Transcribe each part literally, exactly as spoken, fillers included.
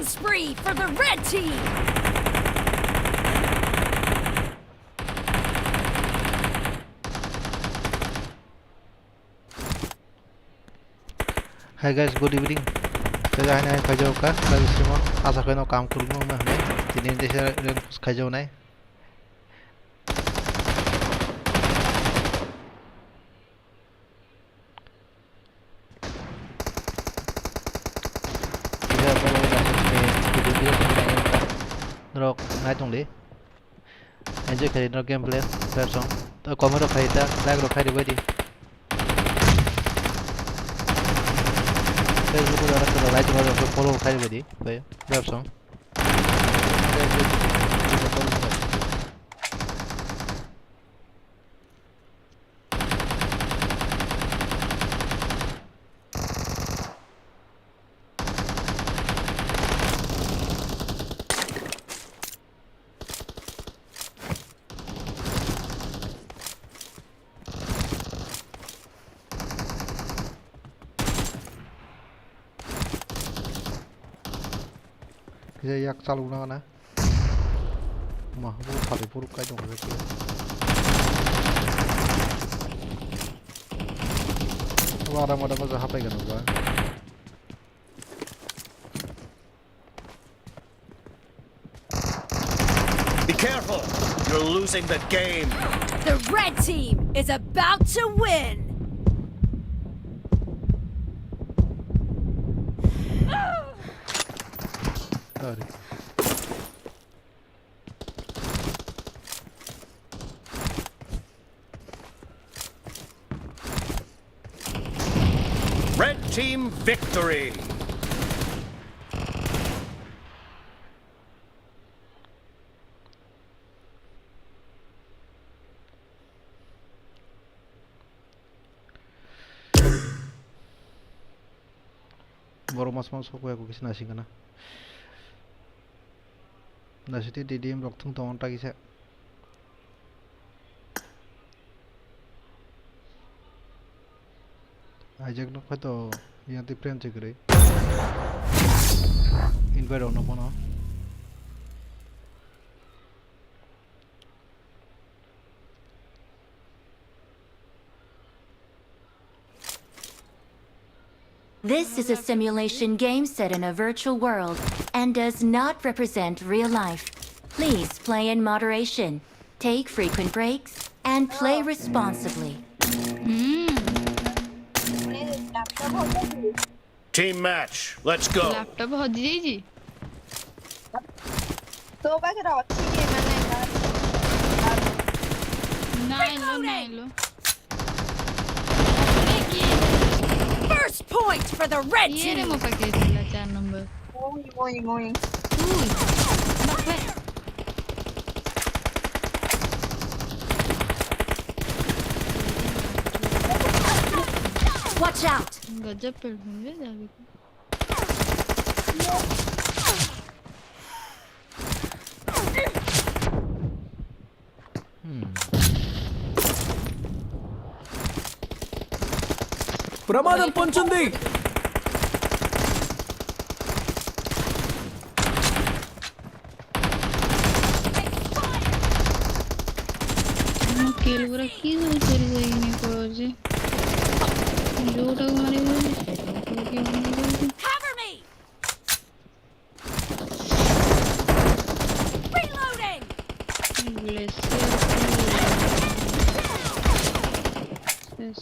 Spree for the red team. Hi guys, good evening. Tei haino hai khaijao ka, live stream o. Asa khe no kam kwrwngma wngna hwnwi. Tini desa reng khaijao nai. Norok nai tong di. Enjoy khai norok gameplay, rap song. To comment rok khai ta, like rok khai di bai di. Facebook o jara kala like rok follow khai di bai di. Bai, rap song. Kisa yak chalok nang na. Ma, bo thari phuru kai tong khe. Abo ada mada mada hapai gana ba. Be careful! You're losing the game! The red team is about to win! Sorry. Red team victory! Borok mas mas sok ya kisa nasi kana. Nasi ti D D M rok thung tongo ta kisa. Hijack no khaito yang ti friend se kwrwi. Invite rok no bono. This is a simulation game set in a virtual world and does not represent real life. Please play in moderation, take frequent breaks, and play responsibly. Team match, let's go! Laptop hodi jaiji. ତୋ ପାଖରେ ଅଛି କି ମାନେ? ନାଇଁ ଲୋ, ନାଇଁ ଲୋ। First point for the red team. ଇଏରେ ମୋ ପାଖରେ ଥିଲା ଚାରି ନମ୍ବର। ମୁଇଁ, ମୁଇଁ, ମୁଇଁ। ଉଇ, ବାପା। Watch out! ଗଜବ ପେଡ୍ ହୁଏ ଯାହା ବି। ప్రమాదం పొంచుంది. Kill gura ki zor chori jai ni koro je. Jota mare. Cover me. Reloading. Glacier. Yes.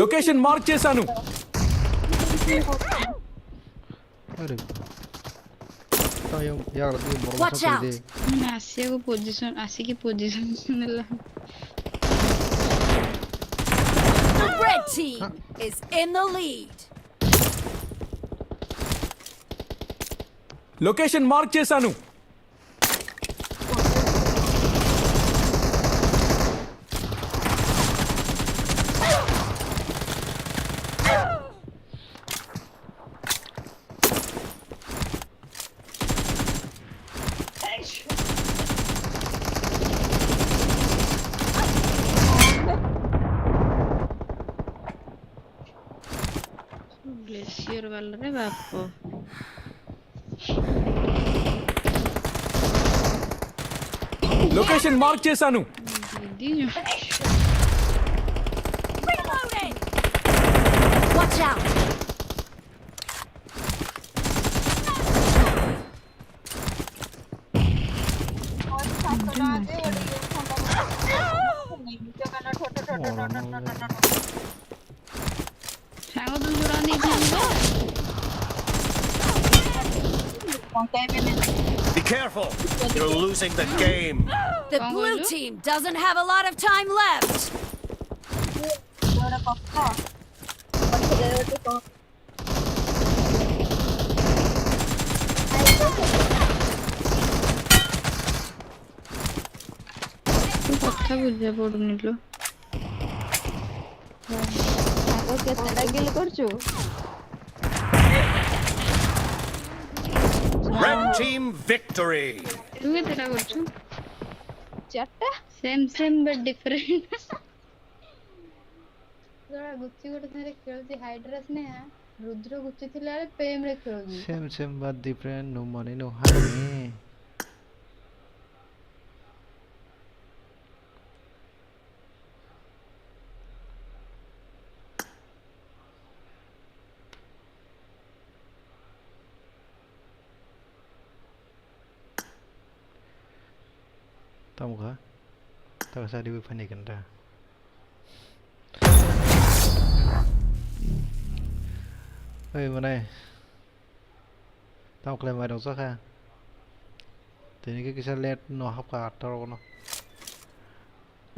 Location mark చేశాను. అరే. Tayo, yagra tu borok. Watch out! Mana asya ko position, asya ki position la. The red team is in the lead. Location mark చేశాను. Glacier wala re bappo. Location mark చేశాను. Reloading! Watch out! ସାଙ୍ଗ ଦୁଇ ଜଣ ନେଇଥାନ୍ତି ବା। Be careful! You're losing the game! The କଣ blue କହିଲୁ? Team doesn't have a lot of time left! ତୁ କଥା ବୁଝା ପଡୁନି ଲୋ। ସାଙ୍ଗ କେତେଟା କିଲ୍ କରୁଛୁ? Red team victory! ତୁ କେତେଟା କରୁଛୁ? ଚାରିଟା। Same same but different. ଜଣେ ଗୁଚି ଗୋଟେ ସାଙ୍ଗରେ ଖେଳୁଛି ହାଇଡ୍ରାସ ନେହା। ରୁଦ୍ର ଗୁଚି ଥିଲା ବେଳେ ପ୍ରେମରେ ଖେଳୁଛି। Same same but different. No money no ହାନି। Tamo kha? Taka sa riwi phani kanta. Oi, manai. Tamo khlai mai rok jakha. Tini khe kisa late no hapkha atta rok no.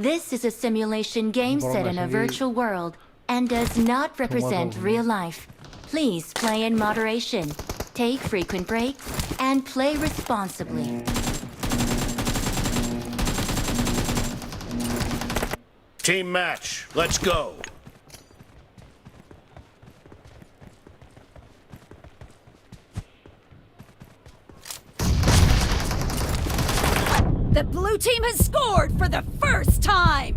This is a simulation game set in a virtual world and does not represent real life. Please play in moderation, take frequent breaks, and play responsibly. Team match, let's go! The blue team has scored for the first time!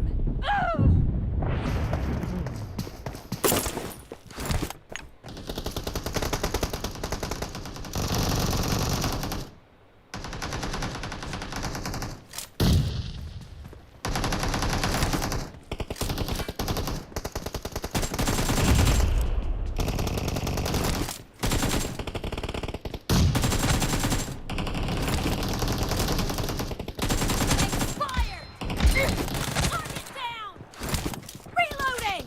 Expired! Target down! Reloading!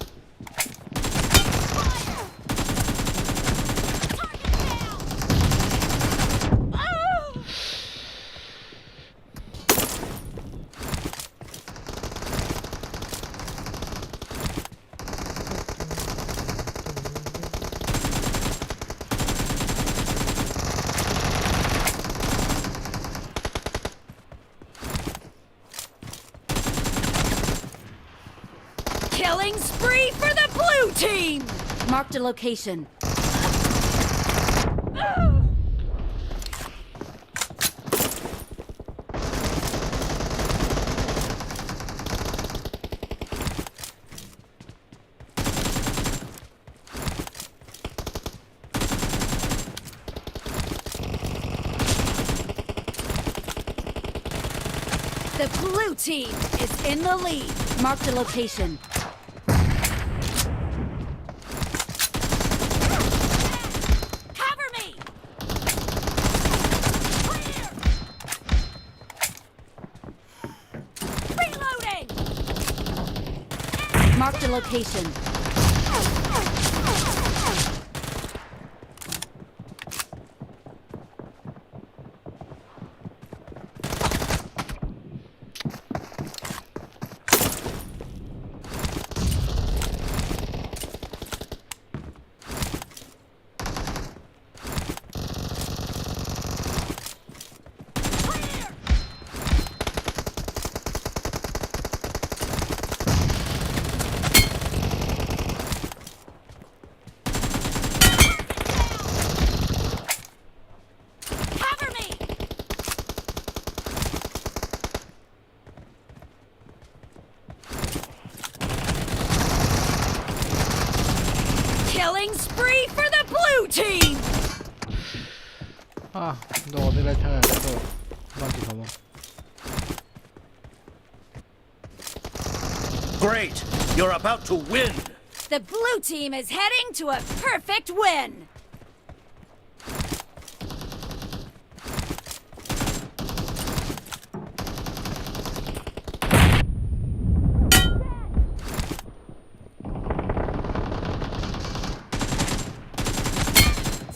Fire! Target down! Ah! Killing spree for the blue team! Marked a location. The blue team is in the lead. Marked a location. Cover me! Clear! Reloading! Marked a location. Ah, dogo de lai thang ang to. Banti khomo. Great! You're about to win! The blue team is heading to a perfect win!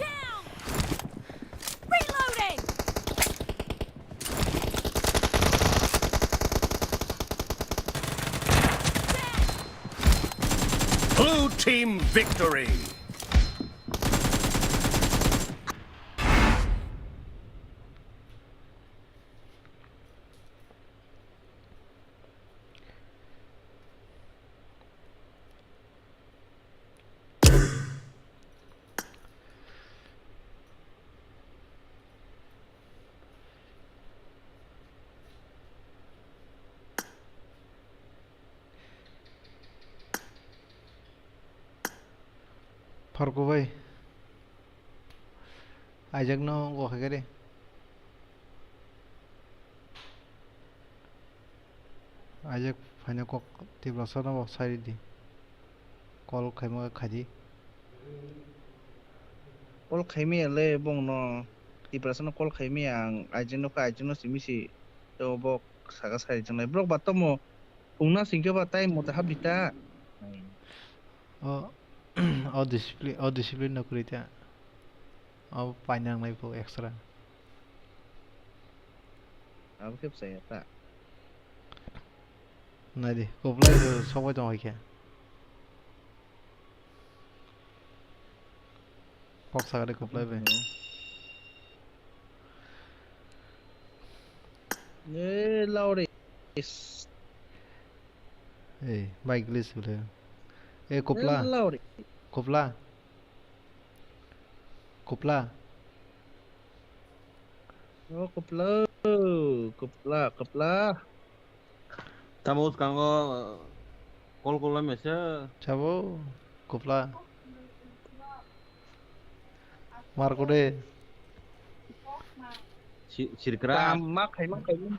Down! Reloading! Blue team victory! Pharku bai. Aijakno go khaikhe de. Aijak phaina kok Tiprasano bo sai ridi. Call khaima khe khaidi. Call khaimaya le bongno Tiprasano call khaimaya ang Aijakno khe Aijakno simi si to bo saka sai rijak nai. Borok ba tamo phungna singkhe ba tai mote hapdi ta. O, o discipline, o discipline no kwrwi ta. O painang nai bo extra. Abo khe bwsa ya ta. Nai di, kwplai bo sokbai tong hai khe. Kok sakha de kwplai bai. Eh, Lauri. Ei, bai glitch bwle. Eh, kwpla. Eh, Lauri. Kwpla. Kwpla. Oh, kwpla. Kwpla, kwpla. Tamo bwskango call call mesa. Chabo, kwpla. Marko de. Si-, sirkra. Tama khaima khaima.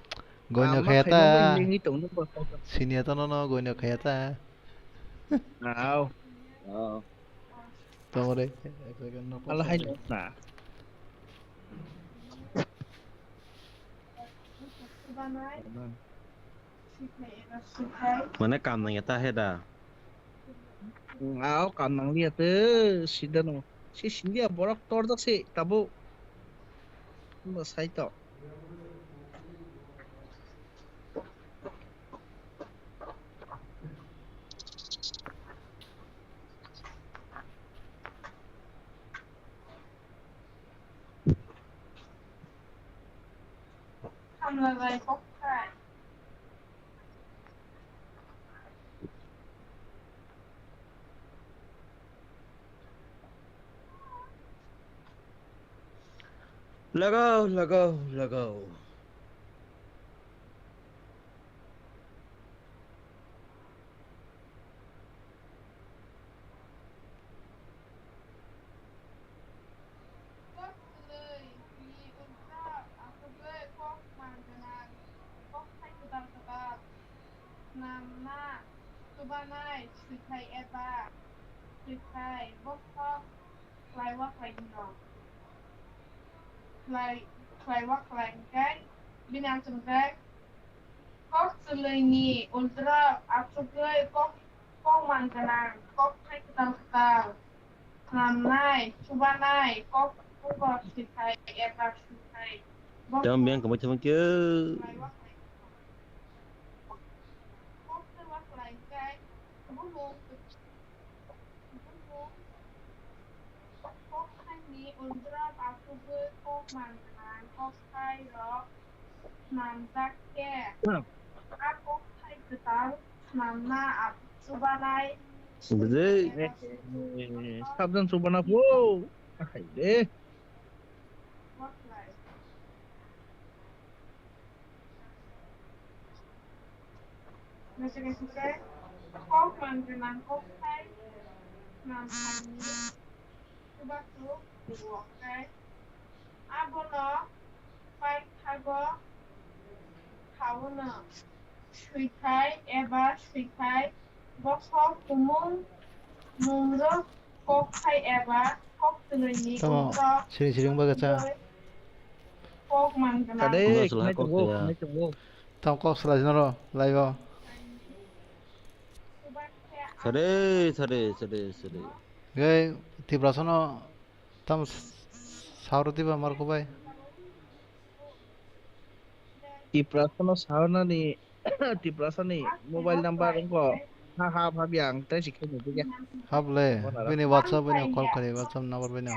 Goino khaya ta. Sini to no. Goino khaya ta. Au. Au. Tongre. Ala hai na. Mane kam nang ya ta he da. Ngao kam nang liya te sida no. Si sindia borok torjak se tabuk. Bo sai to. Lagao, lagao, lagao. Kok kwlwi ni ultra aswkgwi kok man gwnang, kok thai kwtal kwtal, swnamna, chubanai, swithai eba swithai, bokhok, Khlaiwa khlai hino. Khlai, khlaiwa khlai hwnkhe bini achukjak kok chwlwini ultra achugwi kok, kok man gwnang, kok thai kwtal kwtal, swnamnai, chubanai, kok, kokor swithai, eba swithai. Tamo biyang kwmai thangma khe. Khlaiwa khlai hino. Kok chwlwa khlai hwnkhe bumung Bumung kokthaini ultra achugwi kok man gwnang kokthai rok swnamjak khe, a kokthai kwtal swnamna chubanai. Bwdwi. Sabjang chubana pho. Ahai de. Kok man gwnang kokthai swnam thani chubachu rwo khe Abono paithago thaono swithai eba swithai bokhok tumung mungrok kokthai eba koktwlwini Tamo, umrok siri siri wngba kacha. Kok manjana. Kade, Masala khnai kok tongo, kaya. Khnai tongo. Tamo kok salai jana ro, live o. Sade, sade, sade, sade. Gai, Tiprasano tam s-, sauro diba marko bai. Tiprasano saunani, Tiprasani mobile number wngkha. Ha, ha, ha, biang, tei si khaini diga. Hap le, Bona ra. Bini WhatsApp bini call kare, WhatsApp number bini.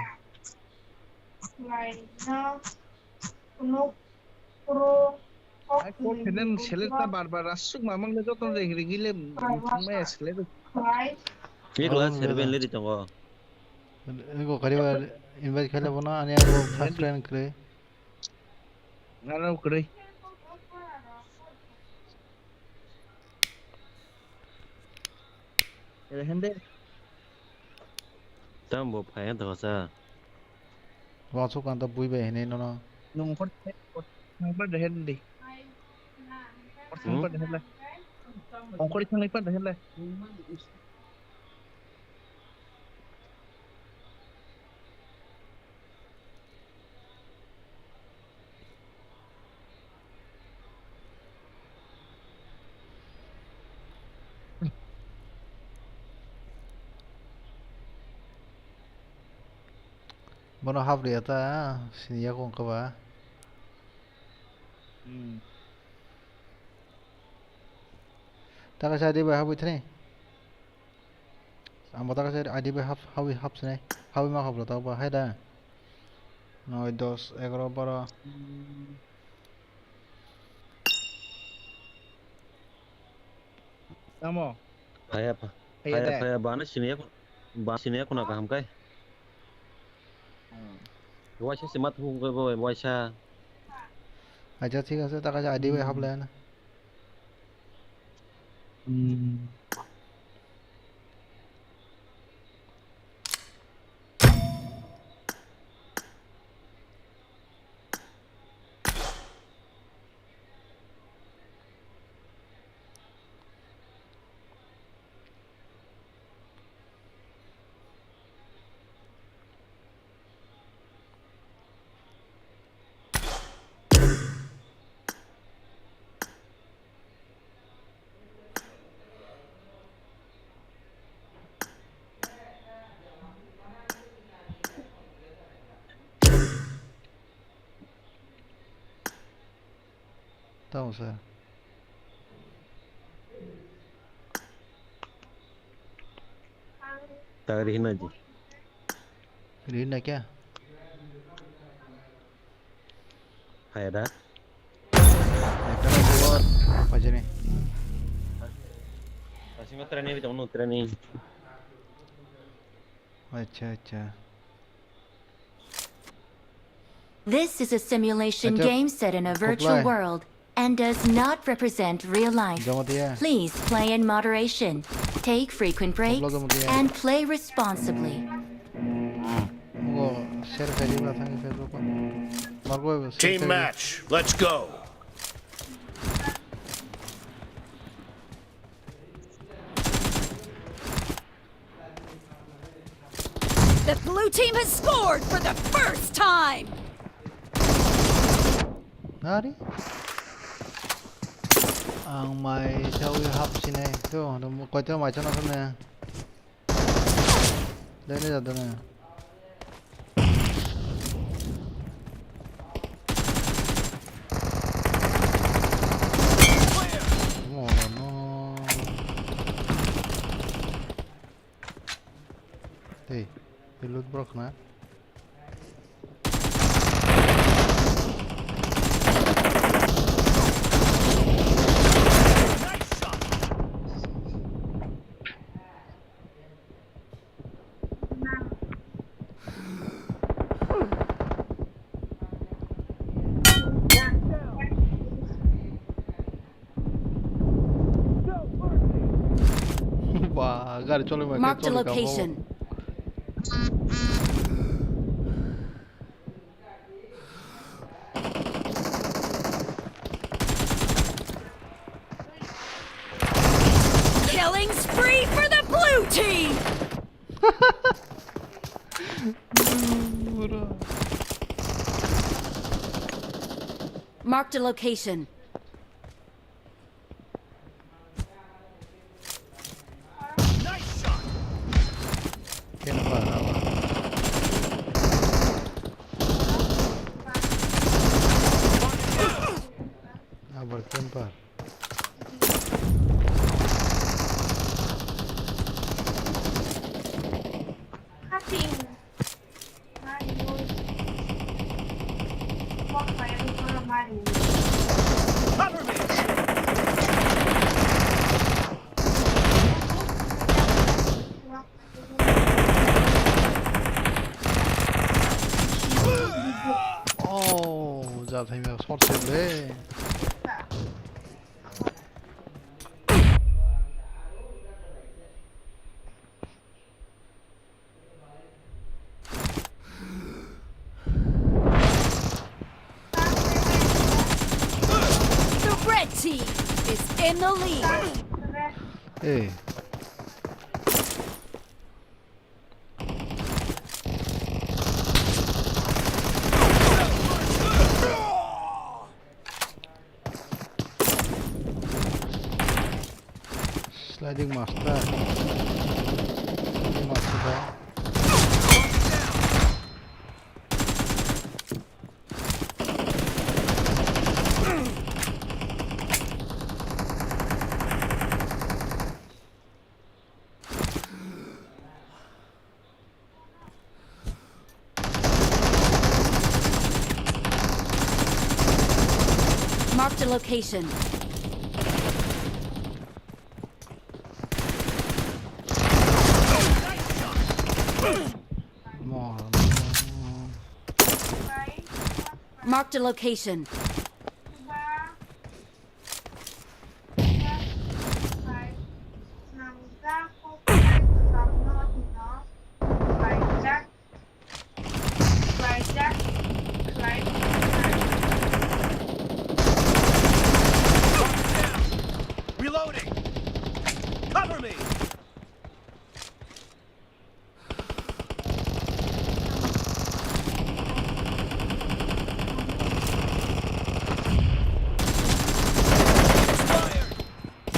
Ai, kok khe nang select ta bar bar aswk mamang le joto ring ring le thangmaya select. Pik la serben le ri tongo. Ego kariba invite khaile bono ani abo first friend kre. Nana kre. Ele hende. Tam bo phai han thangsa. Wansuk ang ta bui bai hinwi nono. Nung khor thangpa de hendi. Khor thangpa de hendi. Ongkhor thangpa de hendi. Bono hap riya ta, sini yak wngkha ba. Hmm. Ta kaisa I D bai habwi thani. Ang bo ta kaisa I D bai hap, habwi hap sinai. Habwi ma haplo ta ba hai da. Noi, dos, egaro, baro. Hmm. Tamo? Phaya, pha-, phaya phaya, da? Phaya, bana siniya, ba siniya kuna kaham kai. Hmm. Waisa sima thung kai bo, waisa. Acha, thik ase, ta kaisa I D bai hap lai na. Hmm. Tamo sa. Tagri hina ji. Rihna kya? Hai da. Ekta na bot. Pajani. Asima training ri tong training. Acha, acha. This is a simulation Acha, game set in a virtual koplai. World and does not represent real life. Jamatia. Please play in moderation, take frequent breaks, Kopla jamatia. And play responsibly. Go share kari ba thang Facebook ko. Mar go share Team kari. Match, let's go. The blue team has scored for the first time. Nari? Ang mai chawi hap sinai. To, to koito mai chana sene. Dene jadone. Mono. Hey, reload borok na. Ba, gari chole ma, Marked a chole ka bo. Location. Marked a location. Nice shot. Camper, abar. Abar camper. Cover me! Oh, ja thai me short se le. The red team is in the lead. Hey. Sliding master. Sliding master da. Marked a location. Marked a location. Reloading! Cover me!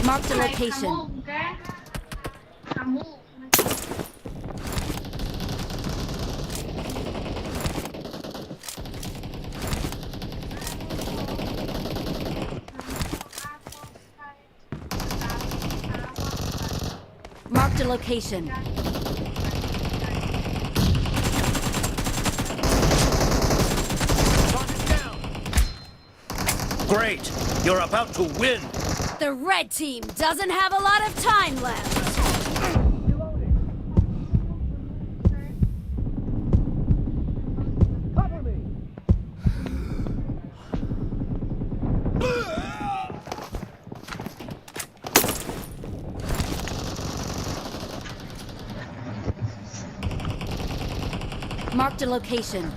Marked a location. Marked a location. Great! You're about to win! The red team doesn't have a lot of time left. Marked a location.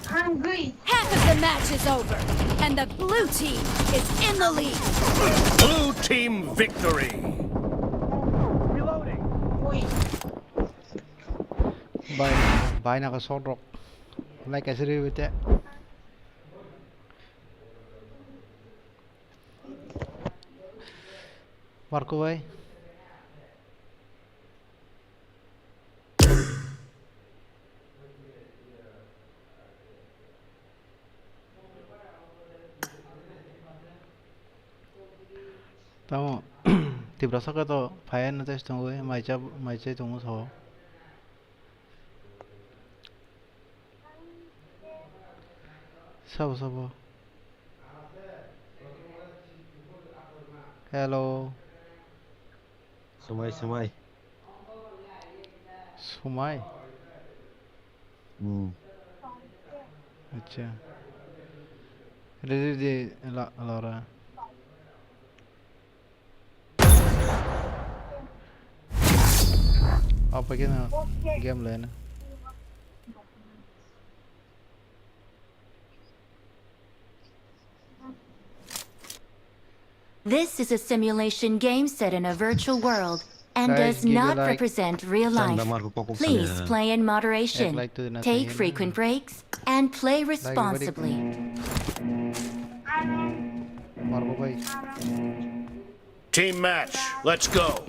Hungry. Half of the match is over, and the blue team is in the lead. Blue team victory. Reloading. Bai, bai na ka shot rok. Like asiri bete. Marco bai. Tamo Tiprasa khe to phaiya no tei tongo, maicha, maichai tongo so. Sabo, sabo. Hello. Swmai, swmai. Swmai? Hmm. Acha. Ready, ready, la, Laura. Apa kena game lain? This is a simulation game set in a virtual world. and does not represent real life. Please play in moderation, take frequent breaks, and play responsibly. Team match, let's go.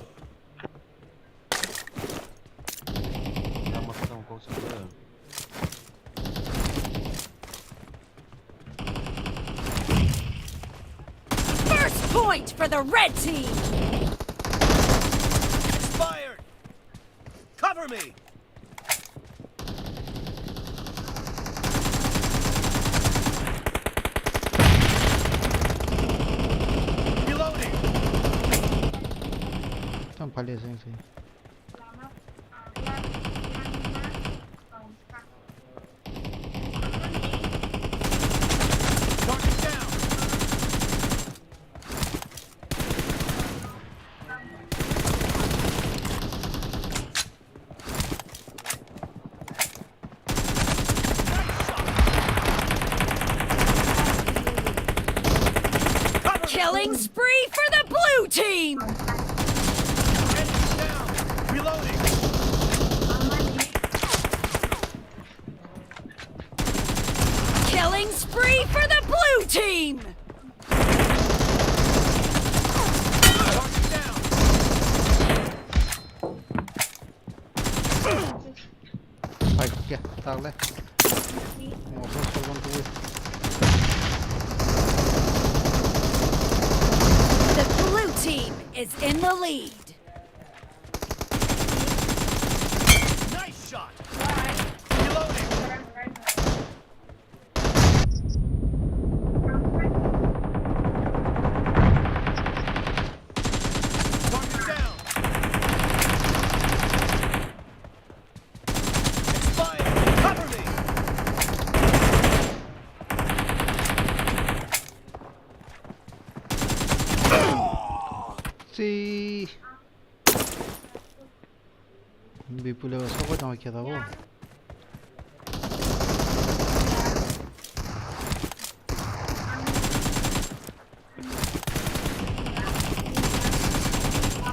First point for the red team! Expired! Cover me! Reloading! Tam pali asing sih. Killing spree for the blue team! Reloading! Killing spree for the blue team! Hai, kya, tak le. Motor solban tu. The blue team is in the lead. Nice shot. Reloading. Target down. Expired. Cover me. See. Bipule o sokoi tong khe tabuk.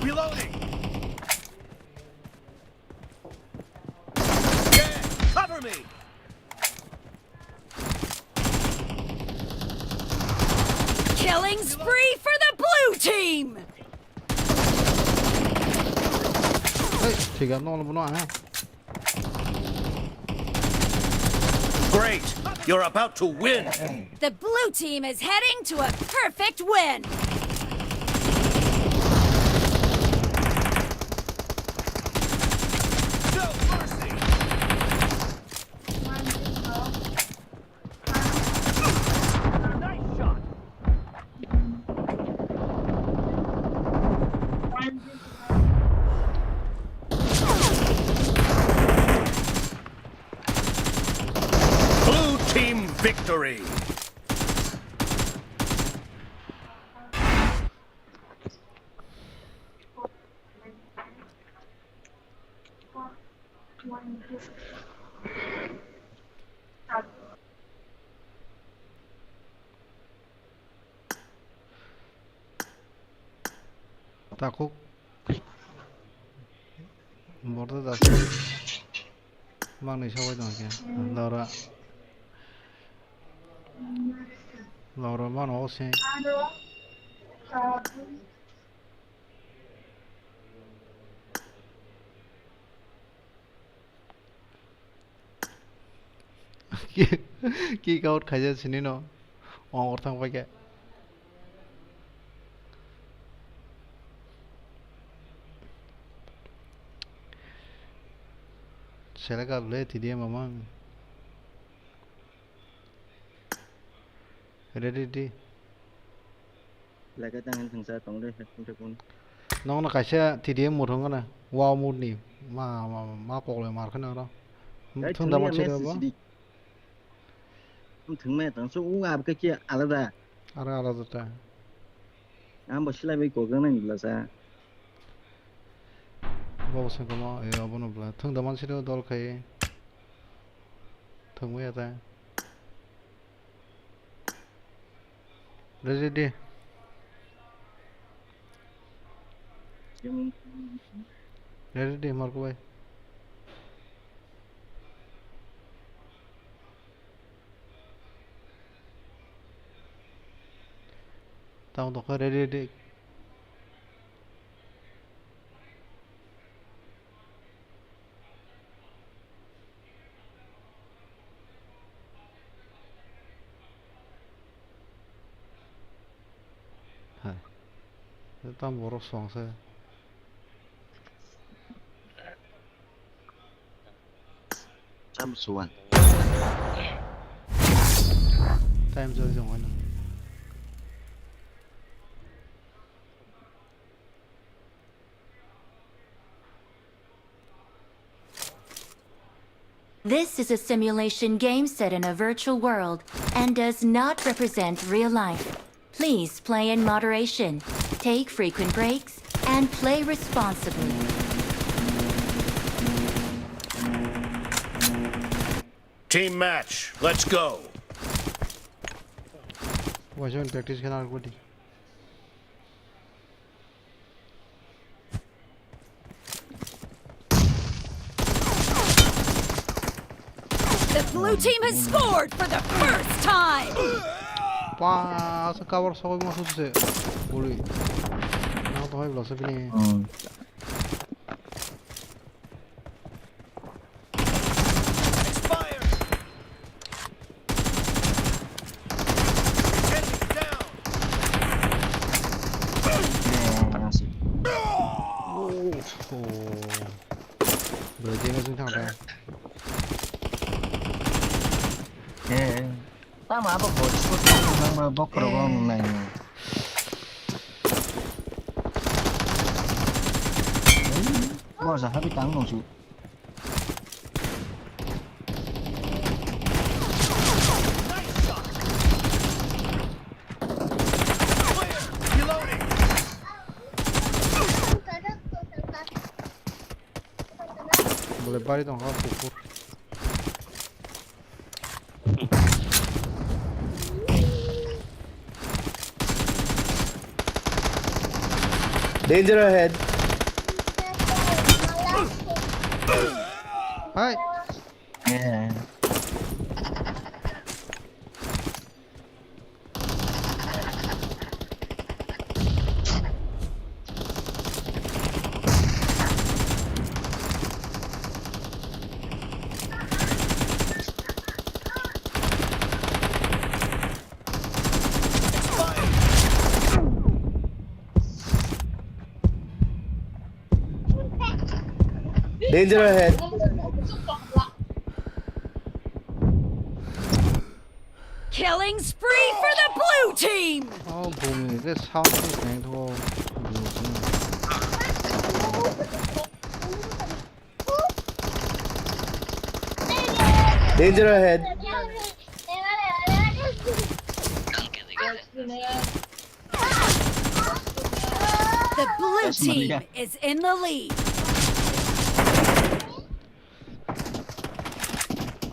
Reloading. Yeah, cover me. Killing spree for the blue team! Hey, thik ang nol bono ha. Great! You're about to win! The blue team is heading to a perfect win! No mercy! Blue team victory! Takhuk. Bordo da. Mangni sogoi tong khe. Lora. Lora mano o se. Kick out khaijak sini no. Ong or thang paikha. Selek up le T D M amang. Ready di. Laka tang hin thangsa tong de, hek tong de kun. Nokno kaisa T D M muthung gana. Wow mood ni. Ma, ma, ma kokle mar khana ro. Thung da ma chero bo. Thung me tang so u ab ka ki alada. Ara alada ta. Ambo silai bai kok nang bla sa. Bo sengkoma, e, abono bla. Thung da man chero dol khai. Thung me ta. Ready di. Ready de, Marco bhai. Tamo tongkha ready, ready. Hai. Tamo borok song se. Tamo suan. Time jodi jong ano. This is a simulation game set in a virtual world and does not represent real life. Please play in moderation, take frequent breaks, and play responsibly. Team match, let's go. Wajon practice khana argodi. The blue team has scored for the first time. Pa, asa cover sokoi mo suse. Boli. Na to hai blasa bini. Hmm. Expired. Enemy down. Uff, oh. Bro, dia masuk tang tang. Eh, tama apa bos? Tama bok rogo nai. Bos, habi tang nung su. Boleh bari tong kau pukul. Danger ahead. Hai. Yeah. Danger ahead. Killing spree for the blue team! Oh, bumi, this house is going to go. Danger ahead. The blue team is in the lead.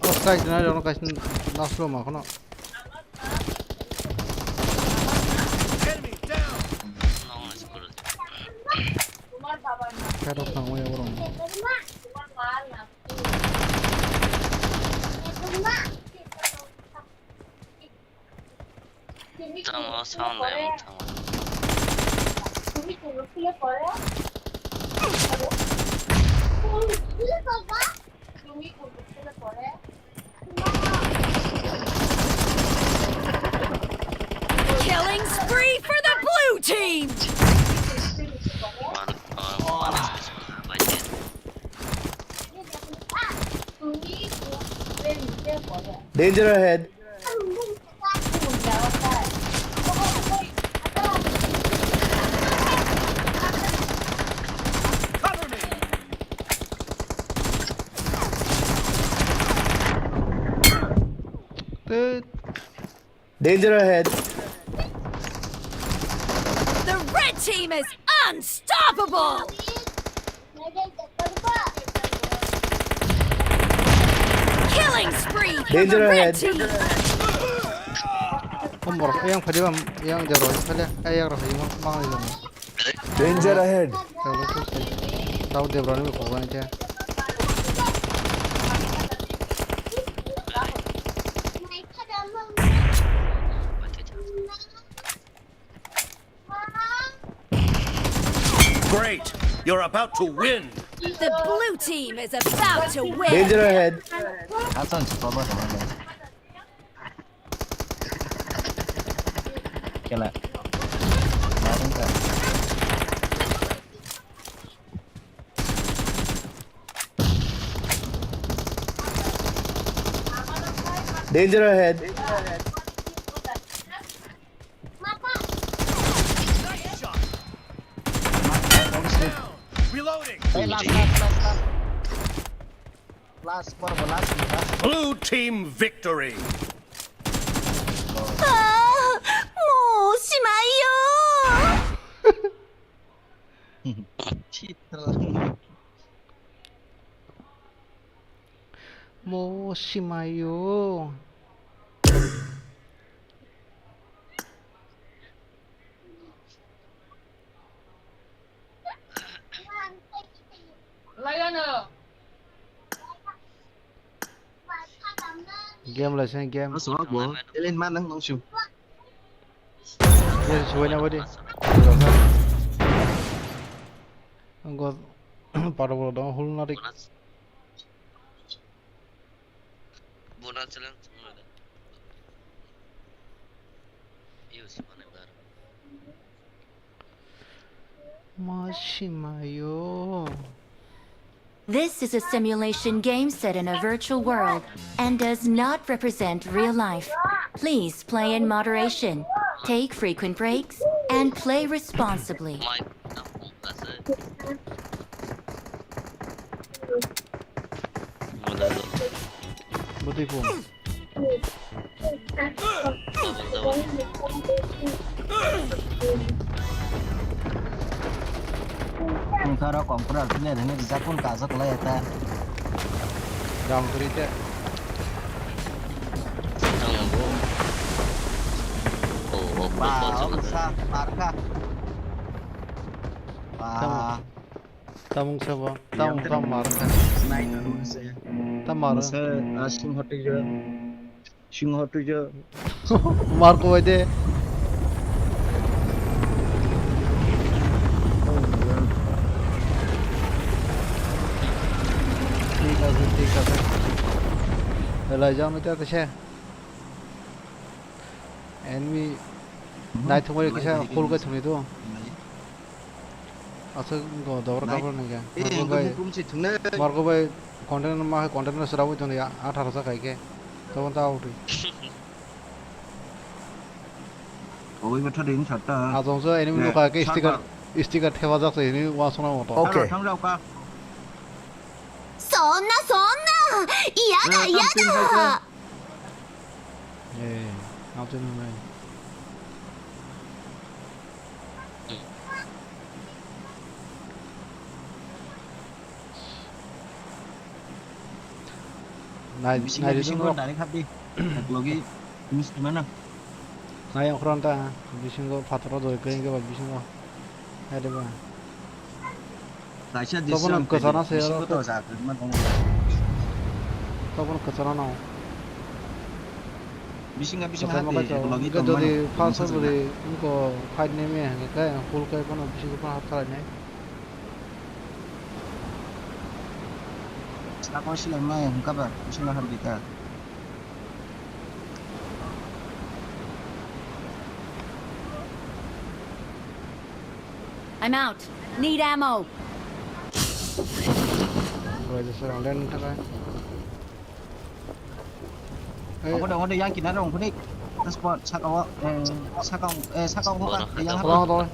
Oh, strike dina, don't guys, last row ma kono. Enemy down. Head off nang waya borong. Tamo sound em tamo. Killing spree for the blue team! One, uh, one is by ten. Danger ahead. Dude. Danger ahead. The red team is unstoppable! Killing spree for the red team! Danger ahead. Komor, yang phadi bam, yang jaro, phale, ay yang roh, yang mang, mang, mang. Danger ahead. Tau Debrani bai kokbai khe. Great! You're about to win! The blue team is about to win! Danger ahead. Hasan, coba, coba. Kela. Bareng ka. Danger ahead. Reloading. Hey, last, last, last, last. Last, por, last, last. Blue team victory. ああ、もうおしまいよ。 Chitra. Mo simayo. Game lai sini game. Masuk apa? Elin mana nang sih? Yes, wait, wait. Ang go para bolo dong hul na rik. Bonus. Bonus challenge. Iyo si mana bar. Mashimayo. This is a simulation game set in a virtual world and does not represent real life. Please play in moderation, take frequent breaks, and play responsibly. Bwtwi phone. Wngkha oro computer player hwnwi rijak phone kajak lai ta. Dam kwrwi te. Ba, o bwsa markha. Ba. Tamung sabo, tamung tam mar. Sniper mungse. Tam mar. Masa asing hotik jo. Sing hotik jo. Mar ko bai de. Thik ase, thik ase. Elai jam eta kise. Enemy nai thumai kisa hol kai thumai do. Aswk wngkha o dobor kabur nungya. Margo bai, Margo bai container ma hai container srabwi tongya, atharo sa khai khe. Tobon ta out. Oi, betha din chatta. Ajong so enemy nukha khe sticker, sticker thepajak se hini wasona moto. Okay. Thang rao ka. そんな、そんな。嫌だ、嫌だ。 Eh, nang twi nang nai. Nai, bising nai bising ri ko dong. Dari khapi. Logi, mis gimana? Nai yang khron ta, bisingo phataro doi keng ke ba bisingo. Hai de ba. Kaisa. Tobono disang kwchana se bisingo aro to sa kwrwngma tongo. Tobono kwchana no. Bisinga bisinga kwchana hati, no kaisa. Logi. Hingke tongmani jodi first tongmani jodi wngko fight neme hingke full kai bono bisingo phano hapsa lainai. Sakon silaima hingka ba bisingo hapdi ta. I'm out. Need ammo. Bai de sir, online thaka. Ongkode, ongkode, yang kinaro ongkode. Spot, saka o, eh, saka o, eh, saka o, yang apa? Tolong, tolong.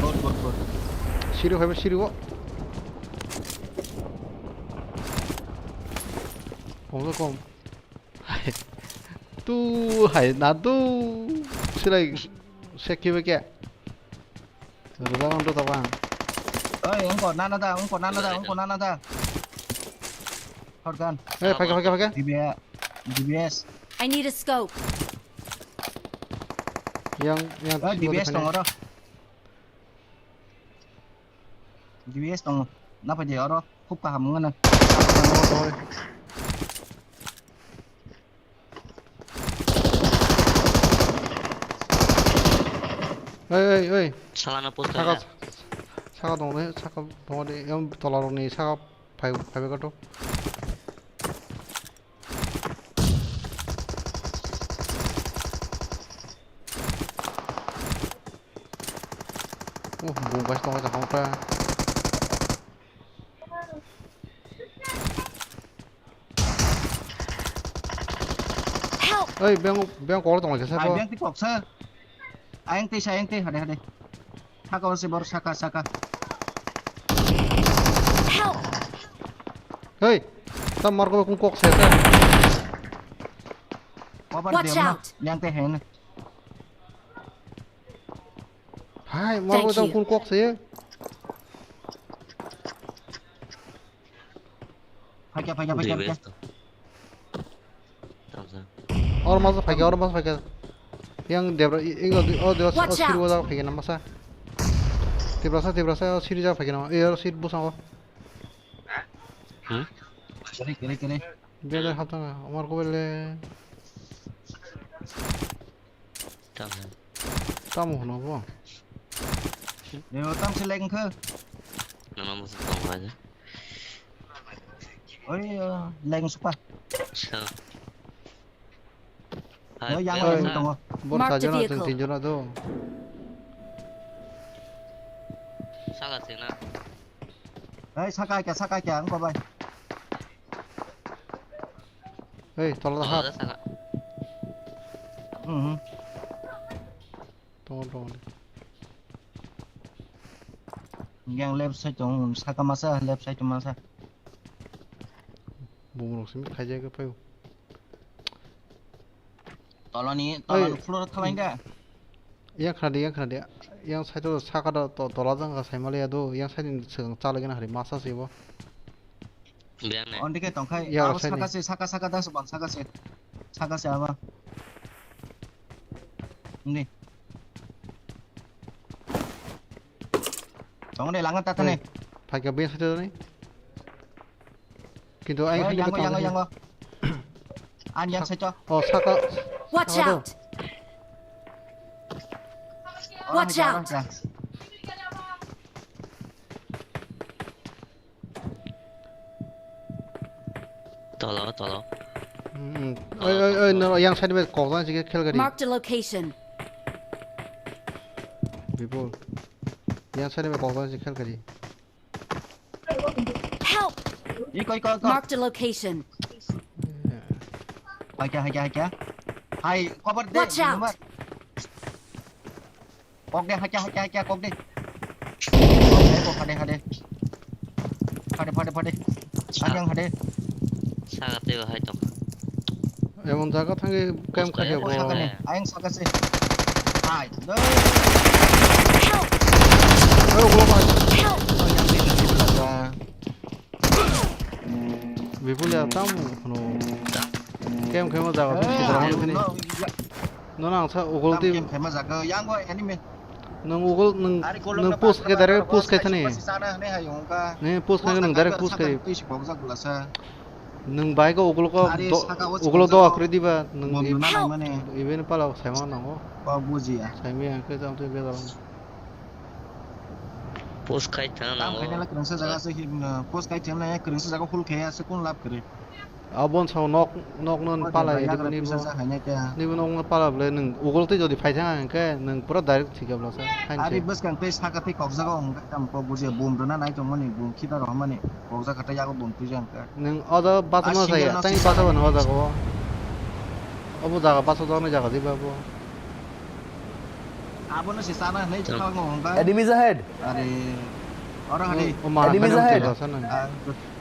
Bot, bot, bot. Siri, hai, siri o. Kom, kom. Tu hai na tu. Silai sekki beke. Rwjak ang tu tabang. Oi, wngko nana da, wngko nana da, wngko nana da. Shotgun. Eh, phaikha, phaikha, phaikha. D B S, D B S. I need a scope. Yang, yang. Oi, D B S tongo ro. U S tongo. Na phaidi oro khub kaham wngmano. Oi, oi, oi. Salano post saka, kaya. Saka dong de, saka dong de. Yang tola rok ni saka phai, phai bai kato. Oh, bung bai tong kha. Help! Oi, beng, beng kok tong kha. Ai, beng ti kok sa. Ayang ti sa, ayang ti, hade, hade. Saka o se bor, saka, saka. Help! Hei, ta mar ko kung kok se ta. Watch out! Yang te hen. Hai, mar ko kung kok se. Phaikya, phaikya, phaikya, phaikya. Or mas phaikya, or mas phaikya. Yang debra, i-, i-, o debra, o siri wajak phaikya na masa. Tiprasa, tiprasa, o siri jak phaikya na. Ei, or siri busango. Hmm? Kere, kere, kere. Bela haptang, amar ko bele. Tamo hwno bo? Yo, tam se leng khe. Nama musu tong aja. Oi, leng supa. Yo, yang leng tongo. Bor sa jona chwng tin jona do. Saka thina. Ei, saka kya, saka kya, ang ko bai. Ei, tola da hap. Mhm. Tongo, tongo. Yang left side tong, saka masa, left side tong masa. Bumrok simi khaijak phaio. Tolani, tolani floor thalai da. Yang khadi, yang khadi. Yang side o saka da to-, tola jang ka saimali ya do. Yang side ni seng chalai gana hari masa sebo. Biang ne. Ondike tongkhai, ya, aro side saka ni. Se, saka, saka da subang, saka se. Saka se aba. Ini. Tong de, langan tatane. Phaikya bini side ni. Kintu ai yango, yango, yango. An yang side. Oh, saka. Watch out. Watch out. Tolo, tolo. Hmm. Oi, oi, oi, no, yang side bai kok jang sike khel gari. Marked a location. Bipul. Yang side bai kok jang sike khel gari. Help! Iko, iko, iko. Marked a location. Hai kya, hai kya, hai kya? Hai, cover de. Watch out! Kok de, hakya, hakya, hakya, kok de. Kok de, kok, hade, hade. Hade, hade, hade. Sa-, hade, hade. Saka tei hai tong. Emon jaga thangwi camp khaikhe bo. Ayang saka se. Hai, no. Help! Oh, bo bai. Help! Bipul ya tam no. Camp khaima jaga se sidra hon thani. No, no, no, ang sa ugol ti. Camp khaima jaga, yang bo enemy. Nwng ugol, nwng, nwng push khe direct push khai thani. Nini push khai nwng direct push khai. Nwng bai khe ugol khe do, ugol do akhri diba nwng even pala saima nango. Saimi ang khe jam twi bejal. Push khai thang nango. Push khai thang na kwrwngsa jaga hul khe ya se kun lab kwrwi. Abon sao nok, nok non pala ya, nibo, nibo nok non pala bole nwng ugol tei jodi phai thang hwnkhe nwng pura direct thika bwlasa. Ari bwskang tei saka tei kokjago hwnkhe tamo kok bujiya bum rwna nai tongmani bum khiba rohormani kokjak kha tei yago bum twijak hwnkhe. Nwng o jaga bachama saya, tei bachama no o jaga o. Obo jaga bachajaknai jaga diba bo. Abono se chana hinwi thango hwnkhe. Enemies ahead. Ari oro hari. Enemies ahead.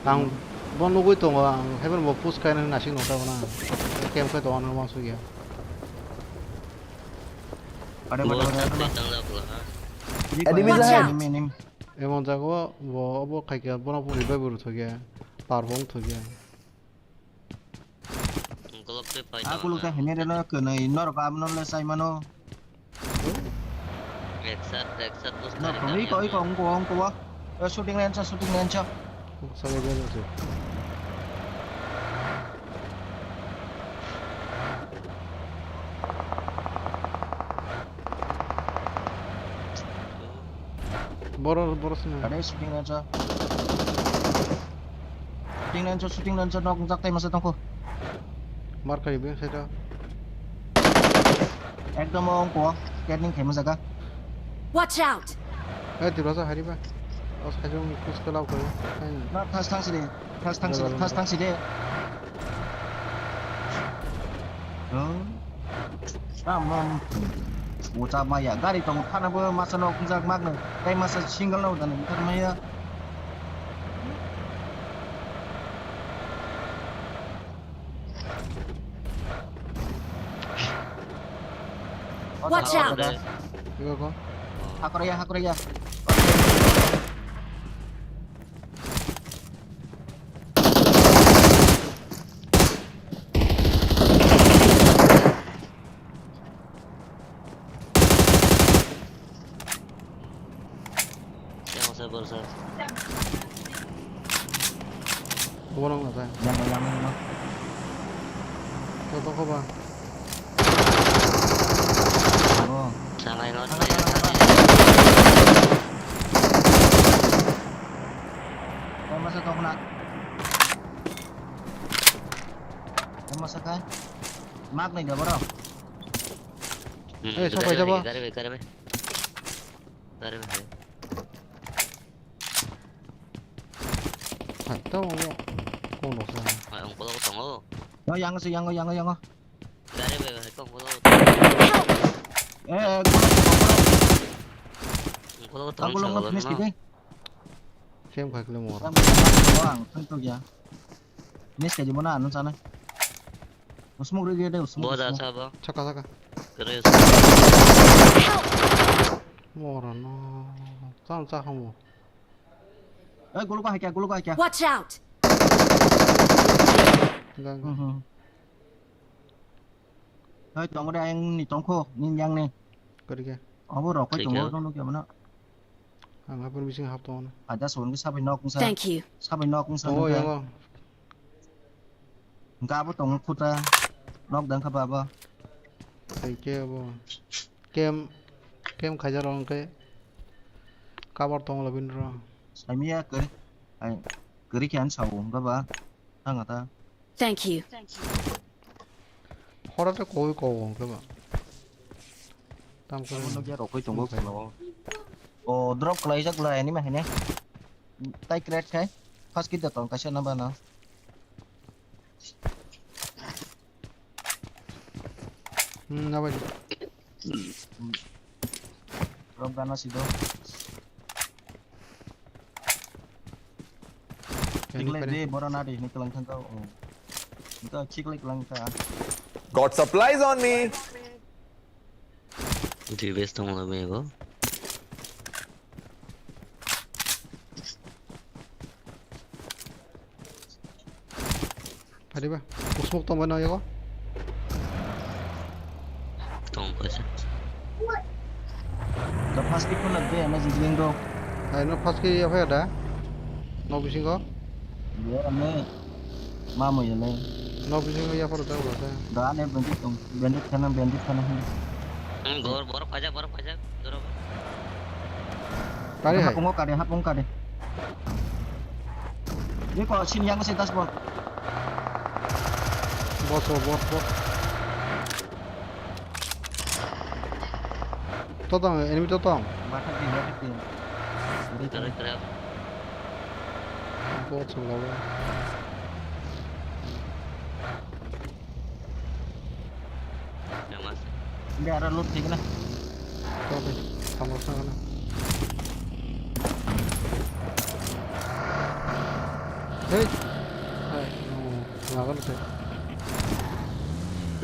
Ang bo nugwi tongo, ang haiphano bo push khaina nasing nukha bono. Camp khai tongo, ano uansukya. Pare, pare, pare, pare. Enemies ahead. Enemy, enemy. Emon jago bo, bo khaikya, bono bo revive rw thokya, power bomb thokya. Golok tei pai. Aku lukha hene reno kwnwi norok amno le sai mano. Eksa, eksa push. No, kami koi kong kong kong. Eh, shooting range o, shooting range o. Sabai dia jose. Boro, boro sini. Ada shooting range o. Shooting range o, shooting range o, nok jak tai masa tongko. Mar kari be, seta. Ekdom o ongko, scanning khaima jaga. Watch out! Hey, Tiprasa, hari ba. Os kajong kus ke lau kare. Hey. Na, thas thang sini, thas thang sini, thas thang sini. Oh. Ram, ram. Ucha maya, gari tong khana bo masa nok jak mak no. Tai masa single no dan thar maya. Watch out! Iko ko. Hakorya, hakorya. Yang masa baru saya. Borok na ta. Yang yang yang. Kau toko ba. Oh. Sangai no. Yang masa toko na. Yang masa kai. Mak nih gak borok. Hmm, eh, itu siapa dari siapa? Lagi, dari lagi, dari lagi. Dari lagi. Hai, tamo mo. Kono sa. Hai, ongkolo ko tongo. Yo, yang si, yang, yang, yang. Dari lagi, hai, ongkolo ko tongo. Eh, eh, ongkolo ko tongo. Ongkolo ko tongo. Ongkolo ko tongo. Sem khai kle mor. Yang, yang, yang, yang, yang, yang, yang. Miss kaji mo na, ano sana. Smoke rigi de, smoke. Boda smoke. Sabo. Saka, saka. Kere. Mora no. Sam sa hamu. Eh, guluk hai kya, guluk hai kya. Watch out. Gang. Mhm. Hai, tong de, yang ni tongkho, ning yang ni. Kori kya? Abo rok koi tongo, no kya mana? Ang hapor bising hap tongo. Ada son ke sabai nok sa. Thank you. Sabai nok sa. Oh, yang. Gabo tong khuta. Nok dang kha baba. Thank you, abo. Kem, kem khajar ong ke. Kabar tong labin ro. Saimiya kari. Ai, kari kyan sao, baba. Tanga ta. Thank you. Hora ta koi ko ong ke ba. Tam ko. Abo nokya rok koi tongo. O drop khlaijak lai ani ma hene. Tai crate khai. First kit da tong kaisa na ba na. Hmm, na ba. Drop gana sido. Chiklai de, bora na de, ni kelang thang kau. Ni to chiklai kelang kha. Got supplies on me. Dui base tong la mego. Pariba. Usmuk tong bana yago. Tong kaisa. Da first kit pun lagde, ama jibling do. Hai no first kit ya phaya da. No bisingo. Ya ame. Mamo ya le. No bisingo ya pharo da ulo da. Da ne bandit tong, bandit khana, bandit khana hin. Hmm, bor, bor phaja, bor phaja. Doro. Kare hai. Hapung kade, hapung kade. Ye ko sin yang se dashboard. Bot, bot, bot. Totong, enemy totong. Bathak di, bathak di. Kare, kare. Bot song lawa. Yang mas. Ini ada loot sih kena. Oke, sama sana. Hei. Hai, no, lawan sih.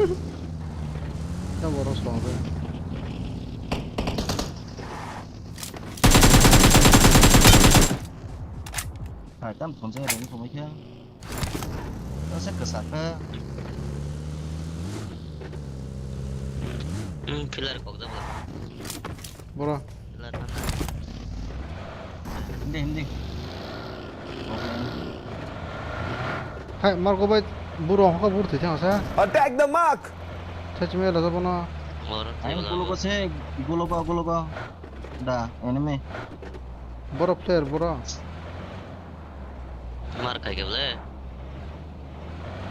Kita boros banget. Hai, tam thon saya dong, thon kya. Asa kwsa khe. Hmm, pillar kok da bla. Bro. Pillar mana? Hindi, hindi. Hai, Marco bai buro hokha buro thwi thang sa. Attack the mark! Thachme la jabo no. Oro Ang table gulo abo. Ko se, gulo ko, gulo ko. Da, enemy. Boro player, boro. Mar khai ke ble.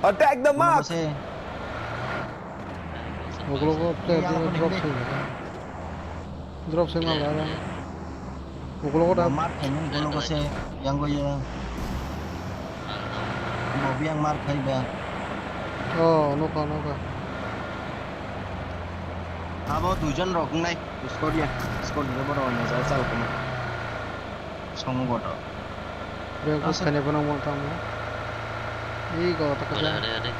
Attack the mark! Gulo ko se. Gulo ko player, Yang gulo ko drop ni. Sing. Drop sing na la. Ukulok da. Mar khaimani ukulok se yang go ya. Bo biang mar khai ba. Oh, nokha, nokha. Abo duijon rok wngnai. Squad ya. Squad ni borok ni jai chal kunu. Songo bodo. Bek bus khaina phano mo tamo. Ego ta kaisa. Are, are, are.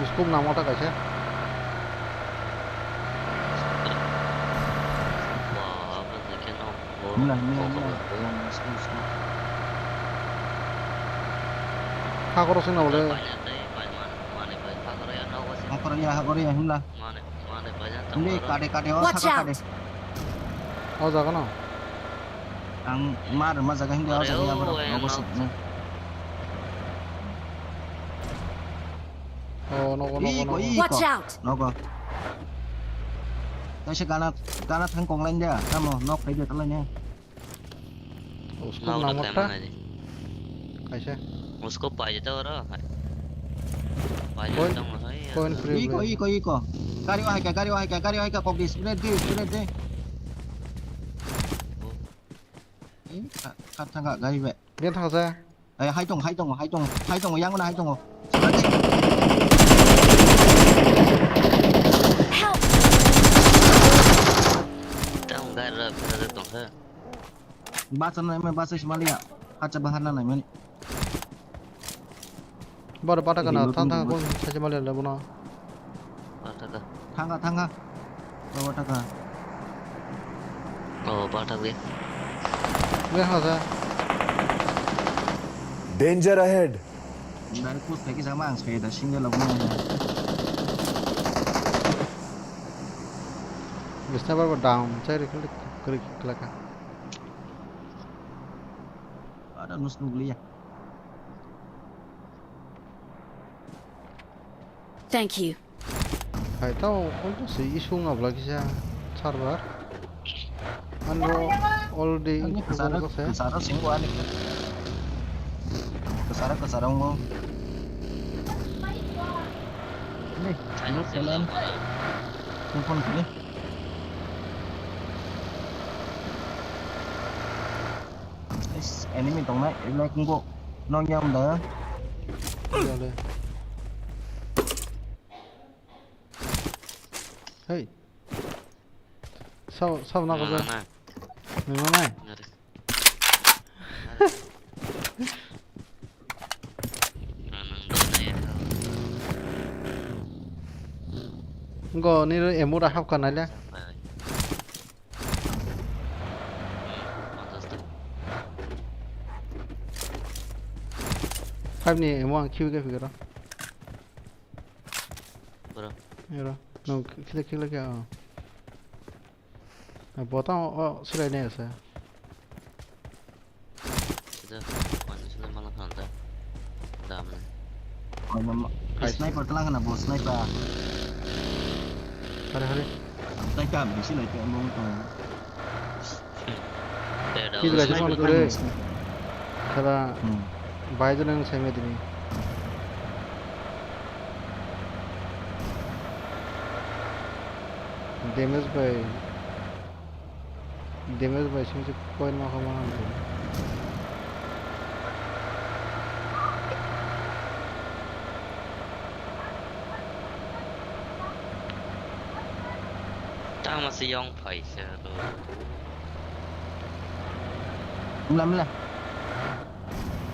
Scope namo ta kaisa. Wah, apa sih kena? Mula, mula, mula. Yang scope, scope. Hakoro sing na bole. Hakoro ya, hakoro ya, himla. Hindi, kade, kade, oh, saka kade. Watch out! Oh, jaga no. Ang mar, ma jaga hindi, oh, jaga ya, bro. Nogo sik na. Oh, nogo, nogo, nogo. Watch out! Nogo. Kaisa gana, gana thang kong lain dia. Tamo, nok khai dia, talai ne. Usko namo ta. Kaisa. Usko pai jeta oro. Pai jeta tong hai. Point free. Iko, iko, iko. Gari wahai ka, gari wahai ka, gari wahai ka, kok di, spread di, spread di. Kat thang ka, gari be. Dia thang sa. Hai tong, hai tong, hai tong, hai tong, yang mana hai tong. Help! Tang gari ra, gari ra tong ha. Bacha nai mani, bacha si maliya. Hacha bahar na nai mani. Boro bata kana, thang thang kon sacha maliya le bono. Bata ka. Thanga, thanga. Boro bata ka. Oh, bata ka. Gue ha sa. Danger ahead. Dari kus lagi sama ang sepeda single lo bono. Sniper bo down, chai rikil krik laka. Ada nus nuglia. Thank you. Hai tao, obo se isung abla kisa server. Ano already. Ani kesara, kesara singwa ani. Kesara, kesara ngo. Ini, ini kalian. Telepon kali. Is, enemy tongnai, like ngo. Nong yam da. Yale. Hey. Sao, sao na ko. Nang nang. Nang nang. Ngari. Nang nang dong na ya. Go ni ro emu ra hap ka na le. Five ni emu ang kiwi ke figure. Bro. Ero. No, kile kile ke. Bota o silai ne ase. Sida, manu sila malah khanta. Dam ne. Sniper telang na bo sniper. Hari hari. Sniper bisi lai ke among ko. Kis gaji phone kore. Sara. Bai jana nang sai medini. Damage bai. Damage bai singsi point ma kama. Tama si yong phaisa do. Mla mla.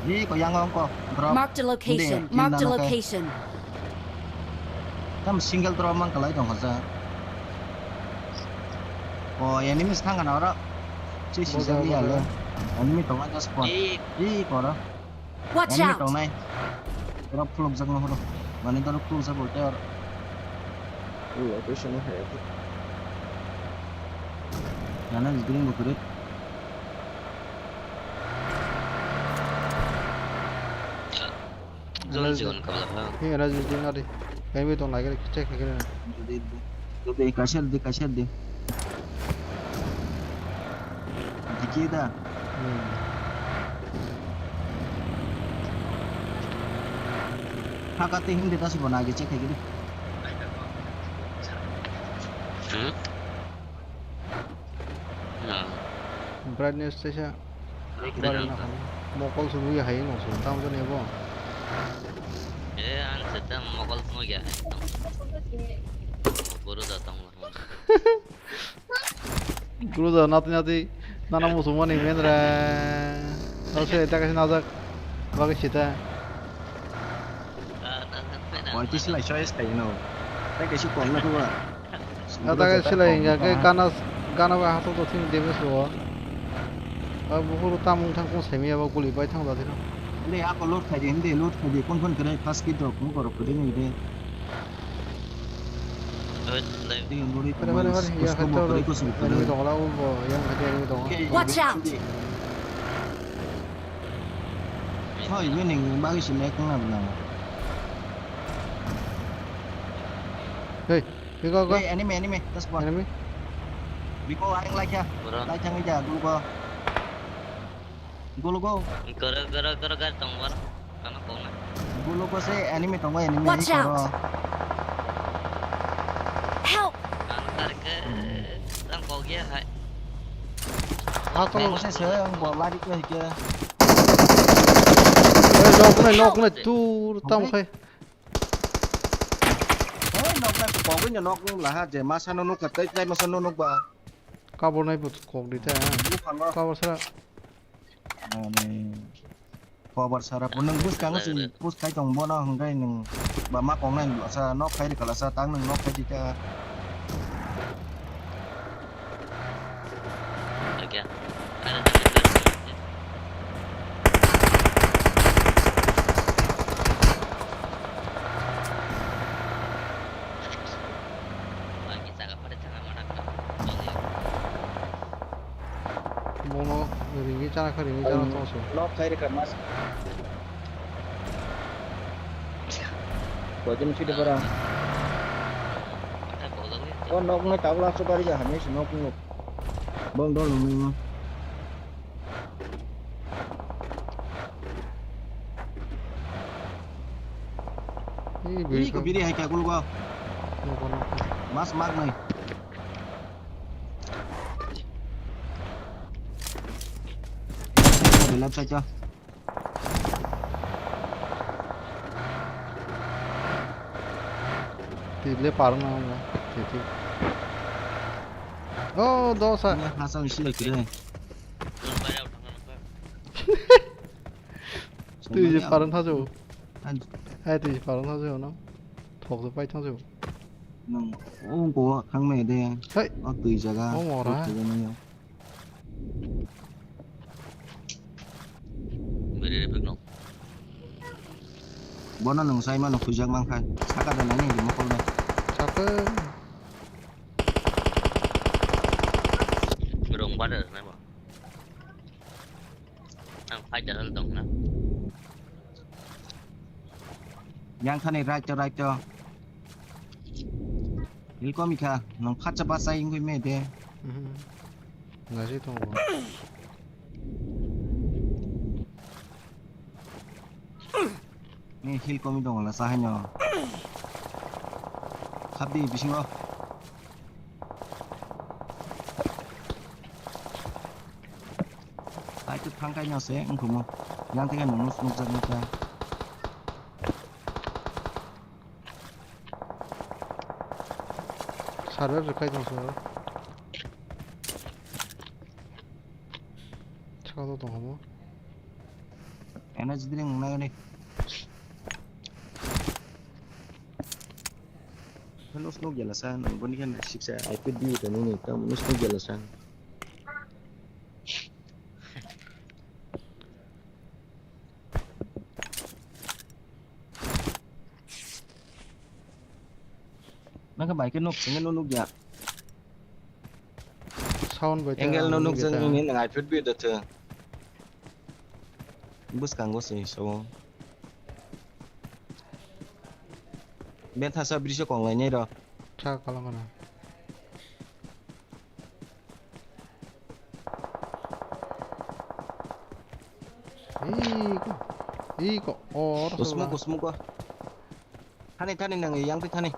Ri ko yang ong ko. Drop. Marked a location. Marked a location. Tam single drop mang kalai tong kha. O enemy thang kana oro. Chi si jali ale. Enemy tong aja spawn. Ri ko ro. Watch out! Tongnai. Oro phulukjak no horo. Mane doro phulukjak bolte oro. Location no hai. Nana green bo kure. Tol jigon kabla ha. He, energy drink adi. Kami tong lagi, check lagi. Di, di, di, kasir di, kasir di. Dikhe da. Hmm. Hakati hindi ta si bona agi check lagi di. Hmm? Brightness tesa. Mokol sunu ya hai no sun tam jani bo. Eh, ang seta mokol sunu ya hai. Guru da tong. Guru da nati nati nana musu mani mendra. Nose eta kasi najak. Bagi sita. Wai ti silai choice kai no. Tai kaisi kong na tuwa. Ata ke silai hingka ke gana, gana bai hato to thing debe so. A buhuru tamung thang kung semi abo guli bai thang da thino. Hindi ako load khai di, hindi load khai di, kon kon kare first kit drop mo korok kare ni de. Hindi muri. Pare pare pare ya hato. Enemy dong la ulbo, yang hato enemy dong. Watch out! Hoi, ini bagi si mek na bla. Hey. Biko go. Hey, enemy, enemy. That's one. Enemy. Biko, aring laikha. Bro. Laikha ngi ja, gulu go. Gulu go. Goro, goro, goro, gari tong bar. Kama kong na. Gulu go se enemy tong, enemy. Watch out. Help! Kama gari ke, tang kok ya hai. Ha, tong. Bang se se, ang bo lari ke ke. Eh, nok nai, nok nai, tur, tam khai. Hei, nok na kok ni nok nung laha je masa no nuk ka, tai tai masa no nuk ba. Kabor nai but kok di ta. Buphango. Kabor sara. Ani. Kabor sara pun nung bus kang si bus kai tong bono hingkai nung ba ma kong nai sa nok khai ri kala sa tang nung nok khai di ta. Lagi ya. Ada teman. Lagi jaga pada jaga mana? Bono ringwi chana kha, ringwi chana tong se. Nok khai rikha mas. Koitin chide para. O nok nai tabla so bari ja hamni se nok nok. Bong dol nung nung. Ih, biri ko biri hai ka gulgo. Noko, noko. Mas mak nai. Left side. Tile parang na mo. Titi. Oh, dosa. Ini hasang isi lagi deh. Tui je parang thajo. Hai tui je parang thajo no. Thok je pai thajo. Nang ung ko khang me de. Hai. O tui jaga. O mora. Beri repek no. Bono nung sai mano khujak mang khai. Saka da nani mokol da. Saka. Rong pada nai ba. Ang fight da tong na. Yang thani right to right to. Hilko mikha, nang phatsa bachai wngwi me de. Mhm. Nasi tongo. Ni hilko mi dongo la sahaino. Khabdi bisingo. Kaitu thangkai no se wngkhumu. Yang teke nungno nukjak nukjak. Survive rwkhlai tong sio. Salo tong hamo. Energy drink nang nai. Nus nuk jala sa, nang boni kan siksa I P D ta nini ta nus nuk jala sa. Nang ka bai ke nok senge no nuk ya. Sound bai. Angle no nuk jang ini nang I P D da te. Bus kang go sini so. Bethasa bridge o kong lainai rw. Tha kalang kana. Iko, iko, oro Kusmuk, sala. Kusmuk o. Thani, thani nang yang pi thani.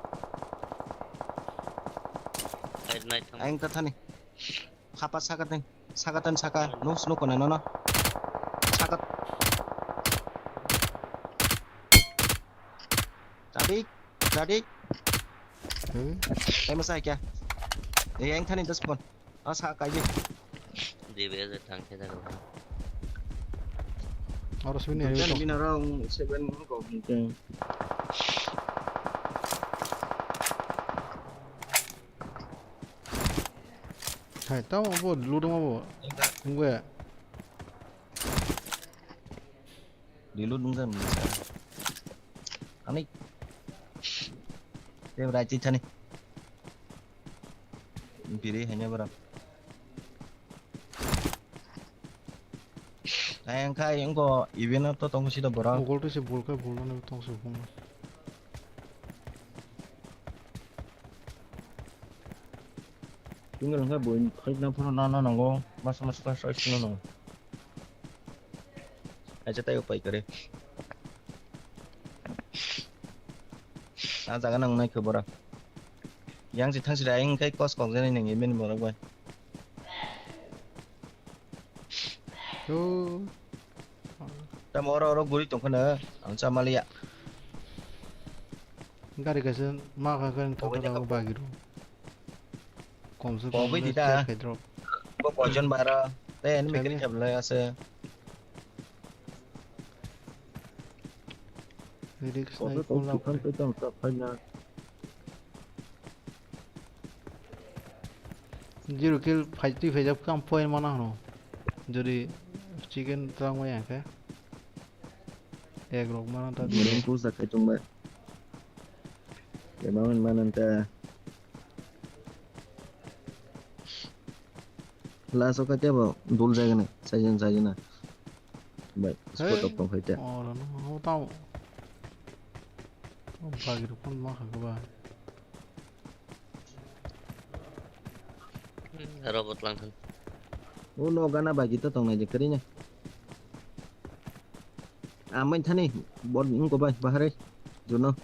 Ai, nai thang. Ayang ta thani. Khapa sakatan, sakatan saka, nus nuk kona nono. Sakat. Radik, radik. Hmm? Ai masa kya? Eh, yang thani das pon. Ah, sa kai di. Di be je thang khe jago. Oro sini. Kan bina rong seven ko. Hai, tamo bo, ludung abo. Engka. Engko ya? Di ludung kan bisa. Ani. Dia berarti tani. Biri hanya berapa? Ayang kai engko event to tong sida borok. Mugol to se bol kai bol na tong se bol. Tinggal engka boin fight na pura nana nango. Mas mas pas fight na nango. Aja tayo pai kare. Ah jaga nang nai khe borok. Yang si thang si dai engkai kos kok jani nang event borok bai. Yo. Tamo oro oro guri tongkha na, ang cha maliya. Gari kaisa ma kha kha thang Obo thang jaka bagi ro. Kom se kom Obo di ta. Kai drop. Bo koijon bara. Te enemy Kami. Kiri khabla ase. Lyrics Obo nai kom kola. Tukhan pe tong sa phaina. Zero kill phai twi phaijak khe ang point mana hwno. Jodi chicken twlangmaya khe. Egg rok mana ta Murung pusa khai tongba. Ema man manan ta. Last o kate bo dul jagani. Sajana sajana. Bai, spot of tong khai ta. Oro no tamo. O bagir pun ma kha ba. Hmm, robot lang thang. O no gana bagi to tongnai je kari ne. Amai thani bot nungko bai bahare juno.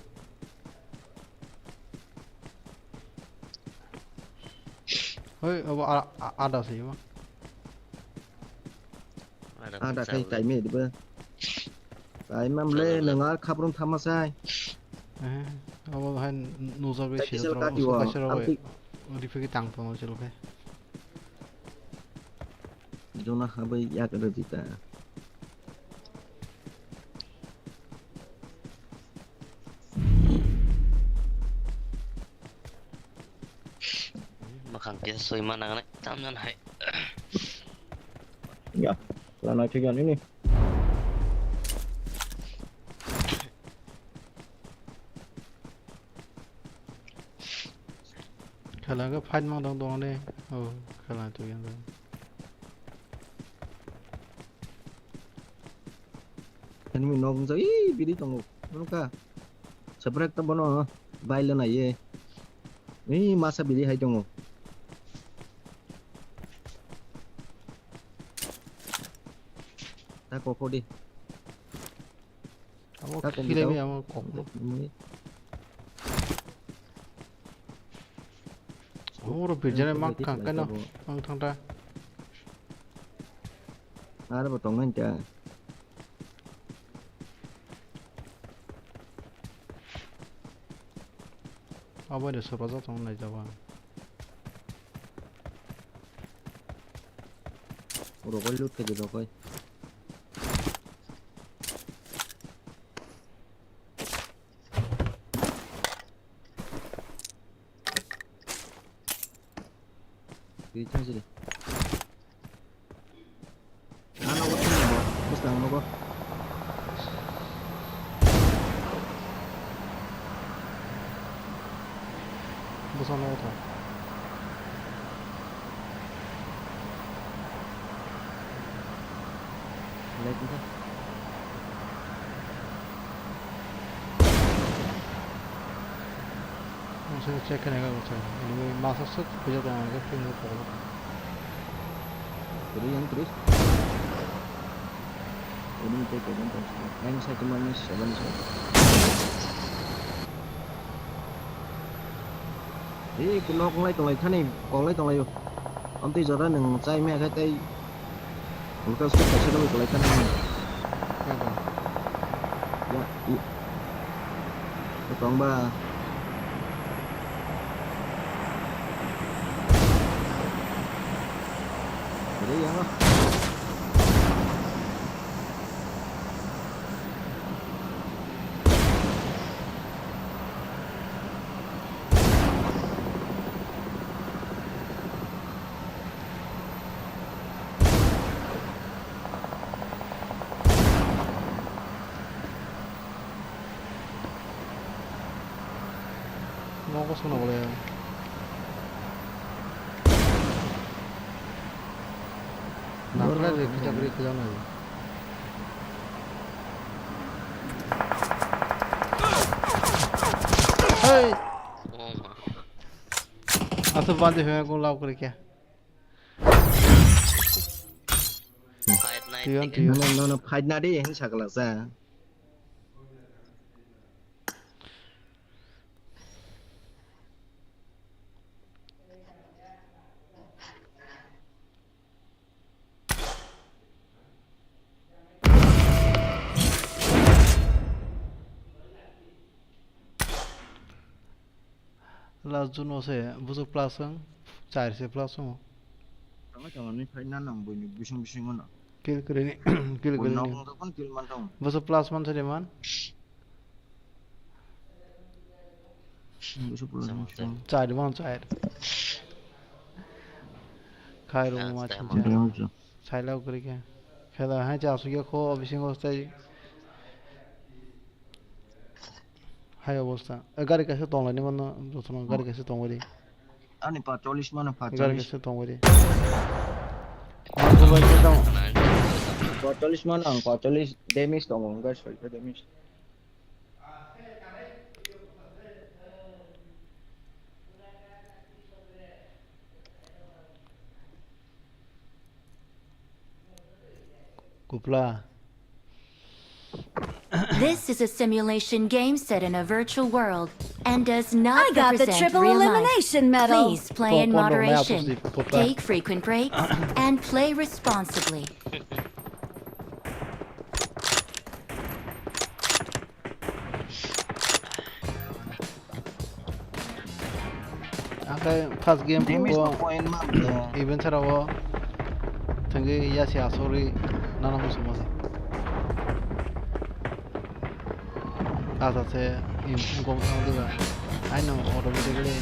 Hoi, abo a-, a-, ada se ba. Ada Ada khai kaimai diba. Kaimam le nang ar khaprung thama sai. Eh, abo hai nujagwi Tactical siyatra kati usu wa, kaisa rok amtwi. Rifiki tang tong silo khe. Jona habai yak rajita. Makhang kisa soi ma nangnai tamjan hai. Ya, lana thik ani ni. Khela khe fight mang tong tong ne. Oh, khela thik ani. Enemy nok wngkha, ih, biri tongo. Nukha. Separate to bono bailo naiye. Ih, masa biri hai tongo. Ta koko di. Abo Ta koko khilai di mi tao. Amo kokno. Ini. Oro birjana mak kang kano ang thangta. Aro bo tongnai ta. Abo de sopa ja tong nai jaba. Rokoi lut khe di rokoi. Twi thang sidi. Ano bo thang bo. Bwslang nogo. Bwslang nogo thang. Light wngkha. Check khe naikha bo se. Enemy masa swk puja tong ang khe ping khe pokol. Three and three. Enemy take one point six. Nine side to minus seven side. Ee, knock lai tonglai thani, kok lai tonglaio. Amtwi jora nwng chai maya khe tei Ulka scope kaisa rwui kwlai kha nang. Khe ba? Ya, i. Kwtwng ba. Kwrwi ya. Nogo songna boleh. Nakla je khijak ri khijak nai. Hey! Asal bandi hoi ko lau kore kya? Fight night Tiyon, tiyon. No, no, no, fight na de, hin sakala sa. Last zone o se bwswk plus wng, char se plus wngo. Tamo tamo ni fight na nang buini bising bising no. Kill kwrwi ni, kill kwrwi ni. Buino wng tong kill man tong. Bwswk plus man sari man. Bwswk plus man sari. Char man char. Khai rung ma chincha. Sailao kwrwi khe. Khela hai cha asuk ya kho bisingo tei. Hai obostha. E, gari kaisa tonglaini mano, jotono gari kaisa tongbai di. Ani pa chollish mano, pa chollish. Gari kaisa tongbai di. Mano bai khe tong. Pa chollish mano, ang pa chollish damage tongo, ang gari soita damage. Kupla. This is a simulation game set in a virtual world and does not I got the represent triple real life. Elimination medal. Please play in moderation. Take frequent breaks and play responsibly. Ang khe first game damage bo no point ma bro. Event sara o thangwi yasi asori nana musumo se. Asa se im gong thang diba. Ai no automatically.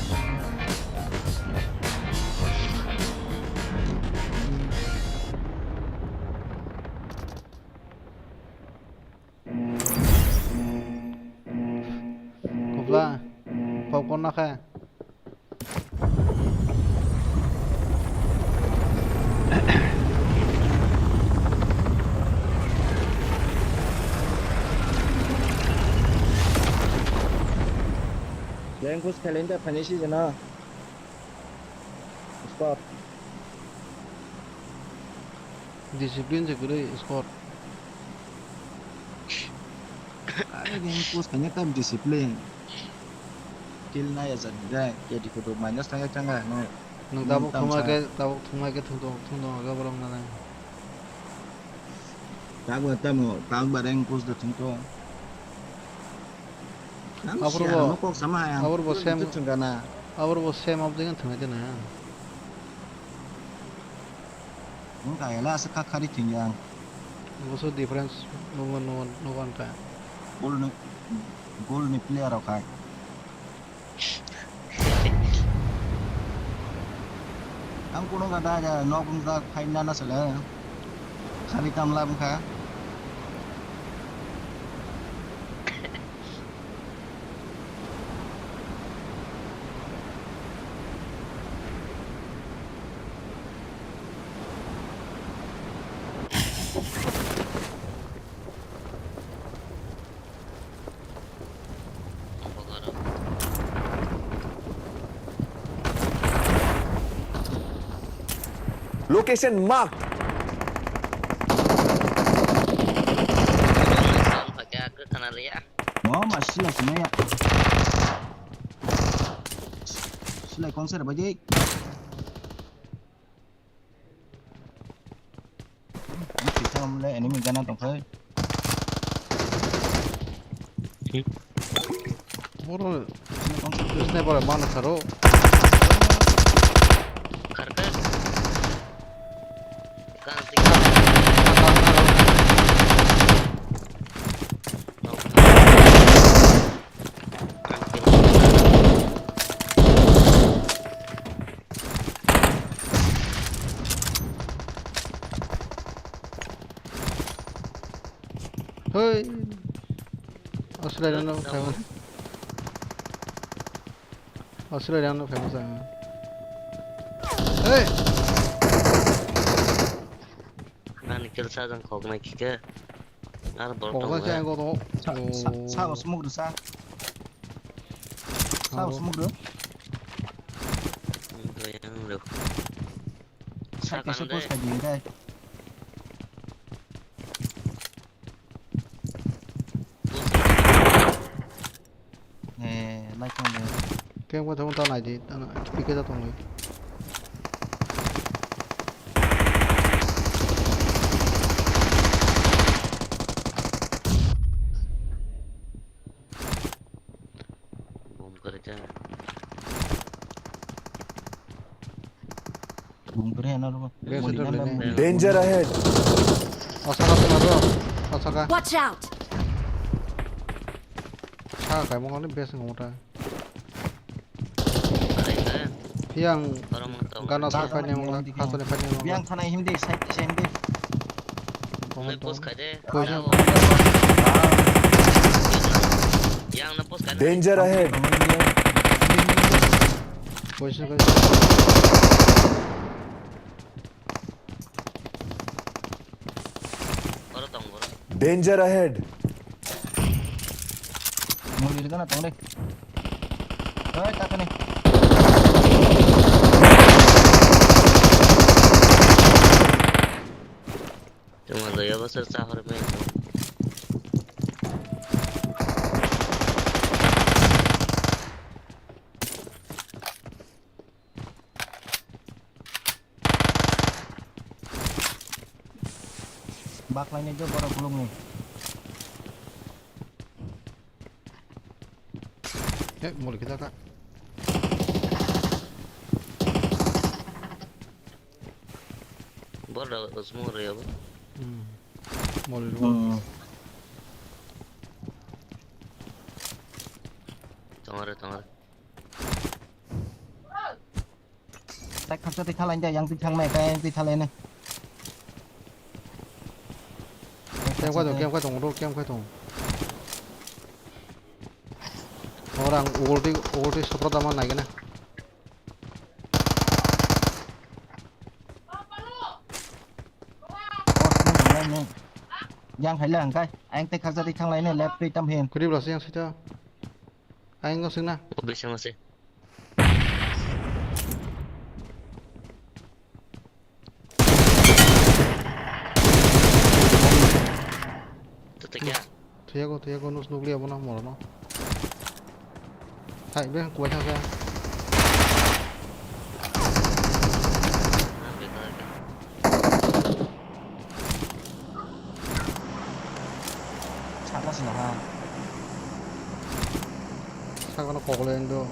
Kupla, popcorn nakha. Yang kus kalian tak panis sih sana. Stop. Discipline se kwrwi squad. Are game push kanya tam discipline. Kill na ya jani dai, ke di kudu minus tanga tanga no. Nwng tabuk thumai khe, tabuk thumai khe thung tong, thung tong aga borok nana. Tabuk tamo, tabuk ba rank push da thung tong. Abor bo, abor bo sem, abor bo sem of the game thangwi tene. Wng kha ela aswk kha khari thwngya ang. Boso difference nungo, nungo, nungo ang kha. Goal ni, goal ni player rok hai. Ang kuno gada ja nok wng jak phai nana sele. Khari tamla wng kha. Location marked. Sound pakai aku kenal ya. Mo ma silai kumaya. Silai kongsa da baje. Ini kita mulai enemy gana tongkai. Boro sniper mana saro. Kharka. Kan tik. Hoi. Australia no famous. Australia no famous ang. Hey. Ani kill sa jang khok nai kike. Ar bol tong. Khok sa ang ko. Sa, sa, sa, smoke sa. Sa smoke do. Yang lo. Sa kaisa post khai di, khai. Eh, lai tong de. Keng bo thang ta nai di, ta na, P K ta tong lai. Boom kare cha. Bung kre na ro. Bes moli itu na lene. Danger ahead. Asaka tengah bro. Asaka. Watch out! Sa kai mong ni bes ngota. Yang gana sa kai ne mong la, khas ne kai ne mong la. Yang thana hindi, sai sai hindi. Nai post khai de. Poison. Yang na post khai de. Danger ahead. Poison kai. Oro tong, oro. Danger ahead. Muli rwgana tong de. Oi, takani. Tuma loya basar chahor me. Baklainai jo borok khulukni. Eh, muli kita ka. Bor da usmu re abo. Hmm. Muli ro. Hmm. Tongare, tongare. Tai khaksa tai thalai de, yang twi thangnai, tai yang twi thalai nai. Kem kha tong, kem kha tong, ro, kem kha tong. Orang ugol twi, ugol twi sopra tama nai gana. Yang hai la hangkai, ayang tai khaksa tai thanglai nai, left twi tam hin. Kuri bla se yang sita. Ayang sing na. Bisa masih. Tutik ya. Thuyago, thuyago, nus nukliya bono morono. Hai, be, kuwai thangkha. Saka sini ha. Saka no kokle indo.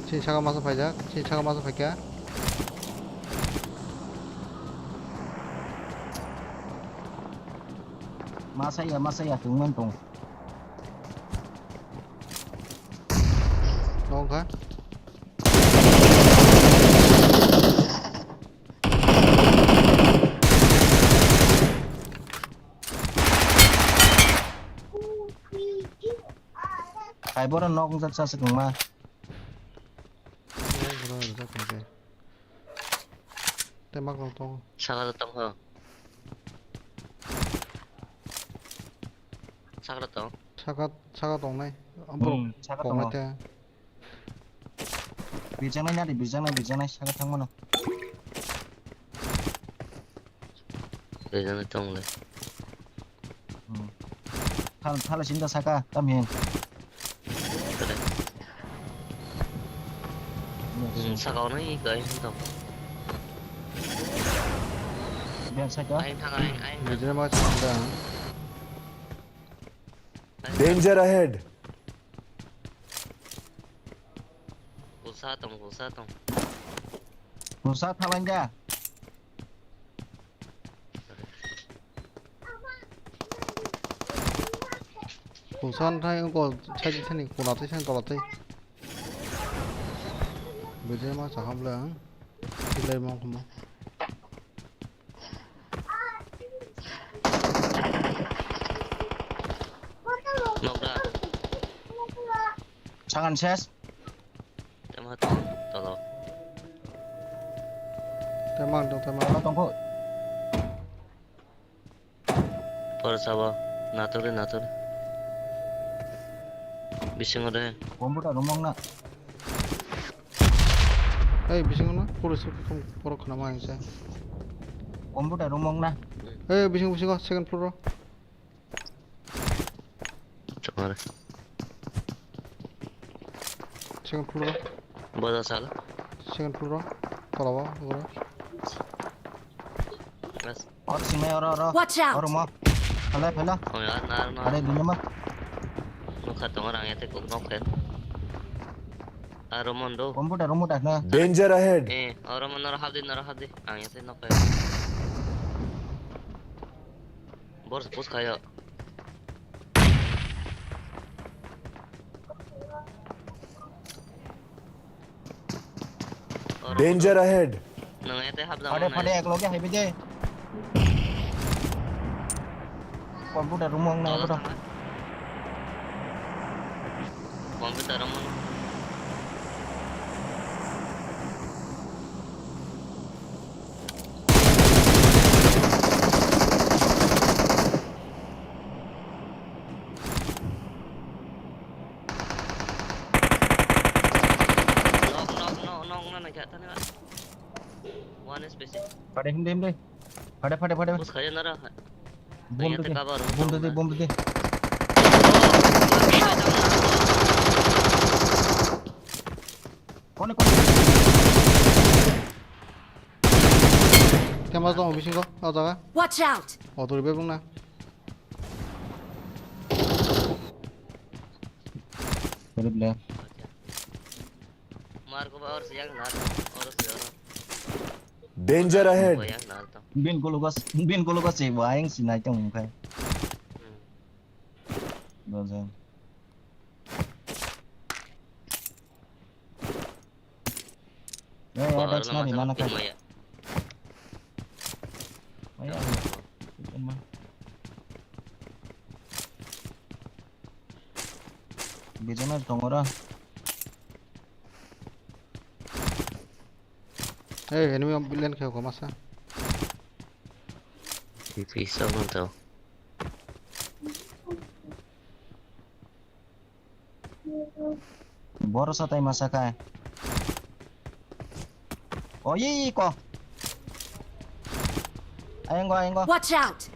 Sini saka masa phaijak, sini saka masa phaikha. Masa ya, masa ya, tungman tung. Nong kha? Hai boro nok wngjak sa swkang ma. Nok boro wngjak kha khe. Tei mak rok tongo. Saka da tong ho. Saka da tong. Saka, saka tongnai. Borok hmm, saka tongnai tongo. Te. Birjaknai nadi, birjaknai, birjaknai, saka thangmano. Duijon tong le. Hmm. Thal, thal sinta saka, tam hin. Tore. Hmm, saka ono i kai hin tong. Biar saka. Aing thang, aing, aing thang. Bijre ma chanda. Danger ahead. Kusa tong, kusa tong. Kusa thalangya. Kusa thai ko chai thani kula thai san tola thai. Bijre ma chaham le ang. Tilai mong khamo. Nokda. Sangan ses. Tema tong tolo. Tema tong tema. Tolo tongko. Por sabo. Natur natur. Bisingo de. Computer rumong na. Hey, bisingo na. Pura sukha porok khna ma ang sa. Computer rumong na. Hey, bisingo bisingo second floor. Chokmani. Second floor o. Boda sal. Second floor o. Tola o, ugure. Bas. Or sinai oro, oro. Watch out! Oro mo. Phala, phala. Oh ya, nar, nar. Are dino ma. Nokha tongo rang yate kok nok khe. Aro mondo. Computer room o dakna. Danger ahead. Eh, oro mo noro habdi, noro habdi. Ang yate nok khe. Bor push khayo. Danger ahead. Nang ete hap jang. Phade, phade, ek loge haibe de. Computer room ang na. Computer room. Nok, nok, nok, nok, na, na, kya, tane, ba. One S P C. Phade, himde, himde. Phade, phade, phade. Bus khaya nara. Bomb de, bomb de, bomb de. Kone, kone. Kema tong bisingo, o jaga. Watch out! O turi bebung na. Sorry, ble. Marco ba or siang na, or siang. Danger ahead. Bin kulugas, bin kulugas si waing sinai tong kai. Hmm. Dojang. Ya, ya, Dax nari mana kai. Maya. Maya. Bijana tongora. Hey, enemy am bilen khe ko masa. P P sa man tau. Boro sa tai masa kai. Oh, ye, ye, ko. Ayang go, ayang go. Watch out!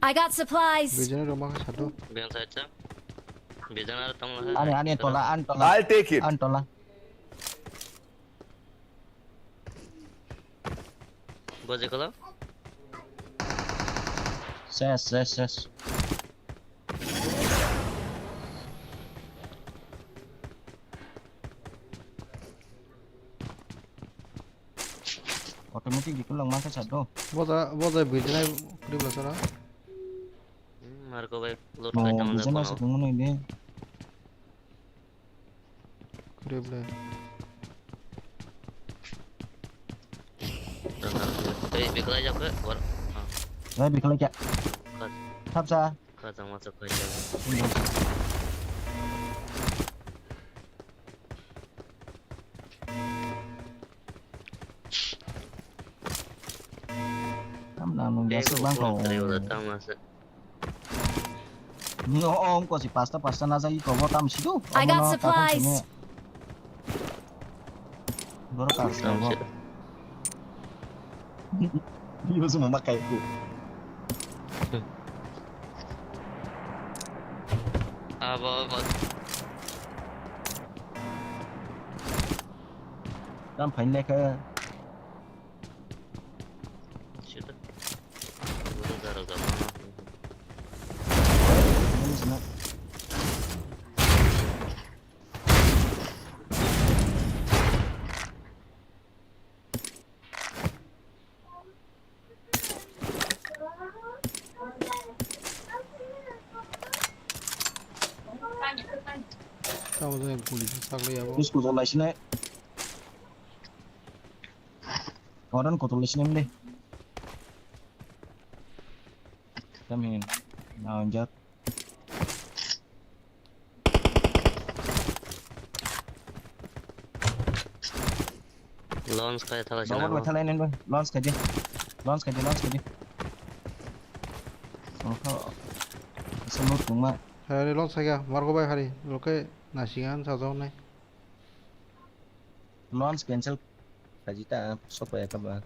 I got supplies. Bijana roma satu. Biang sacha. Bijana tong lah. Ani, ani tola, an tola. I'll take it. An tola. Boje kolo. Ses, ses, ses. Automatic di kulang masa sado. Boja, boja bijnai kri bosora. Hmm, Marco bai loot khai tang. Bijnai sa tong nai de. Kri bla. Ei, biklai jak ke, war. Ei, biklai jak. Thap sa. Kajang masuk kajang. Tam nang nung biasa bang kau. Tari udah tam masuk. No, o, wngkha si pasta, pasta na jagwi kobo tam sido. I got supplies. Borok ka Tam sabo. Sido. Bibo se mama kai ku. Abo, abo. Tam phain lekha. Sido. Guru daro gama. Ini sana. Tamo jani guli sakle yabo. School jolai sinai. Oran kotol sinai de. Tam hin. Na onjak. Launch khai thala sina. Bawat ba thala nen ba. Launch khai di. Launch khai di, launch khai di. Oho. Asa mut tungma. Hari launch khai ga. Margo bai hari. Loke nasingan sajok nai. Launch cancel. Khaji ta, sok ya kaba.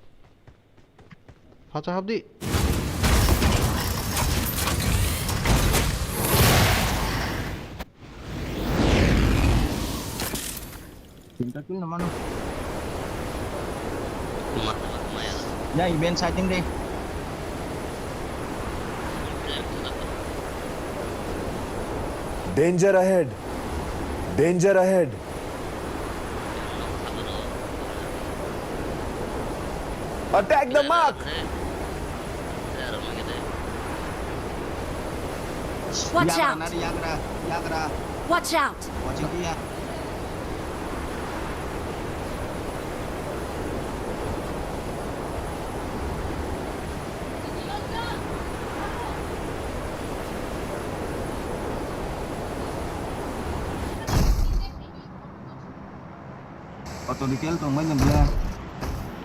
Phacha habdi. Tinta kill na mano. Ma-, maya. Ya, event setting de. Danger ahead. Danger ahead. Attack the mark. Watch out! Yagra, yagra, yagra. Watch out! Watch out, ya. Auto recall tongmani bwle.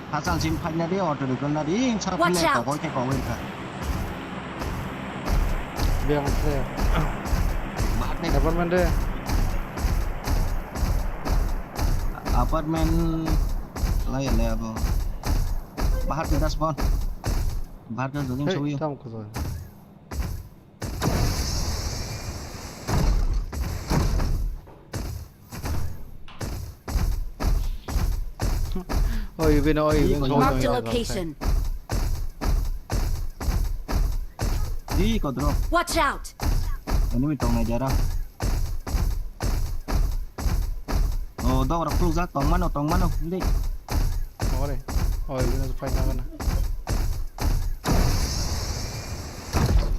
Hachal sim phaina de auto recall na de, sa Watch phaina out. Kokoi khe kokoi kha. Biyang se. Apartment de. Apartment lai le abo. Bahar ke das bon. Bahar ke jogging Hey, soyo. Tam ko. Oi, Vino, oi, Vino. Marked a location. Di kodro. Watch out! Enemy tongnai jara. Oh, dog rok phulukjak, tongmano, tongmano, hindi. Ore. Oi, Vino, fight na gana.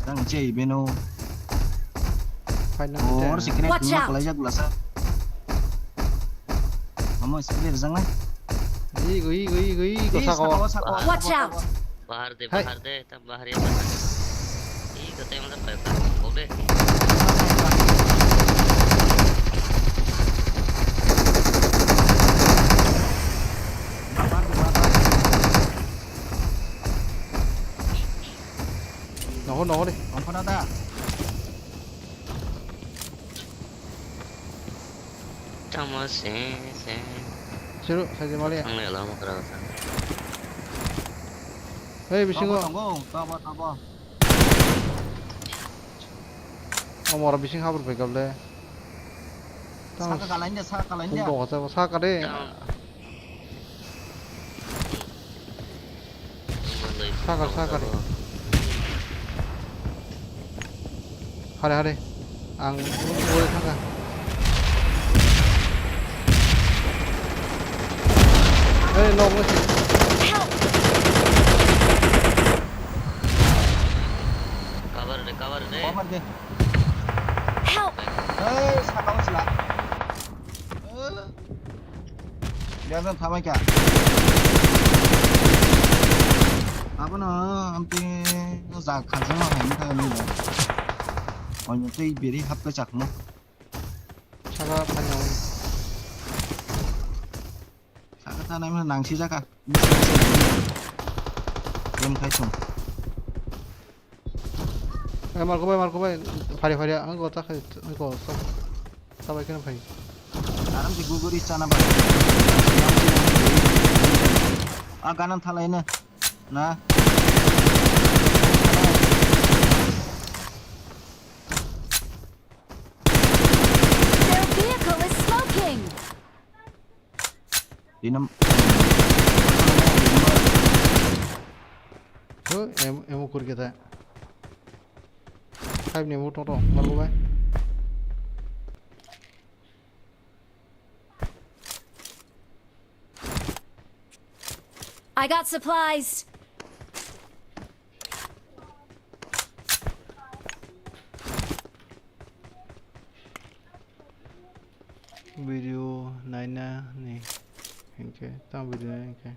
Tang che Vino. Fight na gana. Oh, oro si kene Watch out! Kalaijak lasa. Amo spray rijak nai. Igo, igo, igo, igo, sako. Watch out! Bahar de, bahar de, tam bahar ya bahar. Igo tem da pa pa. Obe. Noho, noho de. Ongkhona da. Tamo se, se. Sero, sai de mali. Ang le lama kara sa. Hei, bisingo. Tabo, tabo, tabo. Omor bising habur pai kable. Saka kalain de, saka kalain de. Saka de. Sakar, sakar. Hare, hare. Ang ore thangkha. Ei, nok, nok. Help! Cover de, cover de. Cover de. Help! Ei, sakao sila. Biar thamai kha. Abono amte no ja khajama hai ni thani da. Oino tei beri hapka chakmo. Saka phanya. Saka thanai ma nangsi jaka. Em khai song. Hey, Marco bhai, Marco bhai, phari phari ang go ta khai, ang go ta. Ta bai kena phai. Aram se guguri chana ba. A ganan thalai na. Na. Their vehicle is smoking. Dinam. Huh, em, emo kurke ta. Five ni emo toto, Marco bhai. I got supplies. Video naina ni hinkhe, tamo video naina hinkhe.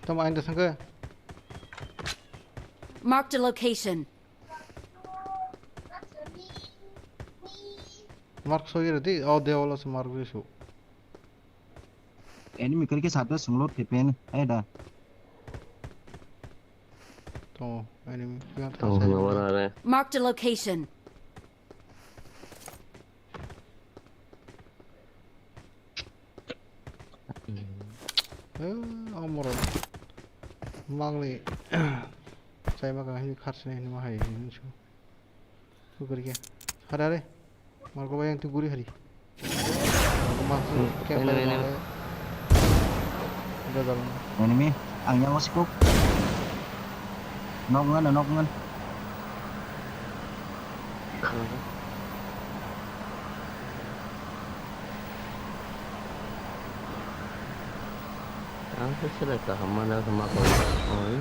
Tamo aini da sangkhe. Marked a location. Mark soi redi, o de olo se mark risu. Enemy kiri ke satu sunglut P P N, ayo da. To, enemy. Yang Tong tengah hwnba saya. Oro are. Marked a location. Eh, amoro. Mangni. Chai ma kang hini kharchini hini ma hai hini su. Sukar kya? Hare, hare. Marco bhai, yang tu guri hari. Marco bhai, hmm, camp enemy, enemy. Ada dalam. Enemy, ang yang masih kok. Nok ngan, nok ngan. Ang se select kaham mano khe ma koi. Oi.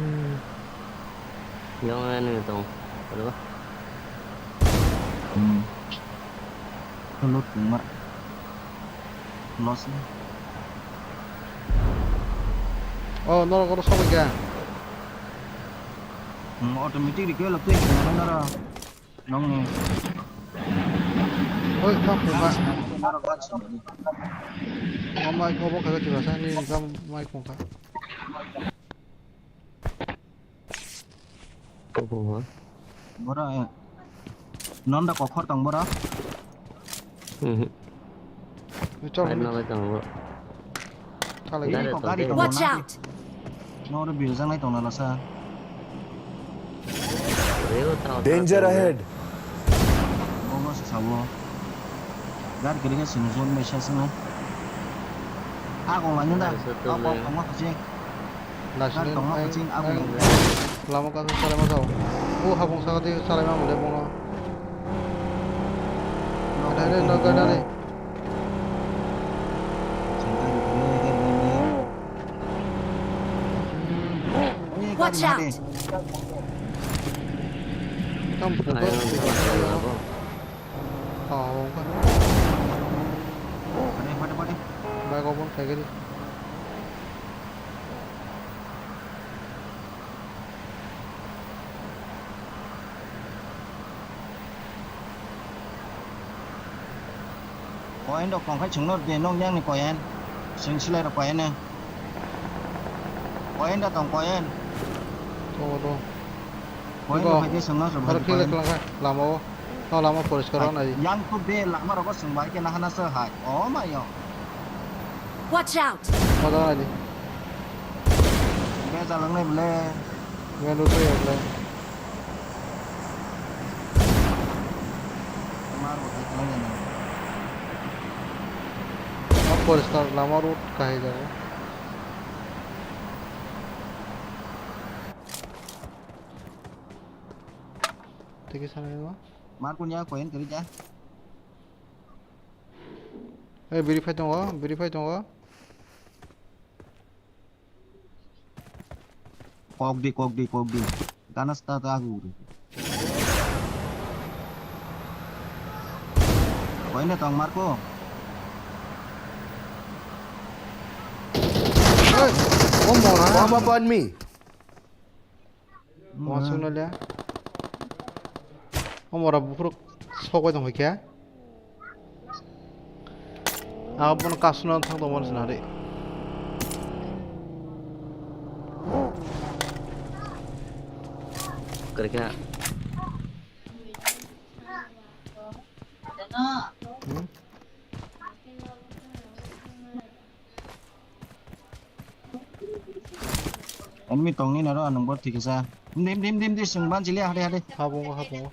Yang enemy tong. Ada ba? Hmm. Loot tongma. Loss ni. Oh, norok oro sobai kha. Hmm, automatic recoil twi khe naro. Nongni. Oi, fuck, fuck. Naro gas sini. Nong mai ko bo khaga tiba sa ni gam mai ko kha. Ko bo ha. Bora, eh. Nonda kokhor tong bora. Mhm. Chal, ai, nalai tong bo. Thalai. Gari ko, gari tong. Watch out! Noro biljang nai tong nala sa. Danger ahead. Bobo se sabo. Gari kiri ke sini zone mai sa sini. Ako lani da. Gari sa to. Ako le. Tong ma kuching. Nasini tongma kuching abo. Lama kasu salai ma jao. O habung saka di salai ma mole bono. Ada ada naga nani. Watch out! Tam buka. Ah, wong ka. Pade, pade, pade. Bai ko bon khaigari. Koen rok tongkhai chwngno de nok yakni koen. Chwng silai rok koen. Koen da tong koen. Tongo, tongo. Koen rok hai de chwngno chwng aro hai khele koen. Kwlangkha lama o. O lama poriskar o nai. Yang tu be lama rogo sung bai ke nahana se hai. O mayo. Watch out! Pada nai di. Be jalang nai bole. Be lu tu ya bole. Mar bo hai khlai nai. O poriskar lama road kahai jago. Tiki sana ma? Mar punya koin kiri ja. Eh, biri phai tongo, biri phai tongo. Kok di, kok di, kok di. Ganas ta ta guru. Koin da tong Marco. Eh, oh, mora. Bomb upon me. Wasung na le. Omora buphuru sokbai tong khe. Abono kasno thang tong mano sinari. Terka. Enemy tongni naro anung bor thikisa. Dim, dim, dim, dim, sung ban chili hade, hade. Habungo, habungo.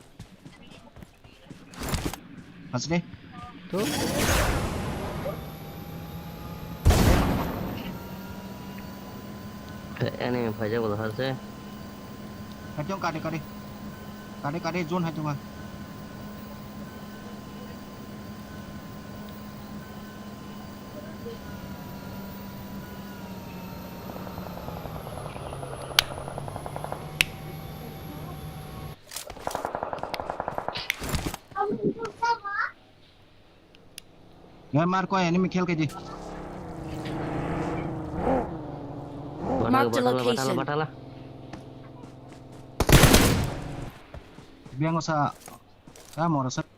Asli. Tu. Enemy phaijak bolo harse. Haitong kade, kade. Kade, kade, zone haitong ha. Ya, Marco, enemy khel kaji. Marked a location. Biang sa.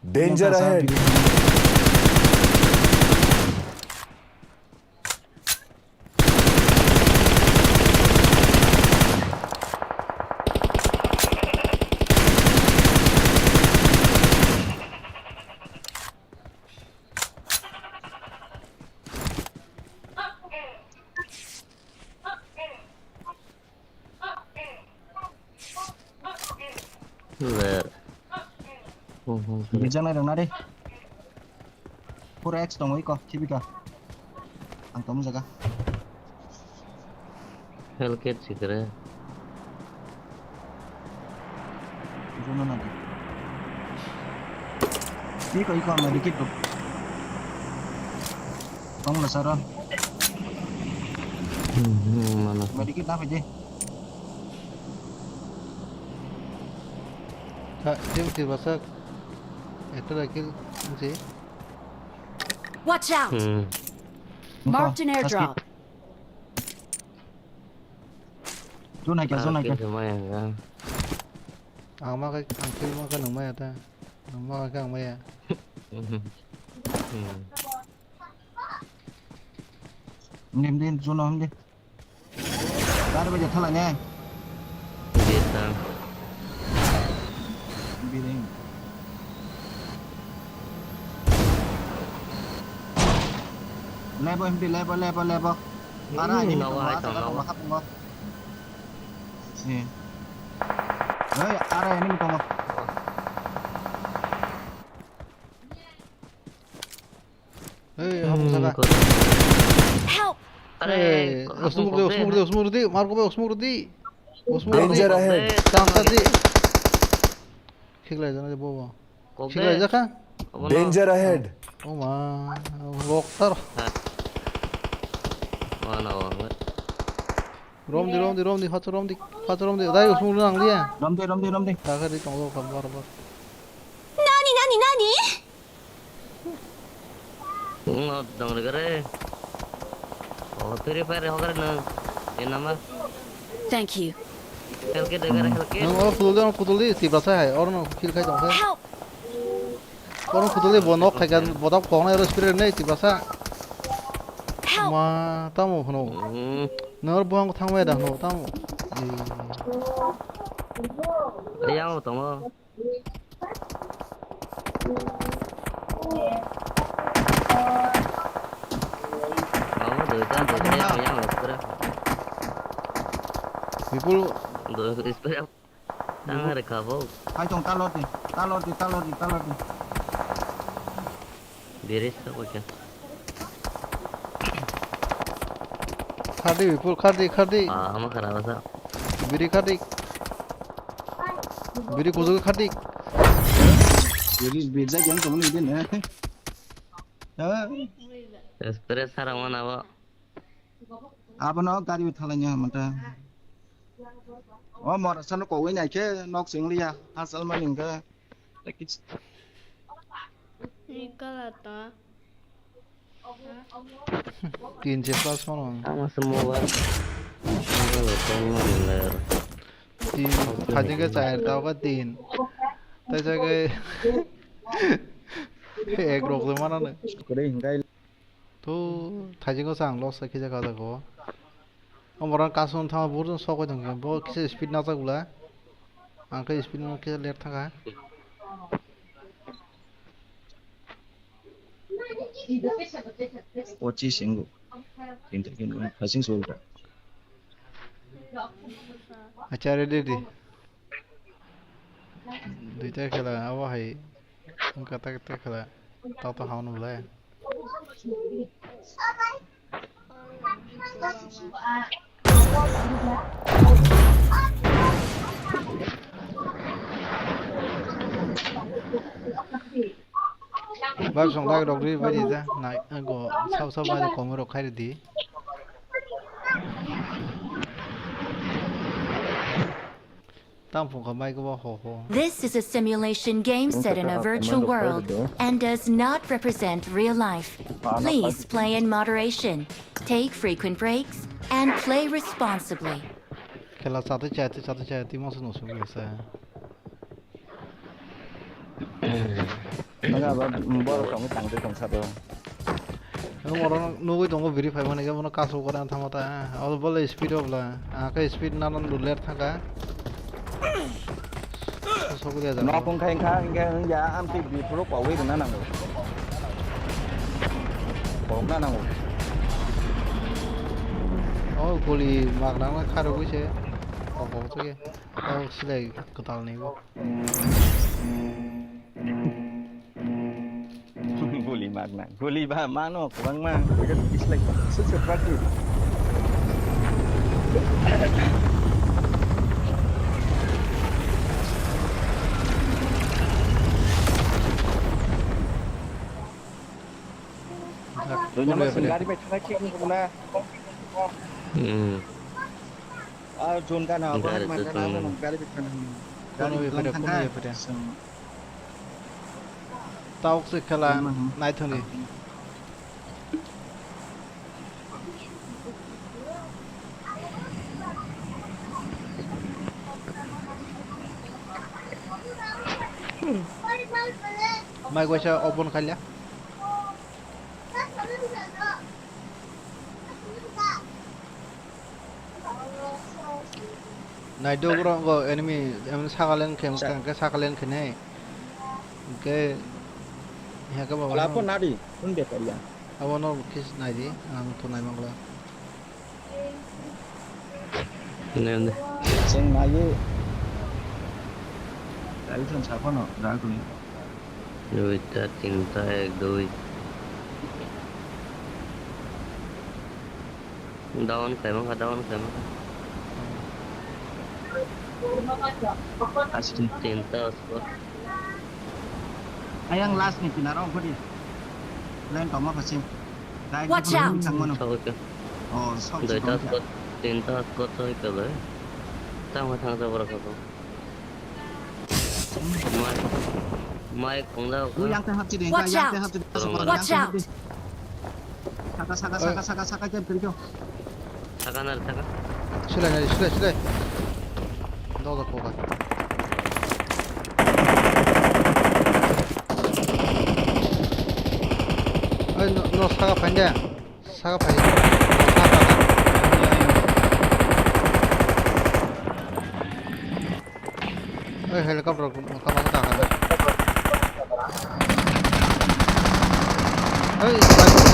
Danger ahead. Ler. Hum, hum, hum. Bijanai rwng na de. Four X tongo iko, kibika. Ang tong jaga. Hellcat sikre. Jono na de. Iko, iko, ang medikit do. Tong la saro. Hmm, hmm, mana? Medikit na phaidi. Tha, team tirbasak. Ekta rakil, si. Watch out! Hmm. Marked an airdrop. Zone hai kya, zone hai kya. Ang ma kai, ang kill ma kai nang maya ta. Ang ma kai ang maya. Hmm. Dim, dim, zone ham dim. Dari baja thala ne. Dim ta. Biring. Lebo, hindi, lebo, lebo, lebo. Ara, ini nawa hai tong, nawa. Hapung. Eh. Hei, ara, ini tong. Hei, hapung saka. Help! Hei, osmur di, osmur di, osmur di, Marco bai osmur di. Osmur di. Danger ahead. Tangsa di. Khiklai jana bobo. Khiklai jakha. Danger ahead. O ma, boktar. Rom di, rom di, rom di, phato rom di, phato rom di. Dai, osmur nang dia. Rom di, rom di, rom di. Taka di tong lo kam bar bar. Nani, nani, nani? Tong lo dong re gare. O, Free Fire ho gare na. E nama. Thank you. Hellcat de gare, Hellcat. Nang oro pudul di, oro pudul di, si basa hai. Oro no kill khai tong khai. Help! Oro pudul di, bo nok khai kan, bo dap kong na oro spirit nei, si basa. Help! Ma, tamo hono. Hmm. Nor buang thang mai da hono, tamo. Yang tongo. Amo doi ta, doi ta, yang, yang, spray. Bipul. Doi spray. Tang re kha bo. Hai tong, talor di, talor di, talor di, talor di. Beres ta bo kya? Khardi, Bipul, khardi, khardi. Ah, ama khara basa. Biri khardi. Biri kuzu khardi. Biri birja jang tong ni din, eh. Eh. Spray sara mana bo. Abono gari thalai nya mata. O mor sano kowai nai khe nok sing liya, hasal mani hingkhe. Ni kala ta. Tin se plus mano. Ama se mobile. Mobile tong mani ler. Tin, phajing ke chair, tao ka tin. Tai sa ke ek rok le mana ne. Kore hingkai. To, thaijingo sa ang loss khe jaka jago. Omorang kasung thangma burjong sok oi thangkhe, bo kisa speed najak bwla. Ang khe speed no khe ler thangkha. Pochising go. Kintu kintu hasing sulta. Acha, ready, ready. Duita khela abo hai. Wngkha tak tak khela. Tato haunu le. Bar song lag rok ri bai di da. Nai, go sab sab bai kom rok khai di. Tamo phung kha mic bo ho ho. This is a simulation game set in a virtual world and does not represent real life. Please play in moderation, take frequent breaks, and play responsibly. Khela chatwi chatwi chatwi chatwi twi masa no sugwi sa. Nang abo borok tongwi tangtwi tongsa do. Ang oro nugwi tongo biri phai mani khe bono kasu kore ang thangma ta. Abo bole speed o bla. Ang khe speed nanan du ler thangkha. Sokri aja. Nok wngkha wngkha wngkha wngya amtwi bifuru kogwi rwna nango. Kokna nango. O guli magnangna kharogwi se. Kok kok se. O silai kwtal ni bo. Guli magna. Guli ba mano kwbangma. Dislike. Sut se practice. Doi nama sing gari bai thangna khe wng na. Hmm. Ah, John ka na, gari man ka na, gari bai thangna. Kono bai phede, kono bai phede. Tauk se khela naithoni. Mai gwaisa open khalia. Naidok rok go enemy, enemy sakalen khe, hwnkhe sakalen khe nai. Hwnkhe, hwnkhe baba. Lapo nadi, hwn bepar ya. Abo no kis naidi, ang to nai mangla. Nende. Chwng naiwi. Tari thon saphano, ragni. Duita, tinta, ek, dui. Down khaima kha, down khaima kha. Asti. Tinta, squad. Ayang last ni kinaro ang kodi. Line tongma phasim. Watch out! Thangmano. Thok khe. Oh, sok. Duita squad, tinta squad thok khe le. Tamo thang sa borok ko. Mai, mai khongjak. Yang te hapchi de, yang te hapchi de. Watch out! Saka, saka, saka, saka, saka, jam kiri jo. Saka nar, saka. Silai, silai, silai. Doga koga. Ai, no, no, saka panja. Saka panja. Saka. Oi, helicopter rok tamo khe taka na. Oi, bike.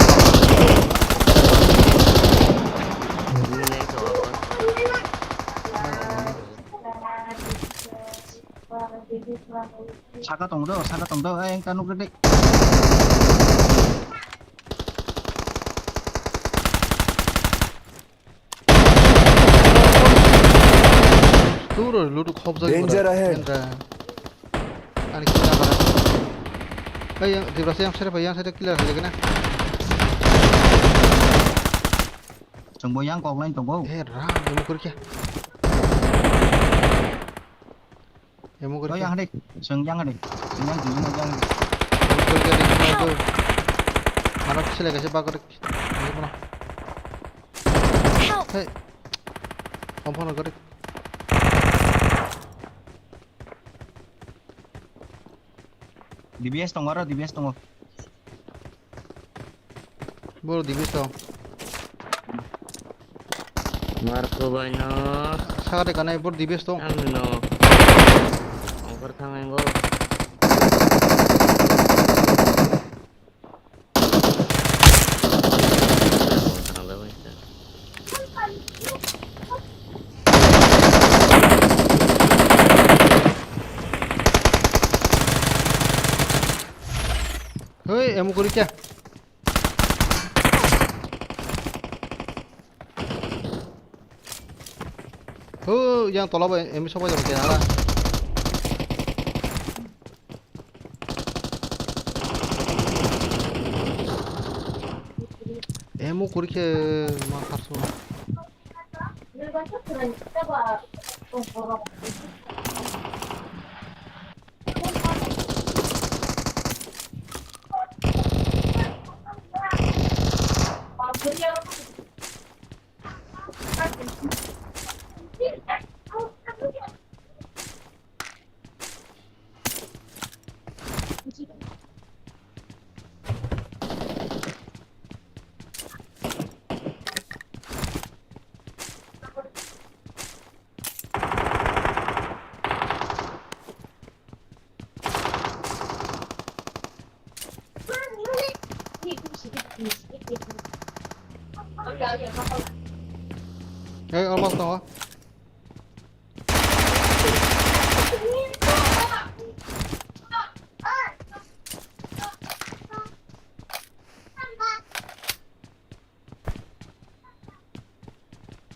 Saka tong do, saka tong do, eh, engka nuk gede. Turo lutu khobjak. Danger ahead. Ani kisa bara. Hey, yang, Tiprasa yang sere pa, yang sere clear hai lagi na. Chwngbo yang kok line tongo. Eh, ram, dulu kurikya. Emo gori. Yang hade, seng yang hade. Seng yang dulu yang hade. Emo gori gori. Mana sila kasi bakar. Ini mana? Hey. Kompon gori. D B S tongo aro, D B S tongo. Boro D B S tong. Marko bai no. Sagade kanai boro D B S tong. Ang no. Por thang ang go. Hei, emu kuri kya? Hu, yang tola bo emu sobai jabo kya nara. Emu kuri khe ma kharsu. Hey, almost tongo.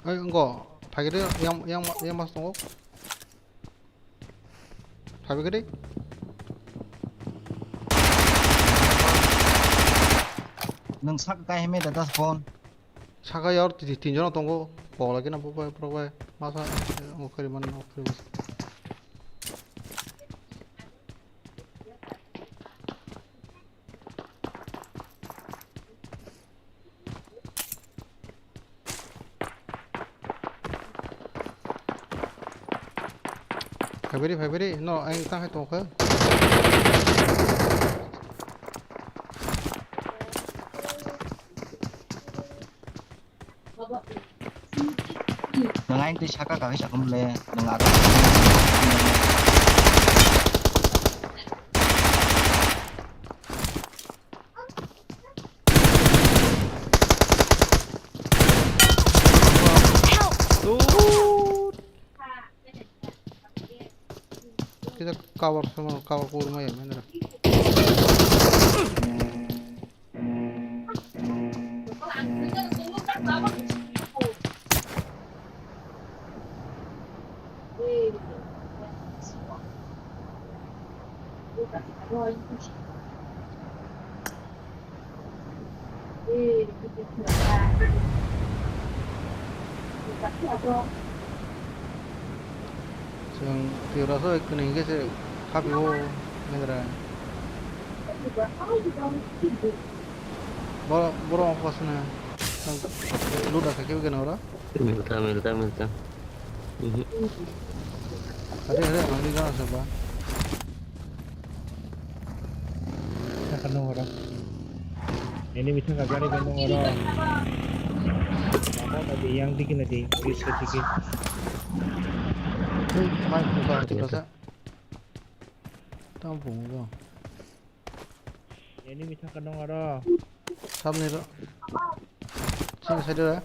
Oi, wngkha, phaikhe de, yang, yang, yang mas tongo. Phaikhe de. Nwng sak kai hime da das phone. Saka yor ti-, tin jona tongo. Pogla kina bo bai, borok bai. Masa, eh, wngkha ri mani, wngkha ri mani. Phaibari, phaibari, no, ang tang hai tongkha. Nang aing twi saka kagwi sakhum le, nang aro. Kita cover sama, cover kurma ya, mana? Chwng twi rw-o kwnwi hwnkhe se khapio mendra. Bo-, borok ongkha swnwi. Loot asai khe gana oro. Milta, milta, milta. Mhm. Are, are, ang di gana saba. Thaka nung oro. Enemy thaka gari bai nung oro. Baba, baba, yang digi na di, police ka digi. Tei, mai, buka, buka sa. Tamo pungo bo. Enemy thaka nung oro. Samni ro. Sini side ro.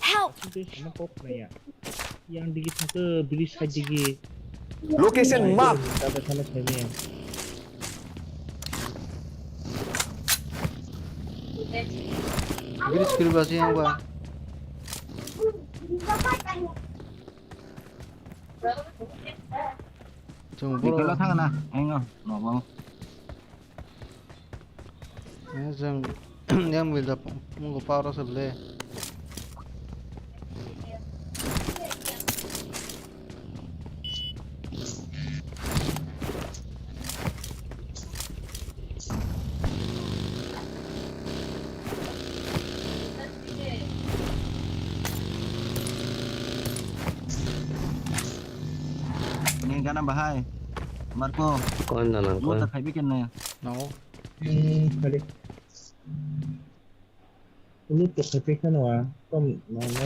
Help! Aswk tei sama kok naya. Yang digi thangkhe bridge side digi. Location mark. Tabasano saimaya. Bridge kiri basi yang ba. Chwng boro. Bikolo thangna, engo, nobo. Eh, chwng yang mil da mungo power aswk le. Ini gana bahai. Marco. Kon na nang Mo kon. Ta khai bikin na. No. Hmm, kali. Ini to khai bikin wa. Kom no no.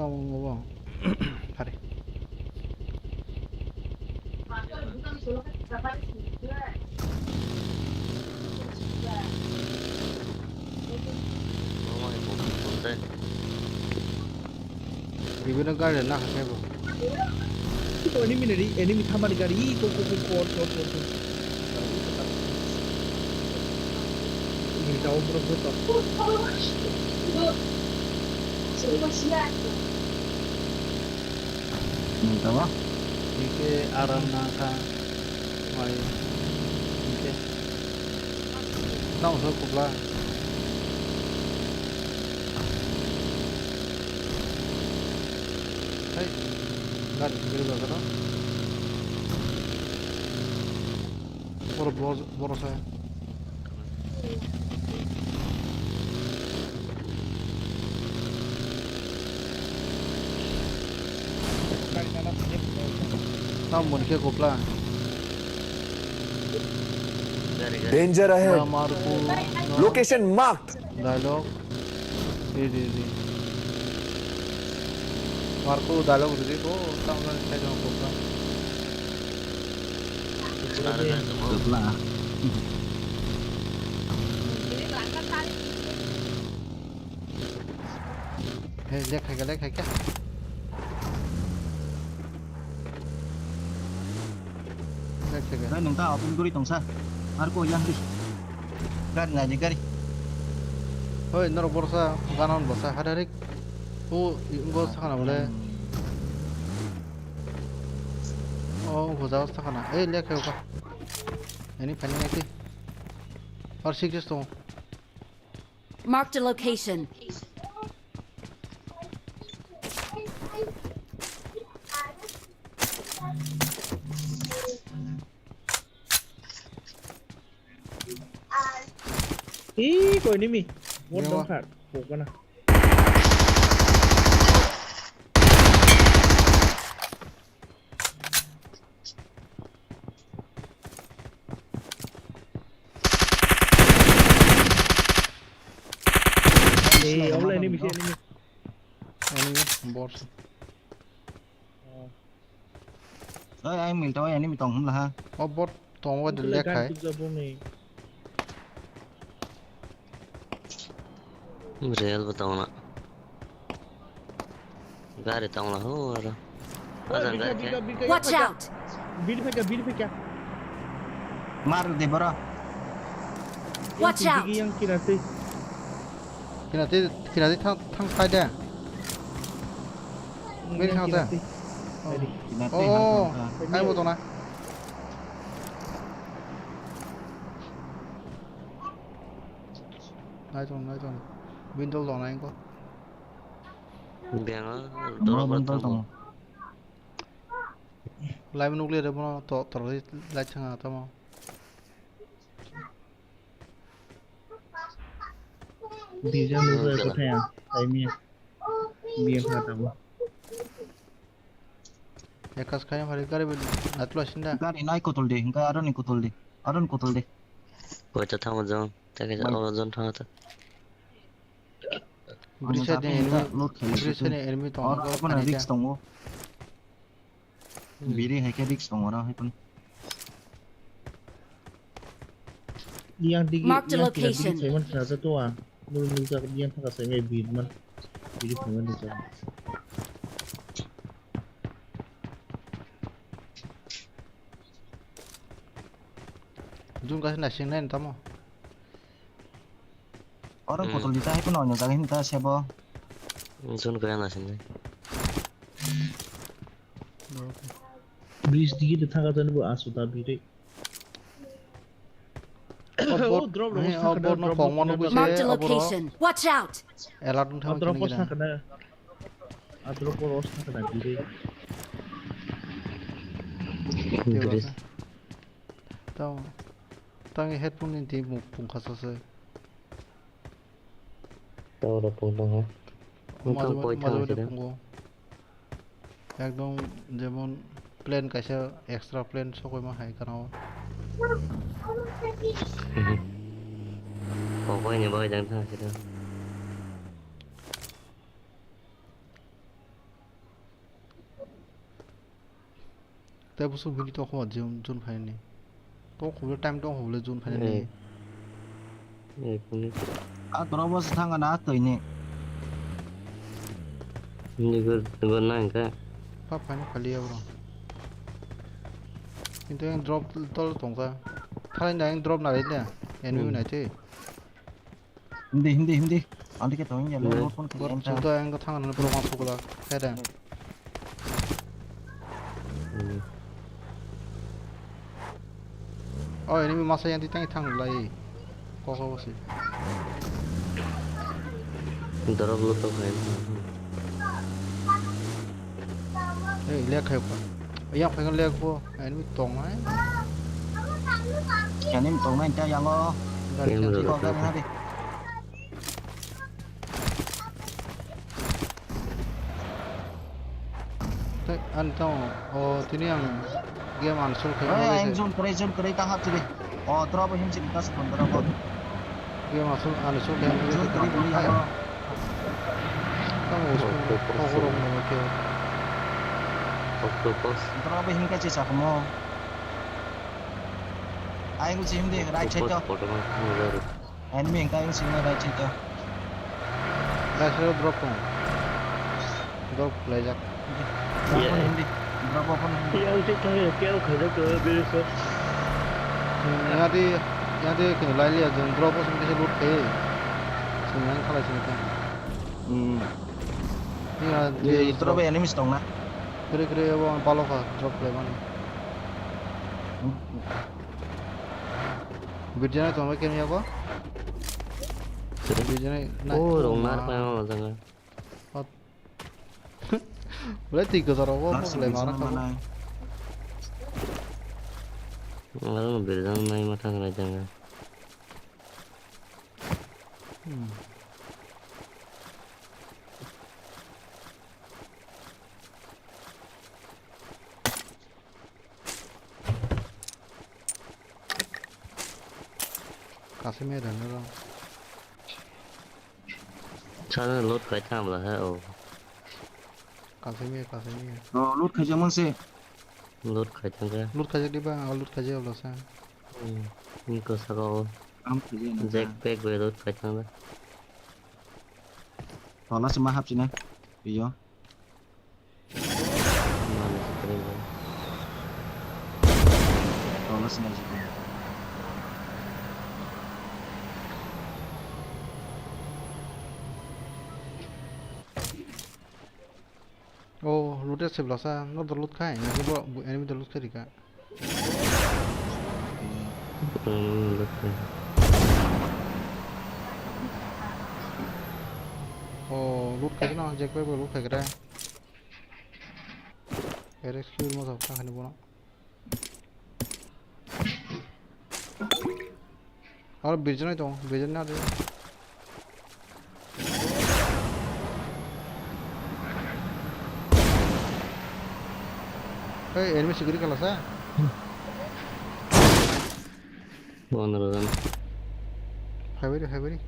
Tamo mo bo. Hari. Bibino gari na hakai bo. Ko enemy ni, enemy thamani gari, ko, ko, ko, ko, ko, ko, ko. Ni daw bro, bro, to. Nang tawa? Ike aram na ka. Mai. Ike. Tamo so kubla. Hey, gari sendiri gak ada. Bor, bor, bor saya. Tam mun ke kopla. Danger ahead. Marku. Location marked. Dialogue. Di, di, di. Marku dialogue di ko tam na sai dong kopla. Kopla. Hey, lek hai ka, lek hai ka. Lek hai ka. Nai nung ta open guri tongsa. Ar ko yang di. Gari nai di gari. Hoi, norok borsa, ganan borsa, hadarik. O, go sakana bole. O, go jao sakana. Ei, lek hai ka. Ani pani nai ti. Ar six tong. Marked a location. Ih, kau ini mi. What the fuck? Bukan ah. Ei, obo lai enemy se, enemy. Enemy, bot. Oi, ai mil to, enemy tong hum laha. O bot tong wa de lek hai. Real ba tong na. Gari tong la ho aro. Ajan gari ke. Watch out! Biri phai ka, biri phai ka. Mar de bora. Watch out! Yang kira tei. Kira tei, kira tei thang, thang phai de. Biri thang de. Oh, kai bo tong na. Nai tong, nai tong. Window tong nai ko. Beng o, dorok rok tongo. Lai nukle re bono to, to lai thanga tamo. Bijang ni bai kothai ang, tai mi. Biya kha tamo. Ekas khai mari gari bil natlo sinda. Gari nai kotol de, hingka aro ni kotol de. Aro ni kotol de. Koi ta thamo jong, ta ke oro jon thanga ta. Bridge side ni enemy, bridge side ni enemy tongo. Oro haikhe risk tongo. Biri haikhe risk tongo oro haikhe. Yang digi, marked a location. Saiman khna jato a. Nul nul jak yang thaka sai mai biri man. Biri saiman nul jak. Jun kasi nasing nai tamo. Oro kotol di ta hai pono onyo jaga hini ta sebo. Jun kaya na sini. Bridge digi de thaka jani bo asu da biri. Oh, drop, drop, drop. Marked a location. Watch out! Alert wng thang drop kini kini. Sakana. Atro ko roast na kana diri. Tei Diri. Wala. Tao. Tang headphone ni di muk pung khasa se. Tao ro pung tong ha. Maje Mukang maje poi maje thang maje sida. Pungo. Ekdom jemon plan kaisa extra plan sokoi ma hai kana o. Pokoi ni bai jang thang sida. Tei busu bini tong khoma June, June phainani. Tong khobole time tong khobole June phainani. Eh. Eh, kuni. A toro bo se thanga na twi ni. Ni go, go na ka. Pa phaina khali ya bro. Kintu yang drop tol tong ka. Thalai na yang drop na le. Enemy Hmm. nai te. Hindi, hindi, hindi. Andi ke tawing ya, Hindi. Lo phone Bor kaya suda yang ka thang na bro ma sukla. Kaya da. Hmm. Oh, ini masa yang titang thang lai. Kok kok sih. Dorok lo to kaya. Eh, lihat kayak apa? Yang pengen lihat gua. Enemy tong ai. Enemy tong nai ta yang o. Gari Yang siya. Iko gari na di. Tei, ani tong, o, tini ang game uninstall khaima Oi, bagwi ang se. Zone kwrwi, zone kwrwi ta hap chili. O, drop him chili ta se phone drop. Game uninstall, uninstall khaima bagwi se. Zone kwrwi bini yago. Tamo usko, Octopus. Kok rok mo ke. Octopus. Drop him ka chisa kamo. Ai ngu chim de, right side to. Octopus, kotorma, nuzar. Enemy hingka yung sing na right side to. Right side drop tong. Drop laijak. Drop Yeah. on hindi. Drop on hindi. Yang sih kaya kaya kaya ke beri so. Yang di, yang di kena lai liya jeng drop on bisa loot kaya. Sing yang khalai sini kan. Hmm. Iya, Iya, di itu drop. Apa enemies tong na? Kiri kiri apa balok ah drop lai mana? Hmm. Birjana tong kaya apa? Birjana na. Oh, rong nar pa ma jang. Boleh tiga saro ko boleh mana kamu? Mana? Mana birjang nai mata ngai jang. Hmm. Kasih medan orang. Sana loot khai thang bla he o. Kasimi, kasimi. Oh, loot khai jang se. Loot khai thang ka. Loot khai di ba, loot khai jang bla sa. Hmm. Ni ko sa ko. Am khai jang na. Jack pack be loot khai thang da. Tola se ma hap sina. Iyo. Oh, loot se blasa, no do loot khai, na bo enemy do loot khai rika. Hmm, loot khai. Oh, loot khai no, Jack bhai bo loot khai kra. Ere skill mo sabta khani bono. Aro birjana tong, birjana de. Hey, enemy sikiri kala sa. Pondro jon. February, February.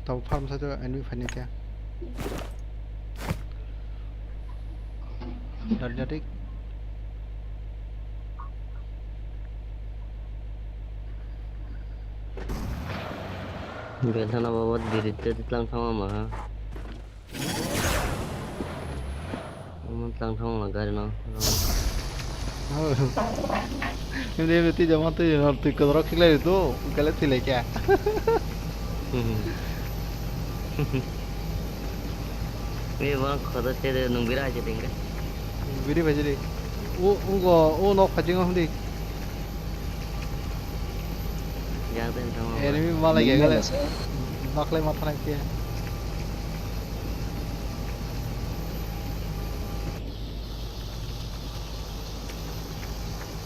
Tau farm side o enemy phaini khe. Dari dari. Belthana babat diri te tlang thangma maha. Omo tlang thang la gari no. Hindi hindi twi jama twi no twi kodoro khiklai tu kale twi lai kya. Ni bang khoda te de nung bira je ding. Biri bajiri. U u go u nok phajing hum di. Enemy malai gagale. Maklai mathanai khe.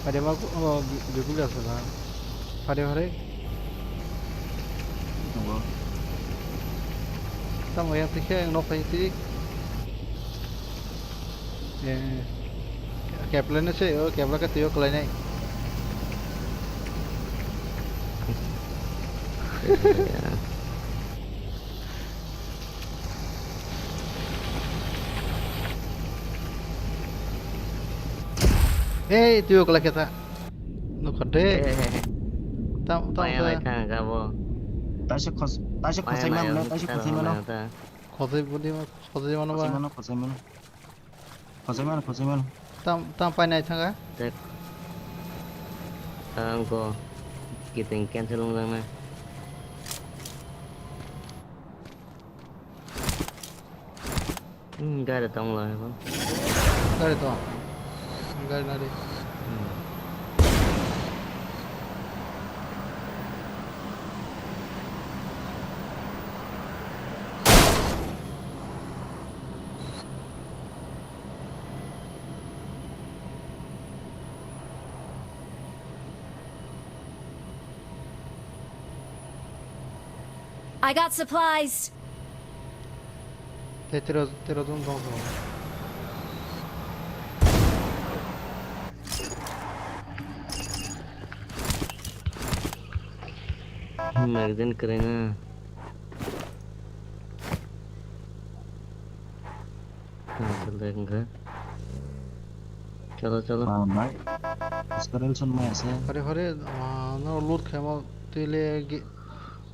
Pade ma, oh, bikul gas na. Pade hore. Tamo yang tikhe ang nok hai tik. Eh, kepla no se, oh, kepla ka tuyo klai nai. Hey, tuyo klai keta. No khade. Tam, tam. Maya sa. Mai thang ka bo. Taisa khos, taisa khosai mano, taisa khosai mano. Khosai budi ma, khosai mano ba. Khosai mano, khosai mano. Khosai mano, khosai mano. Tam, tam pai nai thanga. Tek. Ang ko kiting cancel wng jang na. Hmm, gari tong lai bo. Gari tong. Gari nari. Hmm. I got supplies. Tei tero, tero jon tong tong. Magazine kwrwi na. Chalo, chalo. Ah, bhai. Inspiration mai ase. Hore, hore, ah, no loot khaima tile gi-,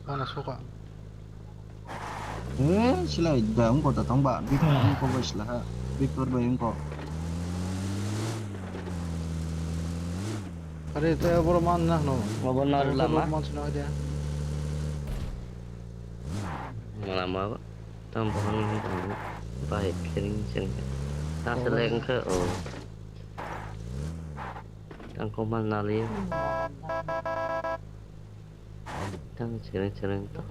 mana soka. Eh, silai da, wngkha da, thangba, bithang wngkha bai silaha, Victor bai wngkha. Are, te boro man na hno. Obo nor lama. Man sino dia. Lama ba. Tam bohong ni tang. Bai, kering seng. Ta seleng ke, oh. Tang komal nali. Tang chereng chereng to.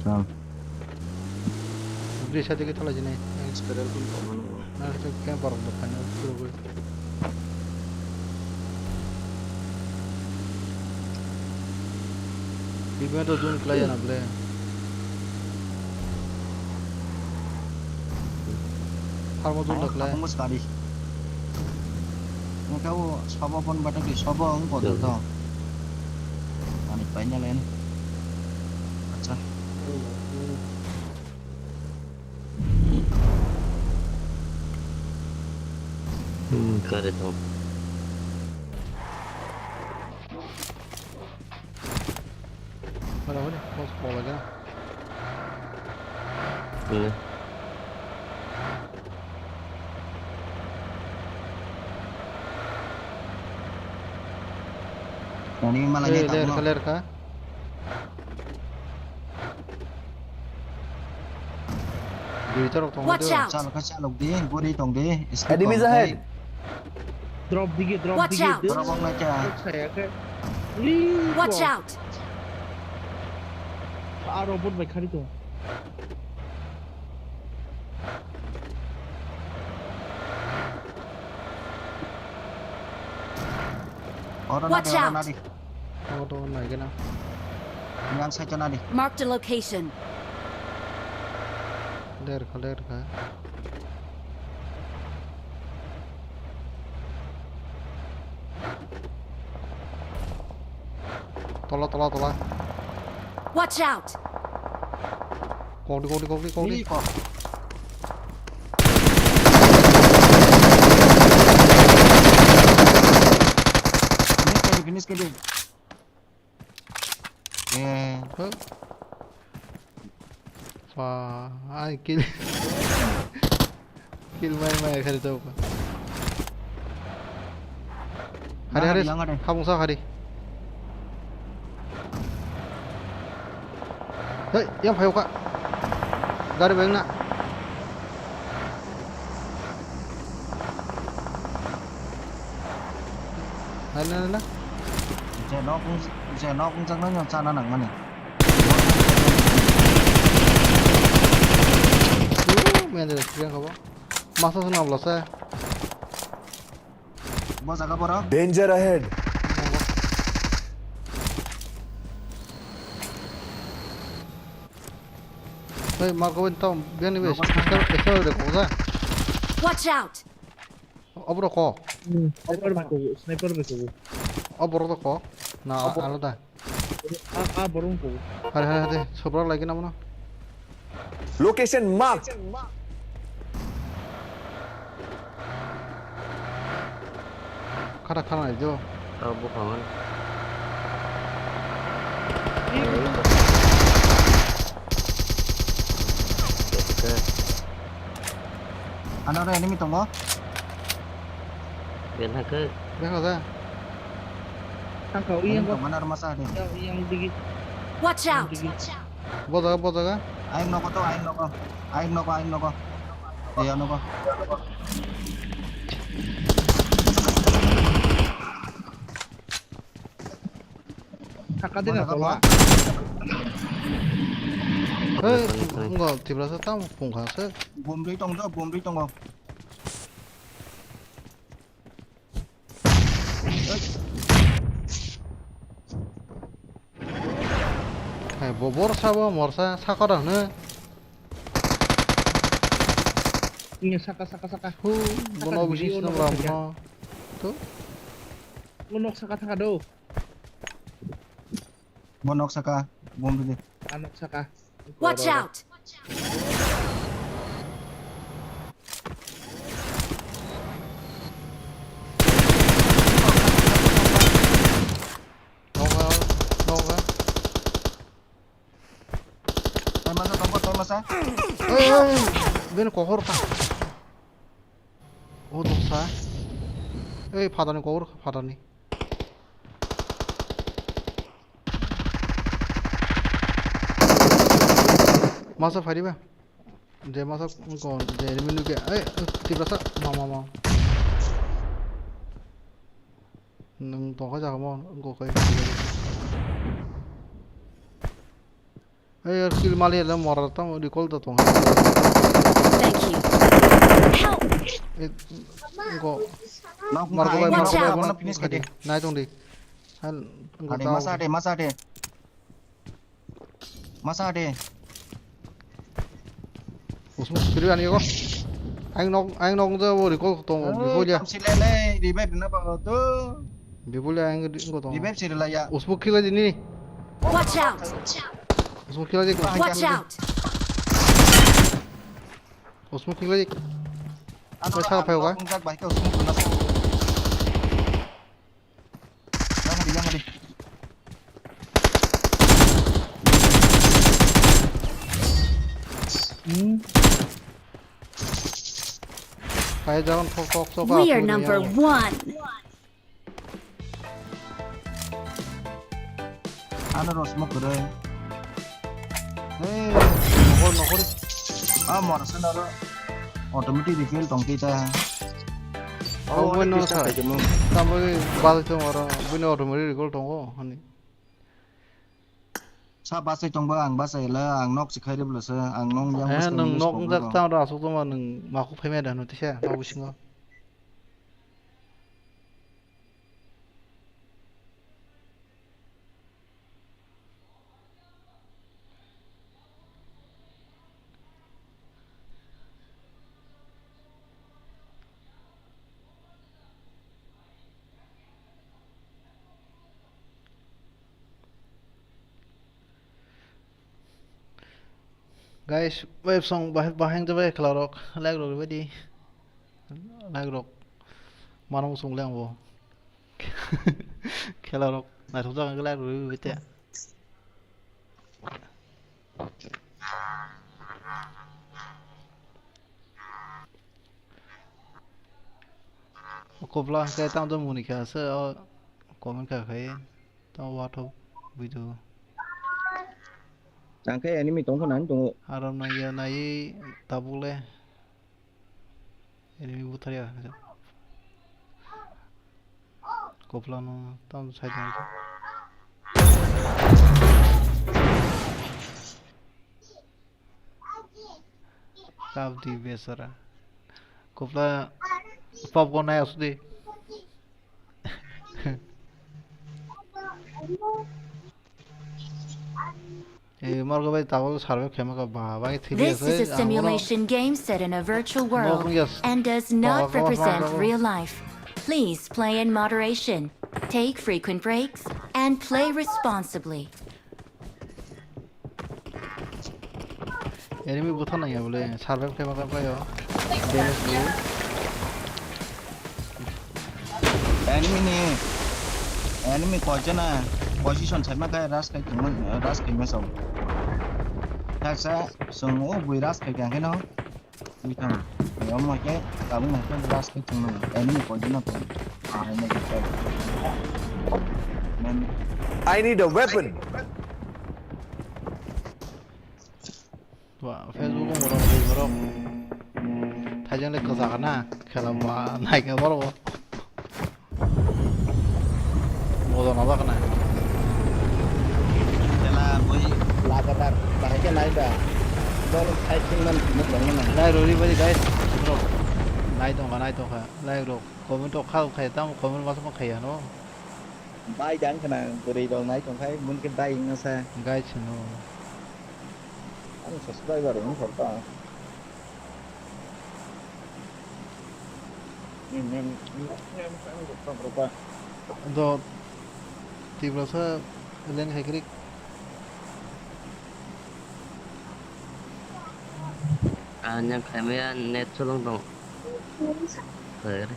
Chal. Bri sa digi thala jini. Experience pun kok mano. Na to kya parok do khani puro goi. Bibia to jun klai na ble. Harbo jun da klai. Kamu sekali. Engkau sobo pon batak di sobo ang kotor to. Ani paina len. Acha. Hmm, kare to. Mana mana? Pos pola jana. Ini. Nani malah ni ler ka, ler ka. Dui torok tongo. Watch out! Chalo ka chalok di, guri tong di. Enemies ahead! Drop digi, drop digi. Watch out! Drop ang na kya? Saya ke. Watch out! Aro bot bai khari to. Watch out! Auto nai gana. Yang sa chana di. Marked a location. Ler ka, ler ka. Tola, tola, tola. Watch out! Kok di, kok di, kok di, kok di. Ini kok. Finish kadi, finish kadi. Eh. Huh? Wah, ai kill. Kill mai mai khari tau ka. Hari hari. Yang ada. Habung sa hari. Hei, yang phayo ka. Gari beng na. Nai, nai, nai, nai. Je nok wng-, je nok wngjaknai no chana nangmani. Su, mende restaurant kabo. Masa suna bwlasa. Bo jaga borok. Danger ahead. Hey, Marco, wait, tao, biang ni, wait, Marco, sniper, sniper de kok ja. Watch out! Abro ko. Hmm, sniper bai kubu, sniper bai kubu. Abro to ko. Na, Abro. Alada. A, a, borong kubu. Hari, hari, hari, sobra lagi na mano. Location marked. Khara, khara nai jo. Abo bwkhango. Ano aro enemy tongo. Bel hakhe. Bel hakhe. Tangkha, enemy uyang tongo, ano aro masa ade. Uyang digi. Watch out! Digi. Bo jaga, bo jaga. Ayang nogo to, ayang nogo. Ayang nogo, ayang nogo. Ayang nogo. Saka de na tola. Hey, ngo Tiprasa tamo pungkha se. Bomrwi tong do, bomrwi tongo. Hai, bo borsa bo morsa sakora hwno. Ini saka, saka, saka. Hu, saka bono di, bisi oh, sinam nok ram saka. Mo. Tu. Mo nok saka thaka do. Mo nok saka, bom bidi. Ah, nok saka. Watch out! Nokha, nokha. Tai masa, tongkol, tai masa. Ei, ei, ei, bini kohor ka. O doksa. Ei, phatarni kohor, phatarni. Masa phariba. Je masa kon, je enemy nuke. Ei, Tiprasa, ma, ma, ma. Nwng tongkha jaga mo, wngkha khe. Ei, yar kill mali le mora tam recall da tong. Thank you. Help! Ei, wngkha. Nok Margo bai, wngkha, Margo bai, nok bono finish kadi. Nai tong di. Han, wngkha. Ade, tao. Masa ade, masa ade. Masa de. Usmuk kiri ani ko. Aing nok, aing nok je bo recall tong, oh, recall ya. Tamsi le le, revive na ba to. Bibul ya aing ko tong. Revive siri la ya. Usmuk kila jini. Watch out. Usmuk kila jini. Watch out. Usmuk kila jini. Ano, sa phai ka. Usmuk na. Yang di, yang di. Hmm. Kaya jangan tok tok sok. We are number one. Ano rosmo kore. Hey, nokor, nokor. Ah, morasa naro. Automatic refill tong tita. Oh, oh, wani no sa. Tamo bal tong oro, bini automatic recall tongo, hani. Sa basai tongba, ang basai la, ang nok si khairi bwlasa, ang nong yang. Eh, bwskang nung nok wngkha. Tamo asuk tongma nung makhuk phaimai da no tisa, nok bisingo. Guys, web song bahai bahai jaba khela rok, like rok rebaidi. Like rok. Mano song le ang bo. Khela rok. Naithok jak ang like rok rebaidi te. Kopla hwnkhe tamo tamo muni kha se o comment kha khai tamo watho video. Tang khe enemy tong kha nani tongo. Aro naiya nai tabuk le enemy buthar ya. Koplano tam side. Kap di besara. Kopla pop ko nai asudi. Eh, morgo bai tabuk survive khaima ka ba, bai thili This is a ase, ang bono simulation game set in a virtual world wngya s-, and does not oh, oh, represent oh, oh. real life. Please play in moderation, take frequent breaks, and play responsibly. Enemy butha nangya bole, survive khaima ka payo. Damage bo. Enemy ni, enemy koijana position saima khe rush khai tongma, rush khaima sao. Thaksa song o bui rush khai khe no. Bui thang. Yo mo khe tabuk mo khe rush khai tongma. Enemy koijana tong. Ah, enemy koi. Man. I need a weapon. Wah, Facebook o borok, borok. Thaijang le kwchak na, khela ba, naikhe borok. Modo no bakna. Khela bui lagatar, bahai khe nai da. Dol khai thing man, mo tong na. Lai rori bari guys, bro. Nai tong kha, nai tong kha. Lai rok, comment rok kha khai tam, comment mas ma khai ano. Bai dang khna, bwrwi rok nai tong khai, mun khe dai wngna sa. Guys no. Ani subscriber wng khor ta. Do Tiprasa len khai krik. Anyang khaimaya net cholong tong. Khairi.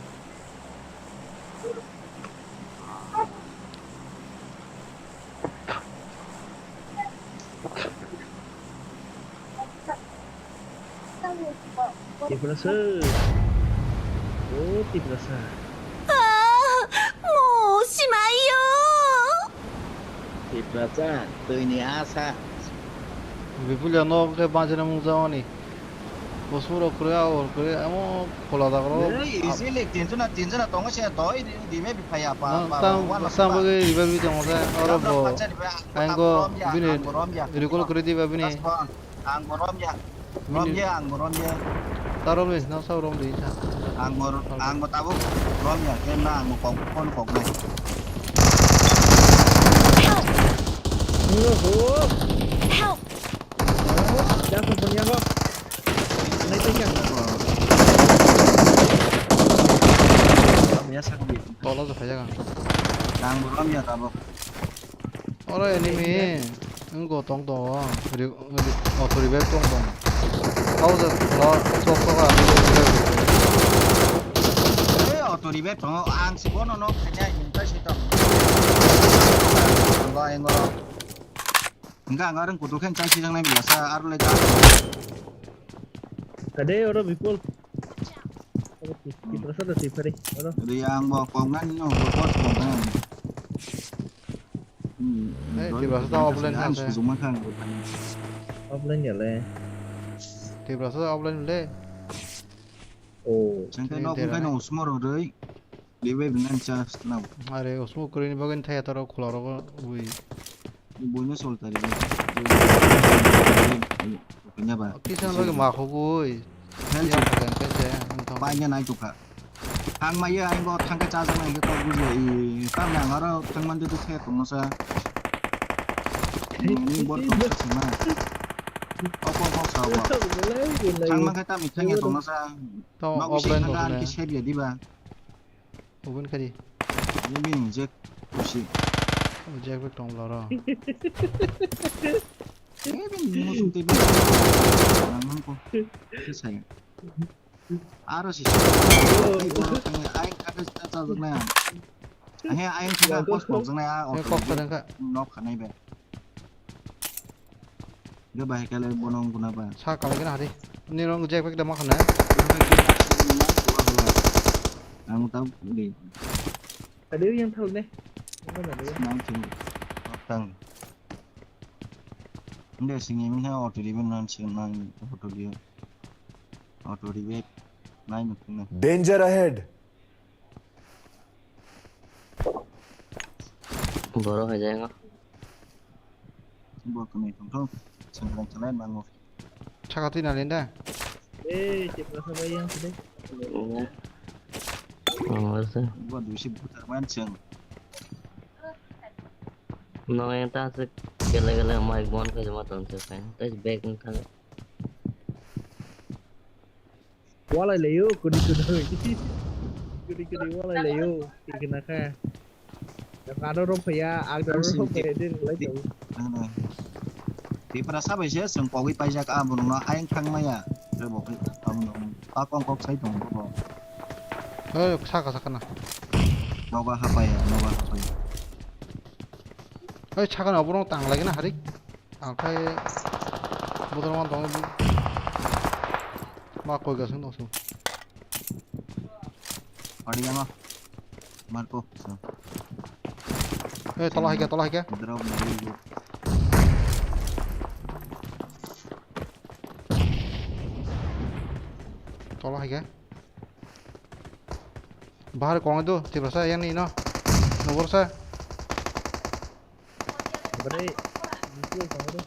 Tiprasa. O Tiprasa. Ah, mo simai yo. Tiprasa, twi ni asa. Bipul ya nok ke banjana mung jawani. Bosong rok kwrwi, a or kwrwi, amo khola jaga rok. Ei, easily, tinjona, tinjona tongo se, doi di, di me biphaya pa, pa, tam, wala tam pa. Bagwi revive tongo se, oro bo. Ang bo rom ya, ang bo rom ya. Recall kwrwi diba bini. Last one. Ang bo rom ya. Rom ya, ang bo rom ya. Ta rom ni, na sa rom di sa. Ang bo, ang bo tabuk rom ya, khe na ang bo kok, phone kok nai. Help! Help! Yang pun punya kok. Naik tinggi. Kamu ya sakit. Tolo se phaijaga. Ang bo rom ya tabuk. Oro enemy. Wngkho tong tongo. Ri-, ri-, auto revive tong tong. Hausa lo sok sok a. Ei, auto revive tongo. Ang si bono nok khainai, hintai si tong. Ang bo, ang bo. Hingke ang arang kutu khen chai sijak nai bilasa, aro le ta. Ade, oro Bipul. Oro Ti-, Tiprasa da Tipari, oro. Ri ang bo kok nani no, bo kok kok nani. Hmm, eh, doi Tiprasa ta offline ang sa se. Sujuma khan. Offline ya le. Tiprasa ta offline le. Oh. Chengkai nok wngkai no usmoro roi. Revive nang chance nang. Are, o smoke kwrwini bagwi thaya taro khula rogo bui. Buino sol tari. Kisa bagwi ma khogwi. Help. Yang pakai pese, entong. Paina nai tukha. Thang maya, ang bo thangka chajak nai to bujo i. Tam nang aro thang mande tu khe tongsa. Ni bor tongsa sima. Opo opo sa opo. Thang mangka tam i thang ya tongsa. To offline thangka ani save ya diba. Open kari. Ini bini jack kusi. Oh, jack bag tong loro. Ini bini musuh tibi. Nang ko. Saya. Aro si. Ai, borok thangwi, ai, kaka sita chajaknai ang. Ahe, ai, kaka post pokjaknai, a, auto kok kha. Nok khanai be. Ga bahai kale bono wngkuna ba. Sa kami kena hari. Ni rong jack pack dama khana. Ang tau di. Ada yang tahu nih. Nang sing. Tang. Nde sing ini ha auto di ben nan sing nang auto di. Auto revive. Nai nukung na. Danger ahead. Borok hai jai no. Bo kwnwi tongthok. Sengkrang chalai nango. Chaka twi nalin da? Eh, Tiprasa bai yang sini. Oh, oh, sir. Bo duisi butar man cheng. No, yang ta se gele gele mic bon khe jama tong se kan. Ta back ni thang. Walai layo, kudi kudi. Kudi kudi walai layo. Kikna kha. Kado rok phaiya, ang kado rok phaiya, din lai tong. Tiprasa bai se, seng kogwi paijak, ah, borok no ayang thang maya. Rebo, ah, borok no. Ah, kong kok sai tong, borok. Hei, saka, saka na. Noga hapaya, noga hapaya. Hei, saka na, borok tang lagi na, harik. Ang khai bodol man tong. Ma koi ga sung dong sung. Padi yang ah. Marco. So. Eh, tola hai ga, tola hai ga. Drop dari. Tola hai ga. Bahar kong itu, Tiprasa yang ni no. Nomor sa. Bade, itu yang kamu tuh.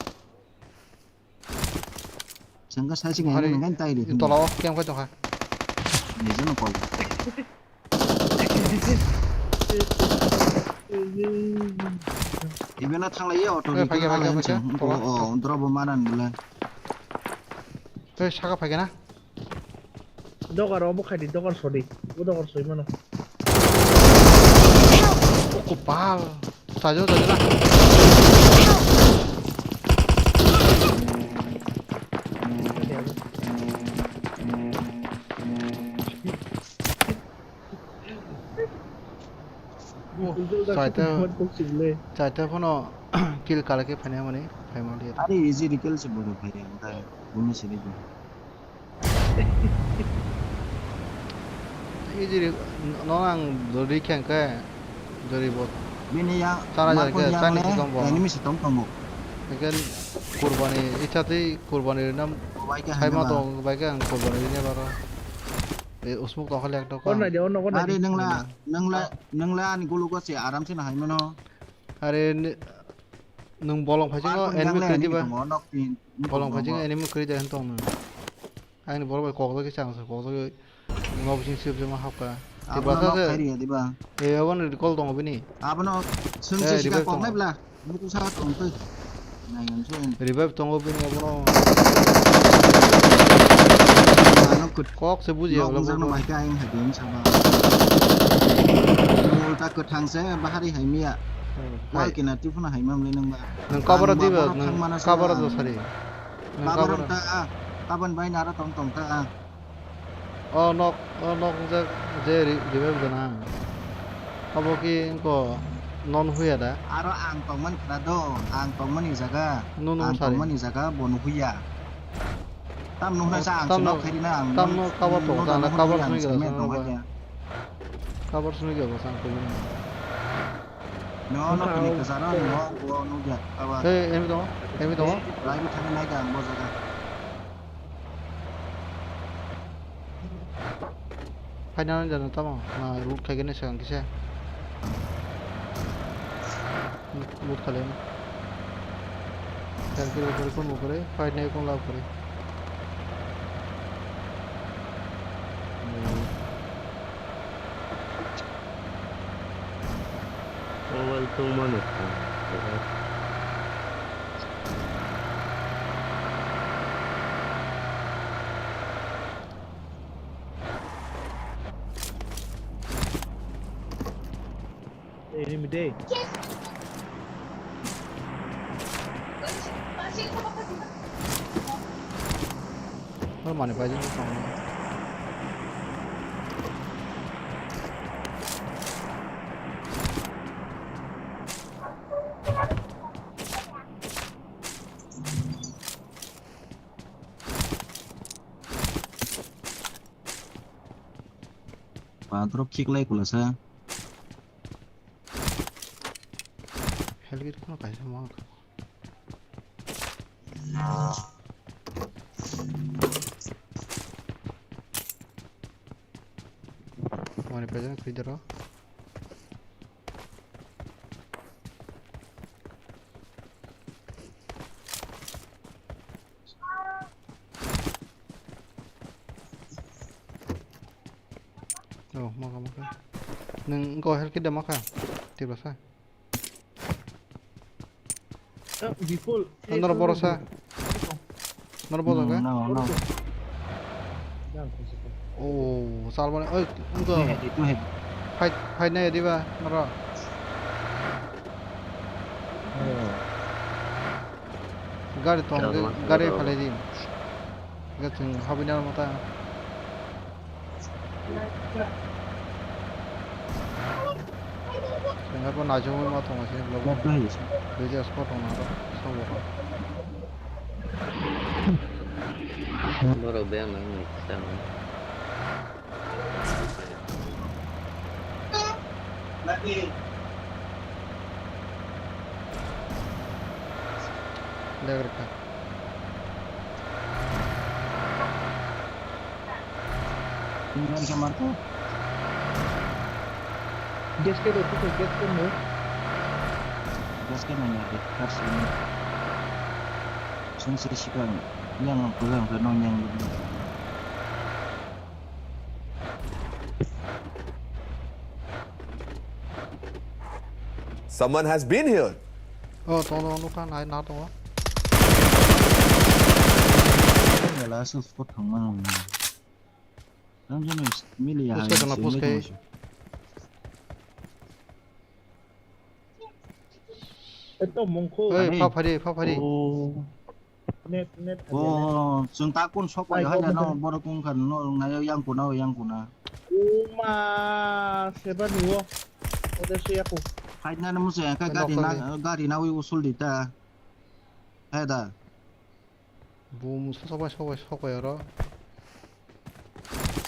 Sengka sai sing Hari yang kan tai di. Tola off yang kau tuh ha. Ni jono kau. Ibela thanglai ya auto. Eh, phai khe, phai khe, phai khe. Tola. Oh, drop mana nula. Eh, saka phai khe na. Dogar obo khai di, dogar sodi. Bo dogar soi mano. O kopal. Sajo, sajo na. Saita, saita phano kill kala khe phaina mani, phaima liya. Are easy kill se bodo phai ang ta, bumi sini bo. Easy no ang dori khen khe, dori bo. Bini ya, chara jar khe, chani sikam bo. Enemy se tong tongo. Ekan kurbani, icha tei kurbani nam. Bai khe phaima tong, bai khe ang kurbani ne baro. E usmuk tong khali ekta. Kon na de, ono kon na de. Are nangla, nangla, nangla ani gulu ko se aram se na hai mano. Are nwng bolong phai jwngo enemy kwrwi diba? Bolong phai jwngo enemy kwrwi da hwn tong nwng. Ani borok bai kok jagwi chang sa, kok jagwi nok bising sip jama hapka. Tiprasa se. Eh, aboni recall tongo bini. Abono swngsi sika kok nai bla. Mutu sa tong twi. Nai ngan so. Revive tongo bini abono. Kok se buji abla. Nok jano bai ka ayang hai bini saba. Ulta kwthang se bahari hai miya. Wal kina tipuna hai mamle nang ba. Nang cover diba, nang cover do sari. Nang cover ta, ah, tabon bai naro tong tong ta, ah. O nok, o nok je, je ri-, revive gana. Abo ki engko non huya da? Aro ang tongmani khna do, ang tongmani jaga, ang tongmani jaga bo nuhuya. Tam nuhna sa ang se nok khairina ang. Tam no cover to, ta na cover suni gana. Cover suni gana sa ang. No, no, kini kwcharo, no, bo nukya, aba. Hey, enemy tongo, enemy tongo. Lai bi thangwi nai kha ang bo jaga. Phaina nang jano tamo, na loot khaigani swkang kisa. Loot khalai. Tanki bo kore, kun bo kore, fight nai kun lab kore. Mobile tongmani. Enemy day. Hor mani pai jeng tong. Patrok khiklai kulasa. Helgit kono kaisa ma. Mani pajan khui daro. Oh, maka maka. Nang go help kida maka. Tiba sa. Before. Anor boro sa. Nor boro ka? No, no. Oh, salmon. Oi, go. Fight, fight na diba? Noro. Gari tong, gari phalai di. Ga chwng habina mata. Chwng abo naijagwi ma tongo se vlog. Video spot tongo aro sobo. Borok beng nang ni chang. Legreka. Tinggal sama tu. Gas ke tu tu gas ke mu. Gas ke mana deh, harus ini. Sensei sikang yang pegang ke nong yang. Someone has been here. Oh, tongo, nukha, nai, na tongo. Wala su spot thangma. Ang jeno mili ya. Push ka kana, push ka. Eto mongkho. Oi, pha phari, pha phari. Oh. Net, net. Oh, chwng ta kun sok bai hai no, borok wng kha no, nai yang kuna, yang kuna. Uma, seba niwo. Ode se yaku. Hai na mo se ka gari na, gari na wi usul di ta. Hai da. Boom, sok bai, sok bai, sok bai oro.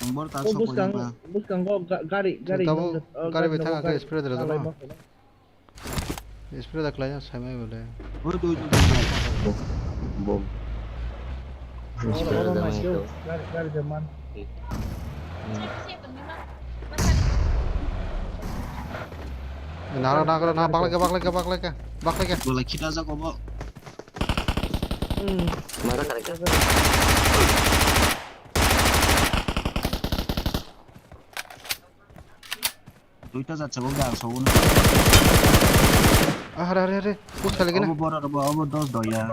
Ang bor ta sok bai. Bwskango gari, gari. Gari bai thang khe spray da jana. Spray da khlai sai mai bole. Oi, oi, oi. Bom. Gari, gari de man. Nara, nara, nara, baklai ka, baklai ka, baklai ka, baklai ka. Bola khita jak obo. Hmm. Mara kare ka. Duita jat chabo ga so un. Ah, hare, hare, hare. Push kali gana. Obo bora robo, obo dos doya.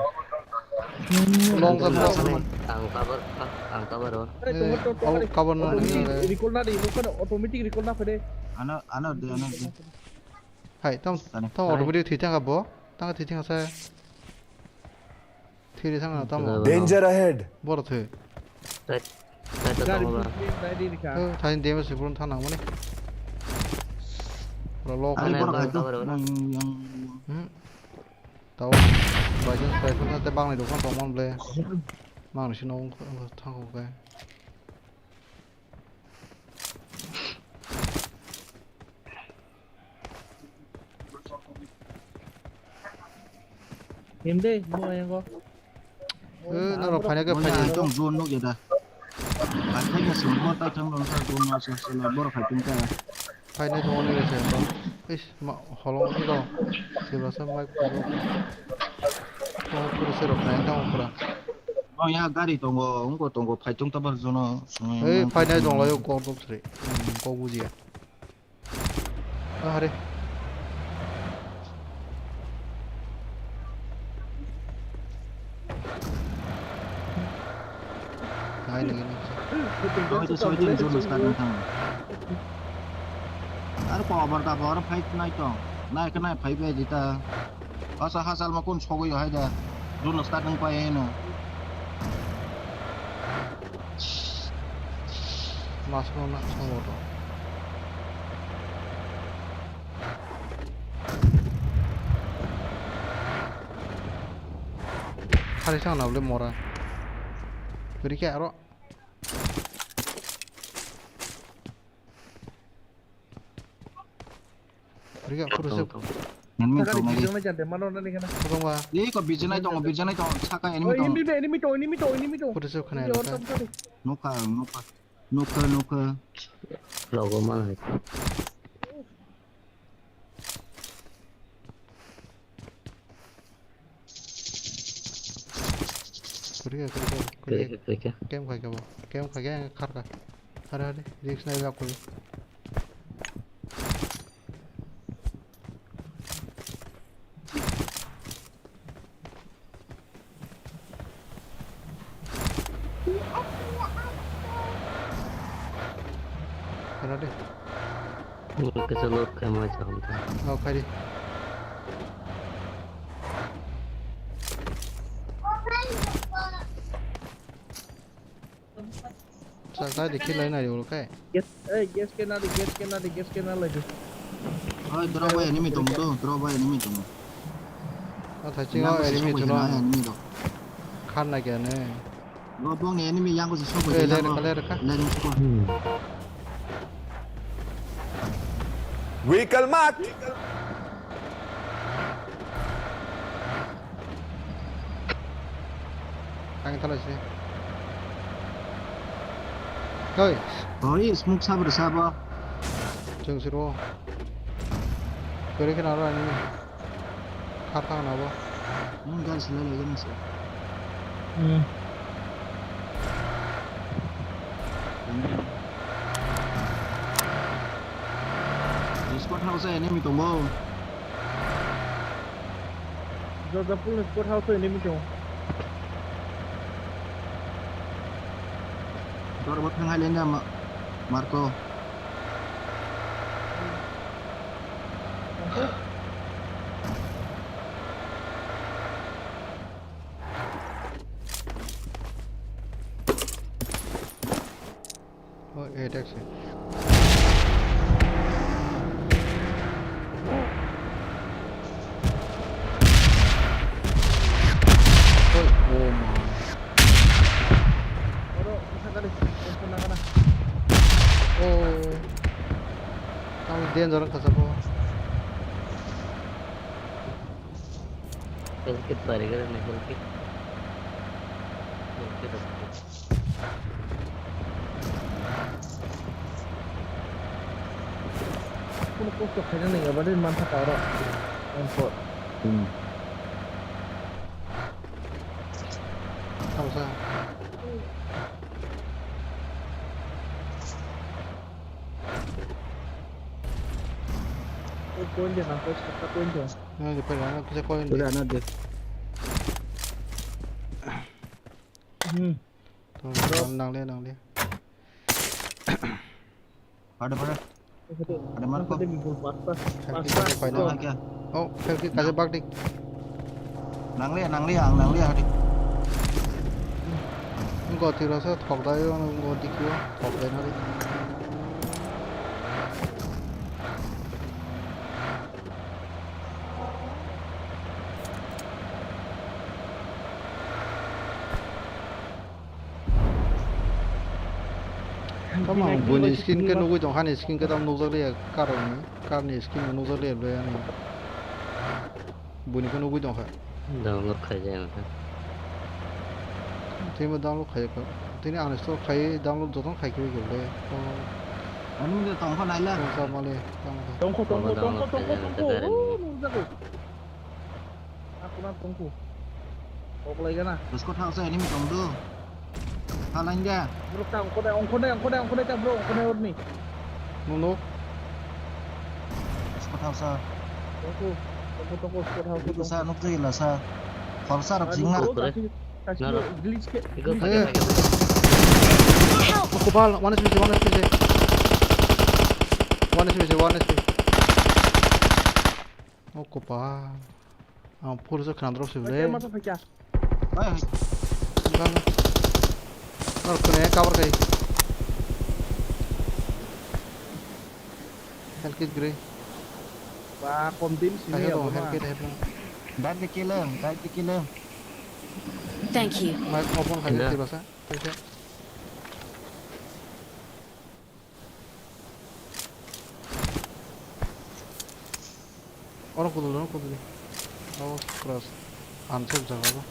Long jump, long jump. Ang cover, ang cover o. Eh, oh, cover no. Recall na de, recall na fede. Ano, ano de, ano de. Hai, tam, tam automatic thwi thang abo. Tang thwi thang sa. Thwi thang na tamo. Danger ahead. Boro thwi. Thai, thai to tamo ba. Thwi thang na di ka. Thai damage purun thang nang mani. Lo lo. Ani boro ka. Hmm. Tao. Bai jeng bai thang te bang ni dokan tong mon ble. Mang ni sino thang ko kai. Himde, mo ayango. Eh, naro phaina khe phaidi. Ekdom zone nuk ya da. Phaina khe sing bor tai thang rong sa zone ma sa sa la bor khai tung ta. Phaina thong ni se to. Is ma holong ni do. Sibra sa mai ko. Ko pura se ro khai thang pura. Oh ya gari tongo, ungko tongo phai tung ta bar zone. Ei phaina dong layo ko dok sri. Ko bujiya. Ahare. Nai nai nai. Soy soy din zone start nang thang. Ar ko abar da bor fight nai tong. Nai ka nai fight bai jita. Asa hasal ma kun sogwi hai da. Zone start nang pai no. Mas ko na song to. Hari sang na bole mora. Beri ke aro. Riga, pura se. Enemy tong, enemy. Bijana jande, mano na ni kana. Tong ba. Ei ko bijana tong, bijana tong, saka enemy tong. Enemy tong, enemy tong, enemy tong, enemy tong. Pura se khana. Nokha, nokha. Nokha, nokha. Logo man hai. Kuri ka, kuri ka, kuri ka. Kuri ka, kuri ka. Kem khai ka bo. Kem khai ka, khar ka. Hare hare, risk nai la koi. Hare hare. Kisa load khaima chaham ta. Oh, khai di. Sa, sa, di kill line ari ulo kai. Gas, eh, gas can ari, gas can ari, gas can ari. Oi, drop by enemy tong do, drop by enemy tong. Oh, thaching enemy tong. Khan na kya ne? Go bong enemy yang ko sok. Eh, ler ka, ler ka. Ler ko. Vehicle marked. Ang tala si. Hoi. Oi, smoke sabar sabo. Jeng siro. Kore kena ro ani. Kha thang na bo. Nung gas le le gani se. Hmm. Squad house e enemy tongbo. Jajapur ni squad house o enemy tongo. Dor bo thang hai le na ma-, Marco. Oh, eh, taxi. Oh, oh my. Oro, isa kali, isa nangana. Oh. Tamo danger wngkha sabo. Health kit pari kare na health kit. Health kit. Kuno post khaina nang ya bade man thaka oro. One four. Hmm. Tamo sa. Point de nang, point sakta point de. Nang de pera, nang kisa point de. Pera na de. Hmm. Tong, nang, nang le, nang le. Pada, pada. Pada, Marco. Pada, Marco. Pasta, pasta. Pada, pada. Oh, kaki kaje bak dik. Nang le, nang le, ang nang le, hadi. Wngkha twi rasa thok dai, wngkha dikhiyo, thok dai nari. Tamo ang buini skin khe nugwi tong, hani skin khe tamo nukjak liya, karoni, karni skin bo nukjak liya bwlai ani. Buini khe nugwi tong kha. Download khaijak ang khe. Tini download khaijak kha. Tini uninstall khai, download jotono khai khe bwlai. Ani mide tong kha naila. Tong kha male, tong kha. Tong kha, tong kha, tong kha, tong kha, tong kha. Oh, nukjago. Aku na tong kha. Kok lai gana. Biskot house enemy tong do. Halangya. Bro, ta ongkho dai, ongkho dai, ongkho dai, ongkho dai, ta bro, ongkho dai orni. Nono. Squad house. Tongkho, tongkho, tongkho, squad house. Iku sa nuk jai la sa. Khorsa rok jingna. Glitch ke. Iku glitch ke. Help! Kopal, one H P, one H P. One H P, one H P. Oh, kopal. Ang full se khna drop se bele. Masa phaikya. Hai, hai. Bang. Or kone cover kai. Health kit gre. Ba, kom din sini. Health kit, health kit. Dai de kill, dai de kill. Thank you. Mic open khai de basa. Oro kudul, oro kudul. Abo cross. Unsafe jaga bo.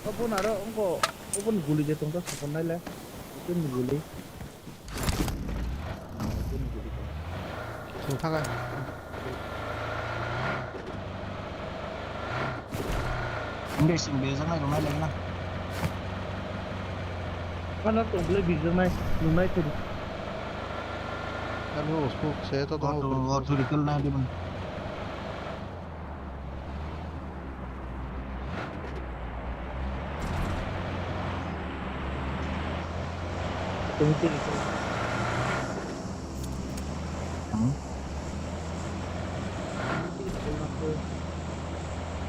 Obo naro ongko, obo ni guli je tongkha sakon naile. Obo ni guli. Thakai. Hindi sing bejak nai rung nai lagi na. Mana tong bele bijak nai rung nai thedi. Ano usku se to to. Auto, auto recall nai di bang.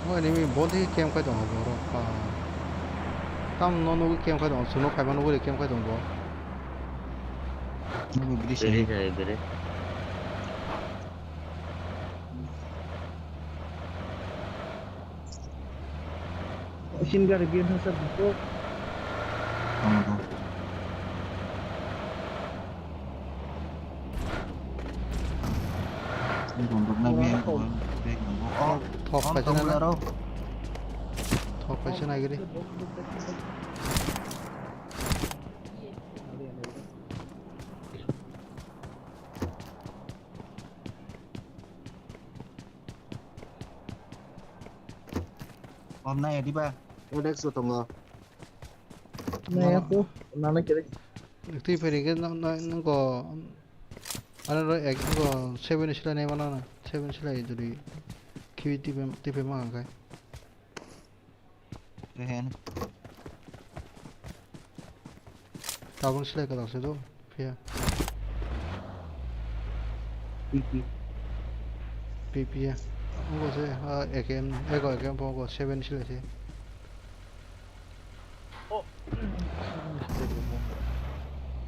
Mo enemy body camp kai tongo borok. Tam no nugwi camp kai tongo, suno kaiba nugwi camp kai tongo. Nugwi bridge. Bere jai bere. Sini gari biar masa buko. Tama tama. Ini gondok na biar. Oh, thok paisa na. Thok paisa na giri. Om nai diba? Index o tongo. Nai aku, nana kiri. Twi phai ringkhe nang, nang, nangko, ano ro ek, nangko seven silai nai mano na, seven silai jodi khibi twi phai, twi phai ma hwnkhai. Rehen. Tabung silai kwtal se do, phiya. P P. P P ya. Obo se, ah, A K M, ego A K M po obo seven silai se. Oh.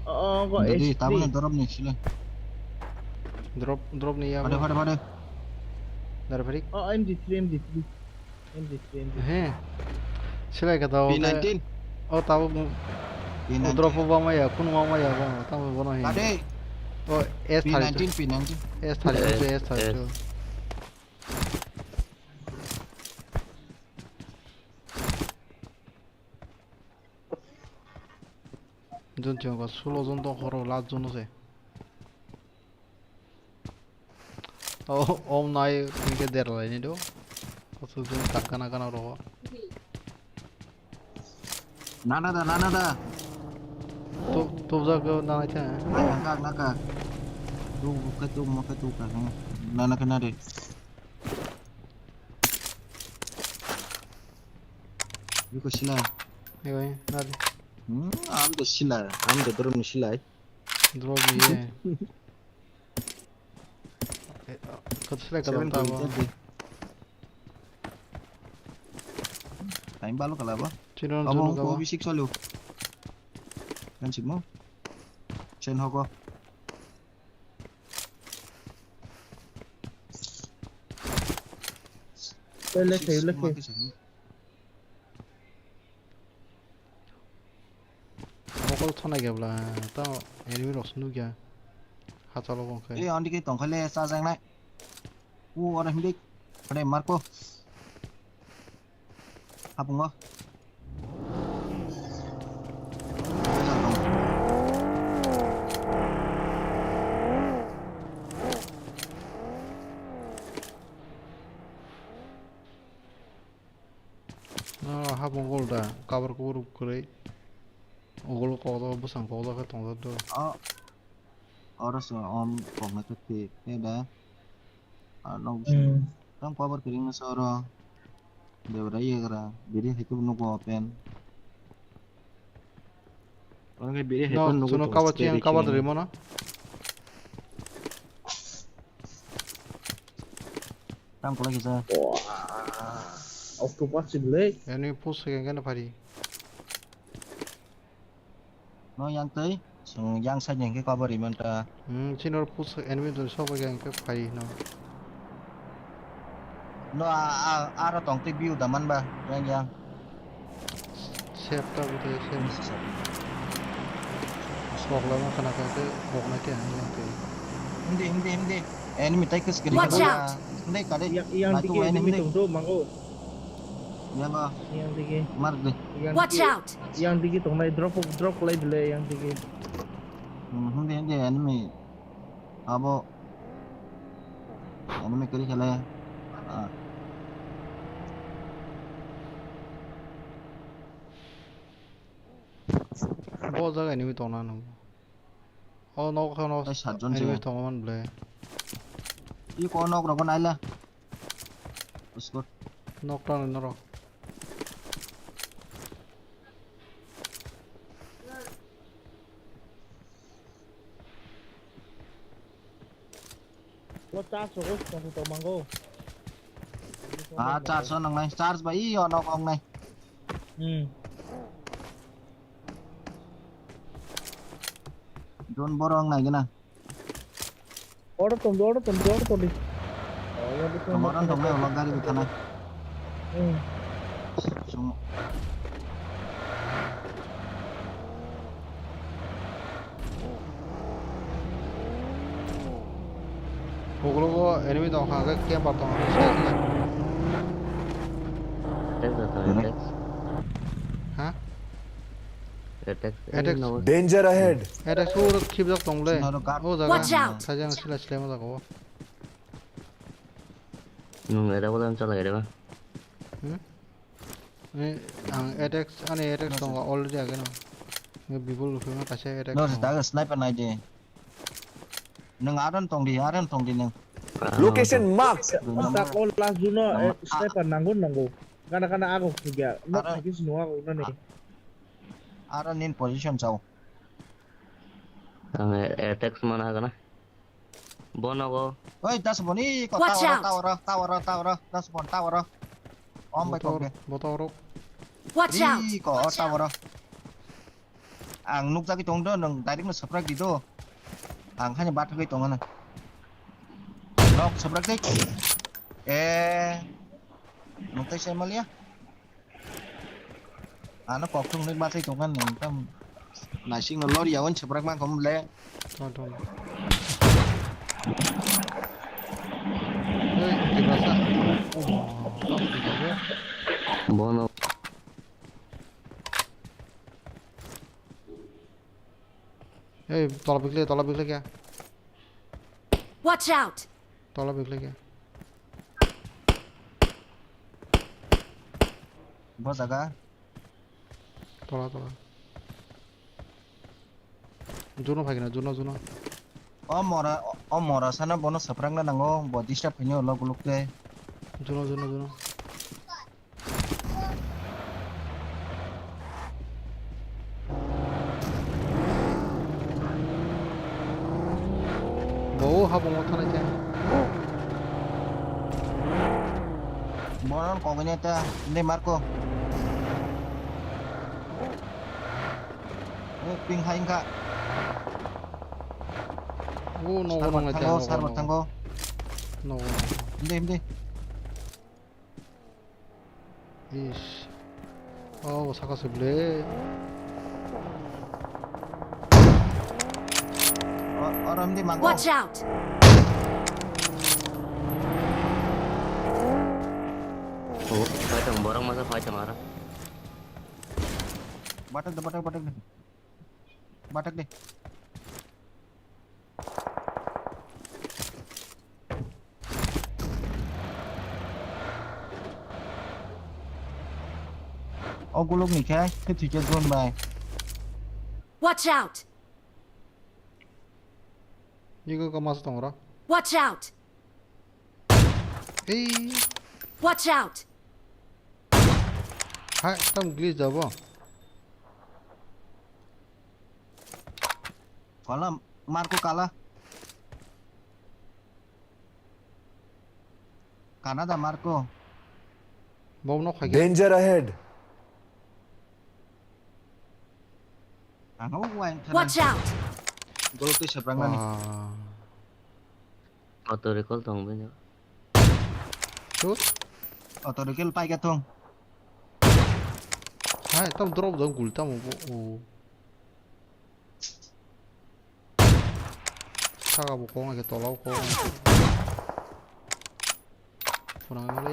Oh, go Dodi, S D. Tabung drop ni silai. Drop, drop ni ya. Pade, pade, pade. Dara pharik. Oh, M G three, M G three. M G three, M G three. He. Silai ka tao. P nineteen. O tao. P nineteen. O drop o bama ya, kun bama ya, bama. Tamo bono he. Ade. O S thirty-two. P nineteen, P nineteen. S thirty-two, S thirty-two. Jun chong ko sulo jon to horo last jon se. O, om nai, hingke derlai ni do. Kosu jun kak gana gana rogo. Nana da, nana da. Tu, tu jaga nana cha. Ay, angka, angka. Tu, buka tu, maka tu, ka, nana kena de. Yuko sila. Ayo, ayo, nana. Hmm, am de sila, am de drum sila. Drop ni ye. Kotosle kadam tabo. Time balo kala ba. Chino abo jono ko kabo. Bi sik solo. Kan sik mo. Chen hoko. Pele khe, pele khe. Mokol thonai khe bwla, tamo enemy rok se nukya. Hachalo bo khe. Eh, andike tongkhaile chajaknai. U, ora hindi. Ore, Marco. Hapungo. No, hapung gol da, cover kubur kwrwi. Ugolo kokjak, bwsang kokjak khe tongjak do. O, oro se om koknai khe thik, khe da. Ano bwsang. Hmm. Tang cover kwrwi wngsa oro. Debra yegra, biri hai khe nugo open. Oro khe biri hai khe nugo. No, chwngno cover chiyang, cover rwimo no. Tang kwlai kisa. Wah, octopus si belai. Enemy push se kene phari. No yang tei, sung yang side ni hingke cover rwi manta. Hmm, chini oro push enemy dun sok bai hingke phari no. No a, a, aro tong tei view da man ba, yang yang. Sep ta bwtwi sep. Smoke lama khana kha khe boknai khe ang yang twi. Hindi, hindi, hindi. Enemy tai kis kiri. Watch out! Hindi kare. Yang, yang dike enemy tong do mango. Yang ba. Yang dike. Mar de. Watch out! Yang dike tong nai drop, drop lai dile yang dike. Hmm, hindi, hindi enemy. Abo. Enemy kill khele. Ah. Bo jaga enemy tongna nung. O nok khano. Tei satjon enemy se. Tongman ble. I ko nok rogo naila. Uskut. Nok tang norok. Lo charge rogo song to mango. Ah, charge o nangnai. Charge bai i o nok ong nai. Hmm. Drone borok ang naigena. Oro tong, oro tong, oro tong di. Tong, oro tong, oro gari bi thanai. Hmm. Sumo. Uklogo enemy tong kha, hwnkhe camper tong kha, side le. Attack da tong, attack. Ha? Attack. Attack. Enemy no. Danger ahead. Attack suru khibjak tong le. Sino ro guard. O jaga. Watch out. Sajang sila sila mo jaga o. Nung era bolan chala era ba. Hmm? Ni ang attack, ani attack tongo already ageno. Ni bibul lukuma kaisa attack. No, tongo. Daga sniper nai de. Nung aran tong di, aran tong di nung. Location marked. Sa o last juno, eh, sniper nango, nango. Kana, kana ago kugya. Nok thaki sino ago nani. Aran in position chao. Ang attack mana kana. Bonogo. Oi, das boni ko. Watch out! Tower, tower, tower, tower, das bon tower. Om bai. Botor, kok de. Botor. Watch out! Ri ko, watch out! Tower. Ang nuk jagwi tong do, nung direct no subscribe di do. Ang hani bat hagwi tong ano. Nok subscribe di. Eh. Nung tai sai malia. Ano kok thung nek bathai tongkha nung tam. Naising no lor yawan cheprak mang kom le. Thon, thon. Hei, Tiprasa. Oh, ma, tak, tak, tak. Bono. Hei, tola bikle, tola bikle kya? Watch out! Tola bikle kya? Bo jaga. Tola, tola. Juno phaikna, juno, juno. O mora, o mora sana bono saprakna nango, bo disturb khainai ulo guluk tei. Juno, juno, juno. Bo habongo thanai khe. Bono kogwini ta, de Marco. Eh, ping hai wngkha. O, nogo. Sarbo nongnai thango, ta, nogo, sarbo nogo. Thango. Nogo, nogo. Hindi, hindi. Ish. Oh, saka se ble. O, oro hindi mango. Watch out! Oh, fight ang, borok masa fight ang ara. Batak de, batak, batak de. Batak de. O guluk ni khe, khe thwi khe drone bai. Watch out! Ego ka mas tong ra. Watch out! Ei. Watch out! Hai, tam glitch da bo. Kala, Marco kala. Canada Marco. Bo no khai. Danger ahead. Ang o wine thana. Watch out! Golo twi seprang nani. Ah. Auto recall tong bini. Tu? Auto recall pai ka thung. Hai, tam drop dong gul tam bo. Oh. Saka bo kong ke tola bo kong. Kurang kali.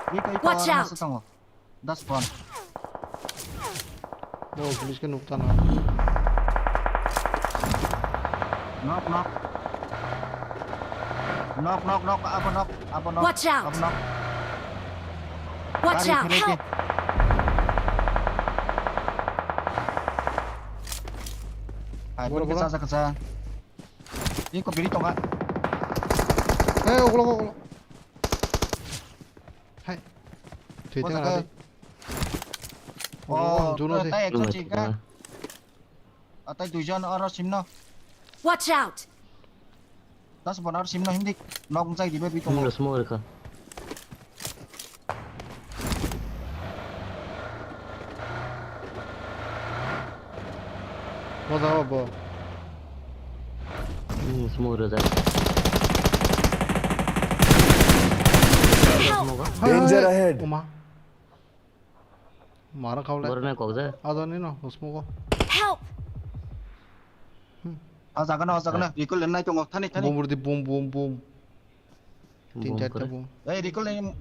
Iko, iko, Watch oro out! Masa tongo. Das pon. Bo police ke nukta na. Knock, knock. Knock, knock, knock, abo knock, abo knock, Watch out! Abo knock. Watch Gari out! Phere ke. Help! Hai, Boro, boro ke boro. Sa, sa, sa. Iko biri tonga. Hey, ulo, ulo. Hai. Thwi tang adi. Oh, juno se. Tai ekjon chika. Atai duijon oro simno. Watch out! Das bonar simno hindi. Nok jai dibe bi tongo. Smoke rikha. Boda bo. Hmm, smoke rida. Help! Danger ahead. Uma. Mara khaule. Borna kokja. Ada ni no, smoke. Help! Hmm. Aw jaga na, aw jaga na. Recall nai tongo. Thani, thani. Bom ridi, bom, bom, bom. Tin charta bom. Ei, recall nai.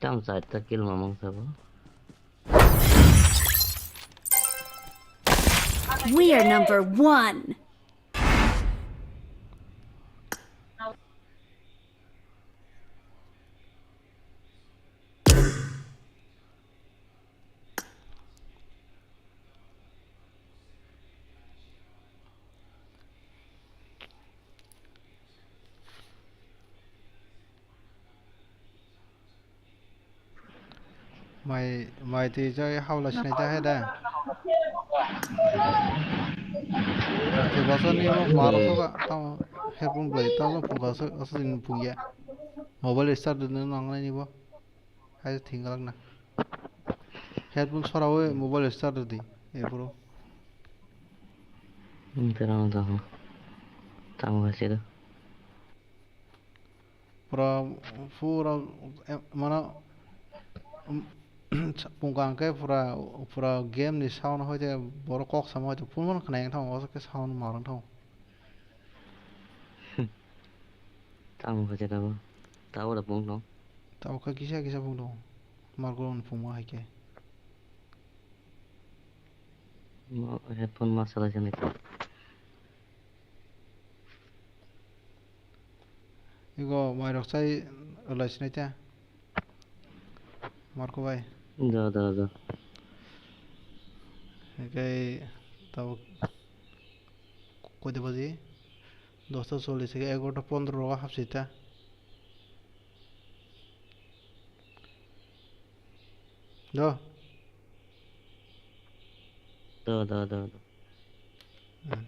Tam charta kill mamang sabo. We are number one. Mai, mai twi jai haula sinai ta hai da. Tei bosor ni bo mar so ka tamo headphone bai tamo phung ka so, so din phung ya. Mobile start din nang nai ni bo. Hai thing galak na. Headphone sora we mobile start di. E bro. Hmm, terang dah. Tamo ka sih tu. Pura, pura, eh, mana, um, pungkang ke pura, pura game ni sound hoi de borok kok sama hoi de phone man khna yang thang o ke sound marang thang. Tamo khe jeta bo. Tabo da phone no. Tabo khe kisa kisa phone no. Margo on phone ma hai ke. Mo headphone ma sala jani. Igo mairok chai ulai sinai ta. Marko bai. Da, da, da. Ekai tabo koita baji? Dosta chollish ekai egarota pondro rogo hapsi ta. Do. Da, da, da, da. Hmm.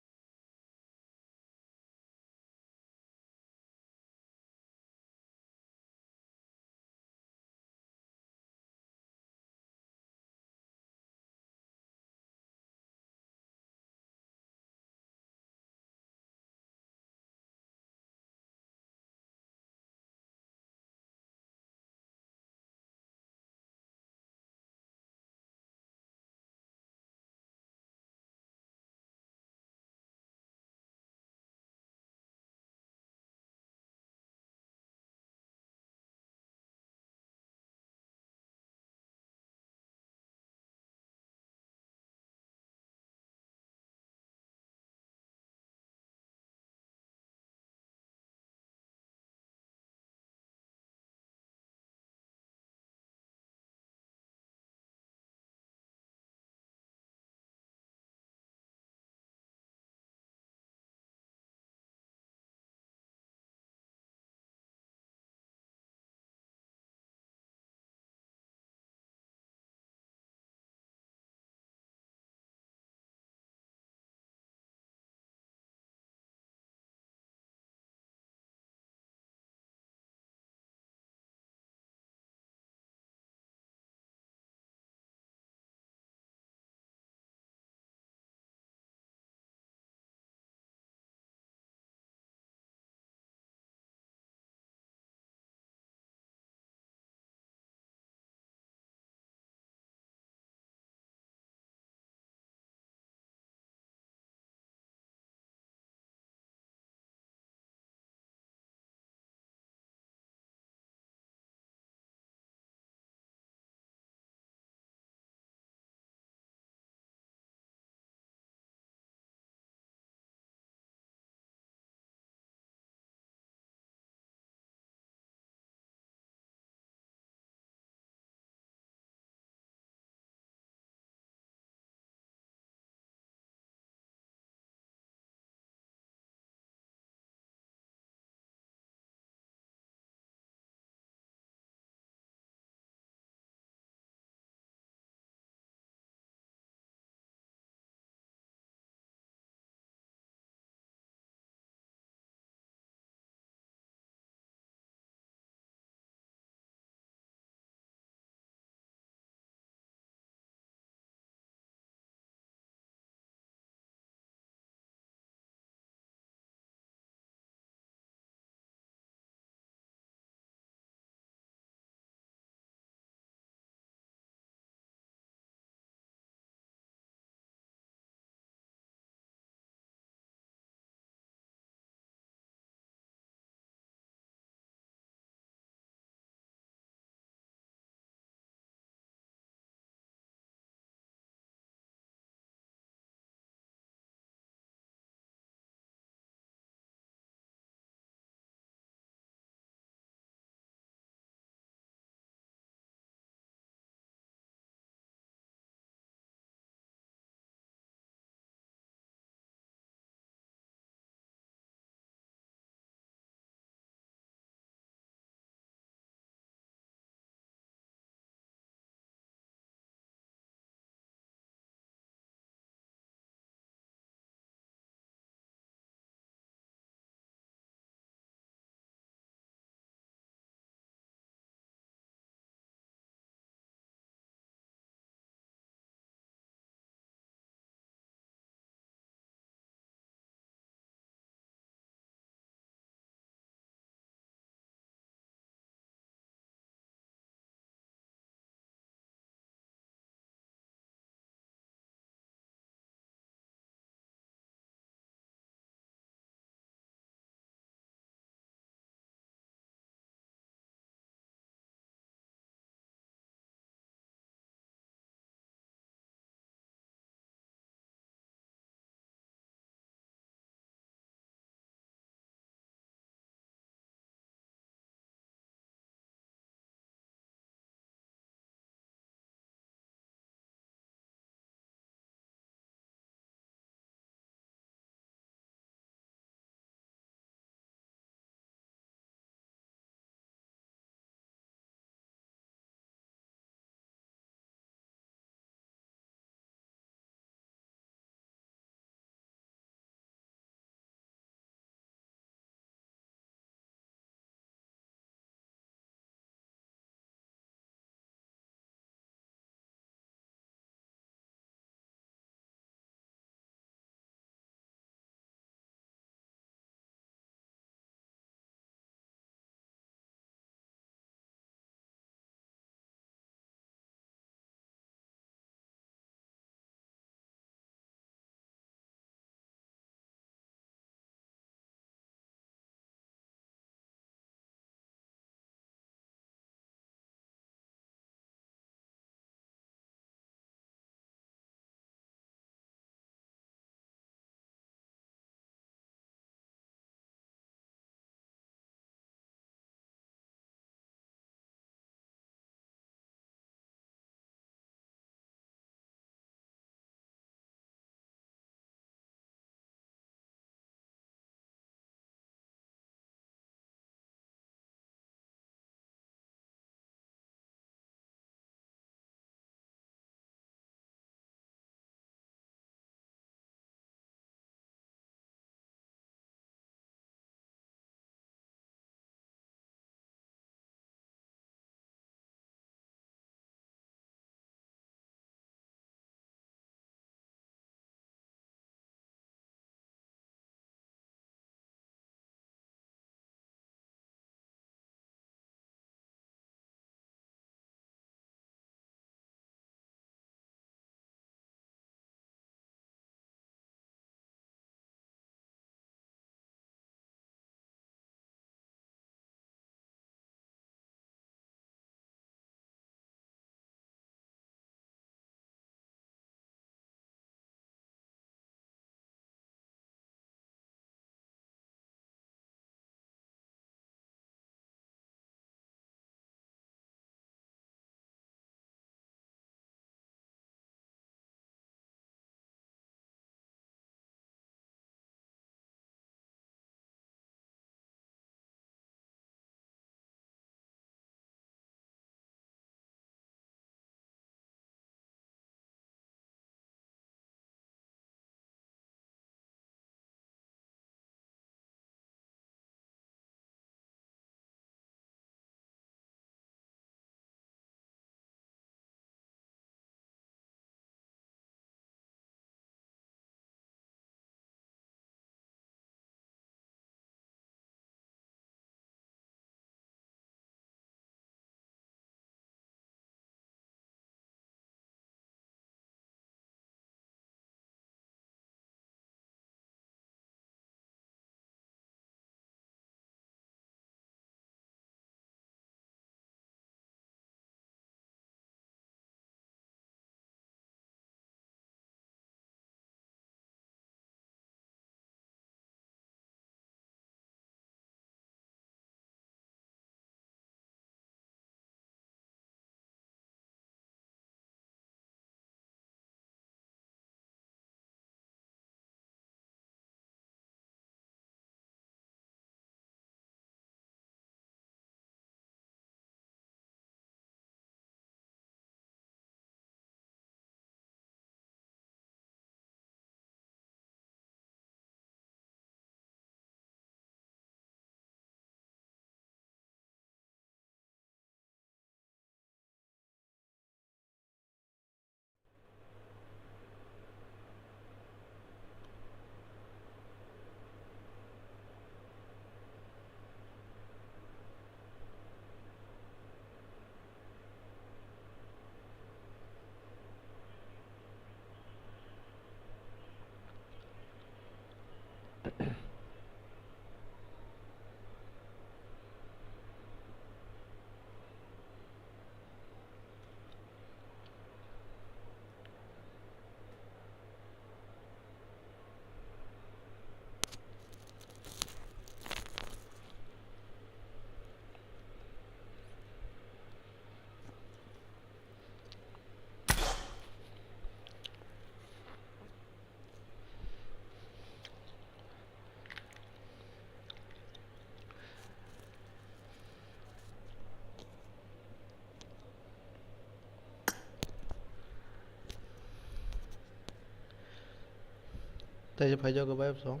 Tei phaijago bai bosong.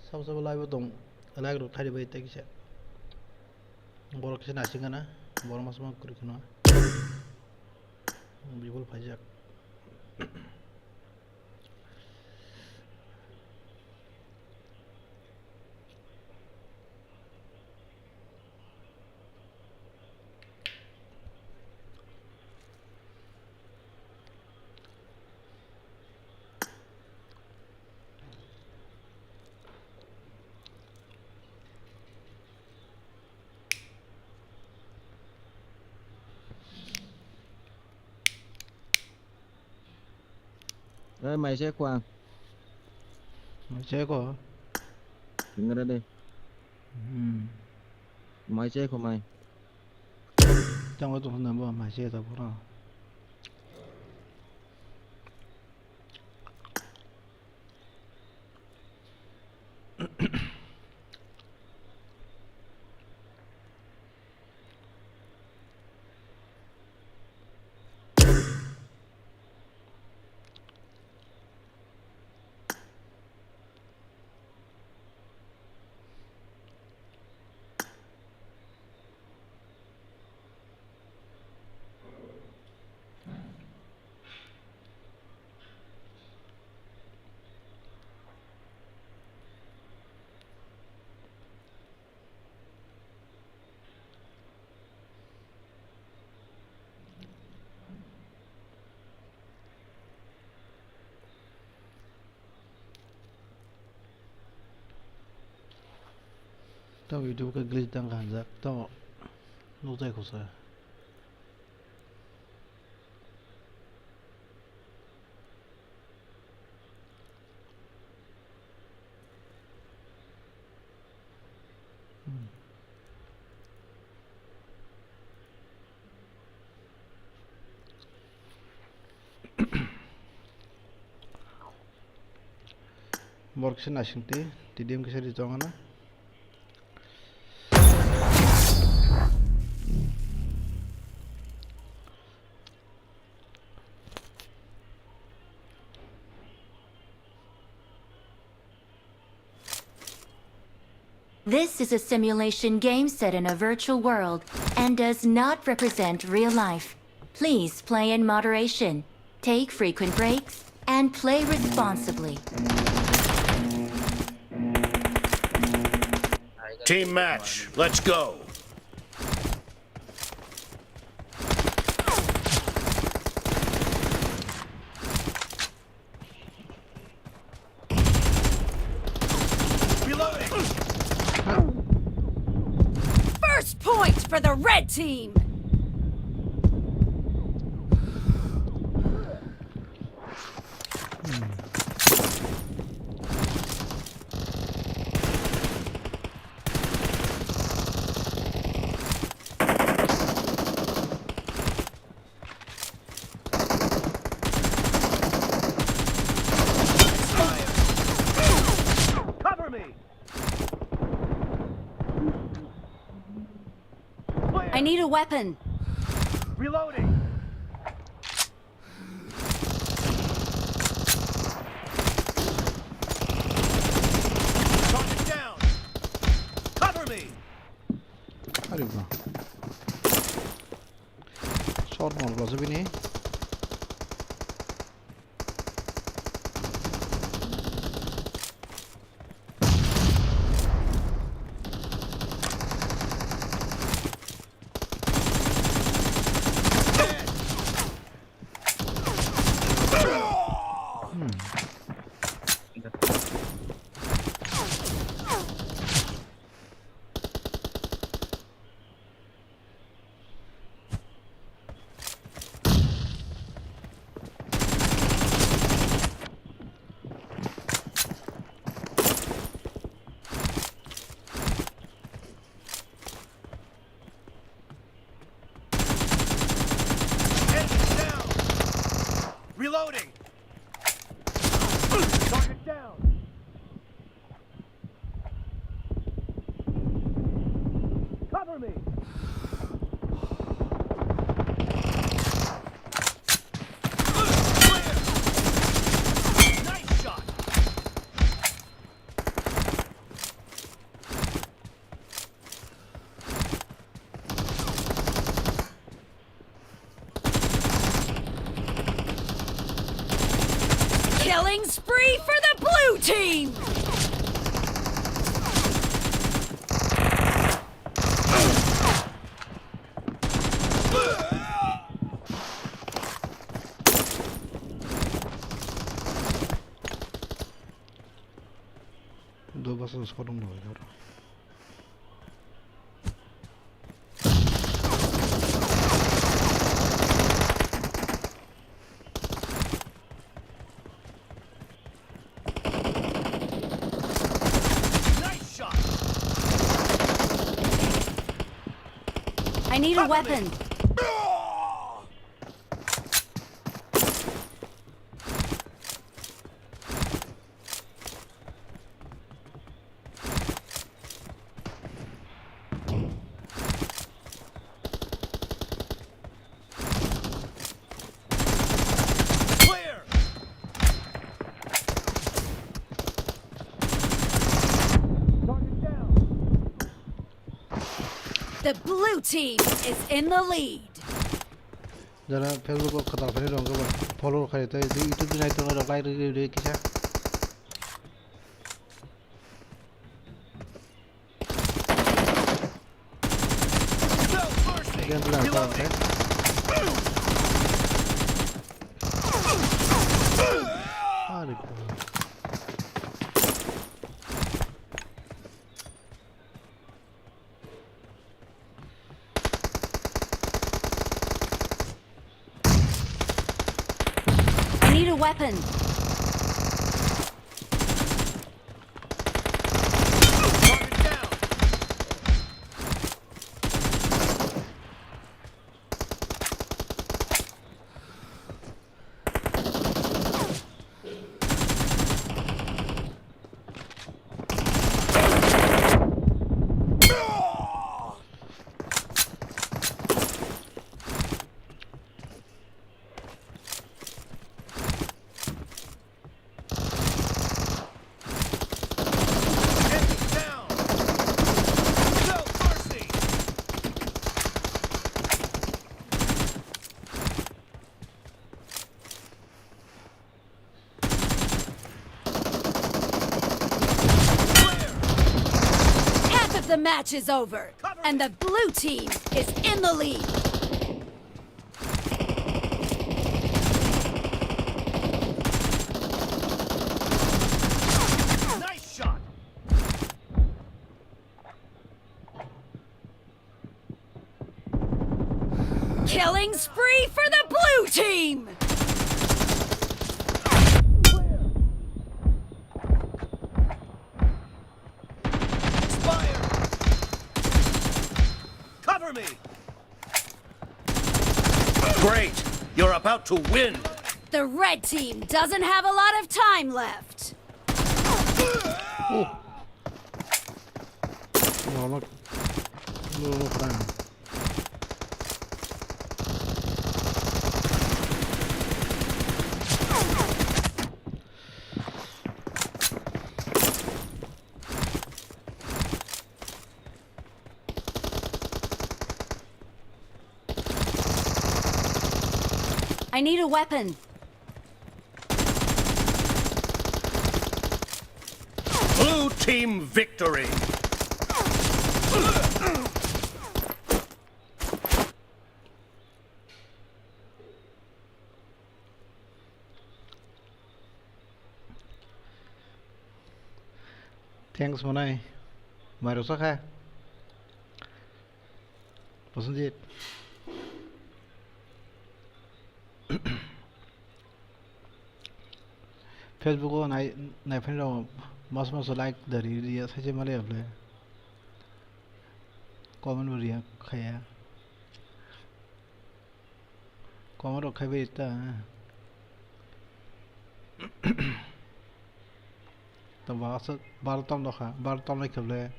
Sabo sabo live o tong, live rok thari bai tei kisa. Borok kisa naising gana, borok masa ma kwrwi kheno. Bipul phaijak. Oi, mai se kwang. Mai se ko. Tingre de. Hmm. Mai se ko mai. Tang o tong na bo mai se ta pura. Tamo YouTube khe glitch tang kha, hanjak tamo nukjai kho sa. Borok kisa naising twi, T D M kisa ri tong ano. This is a simulation game set in a virtual world and does not represent real life. Please play in moderation, take frequent breaks, and play responsibly. Team match, let's go! Reloading. First point for the red team. Cover me! Clear! I need a weapon. Reloading! Target down! Cover me! Are bro. Shot mor bro, bini. Hmm. Killing spree for the blue team! Dua basa sodong dong. I need a weapon. The blue team is in the lead. Jara Facebook o kwtal khainai rok wngkha ba follow khai tei YouTube ni naitok rok like rwgwi rwgwi kisa. Gentleman, reloading. I need a weapon. Half of the match is over, and the blue team is in the lead. Nice shot. Killing spree for the blue team! Expired! Cover me! Great! You're about to win! The red team doesn't have a lot of time left. I need a weapon. Blue team victory! Thanks, Monai. Mairok sakha. Prosenjit. Facebook o nai, naiphani rok mas mas like dari riya sai je mali aple. Comment bo riya khaya. Comment rok khai bai ta. To ba aswk bar tom dokha, bar tom lai kheble.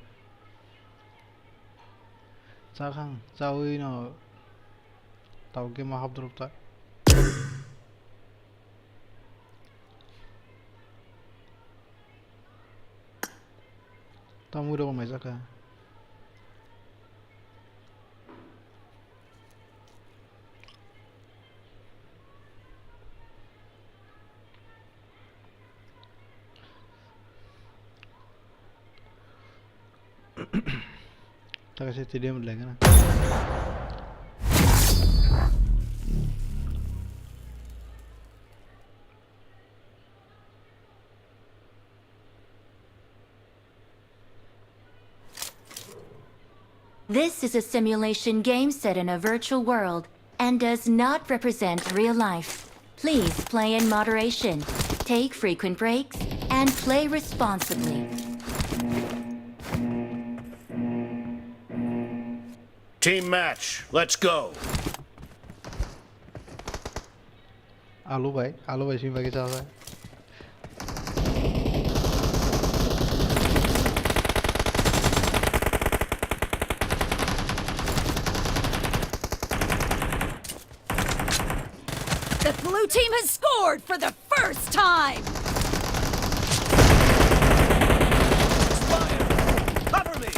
Cha khang, chawi no tau ke ma hap drop ta. Tamwi rok mai jaka. Taka se stadium lengana. This is a simulation game set in a virtual world and does not represent real life. Please play in moderation, take frequent breaks, and play responsibly. Team match, let's go. Alu bai, alu bai simi bai kisa bai. The blue team has scored for the first time. Fire! Cover me!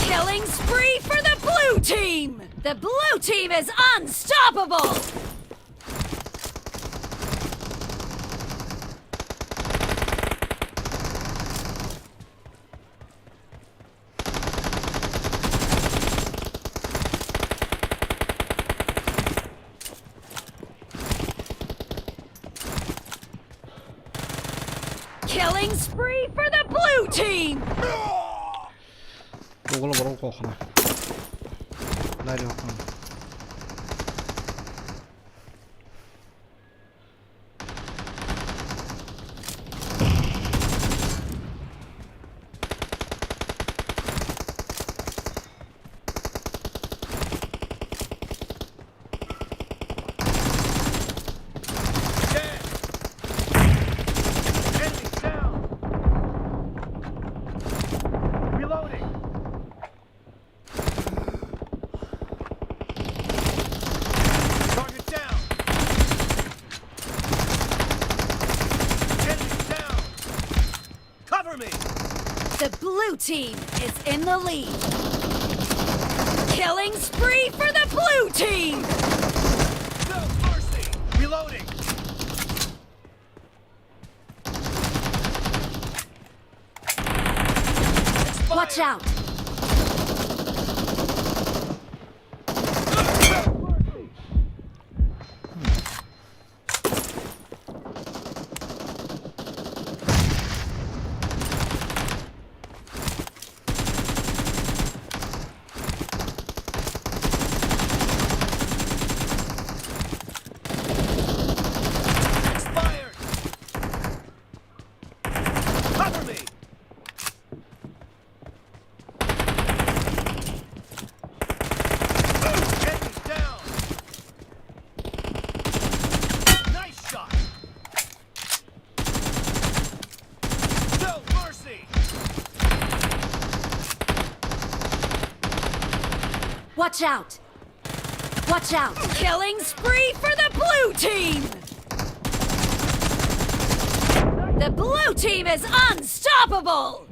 Killing spree for the blue team! The blue team is unstoppable! Killing spree for the blue team! Togolo borok kok khna. Nai rw khna. Target down! Enemy down! Cover me! The blue team is in the lead. Killing spree for the blue team! No mercy! Reloading! Watch out! Expired! Cover me! Enemy down! Nice shot! No mercy! Watch out! Watch out! Killing spree for the blue team! The blue team is unstoppable!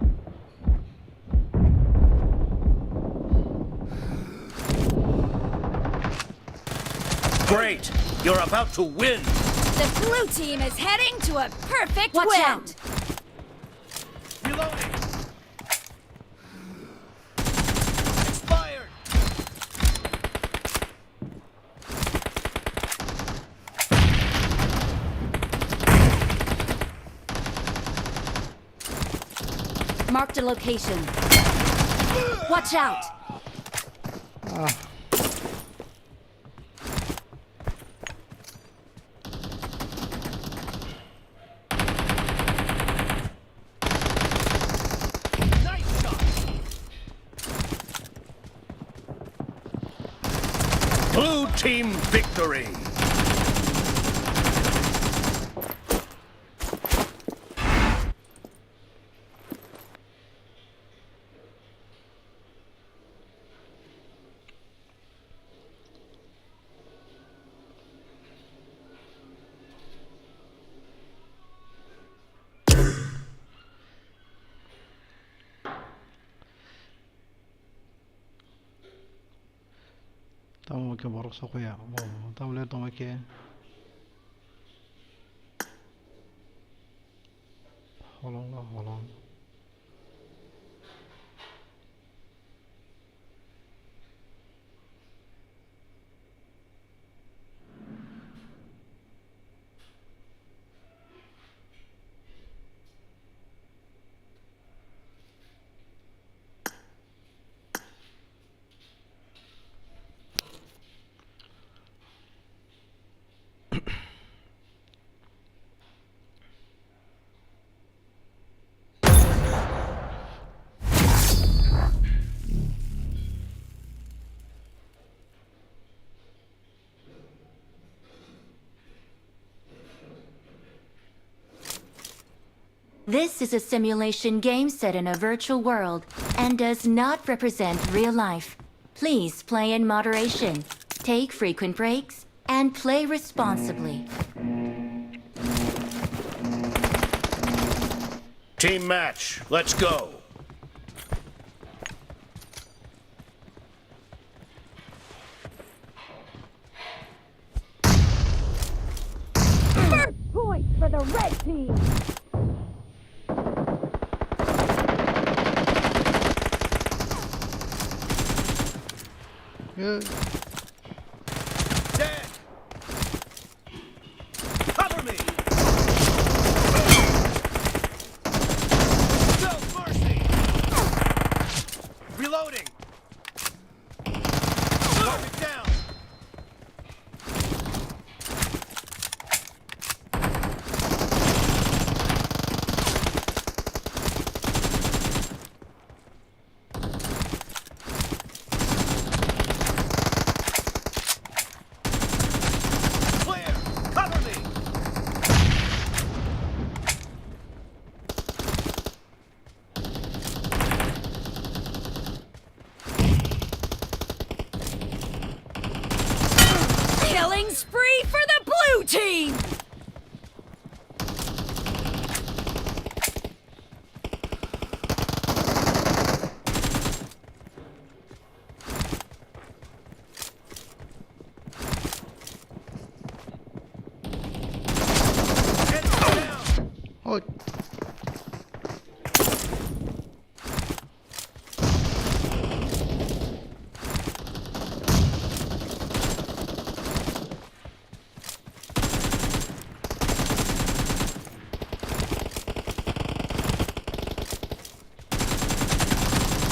Great! You're about to win! The blue team is heading to a perfect Watch win! Out. Reloading! Expired! Marked a location. Watch out! Ah. Nice shot! Blue team victory! Tamo khe borok sokya. Oh, tabole tongma khe. Holong no holong. This is a simulation game set in a virtual world and does not represent real life. Please play in moderation, take frequent breaks, and play responsibly. Team match, let's go. First point for the red team. Yeah. Dead. Cover me. No mercy. Reloading. Target down. Clear! Cover me! Killing spree for the blue team! Oi.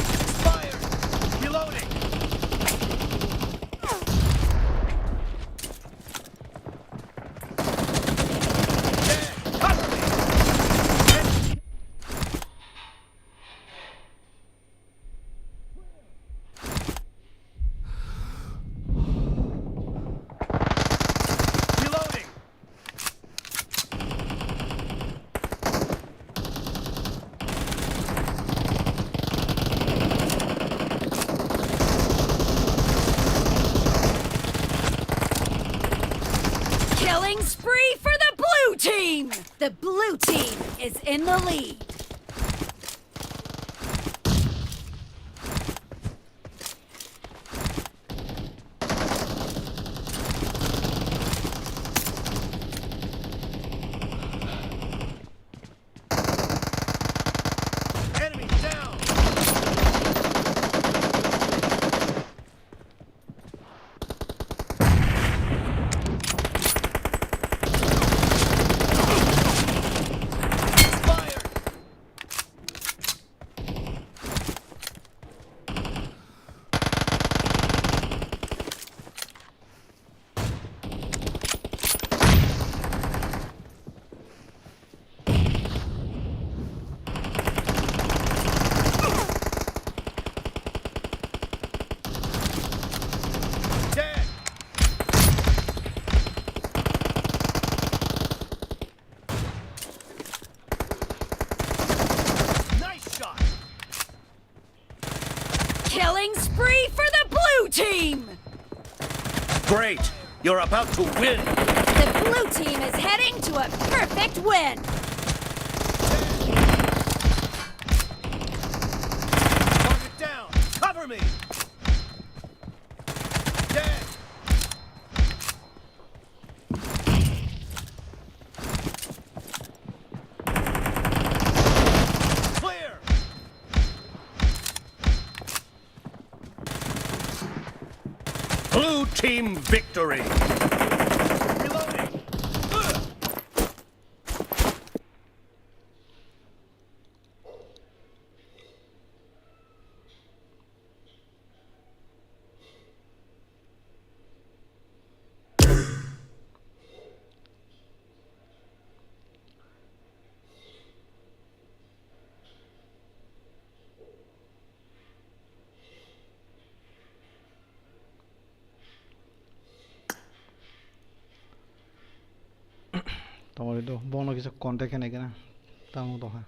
Expired. Reloading. Dead. Cover me. Reloading. Killing spree for the blue team! The blue team is in the lead. Enemy down! Fire! Dead! Nice shot! Killing spree for the blue team! Great! You're about to win! The blue team is heading to a perfect win! Target down! Cover me! Dead! Blue team victory. Tongwi do, bono kisa contact khe nai khe na. Tamo tongkha.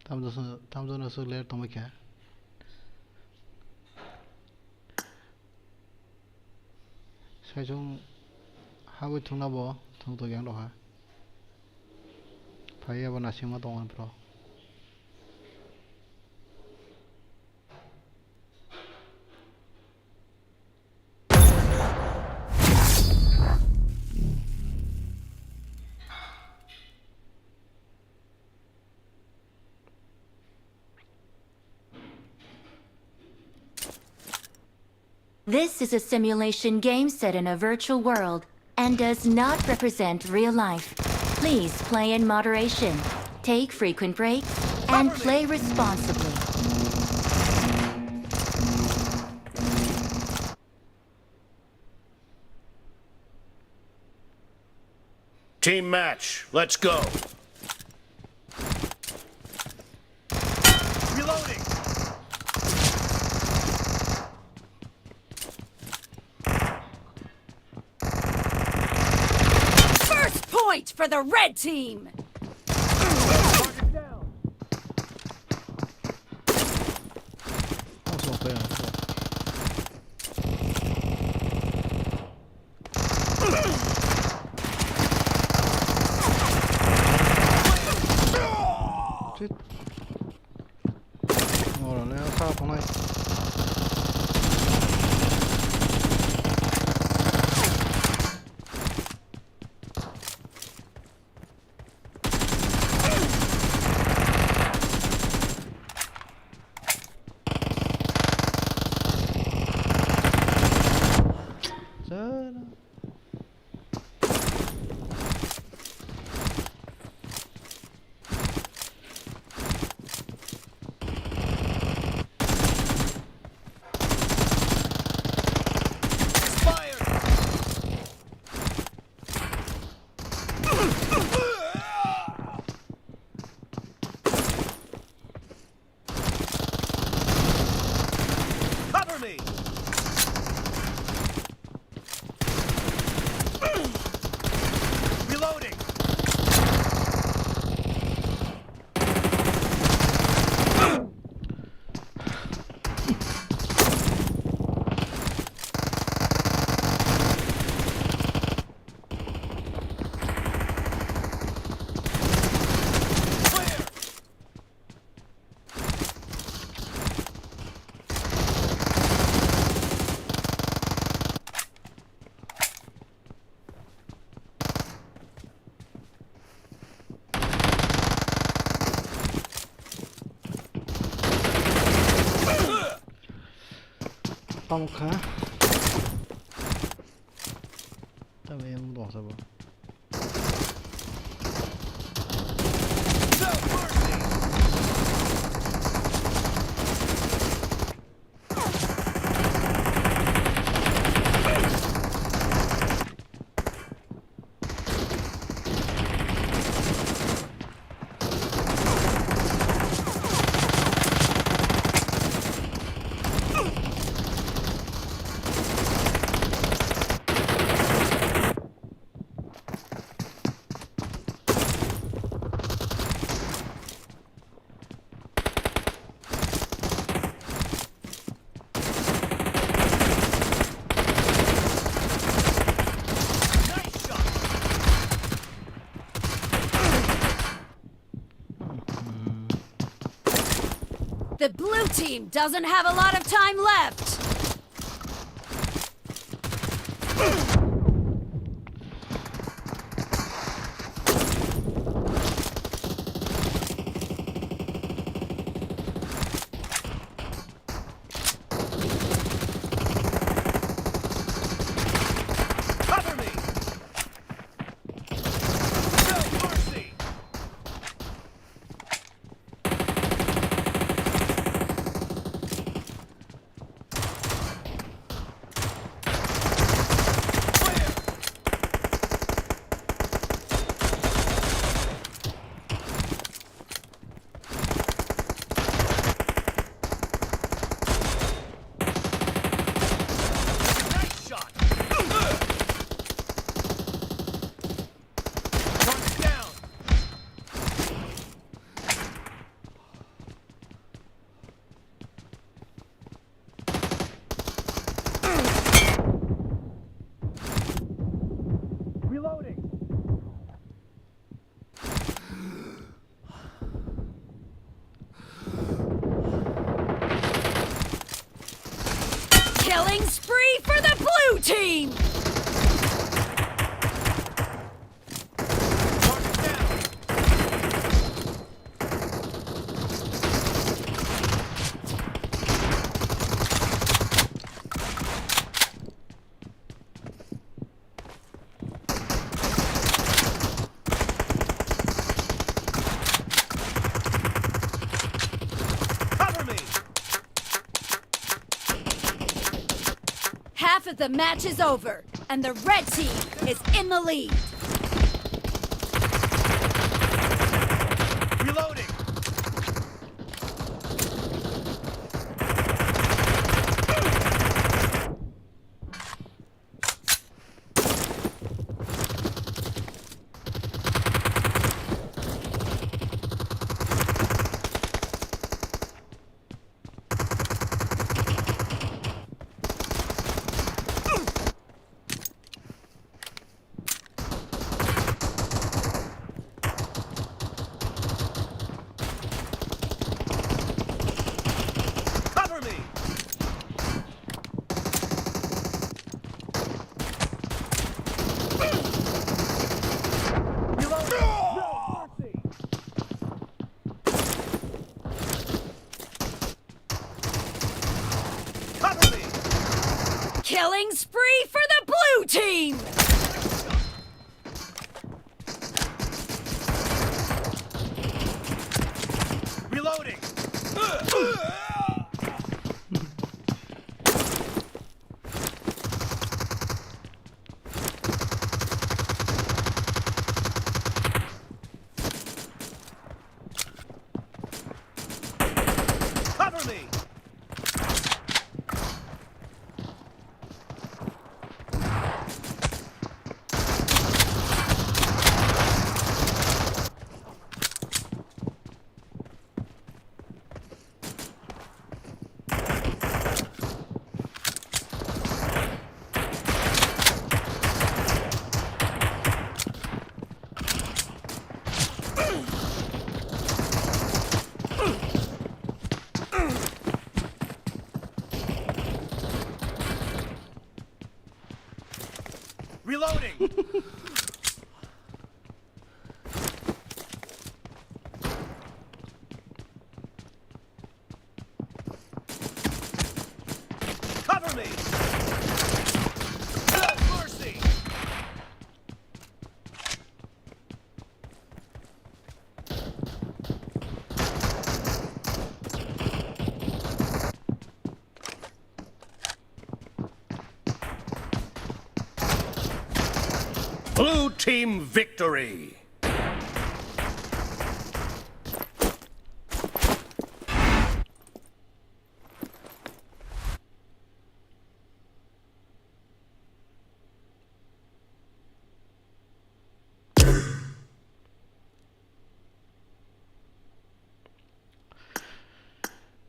Tamjosno, tamjosno swk ler tongwi kha. Saichung habwi thungna bo thung tong yang rokha. Phai abo nasingma tongmani bro. This is a simulation game set in a virtual world and does not represent real life. Please play in moderation, take frequent breaks, and play responsibly. Team match, let's go. Reloading. First point for the red team. Oro le sa tongnai. Cover me! Reloading! Tamo kha. Tabe yang dosa ba. The blue team doesn't have a lot of time left. Cover me! No mercy! Nice shot! Target down! Reloading! Killing spree for the blue team! Cover me! Half of the match is over, and the red team is in the lead. Reloading! Cover me! Reloading! No mercy! Cover me! Killing spree for the blue team! Reloading! Cover me! Reloading! Cover me! No mercy! Team victory!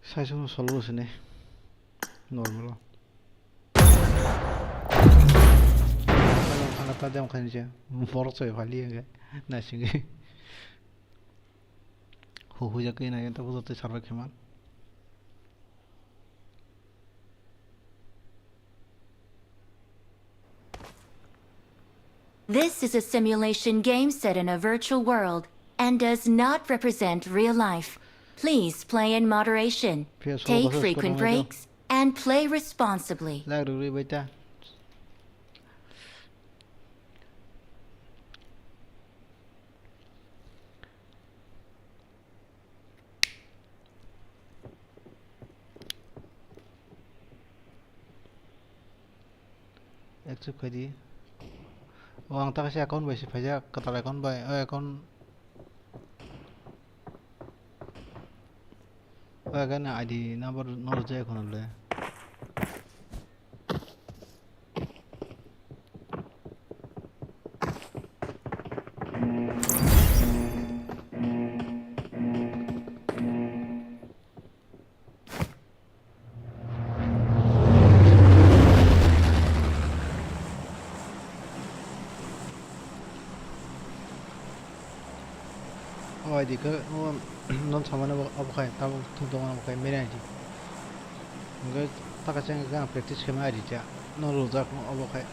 Saisung solo sini normal o. Ana ta dem khan je borok choi phali hwnkhe naisingwi. Hu hu jak khe nai ta bujo tei sarbai khe man. This is a simulation game set in a virtual world and does not represent real life. Please play in moderation, take frequent breaks, and play responsibly. Lag rwgwi bai ta. Accept khai di. O, ang ta kaisa account bai se phaijak, kwtal account bai, o account. O account ni I D number no rwjak ekhono le. O I D khe, o, non samani obo khai, tabuk thum tongmani obo khai, mere I D. Hwnkhe taka chengkhe ang practice khaima I D cha, no rwjak obo khai.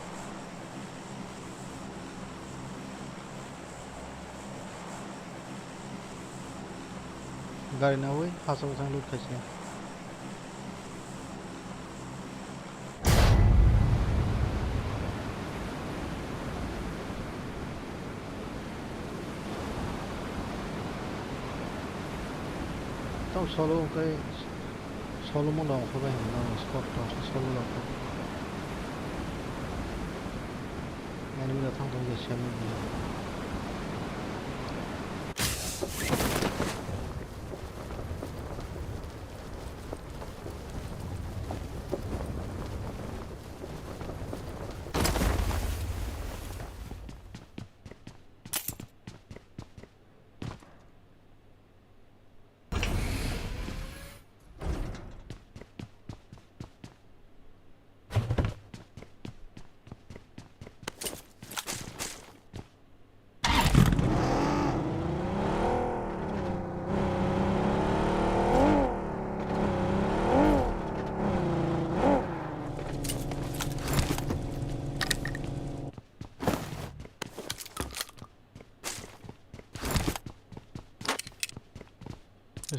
Gari nawi hachal thang lut khaisi. Tamo solo khe solo mo no kho bai no spot to solo no kho. Enemy rok thang thang khe semi.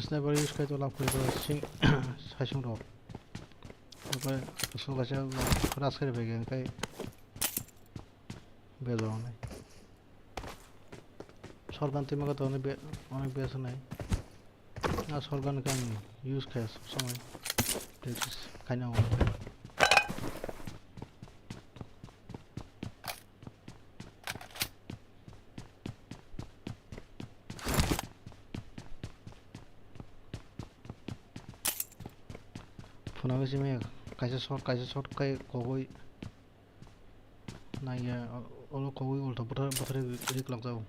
Sniper use khai to lab khai to sing saisung rok. Oke, so kaisa ras khai bai hwnkhe bejo nai. Shotgun twi maka to onek be-, onek bes nai. Na shotgun khe ang use khai sob somoi. Practice khaina o. Phunagwi simi kaisa shot, kaisa shot khai kogwi nangya, o-, olo kogwi ulta buthar-, butharwi rik lakjago.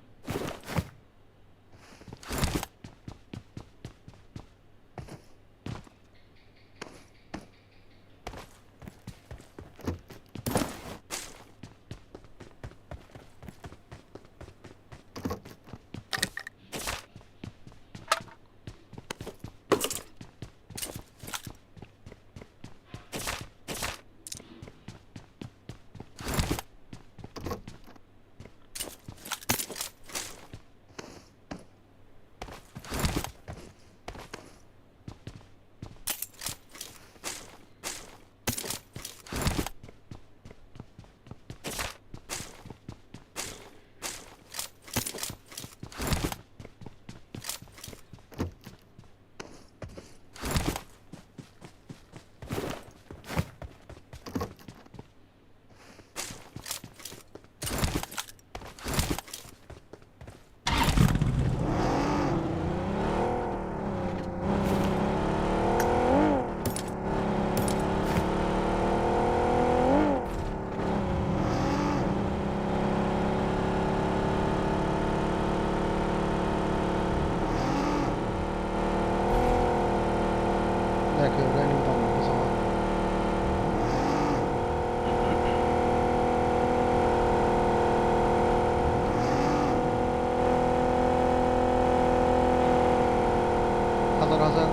Raja,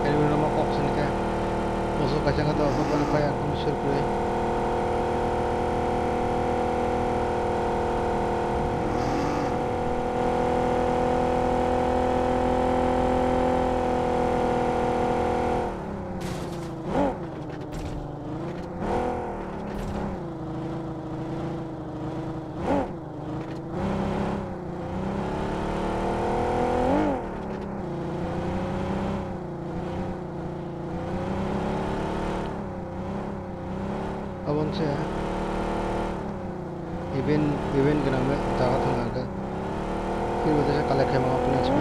Elwin Roma kok sini khe. Boso kaisa khe to, bono pai ang kunu sir kwrwi. Aboni se event, event gwnang jaga thangna hwnkhe. Phirbo teisa collect khaima plan se.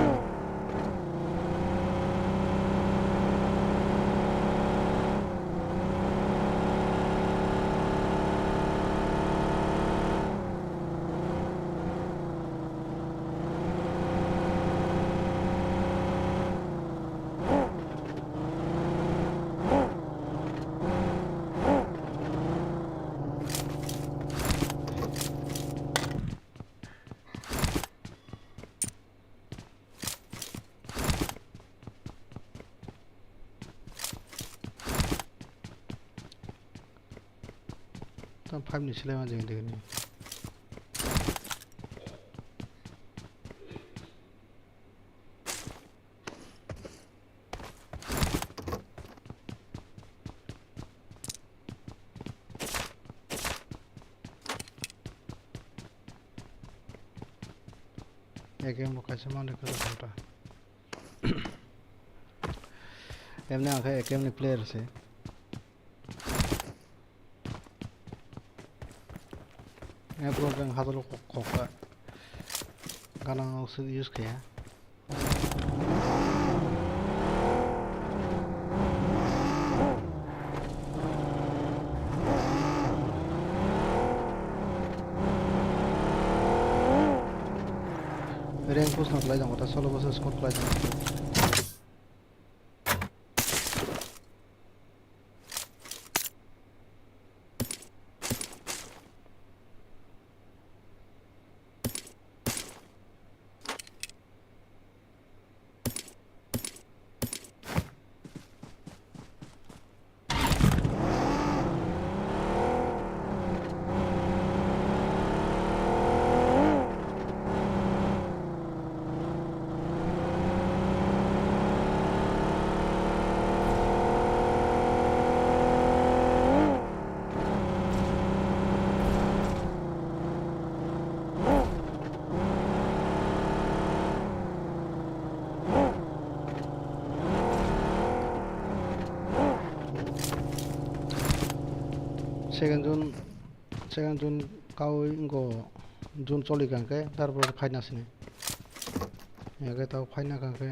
Tamo five ni selai ma jeng degani. A K M bo kaisa manwi kwrwi kha ta. Emni ang khe A K M ni player se. Apro khe ang hajalo kok, kok ka. Ganang se use khaya. Rank push no khlai jang kota, solo bwswk squad khlai jang kota. Second zone, second zone kaui wngkha, zone choli kha hwnkhe, tarpor phaina sini. Hwnkhe tabo phaina kha hwnkhe,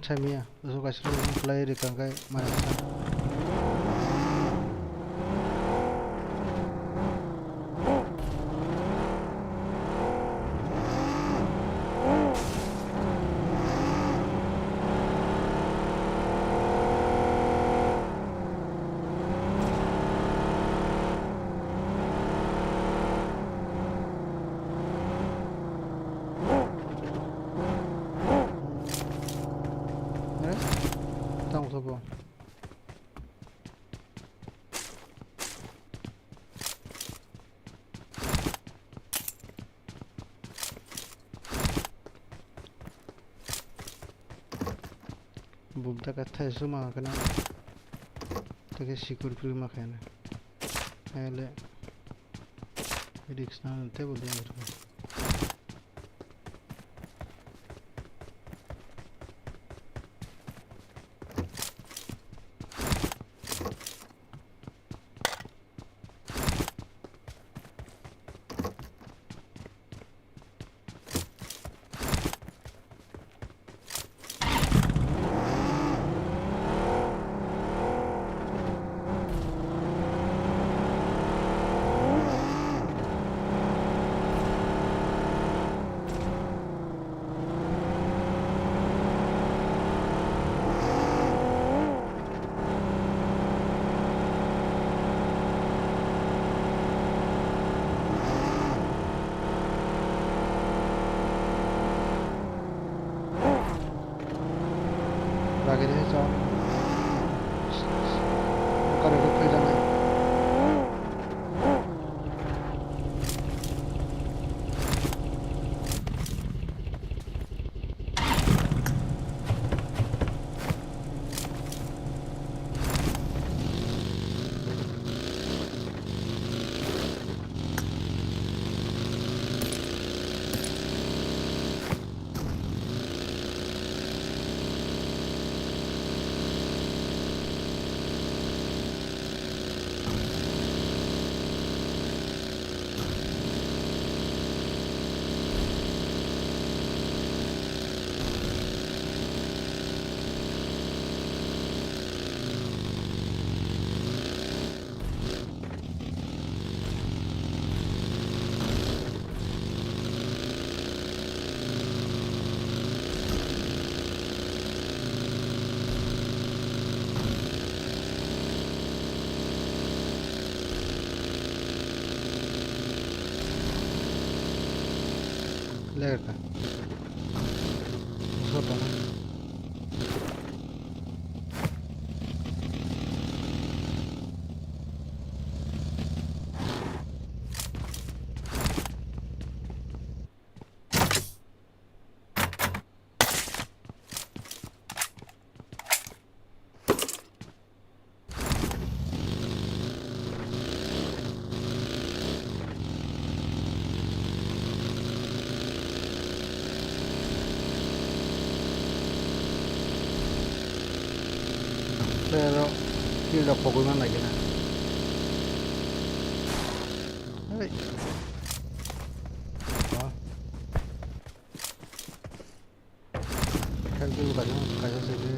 Chamiya, so kaisa rok play rikang kai maya sa. Eh? Tamo sabo. Bum taka thai suma kana. Take sikur puri ma khana. Hele. Risk na table dia mutu. Kare khe thaijaknai. Ler ka. Musa tong. Tei aro kill rok pogwi man lai khe na. Hei. Oh. Khe kill kaisa, kaisa se khe.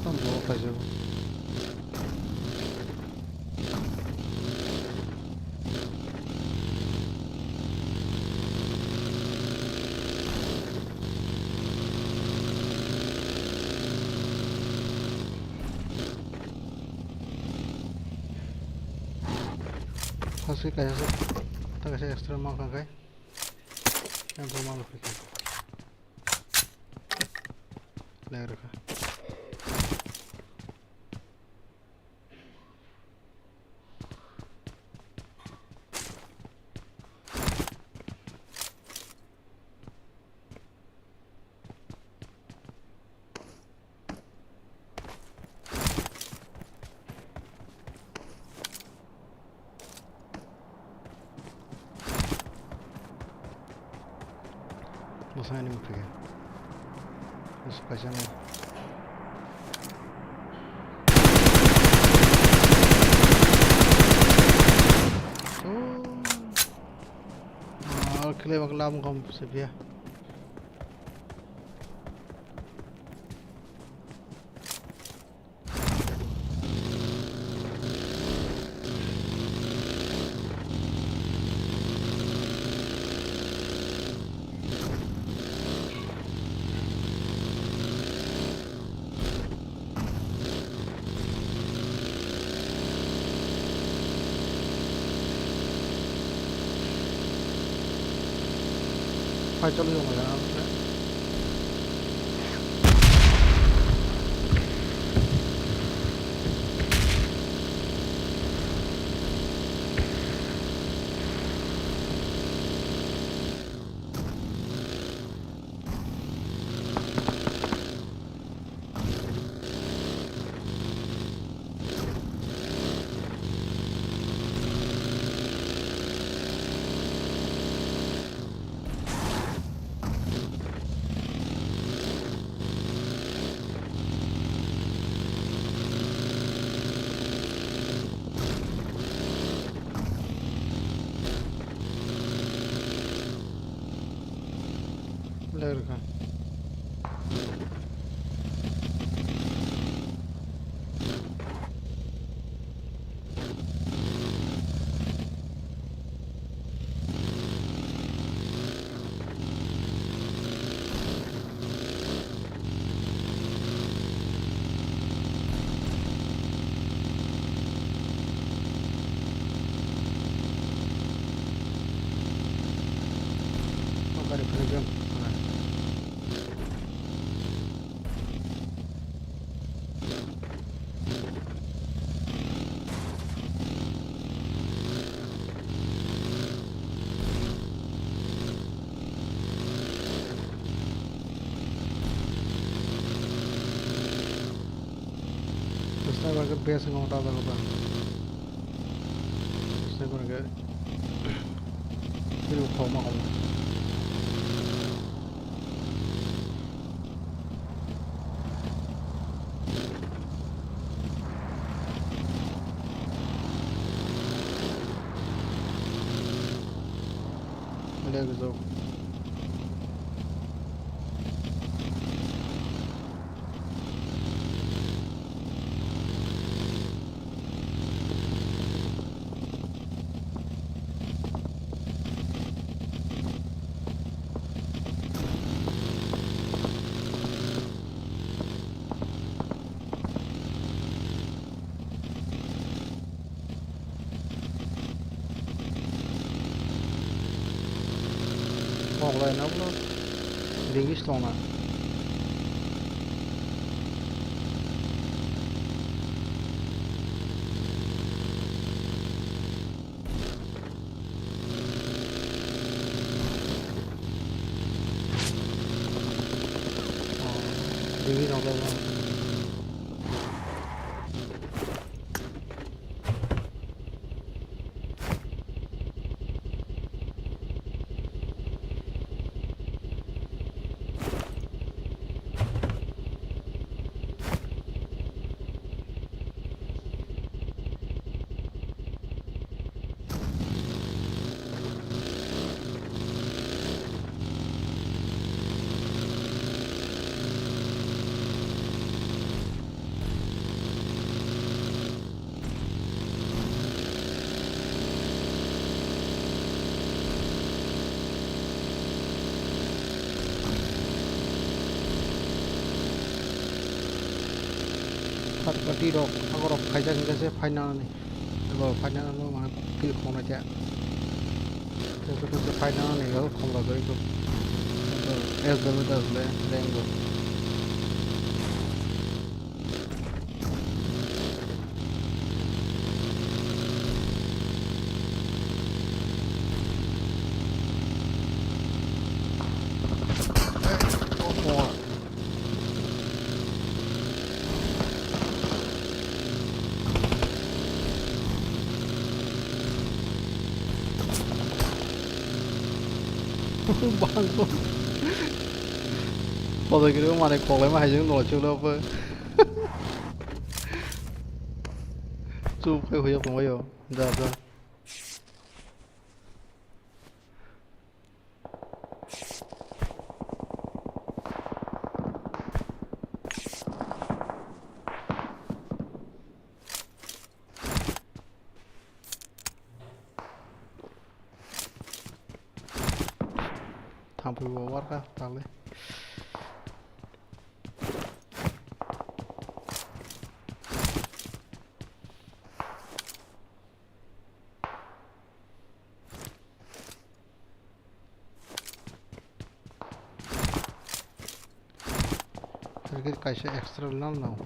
Tamo bo kaijago. Phaswi kaisa se, ta kaisa extra ma kha khai. Yang bo ma lo khai. Lai rwkha. Bwskango enemy phaiya. Bwswk kaisa nai. Oh. Ah, khlai bak lam kom se phiya. Phai choli tong lai. Lerkha. Gari phai jam. Sniper ke base ngong ta ta ba. Sniper ke. Kiri khoma khoma. Leg zok. Kok lai nokno ringis tongna. Ringis tongna. Third party rok, abo rok khaijak hingke se final ni. Abo final no mane kill khongnai khe. Tei joto khe final ni o khongrok bai kho. Joto S W W le rank bo. Bangkok. Kodo kiri mane koklai ma hai jeng no chuk lo pe. Chup khe huya pung yo. Ja, ja. Thangpui bo warkha tangwi. Target kaisa extra nal nang.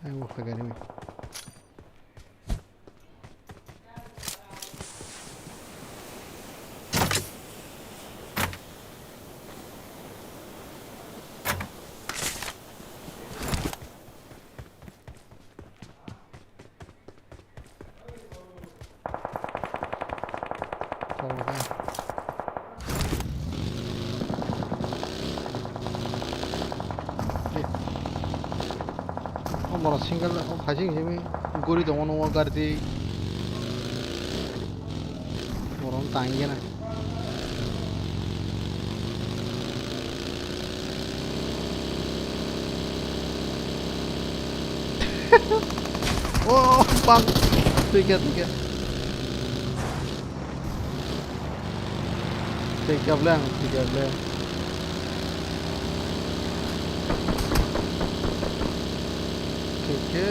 Ai, bo khaikha nini. Borok single o khaising simi guri tongo nungo gari twi. Borok tang gena. Oh, bang. Twi khe, twi khe. Twi khe ble ang, twi khe ble. Twi khe.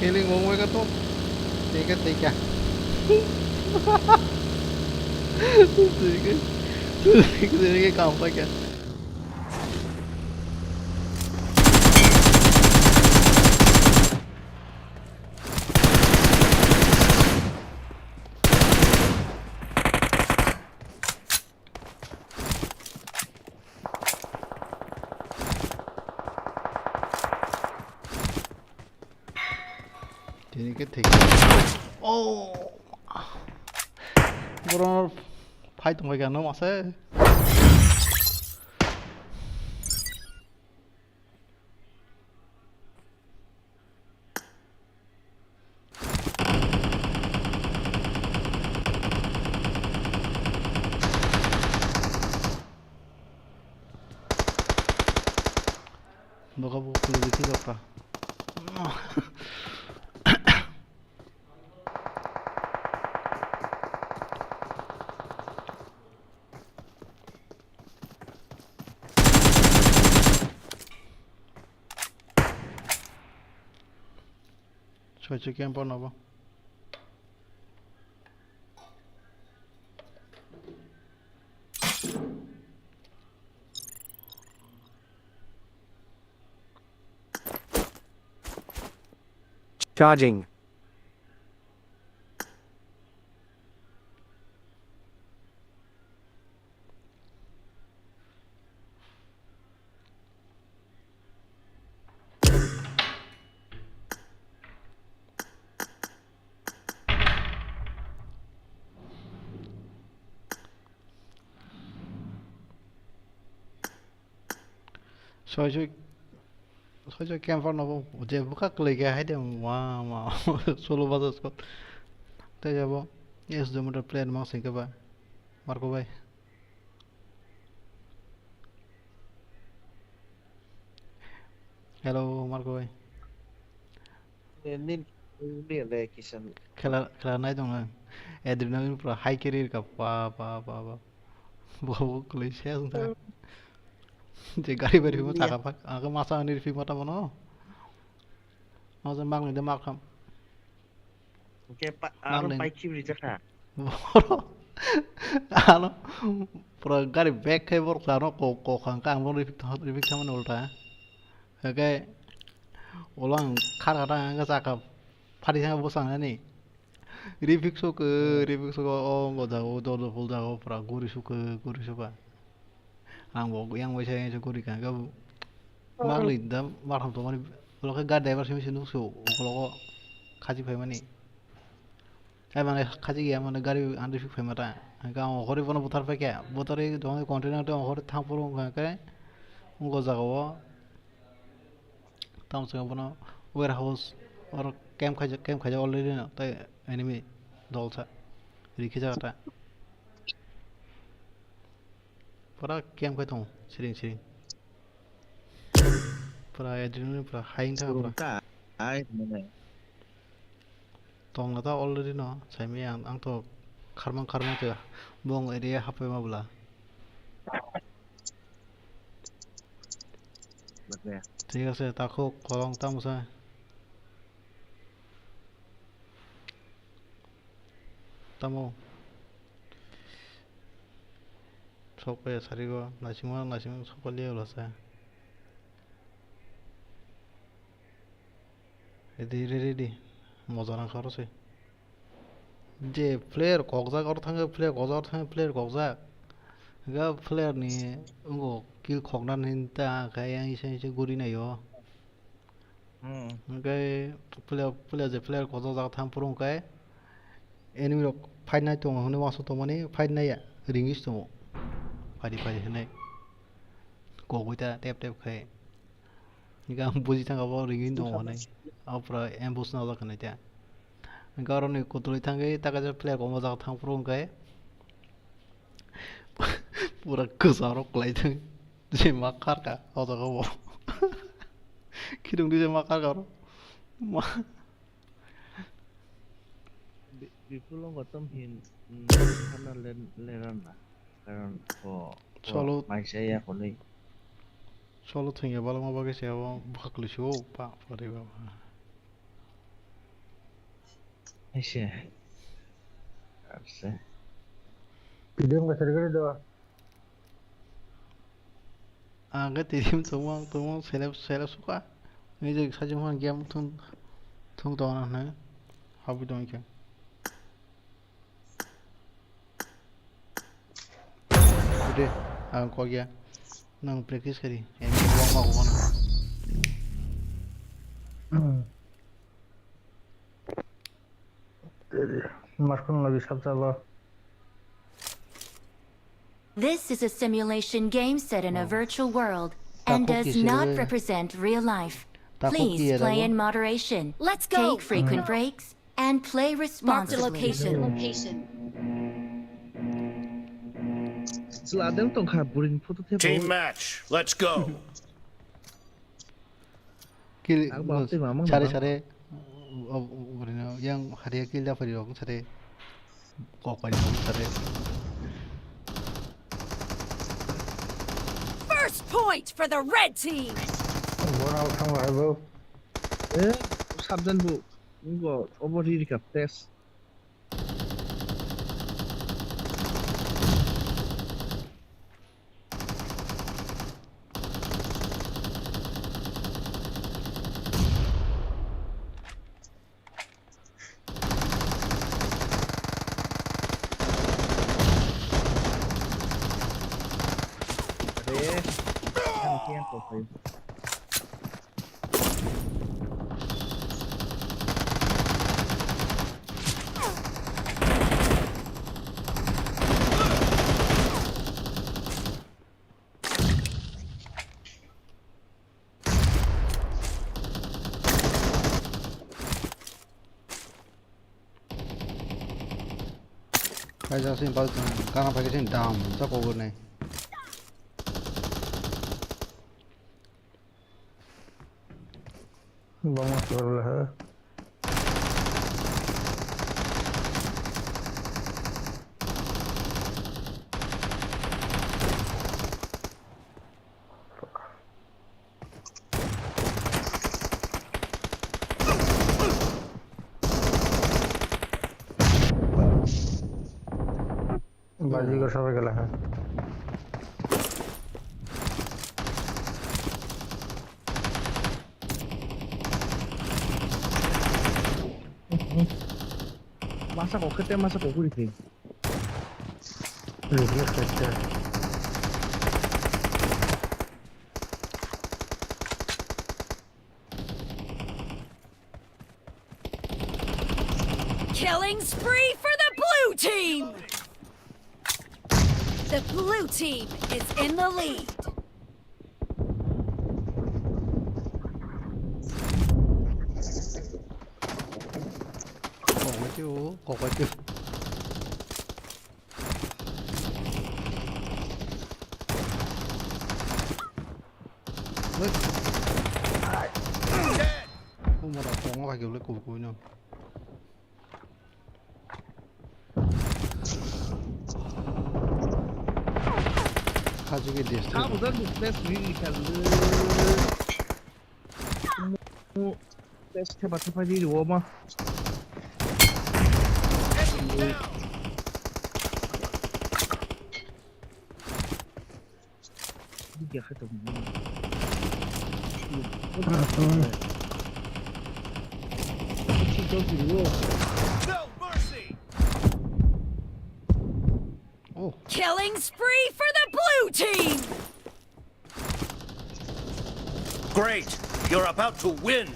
Healing wng wai ka to. Teka, teka. Teka, teka, kam pa kya? Tini khe thik. Oh. Boro phai tong bai kha no masa. Boka bo kuli bithi dokta. Soi soi camp no bo. Charging. Soi soi, soi soi camper no bo je bwkha kwlwi khe hai de ma ma solo baja skot. Tei abo S W player ma singkhe ba Marco bai. Hello Marco bai. Nini, nini le kisan. Khela, khela nai tong ang. Adrenaline pura high carry ka pa, pa, pa, pa. Bo, bo kwlwi se wng tha. Hmm. Je gari bari mo. Yeah. Chaka phak, aga masa ani rifi mata mono. Masa mang ni de mak tham. Hwnkhe pa-, aro pai khibri jakha. Borok ano pura gari back khai borok ano ko, ko khang kang borok rifik thang, rifik thangmani ulta. Hwnkhe ulo ang khar kha ta hwnkhe chakha phari thang bwsang nani. Rifik sukhe, rifik sukhe o wngkha jaga o dorja phul jaga o pura guri sukhe, guri sukha. Ang bo yang bai sa yang sa guri kha, khe bo. Oh. Magli da, matham tongmani, ulo khe gari driver simi se nukso, ukologo khachi phaimani. Ai mane khachi ya mane gari andri phuk phaima ta. Ang hori bono buthar phaikha, buthar ri dong container tong hori thang phuru wngkha khe, wngkha jaga o. Tamo chwng bono warehouse oro camp khaijak, camp khaijak already no, tei enemy dolsa rikhi jaga ta. Pura camp khai tongo, siring siring. Pura adrenaline pura high wngkha pura. Surung ta, ai, mane. Tongla ta already no, saimaya ang, ang to kharmang kharmang te bong area hapai ma bwla. Bakya. Thik ase, takhuk, kolong tamo sa. Tamo. Sokpaiya sarigo, naisingma naising sokpaliya ulasa. Ready, ready, ready. Moja nang kha oro se. Je player kokjak oro thangkhe, player kokjak oro thangkhe, player kokjak. Ga player ni wngkha kill khoknani ta khe yang isa isa guri naio. Hmm. Hwnkhe player, player je player kokjak jaga thang phuru hwnkhe enemy rok fight nai tongo hwnwi uansuk tongmani fight naiya ringwi se tongo. Phadi phadi hwnwi kokoi ta tep tep khai. Hwnkhe ang buji thangkha bo ringwi tongo hwnwi. Abo pura ambush najak hwnwi ta. Hwnkhe aroni kutulwi thangwi ta kaisa player kokma jaga thang phuru hwnkhe pura kwcharo kwlai thang. Je ma kharka o jaga bo. Khidong di je ma kharka oro. Ma. Bi-, Bipul wngkha tom hin, mm, sana len-, leran na. Karon ko, ko Solo. Maisa ya konwi. Solo thwngya balangma bagwi se abo bwkha kwlwi se o pa pore baba. Aise. Arse. Video wngkha sir gari do. Ang khe twi rim tongmo, ang tongmo selep, selep suka. Ni je sajwk phano game thung, thung tongna hwnwi habwi tongkhe. Ode, ang kok ya. Nang practice kari. Em, wang ma wang na. Hmm. Maskun lagi sabsaba. This is a simulation game set in a virtual world and does not represent real life. Please play in moderation. Let's go. Take frequent breaks and play responsibly. Marked a location. Chwla adang tongkha buring photo thebo. Team match. Let's go. Kill, ang bap twi mamang sare, sare. Yang hariya kill da pari rok sare. Kok pari rok sare. First point for the red team. Bona thang hai bo. Eh, sabdan bu. Ngo over ri kap test. Kaisa sini bal kana pakai sini dam sa kogor nai. Bangma sor le ha. Baji ko sabai gela ha. Masa kok kete masa kok kuri khe. Revive khacha. Killing spree for the blue team! The blue team is in the lead. Kokwaitio, kokwaitio. Wait. Umara kongo kaki ule kubu kubu no. Hajuki destroy. How was that the best really can do? Best khe ba thapa di rwo ma. Ya khe tong. Ah, sorry. Chikon sini wo. No mercy. Oh, Killing spree for the blue team! Great! You're about to win!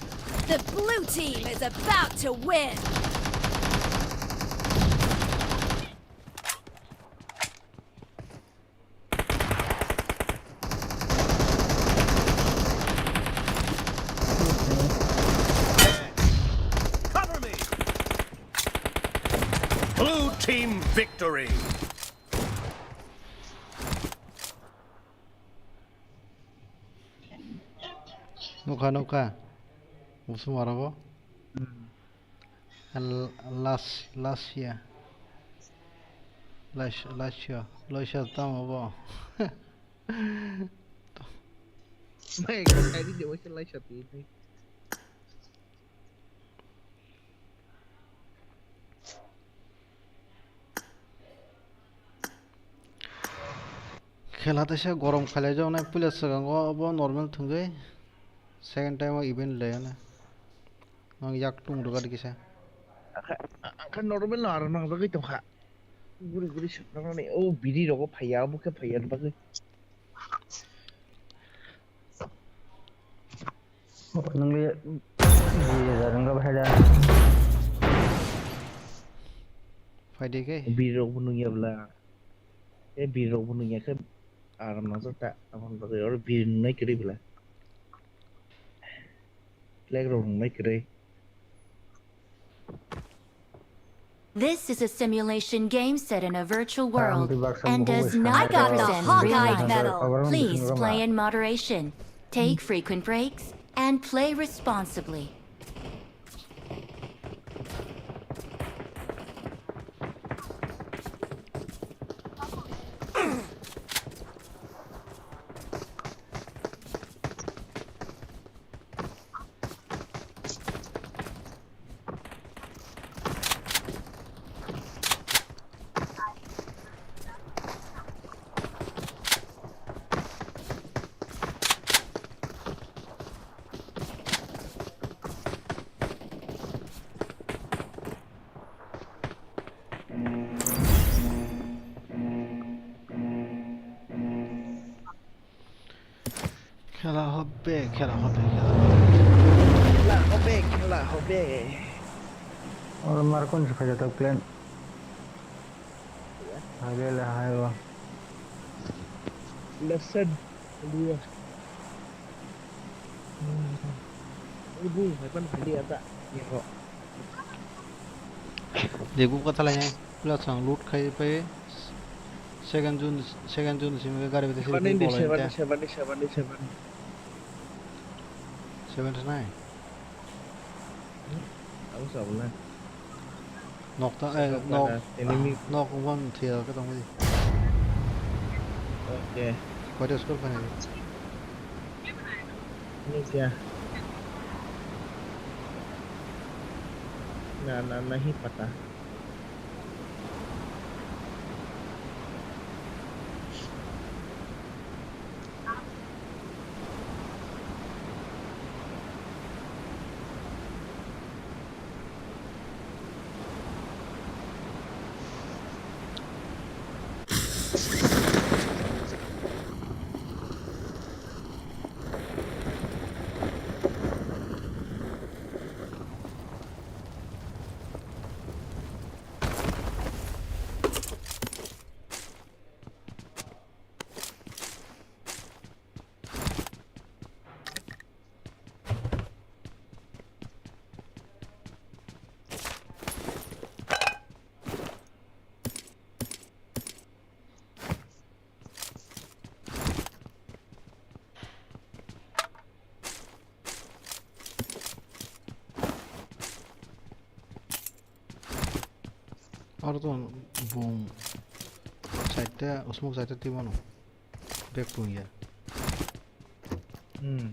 The blue team is about to win! Cover me! Blue team victory! Nukha, nukha. Musu maro bo. L-, las-, lasia. Las-, lasio. Loisa tamo bo. Mai ko kai di je waisa lai sati. Khela teisa gorom khailai jao nai puila swkango obo normal thwngwi second time o event le ano. Ang yak tung rwgadi kisa. Angkha normal no aro nang bagwi tongkha. Guri guri swnamnani o biri rogo phaiya obo khe phaiya bagwi. Nungli jija jangga bahai da. Phaidi khe. Bir rok bo nungya bla. E bir rok bo nungya khe aram nang ta amon bagwi oro bir nungnai kwrwi bla. Flag rok nungnai kwrwi. This is a simulation game set in a virtual world Box and does I not got the represent real Hawkeye life. medal. Please play in moderation, take frequent breaks, and play responsibly. Khela hobe, khela hobe, khela hobe. Khela hobe, khela hobe. Oro mar kon se phaijatok plan. Hai le hai bo. Left side. Liya. Ibu, hai pan hai liya ta. Ni ho. Degu kata lai nai. Plus ang loot khai pai. Second zone, second zone simi gari bete sini Seven in di, bolai seven, ta. Seven, seven, seven. Seven nai. Aku sa boleh. Nok ta, eh, Nok nok, ta, enemy. Nok one thia ka tong di. Okay. Koi ta score kani. Ini dia. Na, na, nahi pata. Aro to boom side ta, smoke side ta twi mano. Back to ya. Hmm.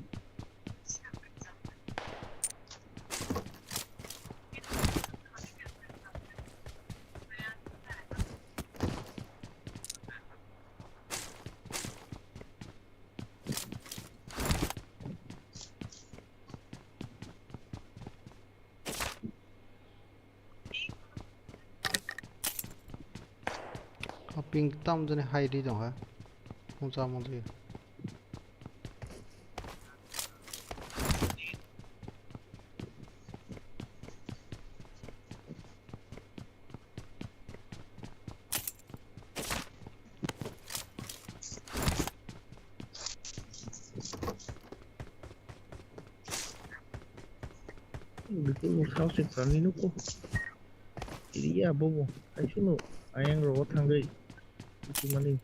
O ping tam jani hai di dong ha. Mungsa mungsi. Bikin mung sao se kani nuko. Iya bobo. Aisuno ayang rogo thangai. Itu mani.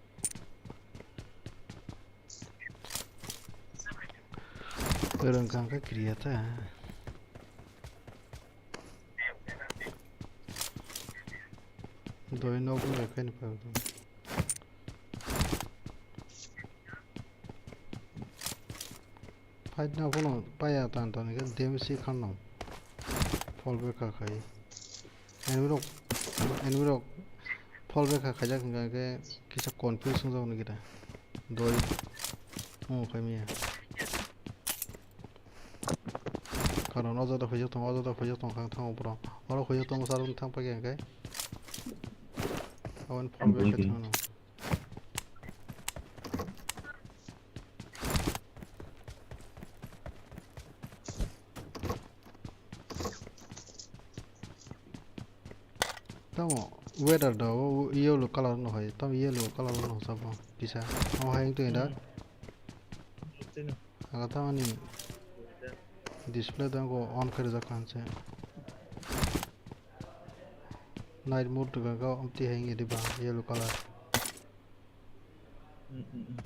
Orang kangka kriya ta. Doi nok ni lekai ni pagdo. Fight na bono paya tan tan ke damage si khan no. Fall back ka khai. Enemy rok, enemy rok fall back ka khaijak hingka ke kisa confuse wng jak ni gita. Doi. Oh, khai miya. Karon o jada phai jak tong, o jada phai jak tong kha thang o bro. Oro phai jak tong sar thang pa ke hingke. Awan fall back ka thang no. Tamo weather da o yellow color no hai, tamo yellow color no sabo kisa. Tamo hai twi da. Hmm. Twi no. Aga tamo ni display da go on kare jak kan se. Night mode ga ga amti hai ngi diba yellow color. Hmm, hmm, hmm.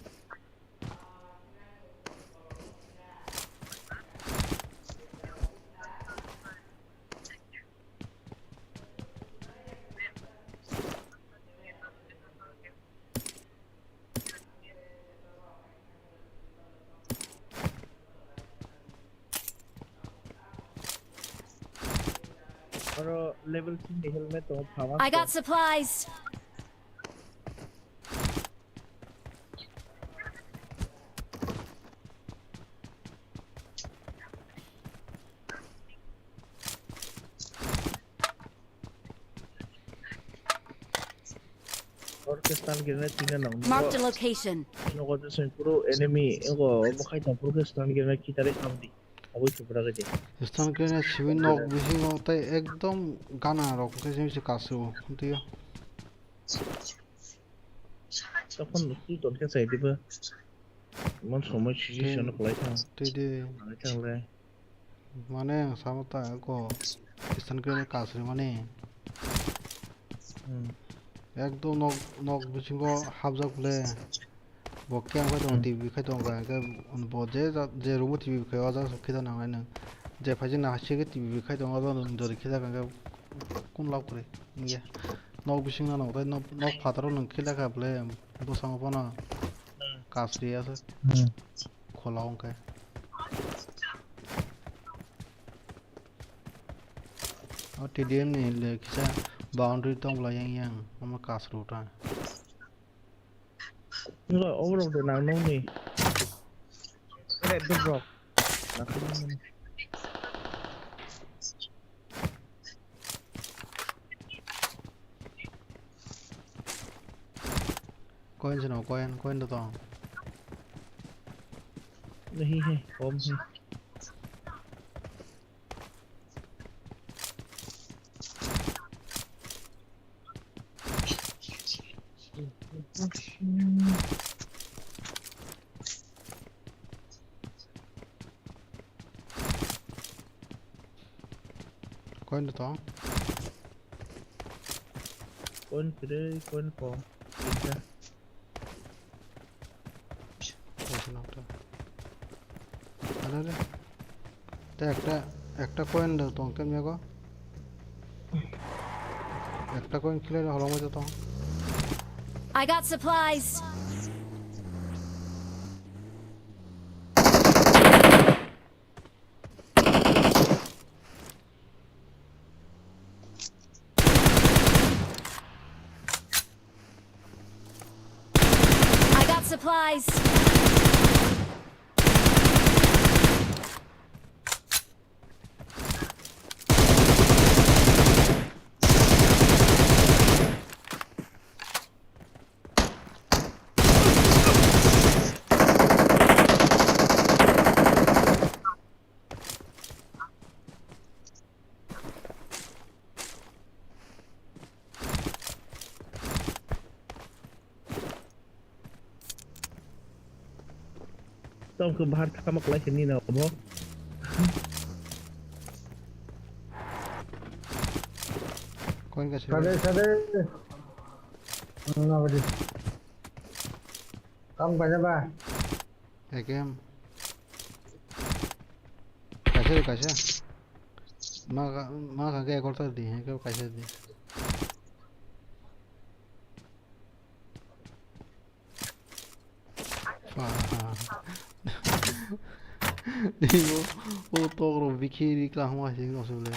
Oro level three ni helmet tongo, phamas I got to. Supplies. Oro ke stun grenade tina nang. Marked a location. Nogo je seng puro enemy, ego obo khai tong puro ke stun grenade kitare hamdi. Obo ke pura ke je. Stun grenade siwi nok bisingo tei ekdom gana rok khe simi se kasu. Twiyo. Tokon twi ton khe chai diba. Mon somoi sisi sono kwlai thang. Twi de. Kwlai thang le. Mane ang sama ta ko Eastern Korea kasri mani. Hmm. Ekdom nok, nok bisingo hapjak le. Bo khe ang khai tongo Hmm. T V khai tongo, hwnkhe bo je ja-, je room o T V khai o jaga se khe da nangnai nwng. Je phai jani hasing khe T V khai tongo, o jaga nwng jori khe da hwnkhe kun lab kwrwi wngya. Nok bising no nwng tei nok, nok phataro nwng khe da kha bwle bwskango phano Hmm. kasri ya se Hmm. khola wngkhe. O T D M ni le kisa boundary tong bwla yang yang omo kasru ta. Wngkha oborok de nang nokni. Red duk rok. Coin sino, coin, coin do tong. Nahi hai, kom hai. Coin do tong. Coin kwrwi, coin kom. Tinta. Coin sino to. Ada de. Te ekta, ekta coin do tong kemya go. Ekta coin clear holong bai tong. I got supplies. I got supplies. Tong khe bahar thama kwlai se nini obo. Koin ka sebe. Sade, sade. Ano na badi. Kam kanya ba? Ekem. Kaisa, kaisa. Ma ka, ma ka ke ekor ta di, he ke kaisa di. Ni bo, o tokro bikhi ri kla hma sing no sule.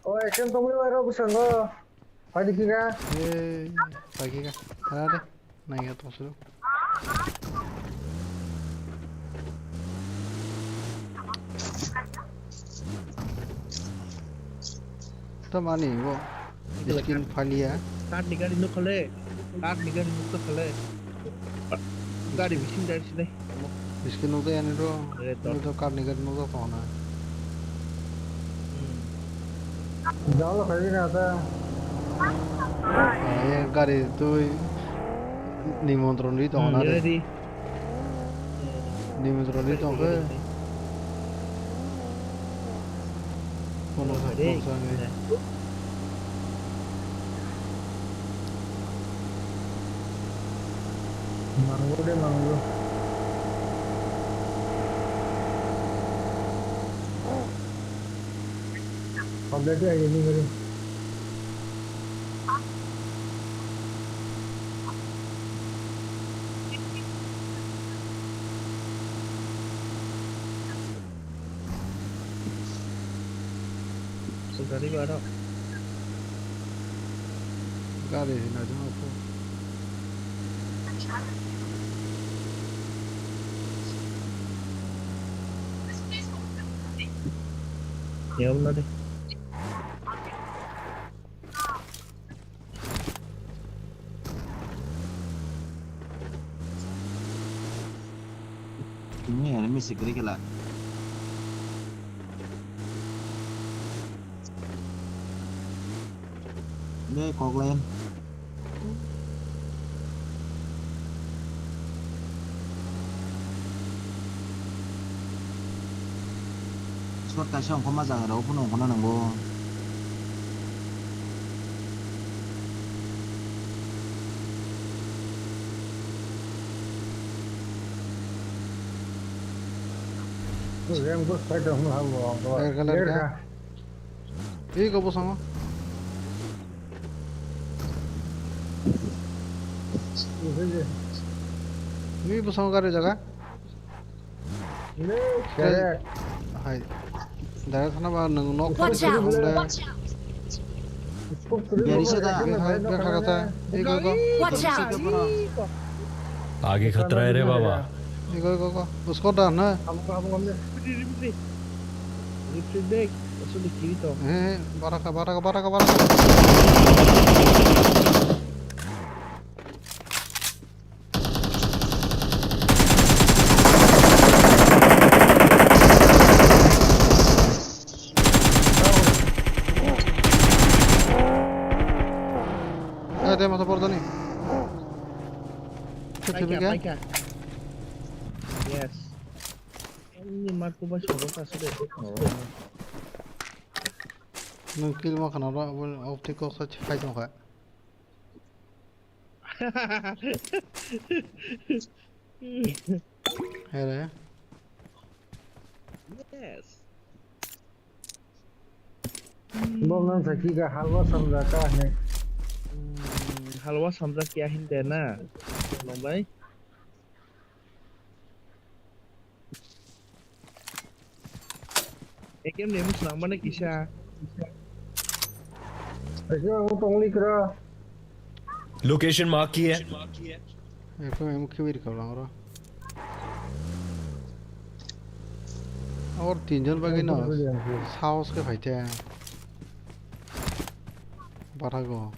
O, action tongwi bai rok bwskango. Pai di kika. Ei, pai kika. Tara de. Nai ya tong sulu. Tamani bo. Skin phalia. Kat ni gari nuk khale. Kat ni gari nuk khale. Gari bising dari sini. Skin nuk ani ro. Ini to kat ni gari nuk khona. Hmm. Jalo khai na ta. Ye gari tui nimontron ri tong na re. Nimontron ri tong khe. Kono kok sa nge. Mango de mango. Already I delivery. Gari baro. Gari hina jang aku. Yau na de. Ini ya, ini sih kiri kela. Ini kok lain. Squad kaisa ongkho ma jaga rao phano ongkho na nango. Rem ko side ong ha bo. Red color ka? Iko bosongo. Iko bosongo gari jaga. Hai. Direct thana ba nwng nok. Watch out! Watch out! Gari sa da. Hai, hai, bek kha kha sa. Iko, iko. Watch out! आगे खतरा है रे बाबा। Iko, iko, iko. Usko da na. Amo, amo, amo. Retreat back. Asuli kiri to. Eh, baraka, baraka, baraka, baraka. Eh, de masa por tani. Paika, paika. Yes. Ini marco ba sobo ka sede. Nwng kill ma khana ro, abo optic kok sa khai tong kha. Here. Yes. Bo nang sakhi ka halwa samjak ka hinwi. Hmm, halwa samjak kya hinde na? Bai. Ekem nemu swnam mane kisa. Ajo ang tongli kra. Location mark ki hai? Ekem emu khibi rikha langro. Or tinjon bagwi no. Saos khe phaithe. Barago.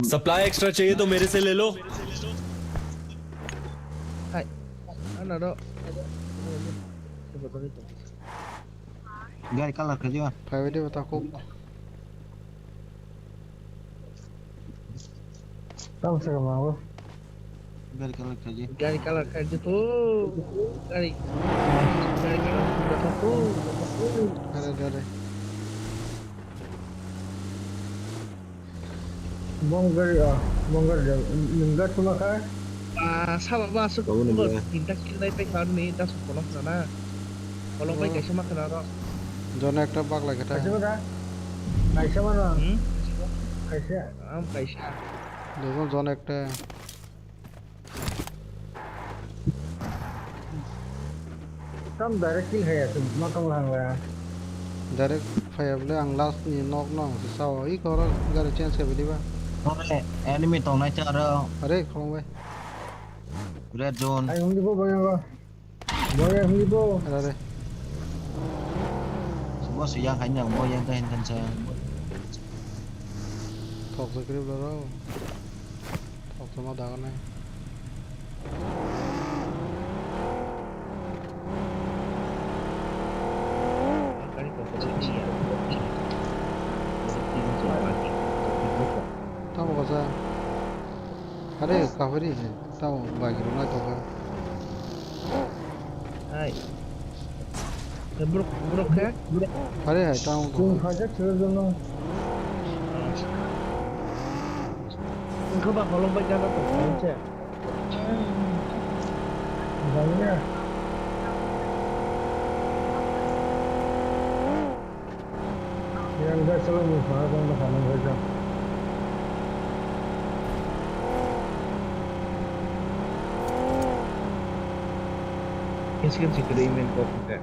Supply extra चाहिए तो मेरे से ले लो। Hai. Ano do. Gari color khaji ba. Phaibai de bata kok. Tamo sa kama bo. Gari kalar khaidi. Gari kalar khaidi ko. Gari. Gari kalar khaidi ko. Dare, dare. Bongari, ah, bongari, nungga tuma kha? Ah, saba ba asuk. Tinta kill nai pek lalu ni, das kolok sana. Kolok bai kaisa ma khana ro. Jon ekta bak lai kata. Kaisa ma da? Kaisa ma na? Hmm? Kaisa. Am kaisa. Dogon jon ekta. Tam direct kill khaya, tum ma tong lang la. Direct phaya bole ang last ni nok no ang se sao, i koro gari change khe bidi ba. Tore enemy tong nai charo. Are khong bai. Red zone. Ai hum di bo boy ba. Boy hum di bo. Are are. Subo su yang hai nyang bo yang ta hin kan sa. Thok se kri bla ro. Thok se ma da nai. Tamo kaisa. Are, kahuri, tamo bagi rwna tongkha. Hai. Borok, borok khe? Are, hai, tamo tongkha. Wngkha ba holong bai jana tongkha, se. Yang gas selalu musuh, yang gas selalu musuh. Kis kis si kiri main kok kita.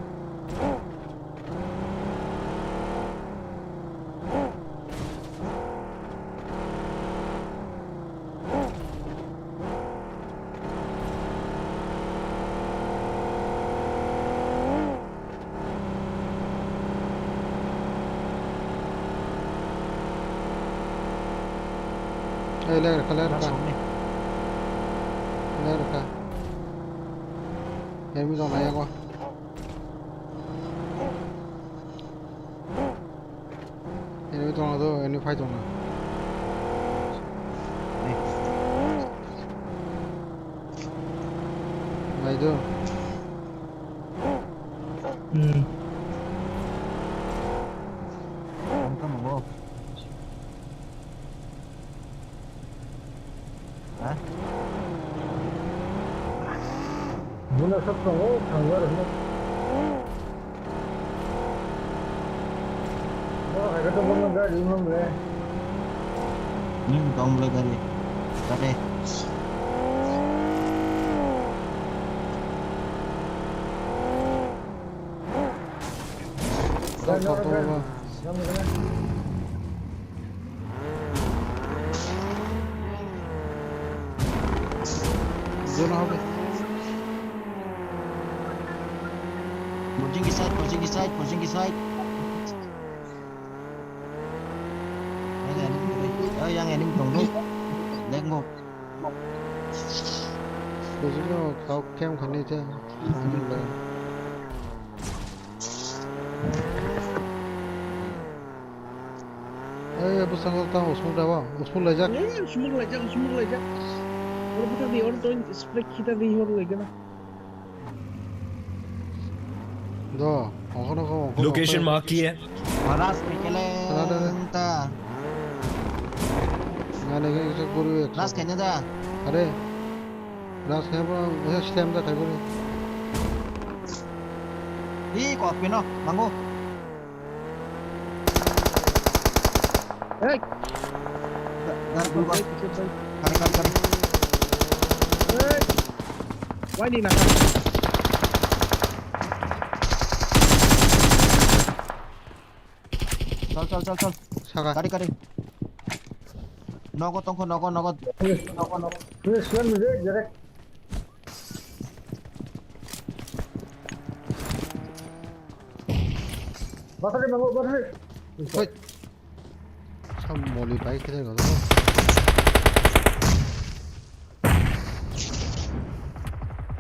Ei, ler kha, ler kha. Ler kha. Enemy tong nai yango. Enemy tong nai do, enemy fight tong nai. Nai do. Hmm. Ang ka mo. Ha? Buna sab tongo, thangbar hino. Bo haga to bono gari imam le. Nung tong le gari. Gari. Gari, gari, gari. Jona hobe. Pochin ki side, pochin ki side, pochin ki side. Yang enemy tong do. Lenggo. Pochin no kau kem khani te. Ei, bwskango tamo smoke dabo? Smoke laijak? Ei, smoke laijak, smoke laijak. Oro buta di, oro to spray khita di, oro laijak na. Do, okono ko, okono ko. Location mark ki hai? Maharaj, kele ta. Nane ke guru ek. Ras kene da. Are. Ras kene bo, eh, stem da thai bo. Hi, ko pino, mango. Hey! Dar, dar, bulbar. Kare, kare, kare. Hey! Wani na. Chal, chal, chal, chal. Saka. Kare, kare. Nogo tongkho, nogo, nogo. Yes. Nogo, nogo. Yes, sir, direct. Battery mango, battery. Hoi. Sam moli bai khe jago.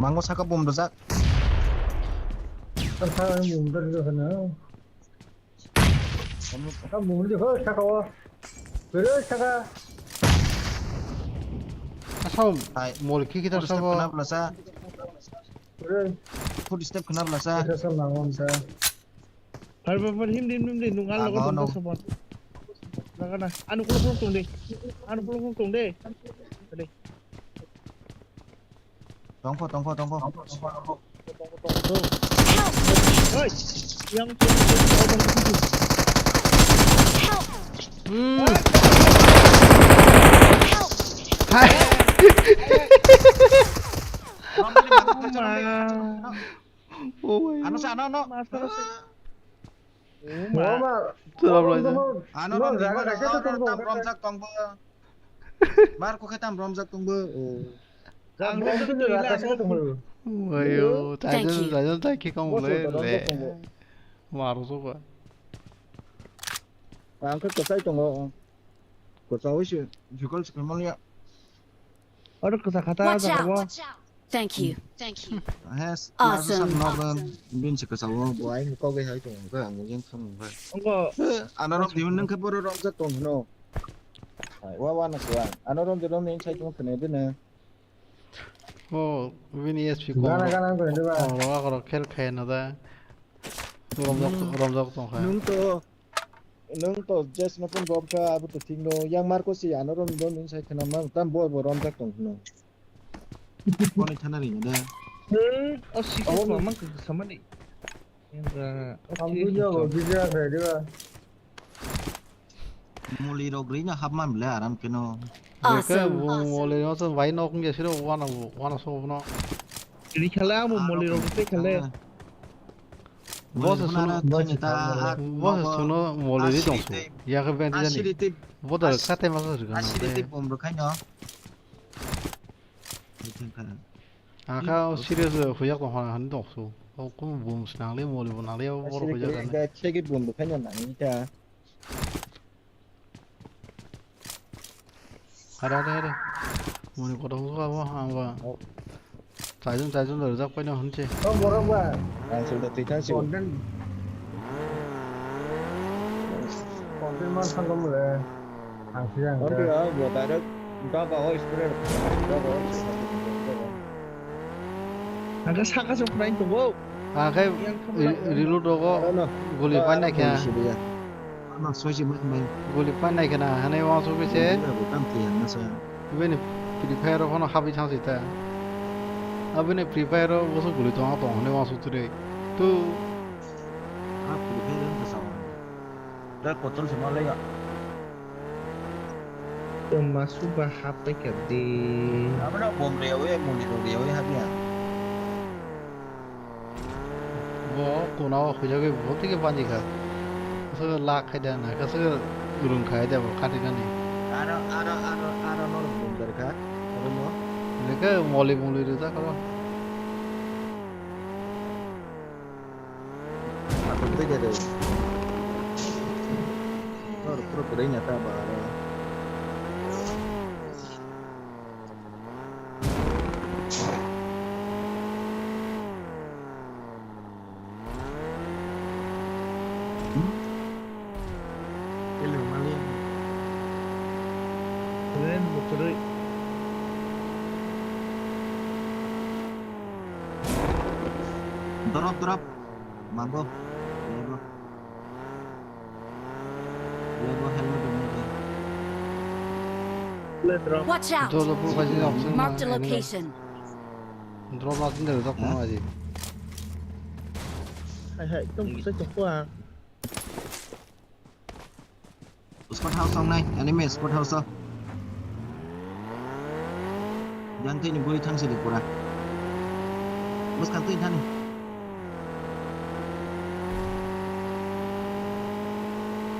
Mango saka bom dojak. Tam saka bom dojak na. Tam bom di ho saka o. Pero saka. Thom, hai, mol ki kita footstep sabo. Khna bwlasa. Ore. Footstep khna bwlasa. Kita sal nang on sa. Phar, phar, phar, him, him, him, him, nung ang logo tong sobon. Laga na. Anu kulo kulo tong de. Anu kulo kulo tong de. Tong pho, tong pho, tong pho. Hoi. Yang, yang, yang. Hmm. Hai. Rom bini mago khacha rom bini. Oh my God. Ano sa, ano, ano. Master. Oh my. Chwla bwlai ja. Ano rom bini mago tam romjak tongbo. Mar ko khe tam romjak tongbo. Oh. Ang rom bini jaga khe tongbo. Ayo, thank you. Tajon, tajon, thank you, kong le, le. Maro so ba. Ang khe kwchai tongo. Kwchai se, jukal se maliya. Oro kwsa khata. Watch out! Watch out! Thank you. Thank you. Hes, awesome. Bin se kwsa wo, bo ai ko ge hai tong, ko ang yen thang ba. Ongo. Ano rom diun nang khe boro romjak tong no. Ai, wa, wa na kwa. Ano rom de rom ni sai tong khne de na. Oh, win E S P ko. Gana, gana, gana, gana. Oh, ro, ro, khel khai na da. Romjak, romjak tong kha. Nwng to, nwng to jes no pun bom kha, abo to thik no. Yang Marco si ano rom rom nwng sai khna ma, tam bo bo romjak tong no. Koni thana ring da. Hmm, o si ko ma mang ka samani. Yang ka, o si ko. Moli rok rina hap man bile aram keno. Awesome. Moli no chwng bai nok wngya siro wana wana so no. Ri khala amo moli rok tei khala. Boss suno, boss suno moli ri dong su. Ya ke ben jani. Boda kate masa su gana. Asiri tei bom rok khaino. Aka o serious huyak tong hana hani dong su. O kum bom snang le moli bo nang le o bor huyak. Asiri tei bom rok khaino nang ni ta. Hare, hare, hare. Moni kotor wngkha bo, ang ba. Oh. Chaijon, chaijon da rijak paino hwnse. Oh, borok ba. Ang sulta twi thang si. Content. Content man sangam le. Ang si ang. Content ah, bo direct. Daba o student. Daba o student. Ang khe saka sok nai tongo. Ang khe reload rogo guli painai khe. Ano soisi mai mai. Guli painai khe na hane wansuk khe se. Bini Free Fire rok phano habwi thang sita. Abini Free Fire rok boso guli tong tong hane wansuk twi. Tu. Ah, Free Fire rok bwsa. Da kotor se ma lega. Tong ma suba hap pai kha de. Abra bom re we muli ro re we hab ya. Bo kuna o khujagwi bo tike panji kha. Kasu lak khai da na kasu rung khai da bo khati nani. Aro aro aro aro no bom dar kha. Aro no. Leke moli muli re ta karo. Ato tege de. Tor pro pro nya ta ba aro. Hello, Mali. Keren, bo keren. Drop, drop. Mango. Lego. Lego helmet dong ni. Watch out! Dolo pur kaji option. Marked a location. Drop asing dari drop no aji. Hai hai, tum kusai chokwa. Spot house ong nai, enemy spot house o. Yang tini guri thang sidi pura. Bus kang tini thani.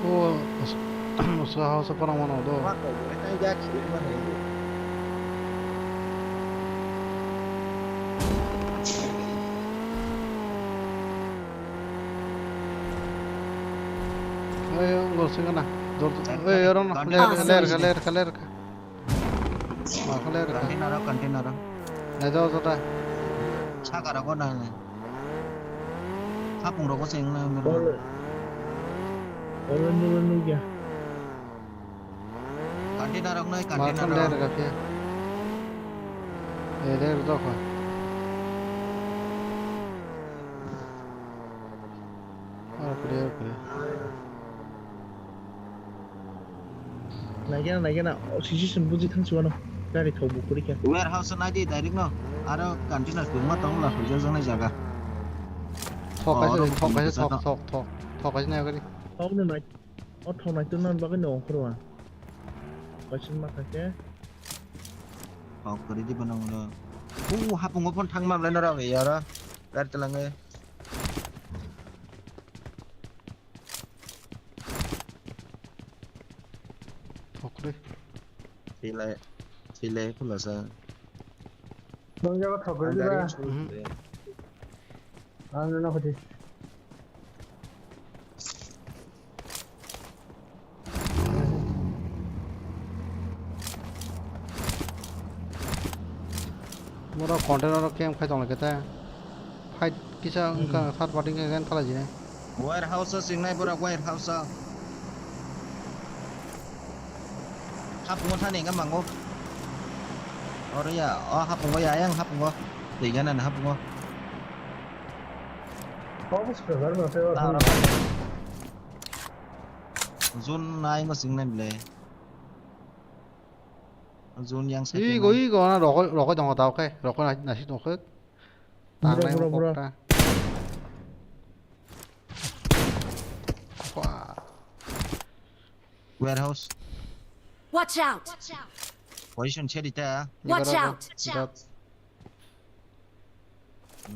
O, spot house o parang mano do. Wa ko guri thang jak sidi mano. Oi, ungor singana. Dor, oi, oro na. Ler, ler, ler, ler, ler. Ma, ler. Container, container. Na, jo, jo, da. Saka rogo na. Khapung rogo sing na. Oro, oro, oro, oro, ya. Container rok nai, container rok. Markon der ka khe. Ede rwjak kha. Aro kwrwi, aro kwrwi. Naigena, naigena, o situation buji thang chuano. Gari thok bu kwrwi kha. Warehouse o naidi direct no. Aro container kwbangma tong la hujak jaknai jaga. Thok kaisa, oro thok kaisa, bumung thok, kwchak no. Thok, thok, thok kaisa nai gari. Thok no nai. O thok nai tun nan bagwi no ongkhorwa. Kaisa ma kha khe. Thok kwrwi di bono ulo. U hapungo phone thangma belai no rw ya oro. Gari twlangwi. Thokre. Thilai, thilai khulasa. Bang jaga thokre diba? Ang gari chhung Mhm. de. Ang no khoti. Borok container o camp khai tong lai khe ta. Fight kisa Hmm. wngkha, third party wngkha, khe thalai jini. Warehouse o chingnai borok, warehouse o. Hapungo thani hwnka mango. Oro ya, o hapungo ya, ayang hapungo. Twi gana ni hapungo. Taro. Jun nai ngo chingnai bwle. Jun yang side Igo, nai. Igo, na rokoi, rokoi tongo tao khe, rokoi nai, nasi tong khe. Bura, Tangnai bura, mo bura. Kokta. Wah. Warehouse. Watch out! Position cheri ta. Watch Igo, out! Igo.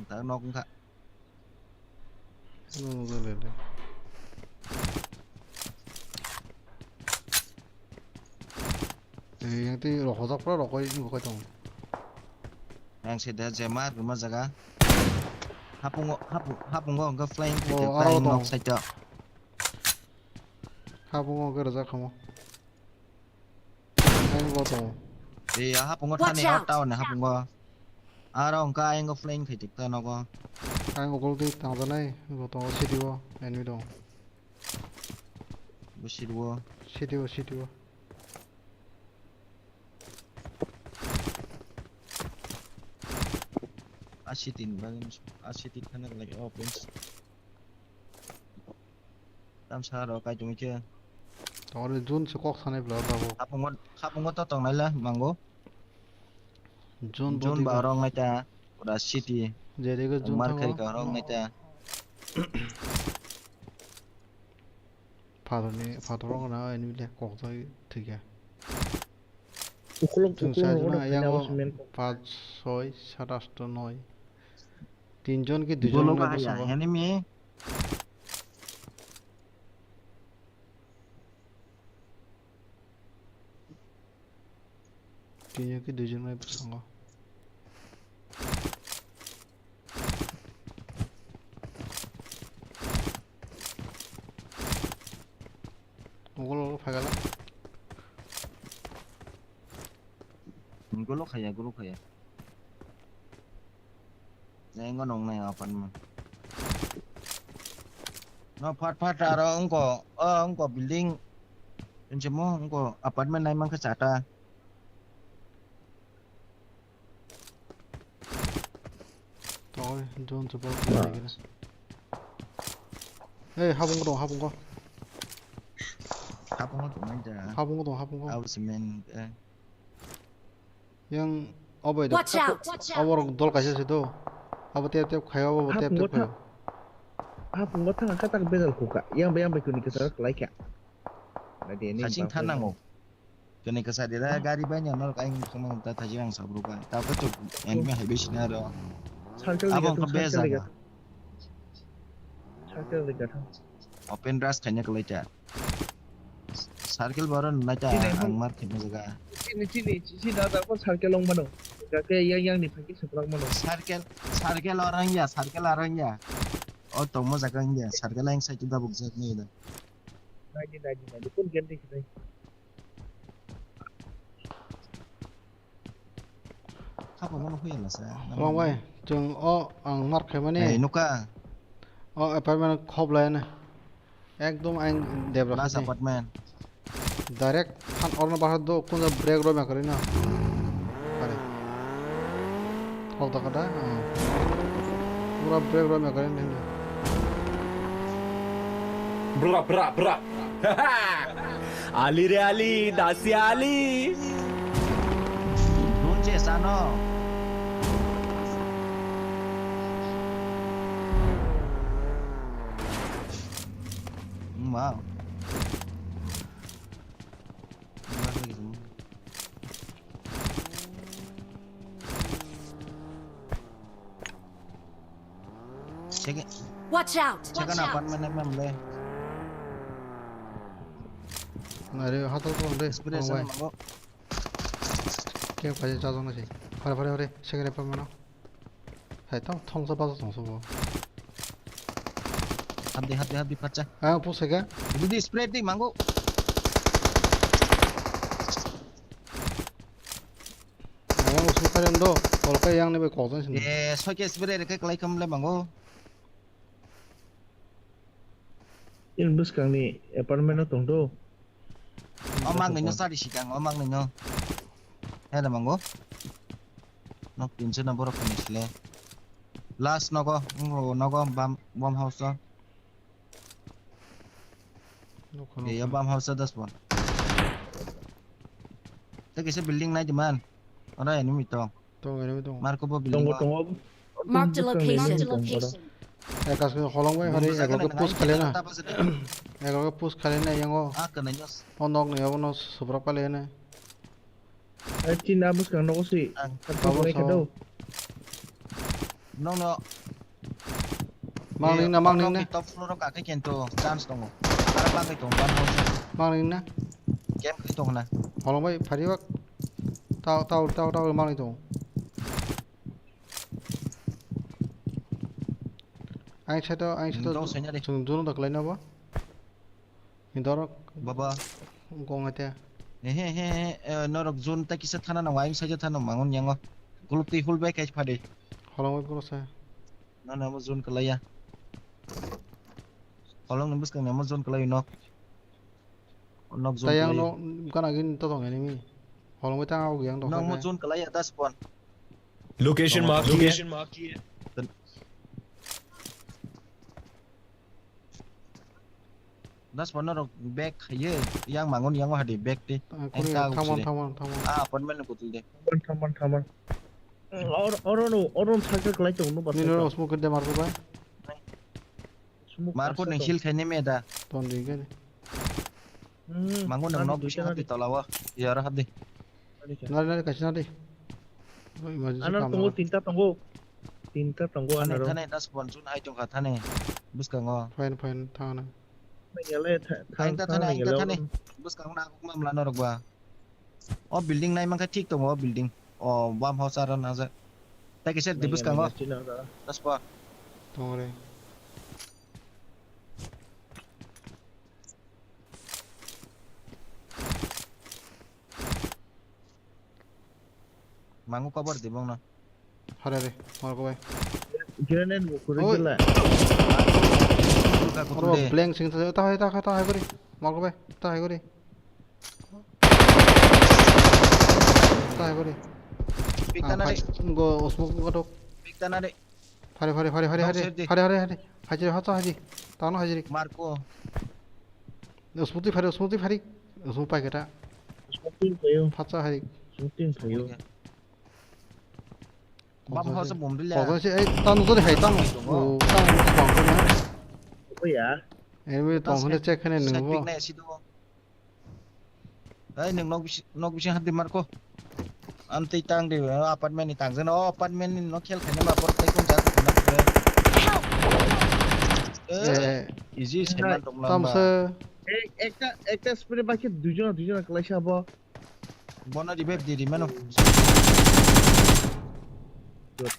Nta nok nta. Nung le le le. Eh, yang ti rokojak pura rokoi, rokoi tong. Yang sida jema ruma jaga. Hapungo, hapu-, hapungo hwnka flying Oh, khaijak, aro flying tong. Nok side o. Hapungo hwnka rwjak khamo. Ayang bo tongo. Eh, hapungo Watch thani out! Tower ni hapungo. Aro hwnka ayang flying khaijak ta nogo. Ayang ugol di tangjanai, bo tongo city o, enemy dong. Bo city o. City o, city o. A city ni bagwi, a city khana like, oh, please. Tamsa ro kaitung khe. Tabole June se kok sanai bwla babu. Hapungo, hapungo to tongnai le mango. June June body ba ga- rong nai ta pura city. Jerega June Mar thango. Khaika rong nai ta. Phatorni, phator rong na enemy le kok jai thikya. Ukulok, June ukulok sa rok juna no yang khaina o abo se main kok. Panch, soi, sat, asto, noi. Tinjon ki duijon Golok nai ahya, bwskango. Enemy. Tinjon ki duijon nai bwskango. Ugol ugol phaikala. Golok khaya, golok khaya. Engo nong nai apartment. No, phat phat aro wngko, o wngko building. Enchemo wngko apartment nai mankha chata. Tawai, drone chopper khlai gina. Hey, habung dong, habung ko. Habung dong, habung ko. Habung dong, habung ko. Abo cement, eh. Yang obai do. Watch out! Abo rok dol kaisa se do. Abo tep tep khayo, abo tep tep khayo. Habung ko thang kha tak bedal khuka. Yang bai, yang bai kuni kisa khlai kha. Saching than nango. Kene kasa dira gari bai nya norok ayang thangma ta thaji rang sabru bai. Ta ko chuk enemy hai besi na ro. Circle abo diga ko thang, be circle diga jaga. Circle diga thang. Open rush khaina kwlai ta. Circle boro nai ta. Chini ang mar khaina jaga. Chini, chini, chini da da ko circle long mano. Ga ke yang yang ni phaki seplak mano. Circle, circle orang ya, circle orang ya. O tongma jaga ya, circle yang side da buk jak ni da. Nai di, nai di, nai di. Kun gen di kidai. Khapang mano huya lasa. Wrong way. Chwng o ang mark khaimani. Hey, nuka. O apartment khop laina. Ekdom ang debra. Last apartment. Direct phan orno bahar do kunja break room ya karina. Are. Kok dakha da? Oh. Pura bre bre me kare nene. Bra, bra, bra. Ali re Ali, dasi Ali. Dunche sano. Wow. Second, Watch out! Second Watch out! Apartment em em le. Nari hato ko de. Spray sana mango. Keng paje cha jong na si. Phare phare phare second apartment no. Hai tong thong sa ba thong sa bo. Hap de hap de hap de pacha. Ah, pu sega. Didi spray di mango. Ayang usung karen do, kolkai yang ni bai kokjang sini. Eh, soike sibere reke kelai kam le mango. Ini bwskang ni apartment no tong do. O mang ni no sari sikang, o mang ni no. Hele mango. Nok tinse na borok kani sile. Last nogo, ngo nogo bam, bam house o. Nokha, eh, nokha. Yo bam house das bon. Te kisa building nai di man. Ora enemy tong. Tong, enemy tong. Marko bo building. Tongo, o. Tongo. Marked a location. Building tong, ora. Ekas ke holong bai hari, bumbu ego ke jaga push nang khale na. Tapa sede. Ego ke push khale na yango. Ah, kena nyos. O nok ni abo no subrak pale na. Ai, tin abus kang nogo si. Ang. Kar kar abo khe so. Dau. No, no. Mang ning na, mang ning na. Top floor o kakhe kento chance tongo. Tara bagwi tongo, ban house. Mang ning na. Game khe tongo na. Holong bai phari bak. Tau, tau, tau, tau, mang ning tongo. Ang side o, ang side o. Dong sanya de. Chung dun da klai na ba. Hindorok. Baba. Gong ate. He, he, he, he, eh, norok zone ta kisa thana nang, ayung saja thana mangun yango. Kuluk twi hul bai kai phade. Holong bai puro sa. Na, na, mo zone kalaya. Holong ni bwskang ni mo zone kalai nok. Nok zone kalai. Tayang no, kana gin to tong enemy. Holong bai tang au yang dong. Nok mo zone kalaya das pon. Location mark here. Location mark here. Das bono rok back khaiye, yang mangun yang hadi back de. Ah, kuri, engka thamon, thamon, thamon. Ah, apartment ni kutul de. Thamon, thamon, thamon. Or, oro no, oro no cycle kelai tong no. Nini oro smoke de marko bai. Smoke marko ni heal khaine me da. Ton di gani. Hmm, mangun nang nok bisingo hadi tola o. Yara hadi. Nari, nari, kaisa nari. Oi, emergency. Ano kam tongo, nang tinta tongo. Tinta tongo. Thane, ano thane, das bon jun hai tongkha thane. Bwskango. Fine, fine, thana. Nangya le tha-, thang, thang, thang, thang, nangya le thane. Bwskango na akuk mamla norok ba. O building nai mankha thik tongo, o building. O bam house aro najak. Tai kisa di bwskango. Nangya le china da. Das pa. Tongre. Mangu cover di bongno. Hare re, Marko bai. Grenade bo kuri. Oi. Dila. Oro blank sing ta ta hai ta hai ta hai kuri. Marko bai, ta hai kuri. Ta hai kuri. Pikta na re. Go smoke go tok. Pikta na re. Phari, phari, phari, phari, phari. Nok side di. Phari, phari, phari. Hajiri, hata hajiri. Tano hajiri. Marko. Usmuti phari, usmuti phari. Usmu pai keta. Usmuti phayo. Phacha hari. Usmuti phayo. Bam house bom dile. Kodo se, ei, tano jodi hai, tano. Tongo. O, tano, tano, tano. Oya. Enemy tong hone check khane nungbo. Check na sido. Ei, nwng nok bisi, nok bisi hadi Marko. Amtwi tang di, apartment ni tang jana, o apartment ni nok khel khaina ma por tai kun jak khana. Help! Eh, easy seman tong lamba. Tamsa. Ei, ekta, ekta spray bakhe duijon, duijon kalaisa bo. Bono revive di, di mano. Good.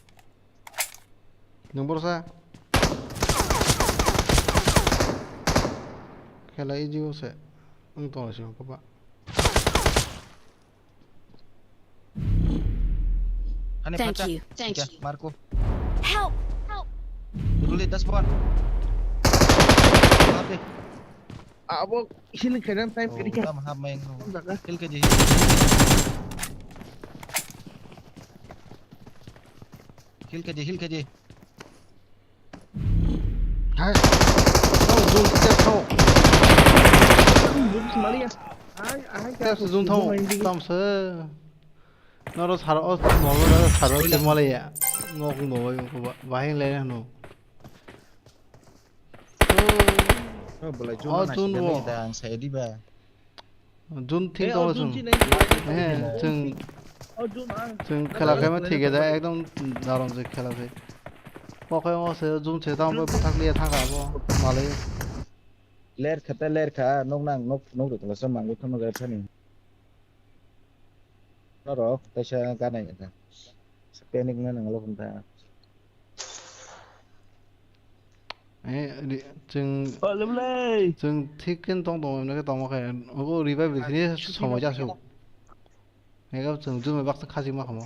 Nung borsa. Khela easy o se. Wng tong sio kopa. Thank you. Thank you. Marco. Help! Help! Dulu di dashboard. Mati. Abo heal kainan time kiri ka. Tam hap main. Jaga. Heal kaji. Heal khaidi, heal khaidi. Hai. Thau, zone step thau. Zone maliya. Ai, ai, step zone thau. Tam se. Noro sar o, noro sar o se maliya. Nok no bai ko ba, bahing le no. Oh, belai zone na zone sida bo. Ni da ang sai di ba. Jun thik tongo chwng. He, chwng, chwng khela khaima thik khe da, ekdom darom se khela khe. Pokhai o se jun se tamo bwthak liya thang abo malai. Ler kha ta ler kha, nok nang nok nok rwtla sa mango thangma jar thani. Norok kaisa ganai kha. Panic na nang lo hwn ta. Eh, ri-, chwng, chwng thik khe tong tong, emne khe tongma khe, ogo revive sini somoi jasuk. Ego chwng jumai baksa khajik ma khamo.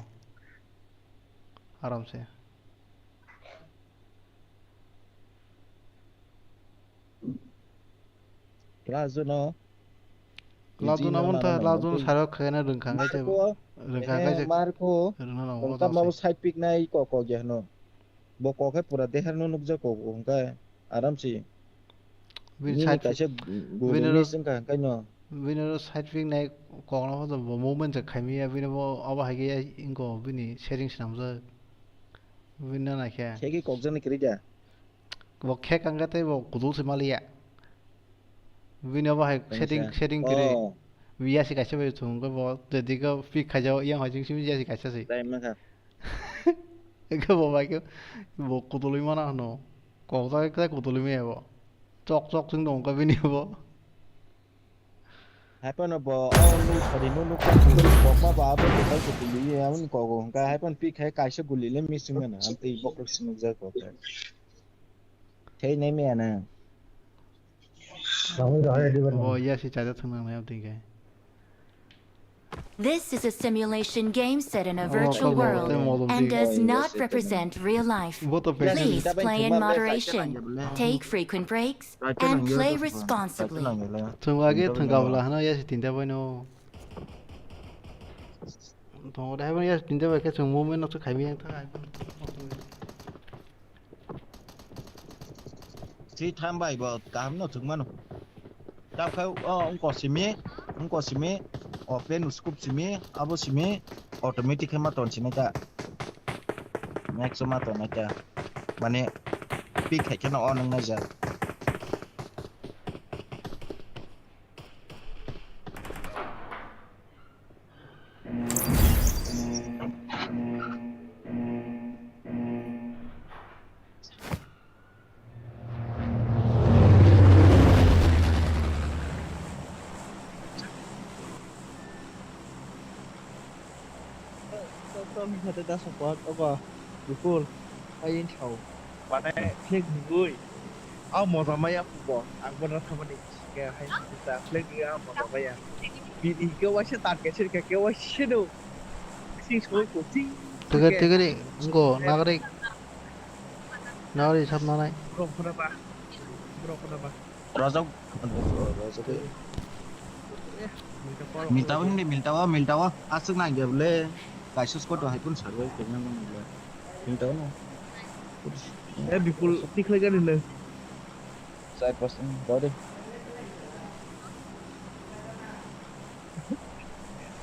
Aram se. Last zone no. Last zone no, amon ta last zone no sarok khaina rwngkha, khaina rwngkha, khaina rwngkha, Marco, rwngna nango, tongkha mabo side pick nai kok kok ya hwno. Bo kok khe pura deher no nukjak kok hwnkhe aram se. Bini side kaisa guri miss wngkha hwnkhe no. Bini oro side pick nai kok no bo movement se khaimiya, bini bo abo hai khe inko bini setting swnamjak. Bini no naikhe. Khe khe kokjaknai kwrwi da. Bo khe kang khe tei bo kudul se maliya. Bini abo hai setting, setting kwrwi. Biya se kaisa bai thung khe bo, jadi khe pick khaijak yang hai jing simi biya se kaisa se. Tei mankha. Khe bo bai khe bo kudulwi mana hwno. Kok jak khe kudulwi maya bo. Chok chok chwng tong khe bini bo. Haiphano bo o nuk sari nuk nuk kok ma ba abo bai kudulwi ya un kok hwnkha haiphano pick khai kaisa guli le missing mano. Amtwi bokrok se nukjak kok. Thei nai maya na. Bo ya si chaja thang nang nai abdi khe. This is a simulation game set in a virtual world and does not represent real life. Please play in moderation, take frequent breaks, and play responsibly. Chwng age thwng kabla hano ya si tinta bai no. Tongo dai bai ya si tinta bai khe chwng movement no khaimi yang thang. Three time bai bo kaham no thwk mano. Tabkhe o wngkor simi, wngkor simi open scope simi, abo simi automatic khe ma ton sinai ta. Next ma ton nai ta. Mane pick khai kheno o nang nai jak. Tong tong hingkha tei da support obo Bipul, ayeng sao. Mane flag nugui. Au moja maya pubo, ang bono thamani. Khe hai ta flag nugui au moja maya. Bini hingke waisa target sirkha khe waisa no. Sing soi ko sing. Tiga tiga ni, engko nagari. Nagari sab nanai. Bro khuna ba. Bro khuna ba. Rojak. Miltao hindi, miltao, miltao. Aswk nang dia bole. Kaisa squad hai pun sarwai kena nang bole. Miltao no. Eh, Bipul, tikhlai gani le. Chai pas ni, body.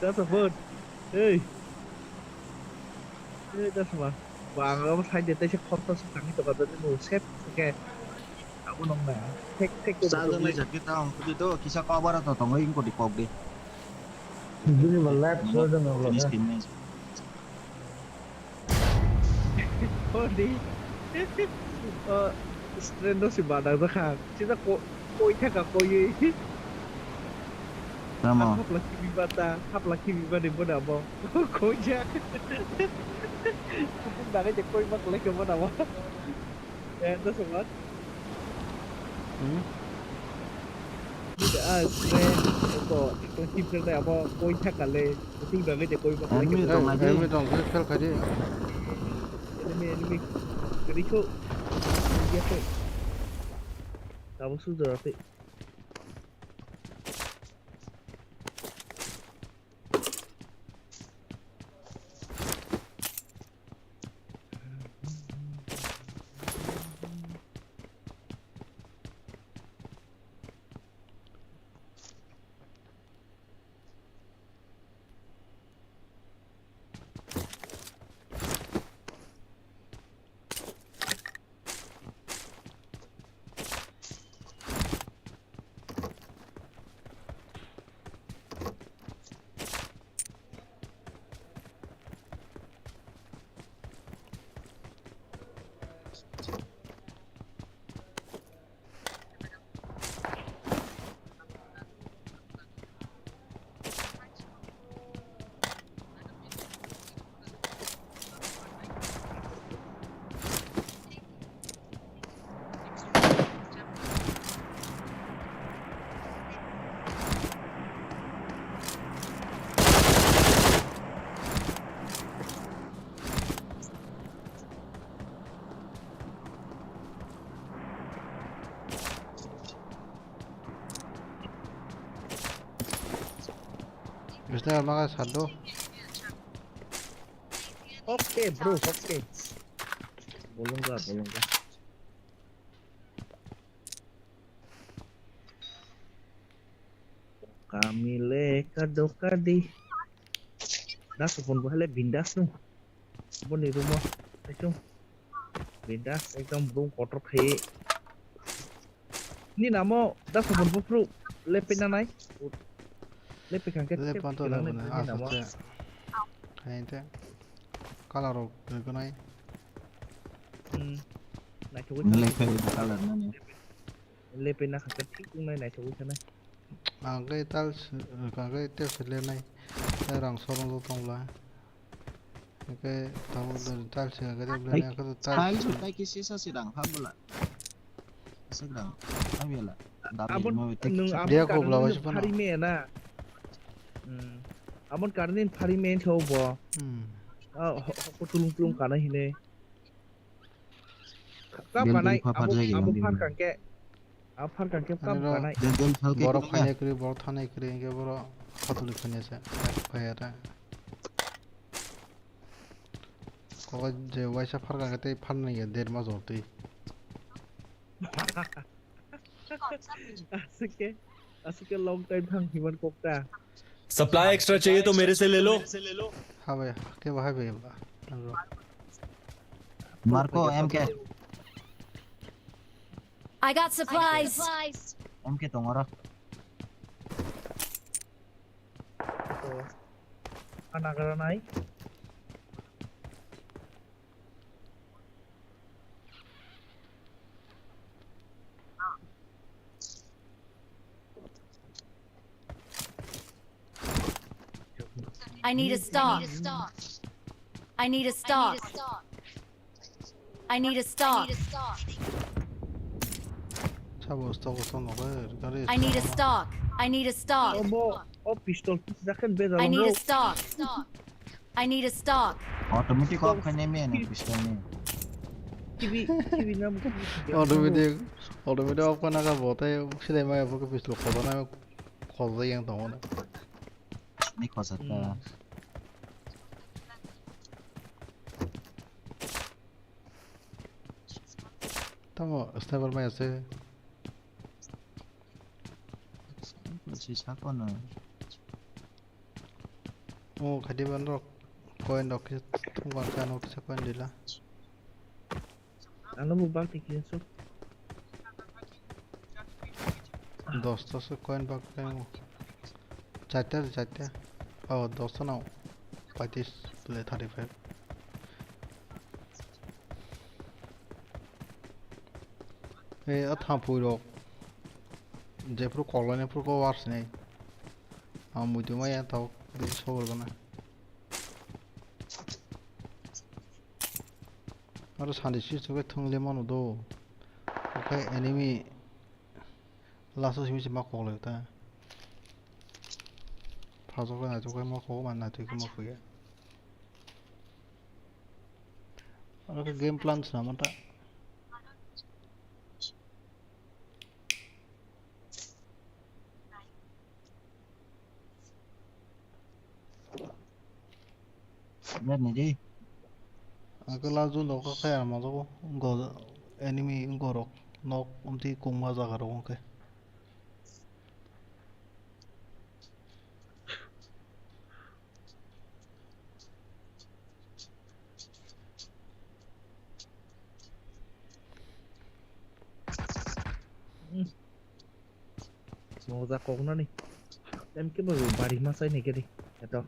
That's a bird. Hey. Hey, that's one. Bang, abo side de teisa khoroksa se tangwi tongkha, jadi no safe khe. Abo nong na. Thek, thek, thek, thek. Sajak nai jagwi ta ong kudi to, kisa cover to tongwi wng kudi kok di. Bini ba left shoulder no finish team ni. Odi. Oh, strand no si badang jakha. Sida ko, koi thaka koiwi. Tamo. Hapla khibi bata, hapla khibi bani boda bo. Koi ja. Kupung dare je koi mak leke boda bo. Eh, to so mat. Hmm? Ah, strand ko, ko khibi abo koi thaka le. Kupung dare je koi mak leke boda. Enemy tong lagi. Enemy tong, khe fel khaji. Enemy, enemy. Gari ko. Dia ko. Tabo su jora te. Sniper makai sar do. Okay, bro, okay. Bolong ga, bolong ga. Kami le kado kadi. Das pun bo hale bindas nu. Boni rumo. Ekdom bindas, ekdom room kotor khai. Ni namo das pun bo phru lepe na nai. Lepe kangke lepe panto lepe na, ni namo. Asache. Hai te. Color rok gwnai. Hmm. Naithogwi. Lepe color nani. Lepe na kha thik wngnai naithogwi sanai. Ang khe tiles, ang khe tiles lenai. Tei rang sorong tongla. Hingke tamo tiles hingke tiles lenai khe tiles. Tiles tai kisi sa si rang ha bula. Sa rang. Ha bela. Abon nwng abon dia ko bla karni wasi phano. Phari me na. Hmm. Abon karni phari me tho bo. Hmm. Ah, ho, ho, tulung tulung kana hine. Kam building kanai, pha pha abo, jai abo gini. Pharkang ke. Abo pharkang ke kam kanai. Borok phainai kwrwi, borok thanai kwrwi, hingke borok khotoli phainai se. Phai ata. Koko je waisa pharkang ke tei pharnai ya der mas jor twi. Aswk khe, aswk khe long time thang himan kok ta. Supply extra चाहिए तो मेरे से ले लो। Ha bhai, ke bahai bhai ba. Marco, M K. I got supplies. M K tong oro. Ana gara nai. I need a stock. I need a stock. I need a stock. Sabo stock stock no khe gari. I need a stock. I need a stock. Obo, o pistol jaket be. I need a stock. I need a stock. Automatic off khainai me ani pistol ni. Kibi, kibi nam kibi. Automatic, automatic off kana ka botai silai ma pistol khoda na khoda yang tongo na. Ni khosa ta. Hmm. Tamo sniper mai ase. Si sako na. O khadi ban rok coin rok khe thung ban khe ano kisa coin dila. Ano bo bak tikhi so. Dosta se coin bak khe ano. Charta, charta. O, dosta nao. Paitis le thirty five. Ei, a thampui rok. Jephru koklai nai phru ko wars nei. Ang muitu maya tau, bisi sogol gana. Aro sandi switch khe thwngle mano do. Okhai enemy laso simi se ma koklai ta. Phasok khe naitok khe ma kok ma naitok khe ma khuya. Aro khe game plan swnam ta. Net ni di. Akhe last zone rok khe kaya ma jago. Go enemy gorok nok umti kungma jaga rok hwnkhe. Moja koknani. Em ke bo bari ma sai ni ke di. Eto.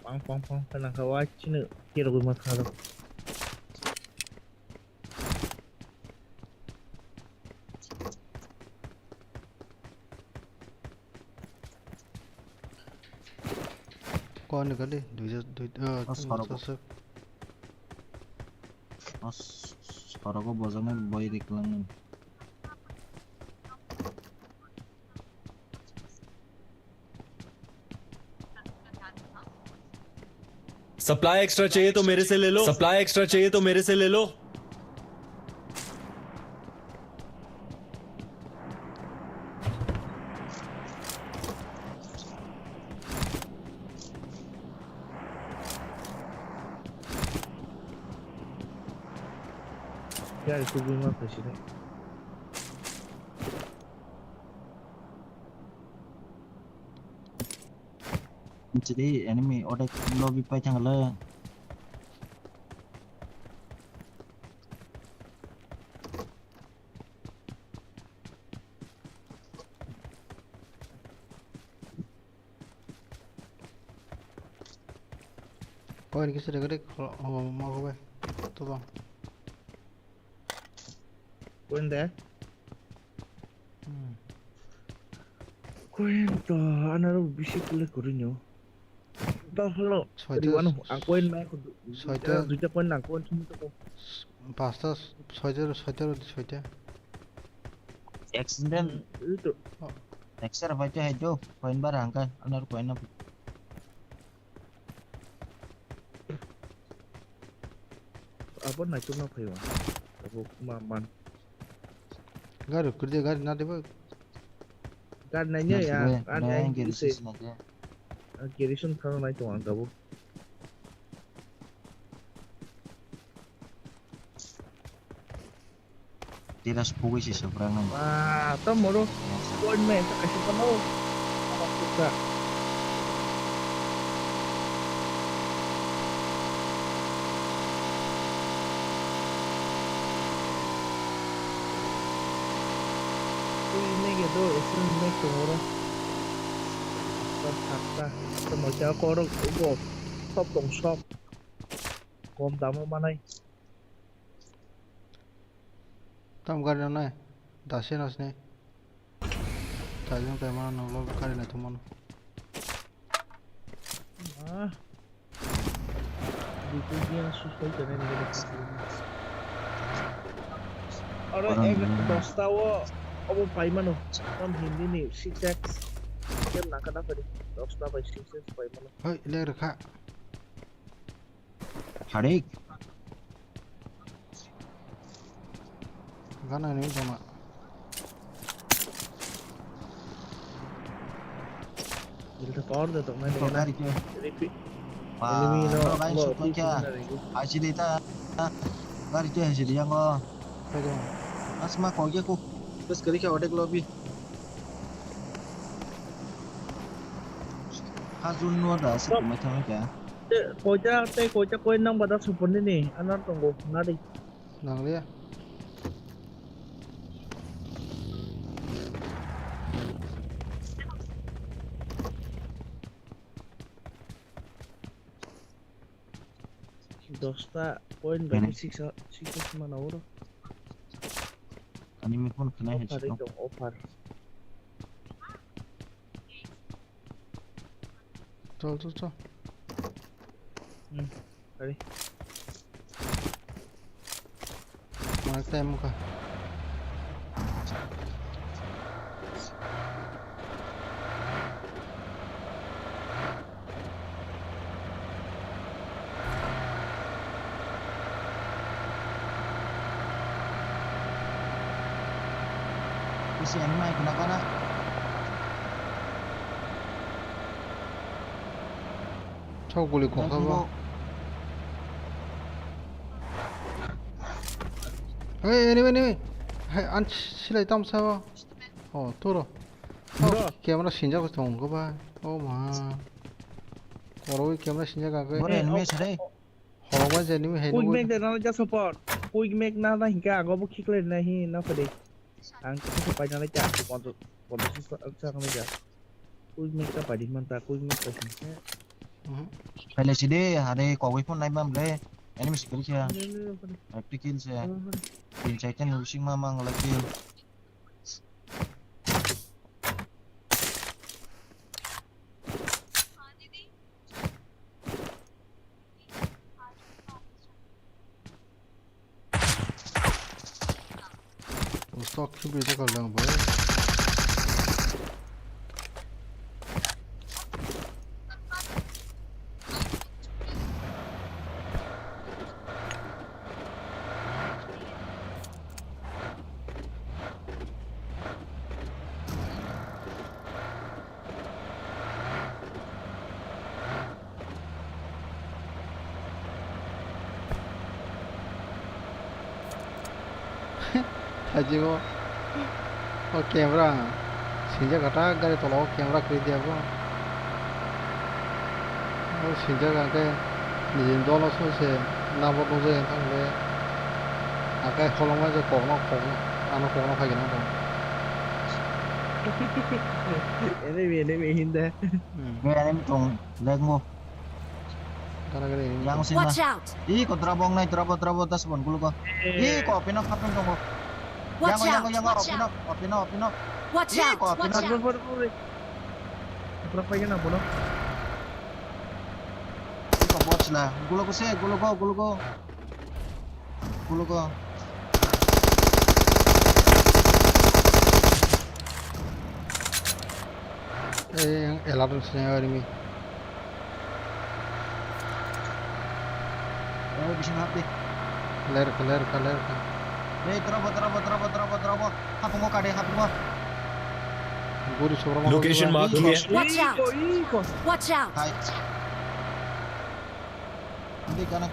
Pang pang pang pang nang ka wa chini ke ro ma kha do. Koni kali duija dui ah, oh, sorok. Sosok. Oh, sorogo bojana boi riklang. Supply extra चाहिए तो मेरे से ले लो। Supply extra चाहिए तो मेरे से ले लो। Gari tubui ma phaisini. Chiri enemy odek lobby pai thangla. Koi ni kisa rega rega kho-, oh, ma kho bai. To bang. Koi de? Hmm. Koi to anaro bisi kule kuri nyo. To holo. Soita, riwano, ang koi na ko du-, soita. Duita, duita koi na koi thum to ko. Pasta, soita, soita, soita. Accident. Hmm, itu. Oh. Exer bai te hai do, koi bar hangka, anaro koi na. Abo naitukno phaiwa. Abo ma man. Gari kwrwi gari na deba. Gari nai ya, gari nai ya, gari nai ya. Gerison thang nai tong ang abo. Tira sugui si seberang nang. Wah, to moro. Point me, to kasih kamu. Apa kita? Ini gitu, itu ini tunggu. Sakta, sakta. Itu mau jago korok, ugo. Sok dong, sok. Kom damo manai. Tam gari no nai. Dasi no sini. Tajong tai mano no lo gari nai thumano. Ah. Bitu dia susah jane ni. Aro ek dosta o obo pai mano. Tam hindi ni six X. Kem nangka nangka di. Dosta bai six X pai mano. Hoi, le rekha. Harik. Gana ni jama. Ilta power da tong nai. Gari ke. Repeat. Wah, enemy no, no, guys, no, sukun kya? Haji de ta. Gari ke haji de yang go. Asma ko ye ko. Bas gari ke odek lobby. Hajun no da se kumai thang kya? Te koita, te koita koi nang bada supor nini, anar tongo, nari. Nang liya. Dosta point bai six, six mana oro. Ani mi phone khnai hai. Offer. Chol, chol, chol. Hmm, ready. Mana time ka. Bisi ani mai kena kana. Chok guli kok sabo. Hey, enemy, enemy. Hey, an silai tam sabo. Oh, turo. Bro. Camera sinjak tong ko ba. Oh ma. Koroi camera sinjak ake. Bro, enemy sare. Horok bai je nimi hai. Quick nugui. Make de nana ja support. Quick make nana hinka ago bo khikle na hi na phade. Ang kisa pai nana ja poncho poncho sa sa kami ja. Quick make ta pai di man ta quick make ta hin. Mhm. Pele sidi hare kogoi phone nai bam le. Enemy sikil kya. Practical se. Tin chai ten using ma mang la kill. Stock khibi ta kal dang bai. Thaijigo. O camera. Sinjak kata gari tola o camera kwrwi diya bo. O sinjak hwnkhe nini dolo song se nabo nujai wngkha hwnkhe. Hwnkhe holongma je kokno kokno ano kokno phaikhe nang tong. Enemy, enemy hinda. Hmm. Enemy tong, lengmo. Gana gana ini. Yang sing Watch lah. Out! Ih, kok drop wng nai, drop, drop, das bon gulugo. Eh. Ih, kok pino kapin tongo. Watch Yang, yang, out! Yang, Watch opino, out! Opino, opino. Watch Ih, out! Kok Watch pino. Out! Bor, bor, bor. Drop lagi na bono. Ih, kok bot sila. Gulugo se, gulugo, gulugo. Gulugo. Eh, yang elat sini ini. Oh, bisa mati. Ler ka, ler ka, ler ka. Eh, drobo, drobo, drobo, drobo, drobo. Hapungo kade, hapungo. Guri sobra ma. Location mark here. Watch out! Iko, iko. Watch out! Hai. Hindi ka na.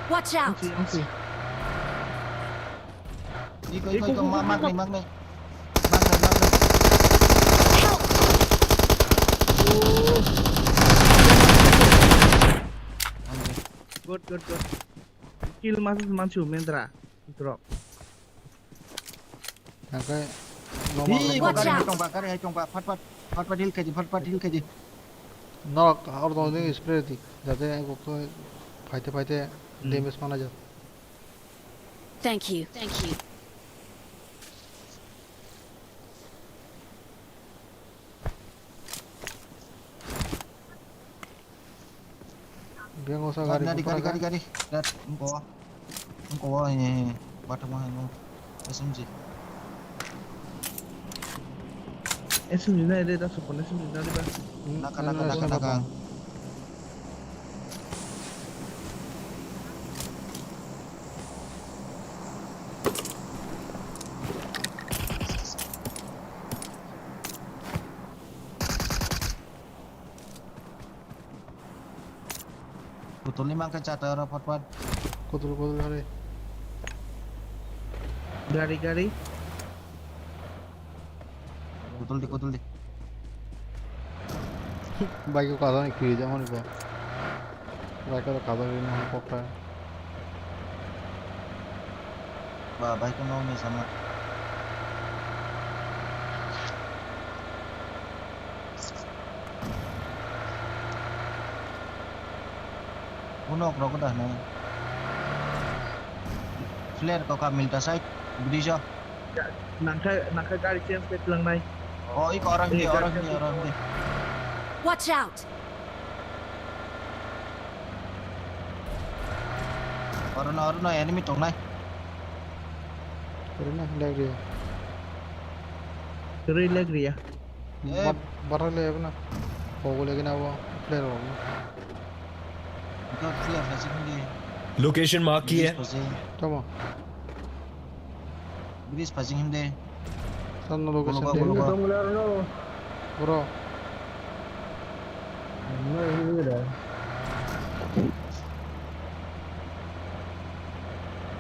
Watch out! Angsi, angsi. Iko, iko, iko, iko, ma-, iko, magnai, iko. Magnai. Magnai, magnai. Help! Angsi. Good, good, good. Kill mas manchu mendra. Drop. Hingke Hi, normal. Watch gari hai out. Tongba, gari hai tongba, phat phat, phat phat heal khaidi, phat phat heal khaidi. Norok aro tong nini spray di, jate ang kok phaite phaite Hmm. Damage mana jat. Thank you. Thank you. Beng osa gari, gari, gari, gari, gari. Dat, engko. Engko, eh, bathang ma, engko. S M G. S M G na, ere, da, sopon S M G na, ere, ba. Hmm, naka, naka, naka, naka. Kutulni mangkhe chata oro phat phat. Kutul, kutul hari. Gari, gari. Kutul di, kutul di. Bike ko kaza ni kiri jamani ko. Bike ko kaza ni mo pokra. Ba, bike ko nokni sama. Unok rok da hwnwi. Flare ko ka milta side bridge o. Nangkhe, nangkhe gari change khe tlangnai. Oh, iko oro hindi, oro hindi, oro hindi. Watch out! Orono, orono enemy tongnai. Orono lag riya. Kwrwi lag riya. Eh. Bat-, bathak le abo na. Pogo le gina abo flare rok no. Ito flare phaising hindi. Location mark kiya hai? Bridge phaising. Tamo. Bridge phaising hindi. Sir no location de. Bro.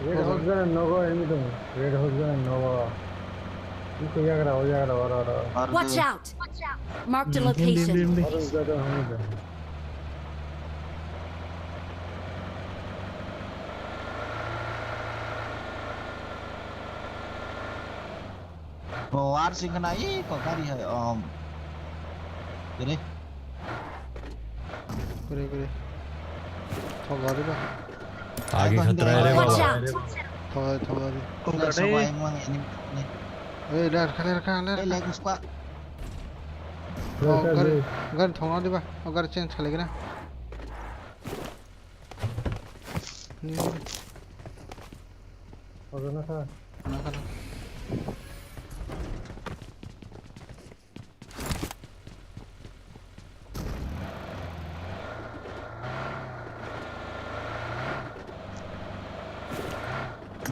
Red house gana nogo enemy dong. Red house gana nogo. Iko yagra, o yagra, oro, oro. Watch out! Marked a location. Orange gada hamida. Bo war sing khna i ko gari hai om. Kere. Kere, kere. Thok gari ba. Aage khatra hai re baba. Watch out! Thok gari, thok gari. Kung gari. Sobai mang ini. Eh, ler kha, ler kha, ler kha. Eh, leg squad. Oh, gari, gari thok na diba. Oh, gari change khalai gana. Ni. Ojo na kha. Na kha na.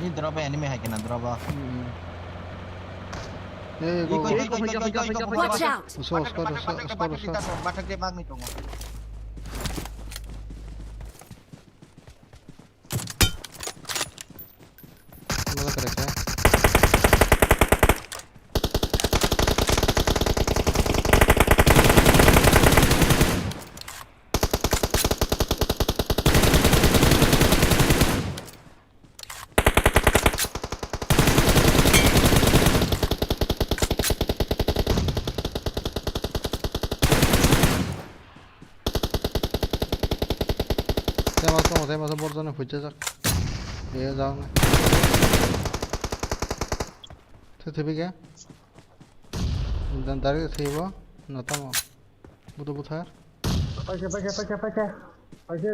Ni drop enemy hai kena drop. Hmm. Eh, go, go. Watch out! Uso, uso, uso, uso, uso. Bathak de magni tongo. Mana kena kah? Masa borjani hujjajak. Ye jang. Thwi thwi bige. Dan dari thwibo. Natamo. Budo buthar. Paikha, paikha, paikha, paikha. Paikha.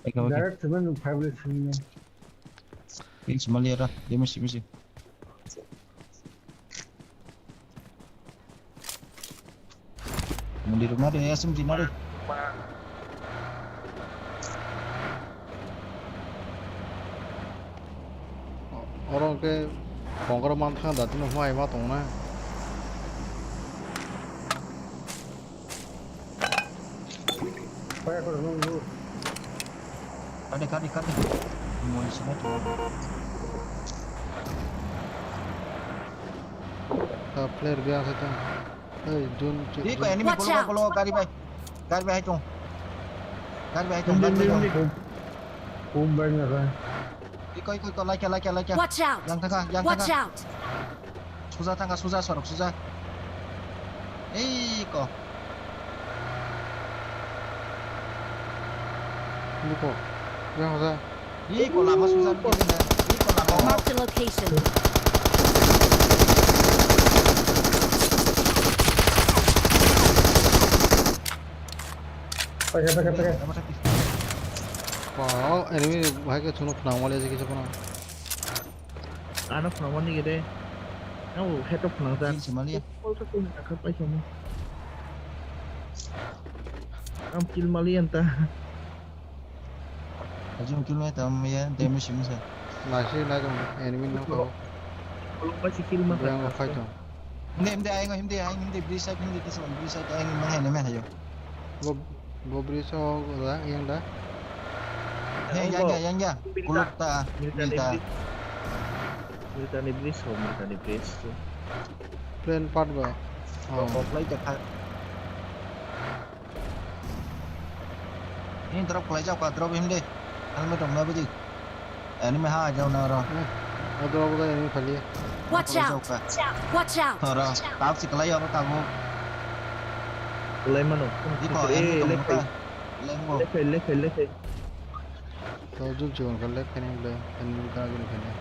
Paikha, paikha. Direct seven five le sini. Ini semali ada. Dia mesti, mesti. Mundi rwkna de, S M G na de. Oro ke kongkoro man thang da, tini hwnba ma tong na. Kadi, kadi, kadi. Mui sini tuh. Player biasa tuh. Hey, Jun, Jun, Iko Jun. Enemy. Watch out! Kolo, kolo, gari bai. Gari bai hai tong. Gari bai hai tong, gari bai hai tong. Kum bai na kai. Iko, iko, iko, laikya, laikya, laikya. Watch out! Yang tangka, yang tangka. Watch out! Suja tangka, suja, sorok suja. Iko. Iko. Yang suja. Ih, ko lama susah bikin ya. Ih, ko lama. Marked a location. Pakai, pakai, pakai. Apa sakit? Wah, enemy bahai ke chunuk nang wale aja kisa kono. Ano phunang mani gede. Ang heto phunang jan. Kill se mali ya. Kol to kol na kha paisa mo. Ang kill mali anta. Ajung kill mai tam ya, damage sim sa. Nasi nai dong, enemy nang kau. Kolong paisa kill ma. Yang fight dong. Hindi, hindi, ayang, hindi, ayang, hindi, bridge side, hindi, this one, bridge side, ayang, mana, mana, mana, ayo. Bo, bo bridge o yang da. Yang, yang, yang, yang, yang. Kuluk ta, military ta. Military bridge, oh, military bridge. Plane part ba. Oh. Plane ta. Ini drop khlaijak ka, drop him de. Helmet rok na bidi. Enemy ha jao na ro. Eh, o drop ga enemy phali. Watch out! Watch out! Ro, tak si khlai abo tabu. Khlai mano. Iko, enemy tong ka. Left, left, left. To jun chigon ka left kene ble, enemy ka jun kene.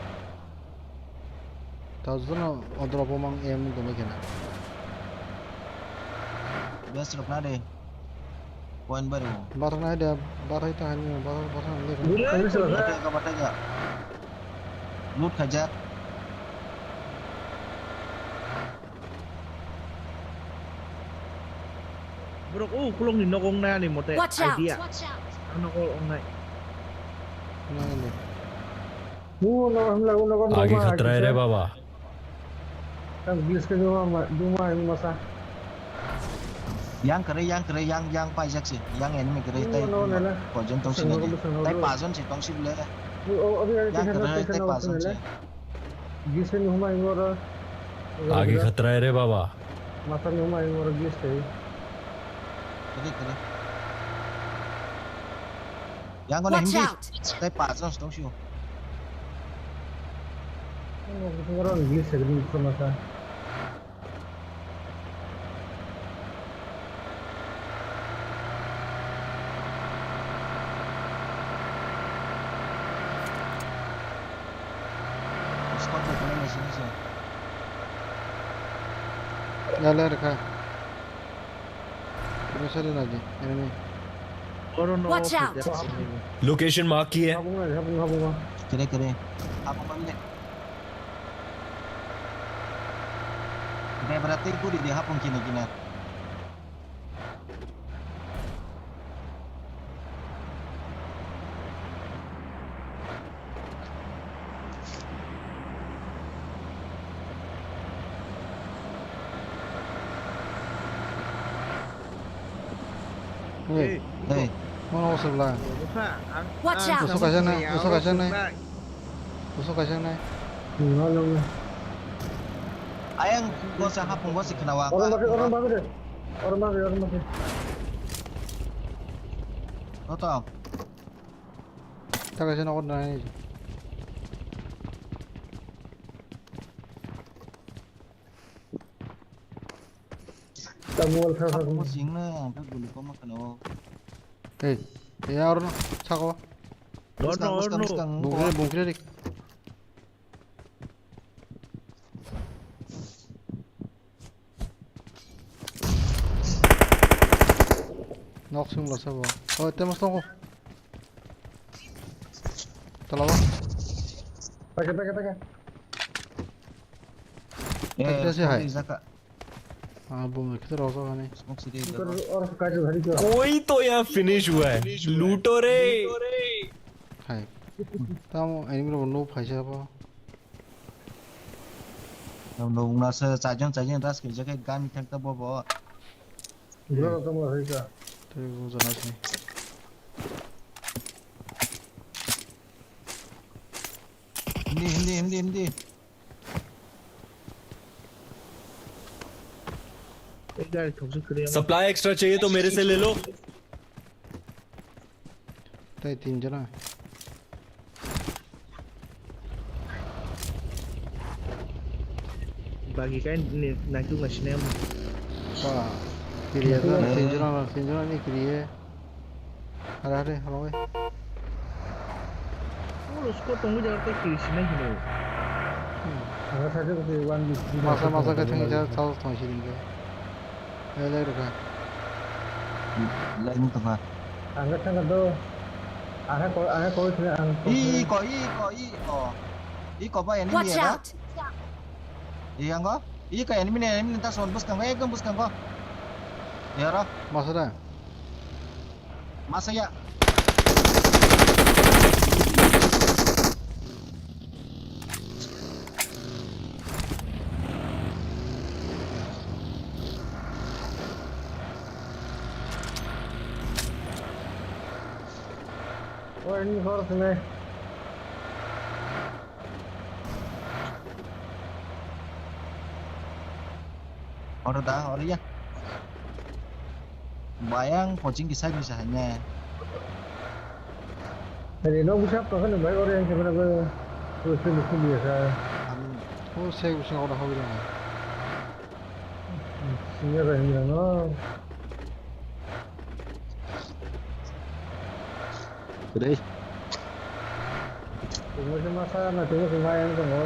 Tao jono o drop o mang em gome kena. Best rok na de. Point baru. Bar na de, bar hai ta hani, bar, bar han le. Bata ga, bata ga. Loot khaijak. Borok o ukulok ni nogo wngnai ani mote. Watch out! Idea. Ang nogo wngnai. Nang ni. Mu no hamla u nogo. आगे खतरा है रे बाबा। Ang bis ke duma ma, duma ang masa. Yang kere, yang kere, yang, yang paijak se, yang enemy kere tai. Poison tong sini. Tai pajon se tong sini le. Yang kere tai pajon se. Gisini humai ngora. आगे खतरा है रे बाबा। Masani humai ngora gis tei. Kere, kere. Yang kena hindi. Watch out! Tai pajon se tong sini. Ngora gis tei gis masa. Squad rok nai sini se. Yale rwkha. Pressure lagi, enemy. Oro no. Watch out! Location mark किया है। Habung lagi, habung, habung. Kere, kere. Habung bang de. Debra tei guri de hapung kini kina. Hey. Hey. Mana usah lah. Watch out! Usah kasih na, usah kasih na. Kusuk kaisa wngnai. Hmm, no, no, no. Ayang gosa hapung gosi khnawa. Oro bakhe, oro bakhe de. Oro bakhe, oro bakhe. Toto. Ta kaisa nogo nai. Ta mobile kha kha. Hapung gosi wngnai, ang ta guli koma khnawa. Hey, ya oro no, sako. Buskang, buskang, buskang. Bungkre, bungkre rik. Nok sung lasa bo. Oh, temos tongo. Tala bo. Pake, pake, pake. Eh, hai. Ah, bung, kita rasa kan ni. Smoke sih dia. Koi to yahan finish hua hai. Luto re. Hai. Tamo enemy rok no phaisa bo. Tamo no ungna se chajang chajang das ke jake gan thang ta bo bo. Bro, tamo hai ka. Tei bo jana sini. Hindi, hindi, hindi, hindi. Supply extra चाहिए तो मेरे से ले लो। Tei tin jona. Bagi kai ni naituk na sinem. Ba. Kiriya da, tin jona, tin jona ni kiriya. Hara hare, hara oi. Ulo squad tongwi jaga tei kiri sinai hino. Hmm. Hara side o tei one. Masa, masa khe thangwi jaga, thal thang sini khe. Lai, lai rwkha. Lai wng tongkha. Ang khe thangkha do. Ang khe ko, ang khe koi khna ang. I ko, i ko, i ko. I ko ba enemy. Watch ya da? Out! I ang ko. I ko enemy ni, enemy ni ta son bwskango, ekdom bwskango. Ya ro. Masa da? Masa ya. Oh, ini horse nih. Oro da, oro ya. Bayang coaching ki side bisa hanya. Hari no bisa apa kan, baik orang yang sebenarnya. Terus ini sini biasa. Amin. Oh, saya bisa orang hobi lah. Sini ada yang bilang, oh. Dai. Tunggu sama saya, nah, tunggu sama yang tunggu.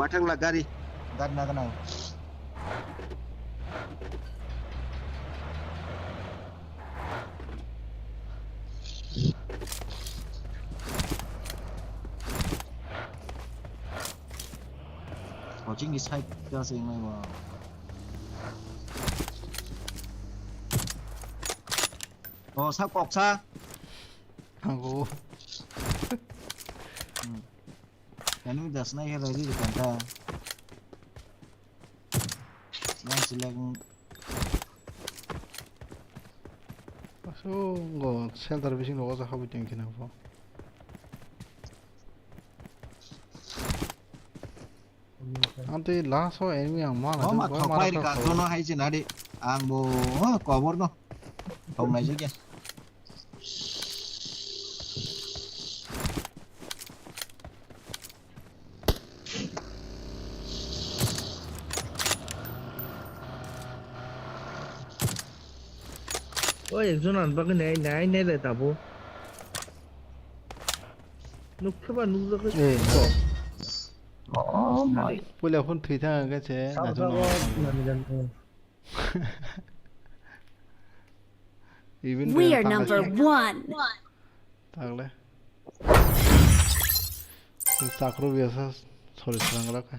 Bathang la gari. Gari na ganang. Coaching ni side ka se ngai ba. Oh, sa kok sa. Hango. Hmm. Enemy das na hera ri kanta. Yang silang. Aso go center bising rogo sa habui teng kina bo. Ang tei last o enemy ang mana. Oh, ma thok pai rika jono hai se nari. Ang bo, oh, cover no. Thok nai se kya. O ekjon ang bagwi nai, nai, nai le tabo. Nukhe ba nukjagwi. Eh. Oh my. Puila phone thwi thang khe se. Sabo, naithok sabo, nang. Nani jan. Even We are number one. Tagle. Chakru biasa sorry srangra kha.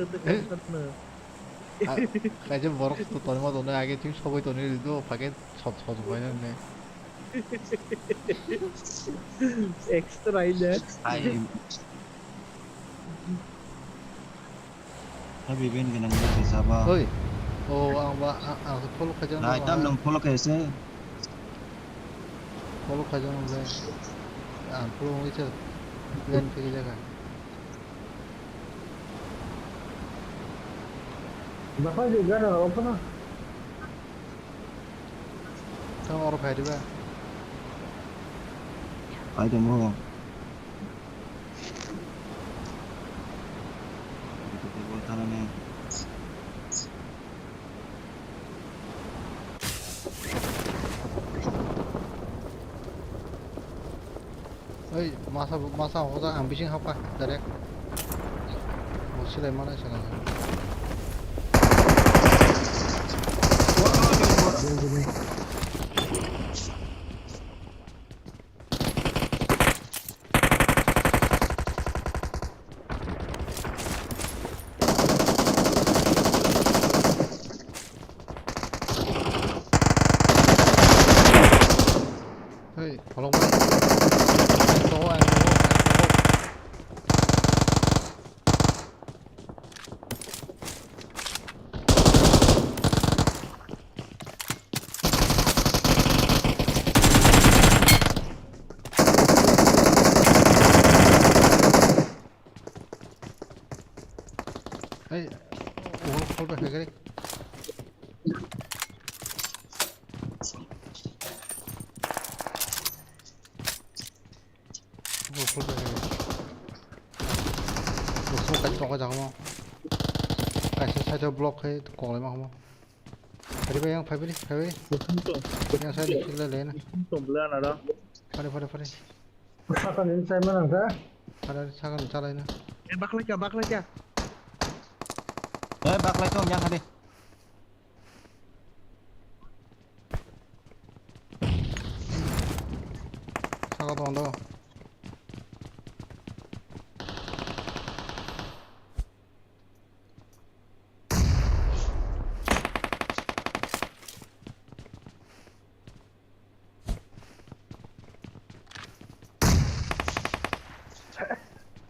Eh? Kaisa borok to tonima tonwi age chwng sogwi tonwi rwdi, o phage sot sot bai nang ne. Extra ina. Ai. Happy ben gwnang le saba. Oi. O ang ba, ang, ang follow khaijak. Nai tam nang follow khaise. Follow khaijak nang le. Ang follow wngwi se plan khaijak. Bapak juga ada apa na? Tamo oro phai diba? Phai tongmo. Oi, masa, masa hoda ang bising hapkha, direct. Bo silai mana sala. Hey, follow me. Follow, follow, follow. Hey, oh, follow back, hey. Go full back. Go smoke kai tongo jagamo. Kaisa side o block khai koklai ma hamo. Phai bai yang phai bai phai bai. Kusum to. Yang side o khiklai lai na. Kusum to bla na da. Phare phare phare. Saka ni sai ma nang ta. Phare saka ni chalai na. Eh, baklai kya, baklai kya. Eh, baklai to yang hade. Saka tongo.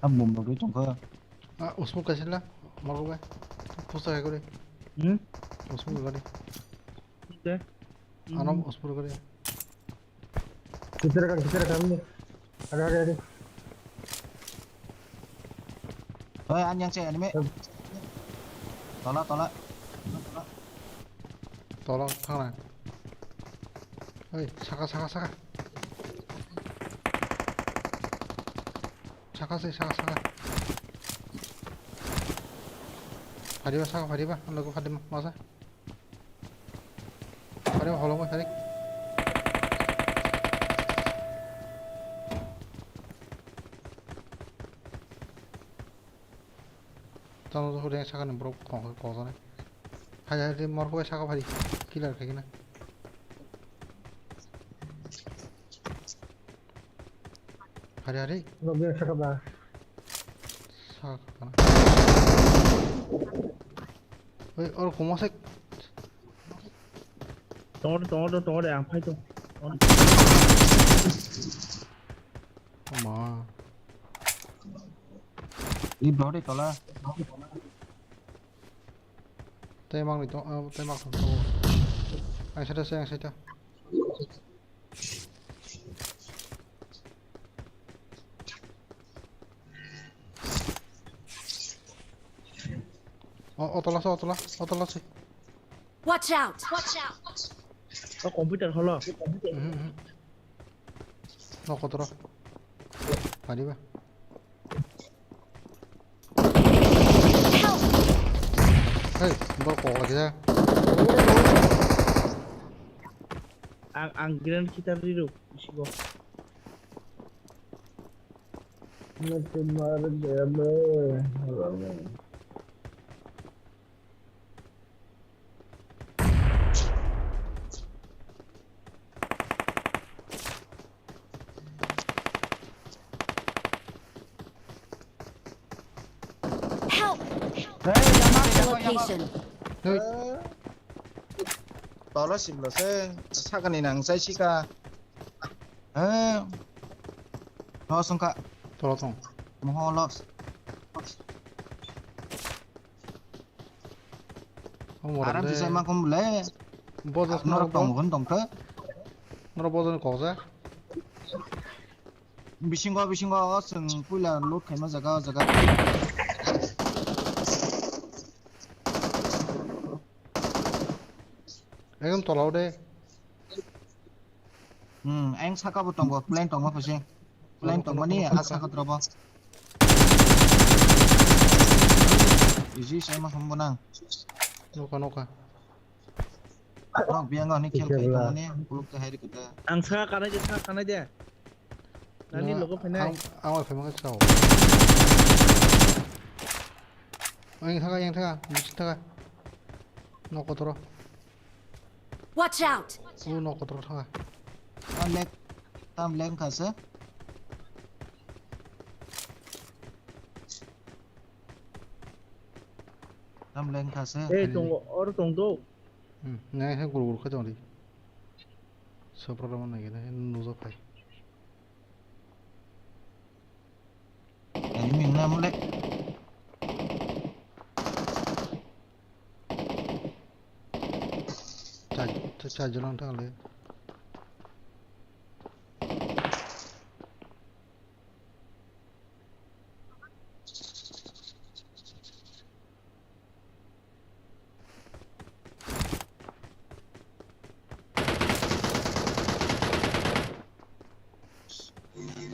Ang bom rogwi tongkha. Ah, usmuk kaisa la, morok bai. Pusa hai kore. Hmm? Usmuk gari. Oke. Ano usmuk gari. Kichara kan, kichara kan ni. Ada, ada, ada. Oi, anyang che anime. Tola, tola. Tola, thangna. Oi, saka, saka, saka. Saka se, saka, saka. Phariba, saka, phariba. Ang logo phari ma, masa. Phari ma, holong ma, phari. Tamo hureng sakani borok kok kok jana. Hai hai de morok bai saka phari. Killer khai kena. Hari hari. Logi saka ba. Saka kana. Oi, or komo sek. Tongo, tongo, tongo, ang phai to. Oma. Ni body tola. Tei mang ni to, ah, tei mang to. Ang seta se, ang seta. O, o tola se, o tola, o tola se. Watch out! Watch out! O computer holo. Mhm, mhm. No kotoro. Pariba. Help! Hey, bor kok lagi ya. Ang, ang grand guitar riro, isigo. Mati mar gaya main. Help! Hey, yamak, yamak, yamak. Location. Hey. Tolo simlo se, sakani nang sai sika. Eh. Los wngkha. Tolo thung. Moho los. Aram sisai ma khum le. Bojo norok tongo hwn tongkhe. Norok bojo ni kokja. Bisingo, bisingo o chwng puila loot khaima jaga, o jaga. Ekdom tolao de. Hmm, ayang saka bo tongo, plane tongma phaise. Plane tongmani a saka drobo. Easy sai ma hambo nang. Noka, noka. Rok biyango ani khel khai tongmani, kuluk te hai rikita. Ang saka kanai de, saka kanai de. Nani logo phainai? Ang, ang bai phaima khe sao. Yang thaga, yang thaga, bising thaga. Nok kotoro. Watch out! O nok kotoro thaga. Tam lek, tam lek kha se. Tam lek kha se. Eh, tongo, oro tong do. Hmm, nai he guru guru khe tong di. Sopra rama nai gina, he nujo phai. Enemy wngna mole. Char, char, char jon wng thang le.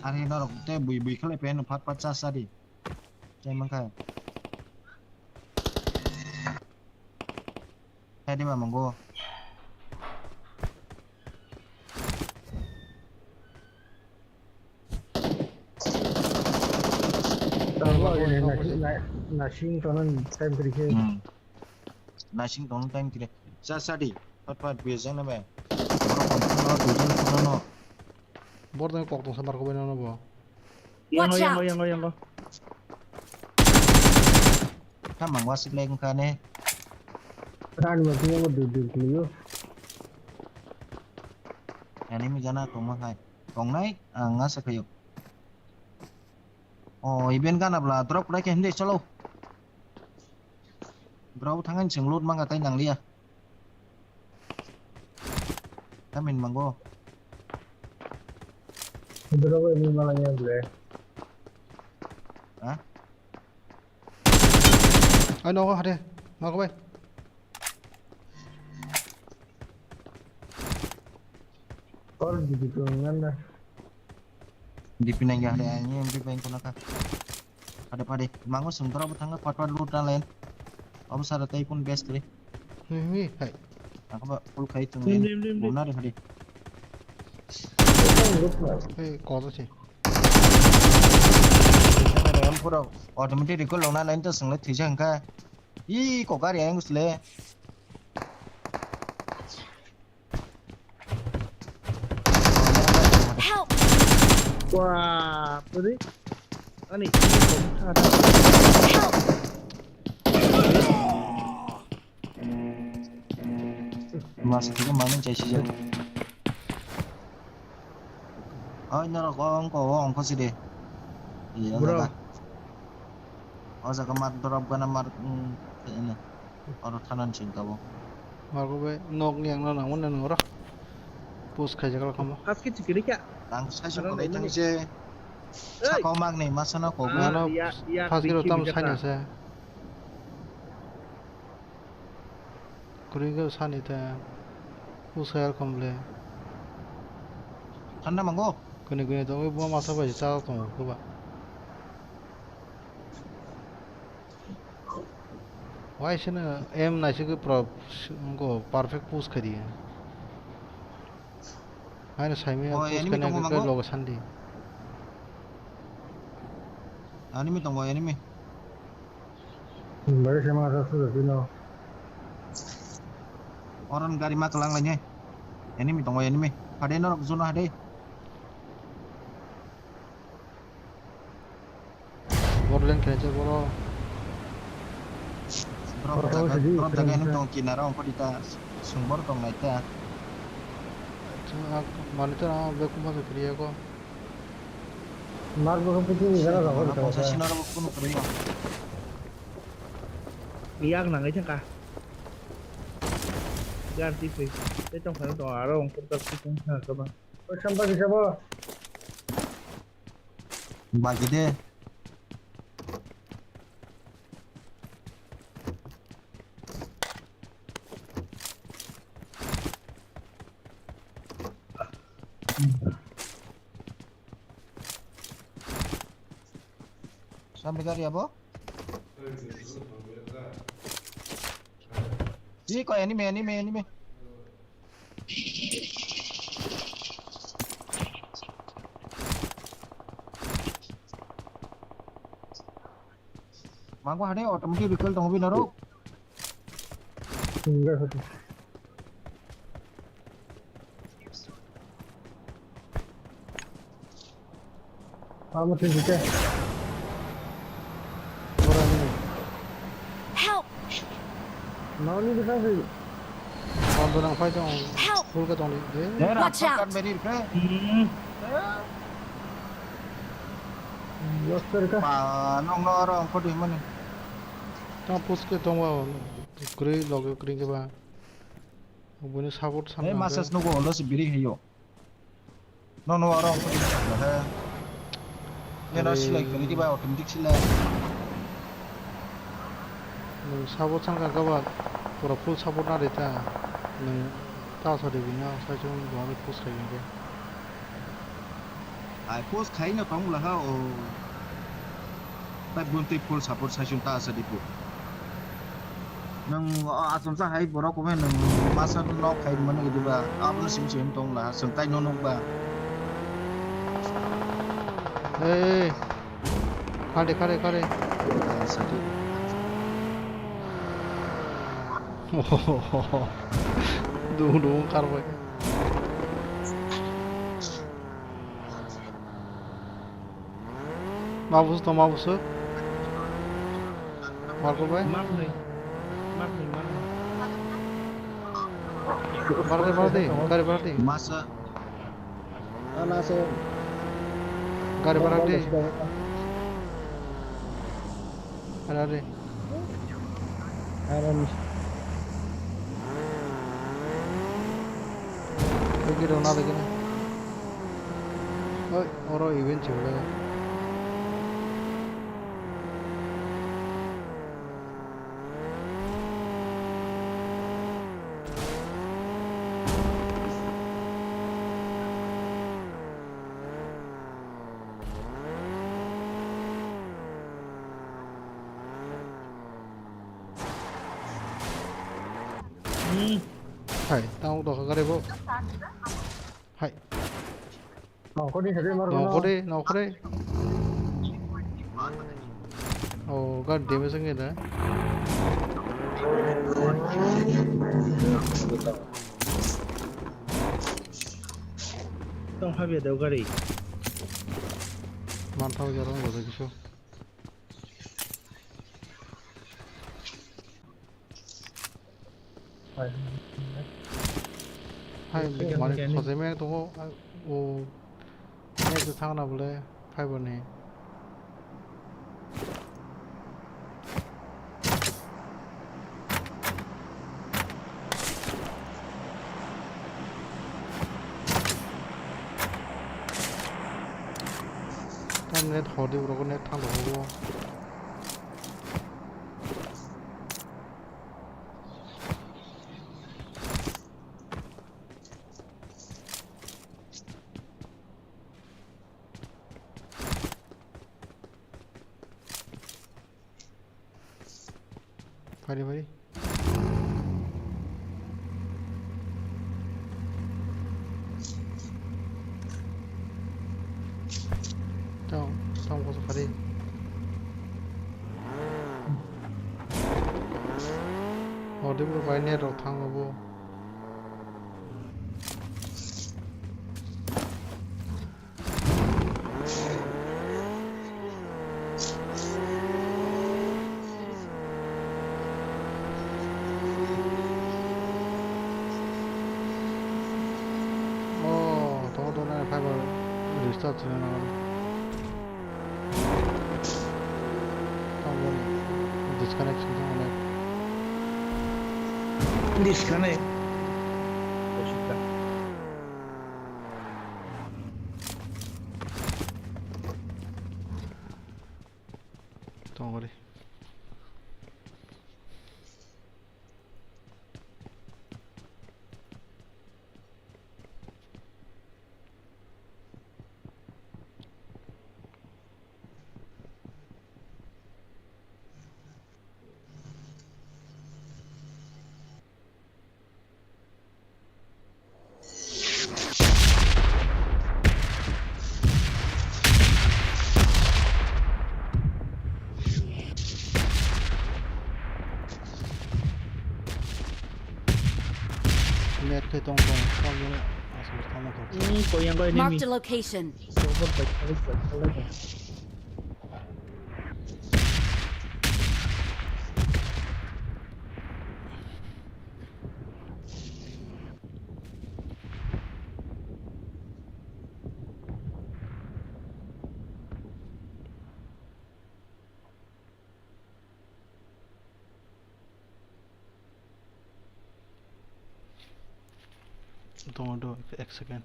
Are norok te bui bui khlai phaino phat phat cha cha di. Tei mankha. Khaidi ma mango. Nasing tongna time kiri khe. Hmm. Nasing tongna time kiri. Sa sadi. Pat pat biya jana ba. Bor dang kok tong sa mar ko bai no bo. Yango, Watch yango, out! Yango, yango. Thamang wasik lai wngkha ne. Rani ma tini mo dui dui kliyo. Ani mi jana tongma hai. Tongnai ang asa khayo. O, event gana bla drop rai khe hindi chalo. Bro thangan sing loot manga tai nang liya. Tamin mango. Bro ini malah yang ble. Ha? Ai, nogo hade. Nogo bai. Kor di di tu nganda. Di pinang ya hade ani yang di bang kona ka. Hade pade. Mango sung drop thanga pat pat loot na len. Om sara tai kun best re. Hi, hi, hai. Ako ba full khai tung len. Dim, dim, dim, dim. Guna re hade. Hey, kodo si. Automatic recall lona line to swngle thwijak hwnkha. Ih, kokari ayang usle. Help! Wah, pwdwi. Ani. Help! Masa khe mangni chai sijak. Oi norok o ongko o ongko side. Iya. Bro. Jaga. O jaga mar drop gana mar, mm, khe ene. Oro thanan sing tabo. Margo bai nok ni ang no nang mano nang oro. Post khaijak rok kamo. Kas kichu kiri kya? Ang sai sung kotai thang se. Sakao magni masana ko. Ano pas kilo tam sai na se. Kwrwngwi sani ta usayar komle. Thanda mango. Kwnwi kwnwi tongwi bo masa bai cha tongo kwba. Waisano M naisingwi pura wngkha perfect push khaidi. Haino saimanya push khaina enemy tongo mango. Logo sandi. Enemy tongo enemy. Bari se ma sa su da pino. Oron gari ma kelang lainai. Enemy tongo enemy. Hade norok jono hade. Borlen khe je boro. Drop jaga, drop jaga enemy tongo kinaro ongkho dita. Sungbor tong naita. Monitor ang be kuma kriya ko. Mar bo putini jana rogo. Sina rogo kunu kriya. Yak nangai thangka. Gar ti pui. Te tong khana tong aro ongkho tak ti tong khana kaba. O sampa kisa bo. Bagi de. Sampai gari abo? Ih, kok enemy, enemy, enemy. Mangko hade automatic recall tongo bini aro. Amo twi dite. Help! Noni bwsang twi. Kondo nang phai tong. Help! Full ka tong di. Watch out! Lost kar ka. Pa nong no aro ang khodi mani. Tang push khe tongwa. Kwrwi loge kwrwi khe ba. Bini support. Hey, sana message nugo, lo si biri heyo. No, no, aro ang putting sakla he. Ye no silai kiri di ba automatic silai. Nwng support sangka kaba pura full support na rita. Nwng ta sa de bini sai chung bo ani push khai bini. Ai push khai no tong la ha o. Tai bunti full support sai chung ta sa di pu. Nwng o achomsa hai borok kwbai nwng masa nok hai mano diba? Abono simi simi tong la, chwng tai no nukba. Hey, khade, khade, khade. Dung dung karbai. Mabus to mabus. Marko bai. Maknwi. Maknwi, maknwi. Barde, barde. Gari barde. Masa. Ana se. Gari barde. Arare. Aran. Oke, rona lagi na. Oi, oro event chibla. Hai, tamo dokha gari bo. Hai. Nokori sari mar. Nokori, nokori. Oh, gari damage ngi da. Tong phabi da gari. Manthao jorong bodo kisu. Hai, hai, mechanic, mane mechanic. Khojai maya tongo, o, maya se thangna bole, fiber ni. Tam net hor di, borok net thang rok bo. Phari, phari. Tong, tong koso phari. Hor di bro, bai net rok thango bo. Oh, tongo, tongo, nang fiber restore channel nang. Tongo, disconnect sing tongo, onek. Disconnect. Tongori. Net khe tong tong, tong tong, aswk tamo khe. Hmm, koyang koi enemy. Marked a location. Sobo bai, bai, bai, bai, bai. Tongo do, ek second.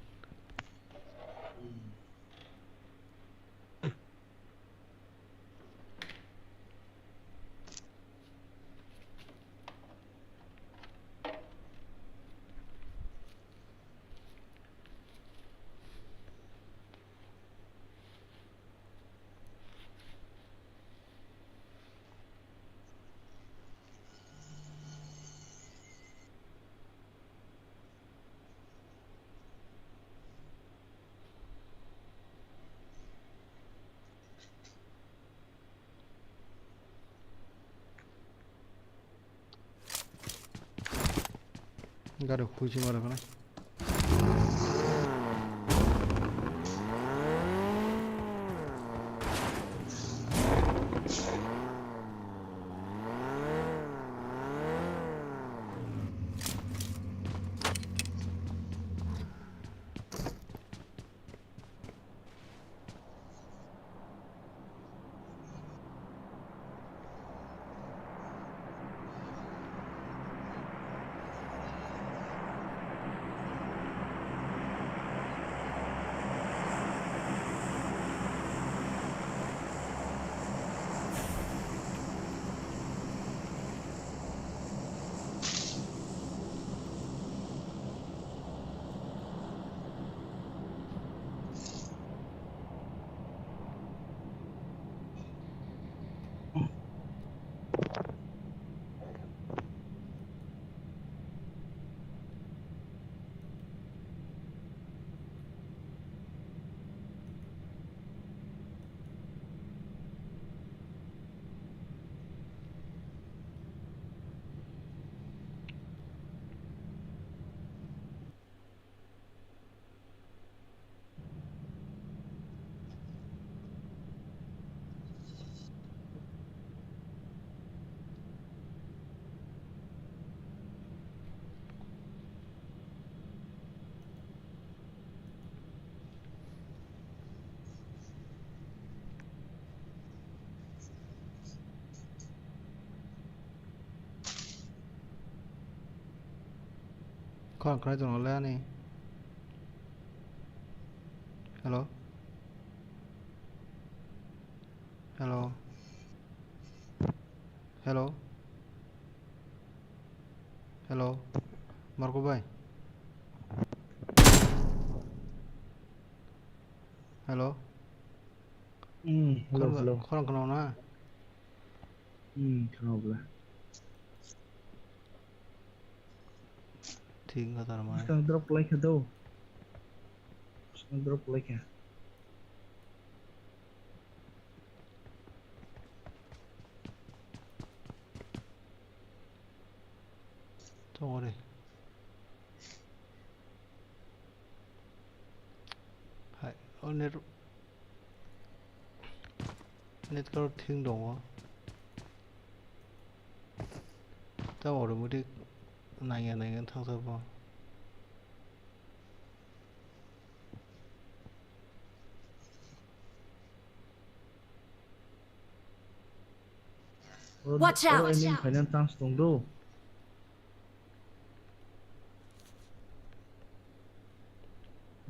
Gari khuisi mara kana. Khorang khnai tongno le ani. Hello. Hello. Hello. Hello. Marco bhai. Hello. Hmm, hello, hello. Khorang khnao na? Hmm, khnao bla. Thik wngkha tar mane. Bwskang drop khlai kha do. Bwskang drop khlai kha. Tongo re. Hai, o net, net card thing tongo. Tamo automatic nangya nangya thangsa bo. Watch out! Oro enemy phaina chance tong do.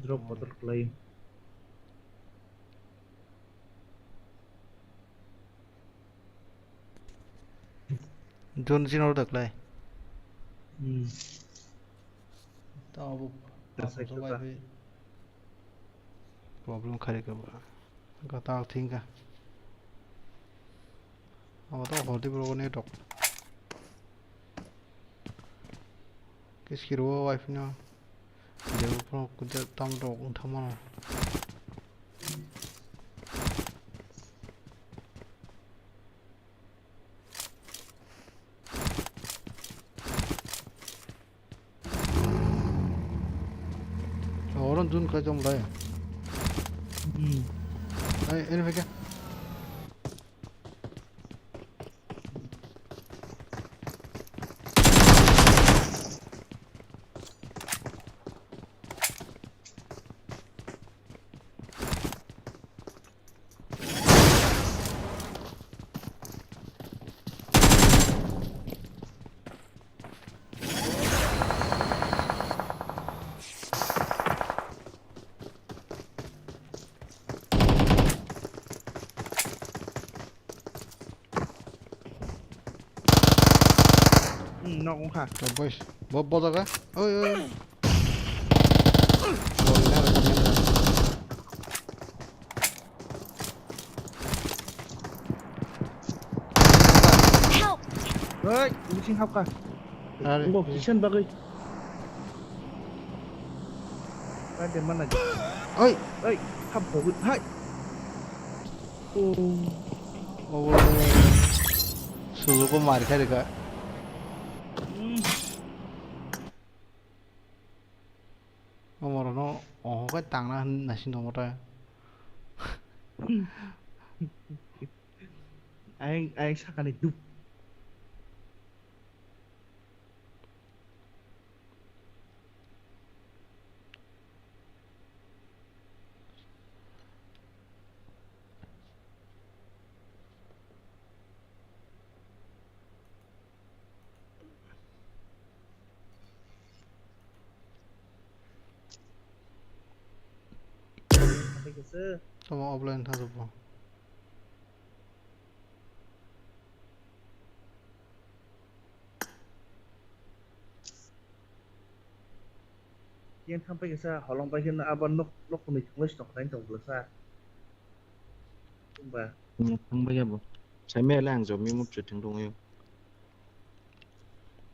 Drop bottle khlai. Jun jin order khlai. Hmm. Tamo bo. That's right. Problem kharika ba. Gata thingka. Abo to hor di bro ne dok. Kiskiro wife no. Jebo phone kuja tam dok wng thangmano. Oro jun khai chom lai. Hmm. Ai, ini beke. Hmm, nok wngkha. Boys, bo, bo jaga. Oi, oi, oi. Help! Oi, bising hapkha. Are. Bo position bagwi. Kade mana? Oi. Oi, hap bogwi. Hai. Oh. Oh. Suzuko mar khai rikha. Hmm. tangna hwn naising tongma ta. Ayang, ayang sakani dup. Tamo offline thajabo. Yang thang pai kisa holong pai khe abo nok, nok kwnwi thwngwi se tongkha tong bwlasa. Ba. Hmm, thang bai abo. Sai mele ang job ni mut se thwng tongwi.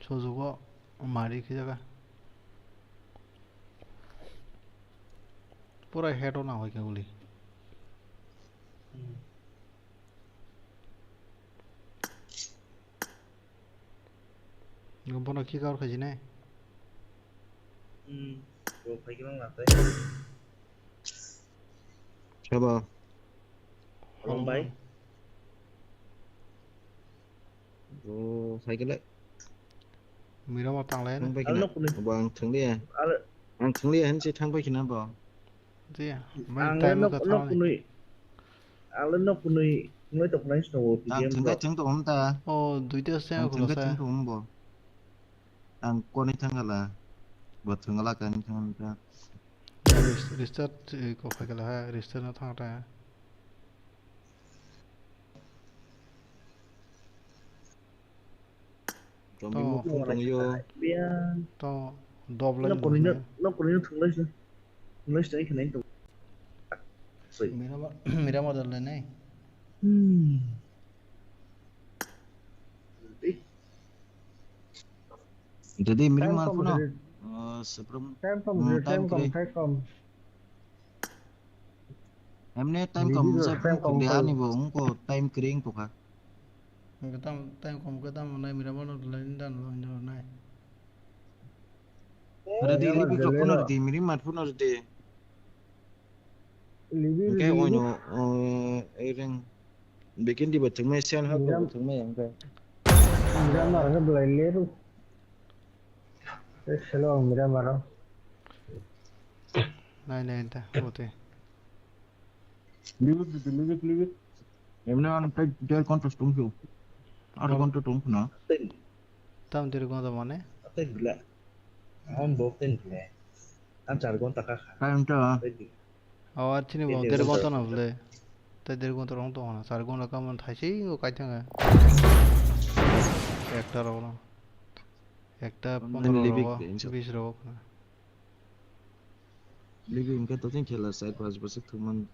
Sojugo mari khe jaga. Pura head on hoi khe uli. Hmm. Bono kick out khaijinai. Hmm, bo phai khe nang natai. Sabo. Holong bai. Bo phai khe le. Mira ma tang lai na. Thang bai khe na. Bo ang thang liya. Ang thang liya hin se thang bai khe na bo. Jia, ang le nok, nok kunui, ang le nok kunui, kunui toknai snogo, P D M thwngkhe rok. Thwng tong ta. O, duita se ang khulasa. Thwngkhe thwng tong bo. Ang koni thangala. Bo thwngala kani thangta. Restart, eh, ko phagala ha, restart na thangta. Romwi to mukhung tongyo. To doble nok kuni no, nok kuni no thunglai se. Thunglai se khna to. Soi. Mirama, mirama dal le nai. Hmm. Jadi mirama puno. Time kom, time kom, time kom. Emne time kom, time kom. Ani bo wngkha time kwrwi wngkha. Wngkha tam, time kom khe tamo nai mira mano dwlai ni dan bo hinwi rw nai. Rwdi, libi kok phano rwdi, miri mat phano rwdi. Hwnkhe oino, o, ereng, bikin diba thwngmai, siyan hap diba thwngmai, hwnkhe. Mira mar khe dwlai le rw. Selo ang mira maro. Nai, nai, ta, bote. Leave it, leave it, leave it. Emne ano tai der konto tongpio. Ar konto tongpino. Tam der konto mane? Ten bile. Ang bo ten bile. Ang char gonta ka kha. Kaya wngkha? Aw, ar chini bo der gonta no bile. Tai der gonta rong tong na. Char gonta ka man thaisi go kai thanga. Ekta rok no. Ekta pondro rok, bis rok. Libi hwnkhe to chwng khela char panch bosor thwngmani.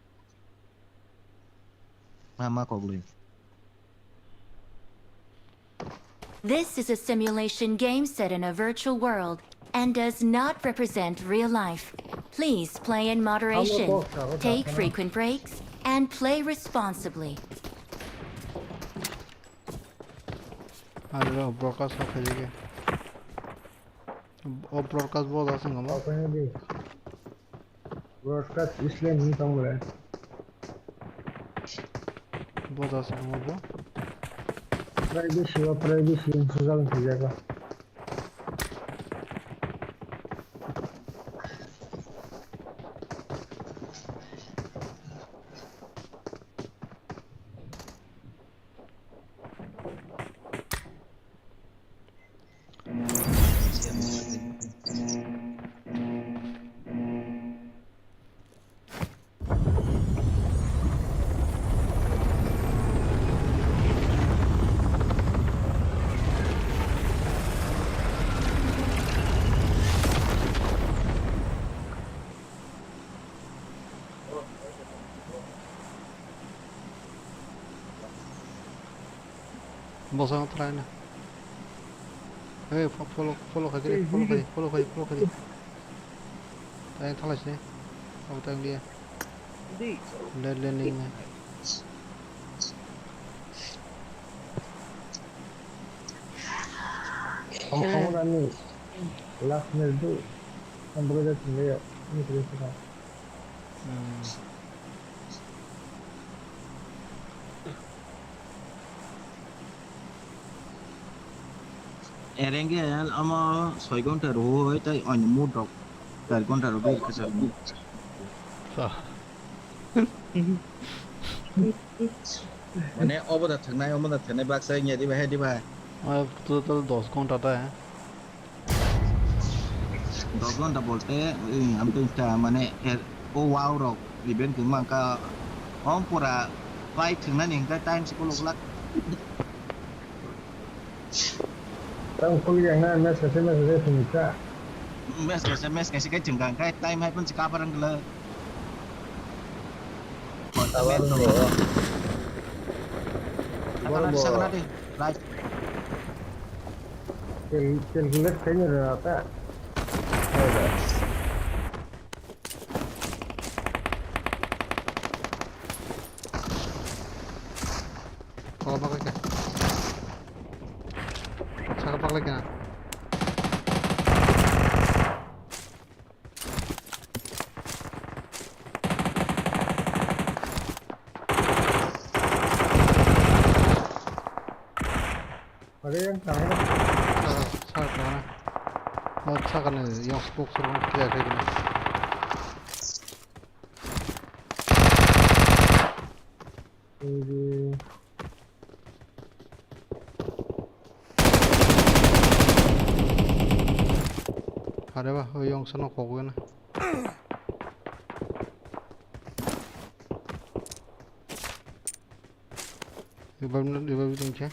Ma, ma koklwi. This is a simulation game set in a virtual world and does not represent real life. Please play in moderation, take frequent breaks, and play responsibly. Aro broadcast no khaijak ya. O broadcast bo da swngo mo. Open di. Broadcast Islam ni tong le. Bo da swngo bo. Privacy o privacy social media ko. Bosong try na. Hey, fo-, follow, follow khai, follow khai, follow khai, follow khai. Tang thalai se. Abo tang dia. Di. Lel, lel, lel, lel. Kamu, kamu nani last match tu, yang bekerja sendiri ya, ini kerja sana. Erengel omo soi ghonta rwui tei oini mood rok char ghonta rwui kwchar. Mane obo da thwngnai, omo da thwngnai baksa wngya diba he diba. Total dos ghonta ta. Dos ghonta bolte, eh, amtwi ta mane, eh, o wow rok event kwma wngkha, om pura flight thwngnani hwnkhe time se kolok glak. Tang khulya na match kaisa match kaisa thwngkha. Match kaisa match kaisa kai thwngkha, hwnkhe time hai phano se cover wngkha. Abar no. Sakana di, sakana di. Right. Kel-, calculate khaina rwna ta. Saka paklai kha. Saka paklai kha. Ore, yang tangkha. Saka, saka tangkha. Oh, saka ni yang smoke suru clear khai gini. Ore. Are ba, o yang sana kok gana. Revive na, revive dong khe.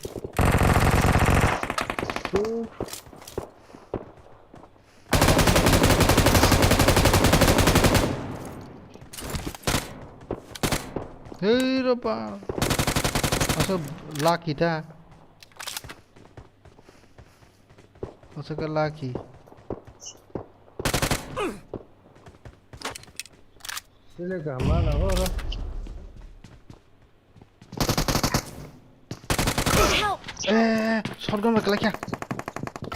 Hei ropa. Asa lucky ta. Asa ka lucky. Sini ka mana ora. Help! Eh, shotgun ba kelai kya?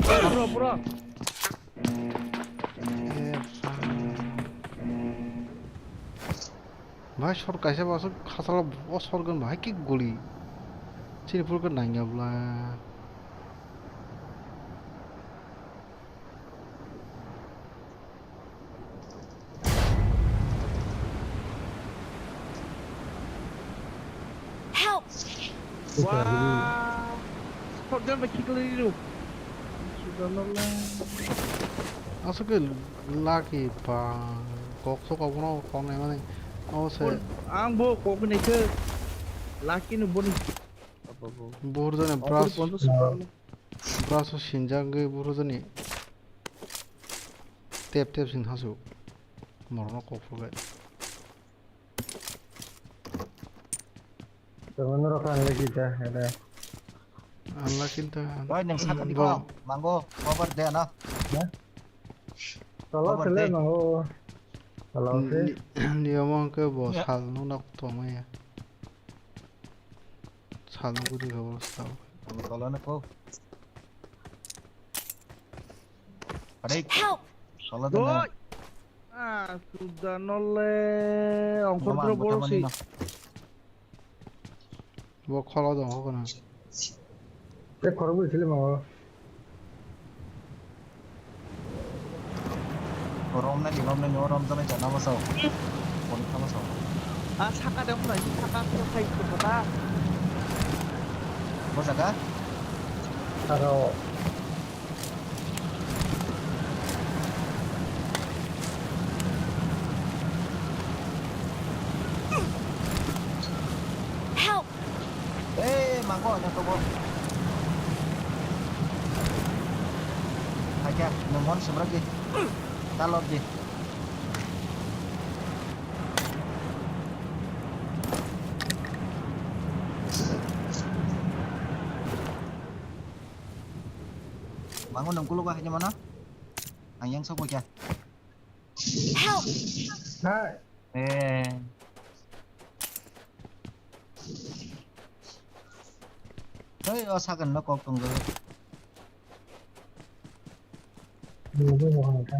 Bro, bro. Eh, bhai, shot kaisa ba khasalo, o shotgun ba hai ki guli. Chini purka nangya bla. Help! Wah, shotgun bai kiklai rw. Aswk khe lucky ba, kok sok abono koknai mani. O se. Ang bo koknai khe lucky no boni. Buhur jani brush. Brush o sinjak gwi buhur jani. Tep tep sin hasu. Morno kok phugai. Tamo norok kha unlucky ta, ada. Unlucky ta. Oi, nang sakani ko, mango, cover de na. Ya? Tolo sele mango. Tolo se. Niyom ke bo sal no nak to maya. Sal no gudi gabor sal. Tolo na ko. Help! Solo dong. Ah, suda nole ongkor boro si. Bo kholo dong ho kono. Te khorok bai sile mango. Rom na ni, rom na ni, rom jana jana masa. Pori kama sa. Ah, saka de pura, saka pura sai ko ta. Bo jaga? Saka o. Help! Eh, mangko, nyangko bo. Hakya, nang mon semrak di. Talok di. Mango nang kulo ba hanya mana? Ang yang sok kya? Help! Hai. Eh. Hei, o sakani no kok tongo. Nunggu mo hangka.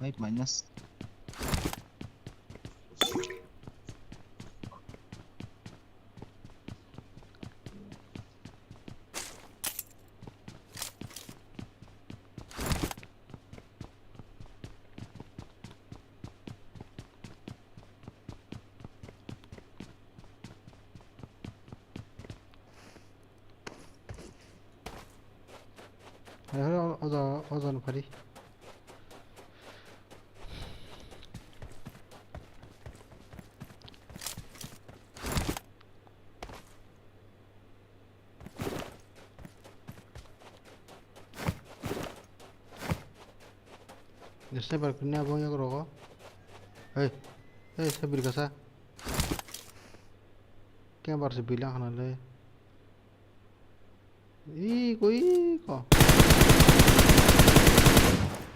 Five minus. Hai, hai, o, ojo, ojo no phari. Sniper kuni abo yang rogo. Hei, hei, sabir kasa. Camper se bilang hana le. Iko, iko.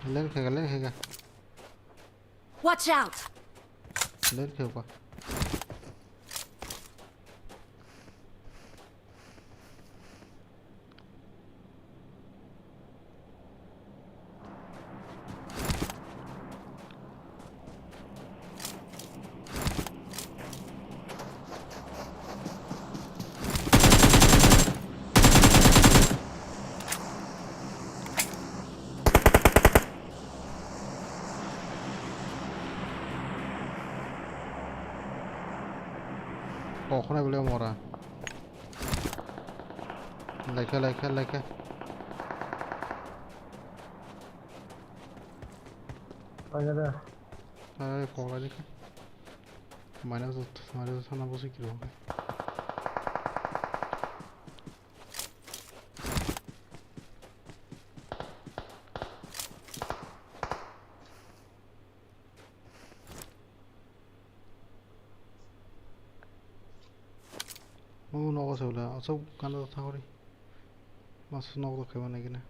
Len khaga, len khaga. Watch out! Len khaga. Kokhwnai bwlai mora. Laikha, laikha, laikha. Paikha da. Ai, phola dikha. Mana to, mana to sana bosi kiro. O nogo se wala, asok kanda thangori. Mas nogo khe mane gina.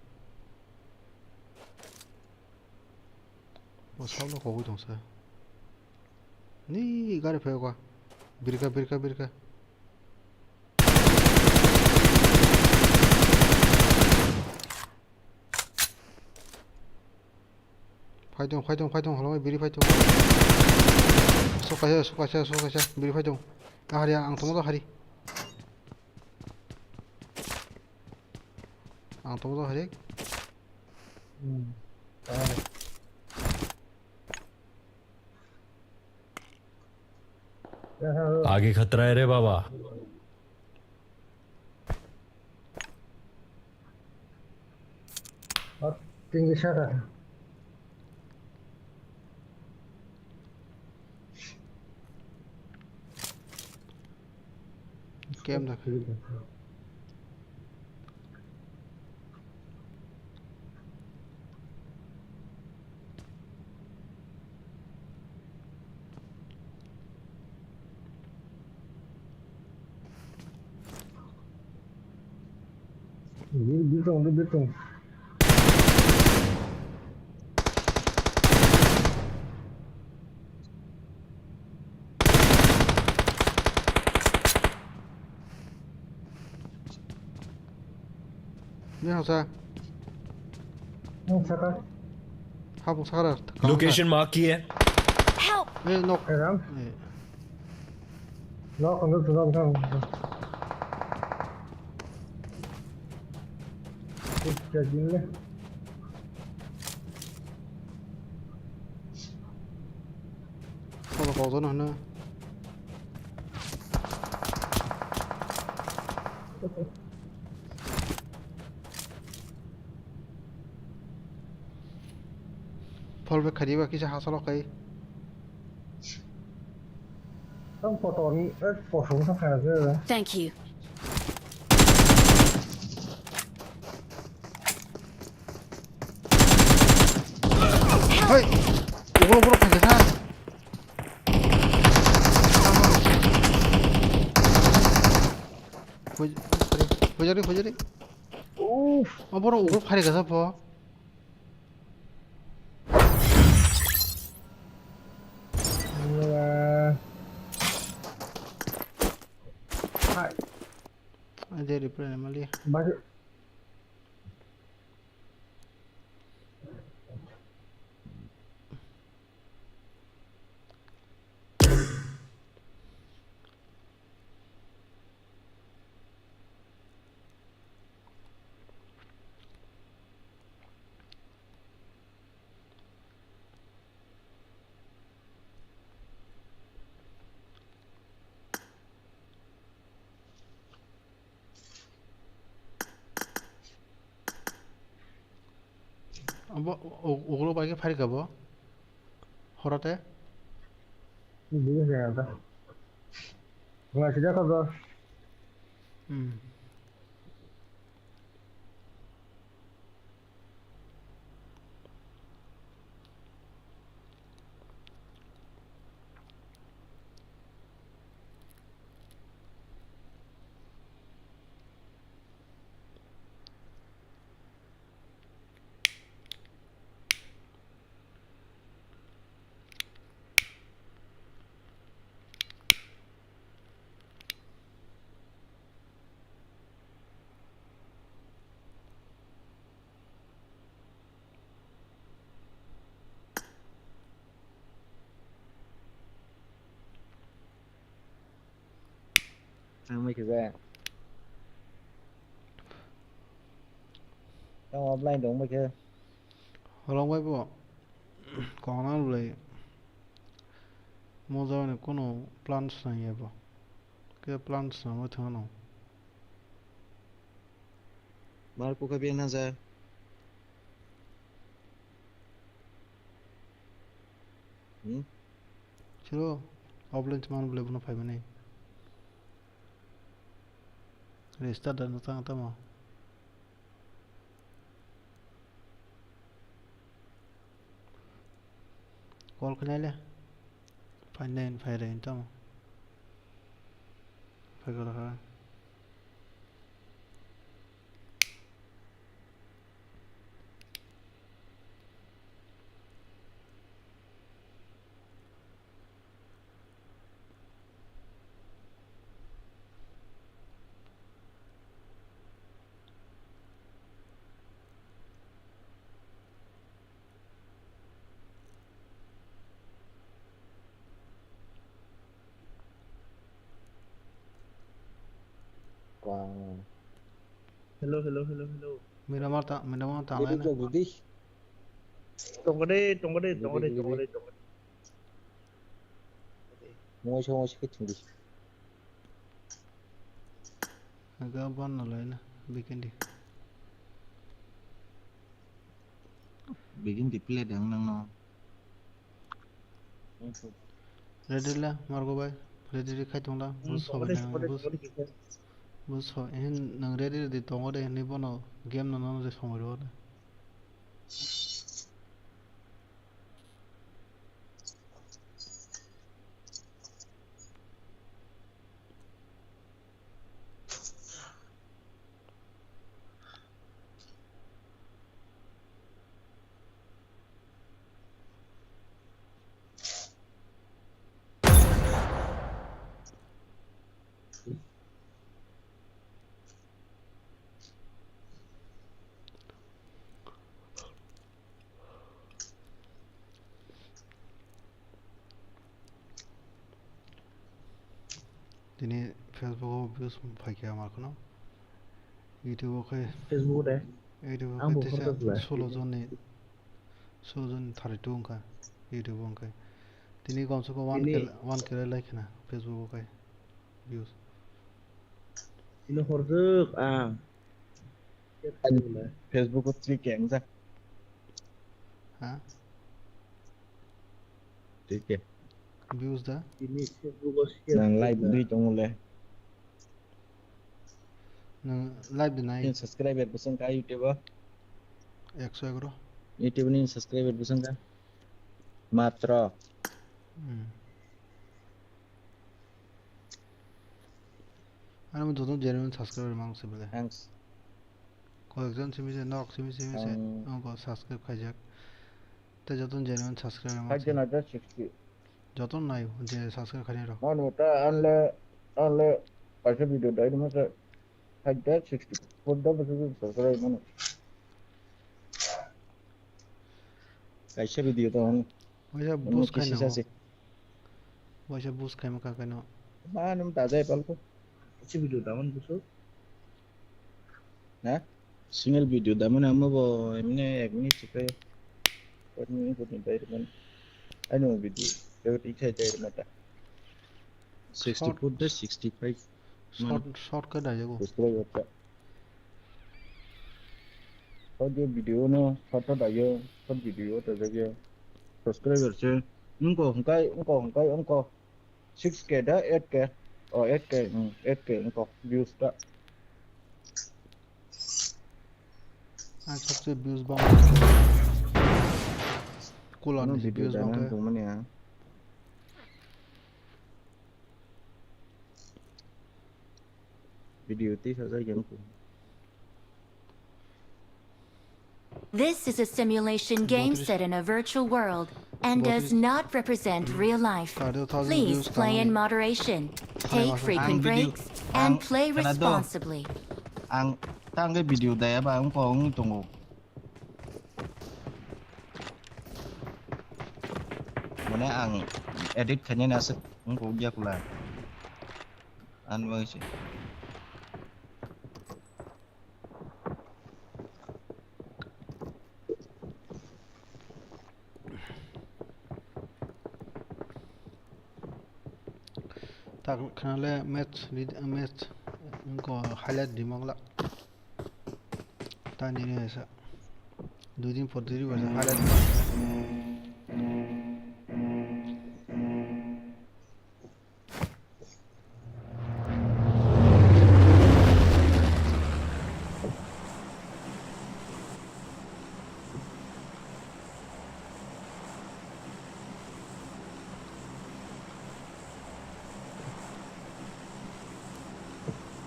O sabno kogwi tongsa. Ni gari phaio ka. Birka, birka, birka. Phaitong, phaitong, phaitong, halai biri phaitong. Sokaisa, sokaisa, sokaisa, biri phaitong. Ahari, ang tongma hari. Ang tongma hari. Hmm. आगे खतरा है रे बाबा। Tinggi sana. Kem da. Bir, bir tong, bir tong. Ni hasa. Ni saka. Habuk sakara. Location mark ki hai? Help! Eh, nok. Eram. Eh. Nok, nok, nok, nok. Tik, tik, tik. Kono kokjono hwno. Fall back khaidi ba kisa ha salo kai. Tang photo ni, eh, photo ni kha kha. Thank you. Hei! Ulo, ulo, kha kha. Pujari, pujari, pujari. Uff. Aboro ulo phari kha sa pho. Hai. Aja reply na mali. Bagi. Abo u-, ulo bai khe phari kha bo. Horo te. Bini khe ata. Wala sida kha bo. Hmm. Ang mai khe ba. Tamo offline dong mai khe. Holong bai bo. Kona lei. Moja ni kono plan swnam ya bo. Ke plan swnam thano. Mar kukha beng na ja. Hmm? Chiro offline se man bole bono phai mani. Restart da no tang tamo. Call khnai le. Phai nai phai re tamo. Phai kala kha. Hello, hello, hello, hello. Miramar ta, miramar ta lai na. Tongkade, tongkade, tongkade, tongkade, tongkade. Mungoi sa mungoi sa khe thwngdi. Aga ban no lai na, bikindi. Bikindi plate ang nang no. Ready la, Margo bai. Ready ri khai tong la. Hmm, bus sobai tongkade, nang, tongkade, bus. Tongkade kisa. Bus so, hin nang ready ready tongo de, hinwi bono game no no de somoi ro de. Tini Facebook o views phaikha ma kheno. YouTube o khe Facebook de. YouTube o khe tisa solo jonni, solo jonni thirty two wngkha YouTube o wngkha. Tini komse kom one K, one K lai khena Facebook o khe views. Tini horjwk ang. Facebook o three K wngjak. Ha? Three K. Views da? Tini Facebook o share nang live khaijak. Dui tongo le. Nang live de nai. Subscriber bwswng kha YouTube o. Ekso egaro. YouTube ni subscriber bwswng kha. Matro. Hmm. Ano joto genuine subscriber mang se bele. Thanks. Koyekjon simi se nok simi simi se ang ongo subscribe khaijak. Te joto genuine subscriber mang se. Five hundred sixty. Joto nai je subscribe khainai rok. Mano ta anle anle kaisa video dai ma se five hundred sixty four da bwswk subscribe mano. Kaisa video to ang. Waisa bus khaina. Waisa bus khaima kha khaino. Ma num ta jai palko. Kaisa video da man buso. Na? Single video da man amma bo emne ek minute chikai. Ek minute ko tin dai man. Ano video. Ek ikhai dai mata. Sixty four da sixty five. Short, short khe daijago. Subscriber ta. Audio video no short ta daiyo, short video ta daiyo. Subscriber se nungko hwngkai, nungko hwngkai, nungko six K da, eight K. Oh, eight K, hmm, eight K nungko views ta. Ang sabse views bang. Kulan ni views bang. Video tei sajak yang ko. This is a simulation game set in a virtual world and does not represent real life. Please play in moderation, take frequent breaks, and play responsibly. Ang tangke video daya ba ang ko ang tongo. Mane ang edit khainani aswk wngkha o yakula. Ani bagwi se. Tak khna le match, match ko highlight di mangla. Tani ni sa. Dui din por dui din por highlight.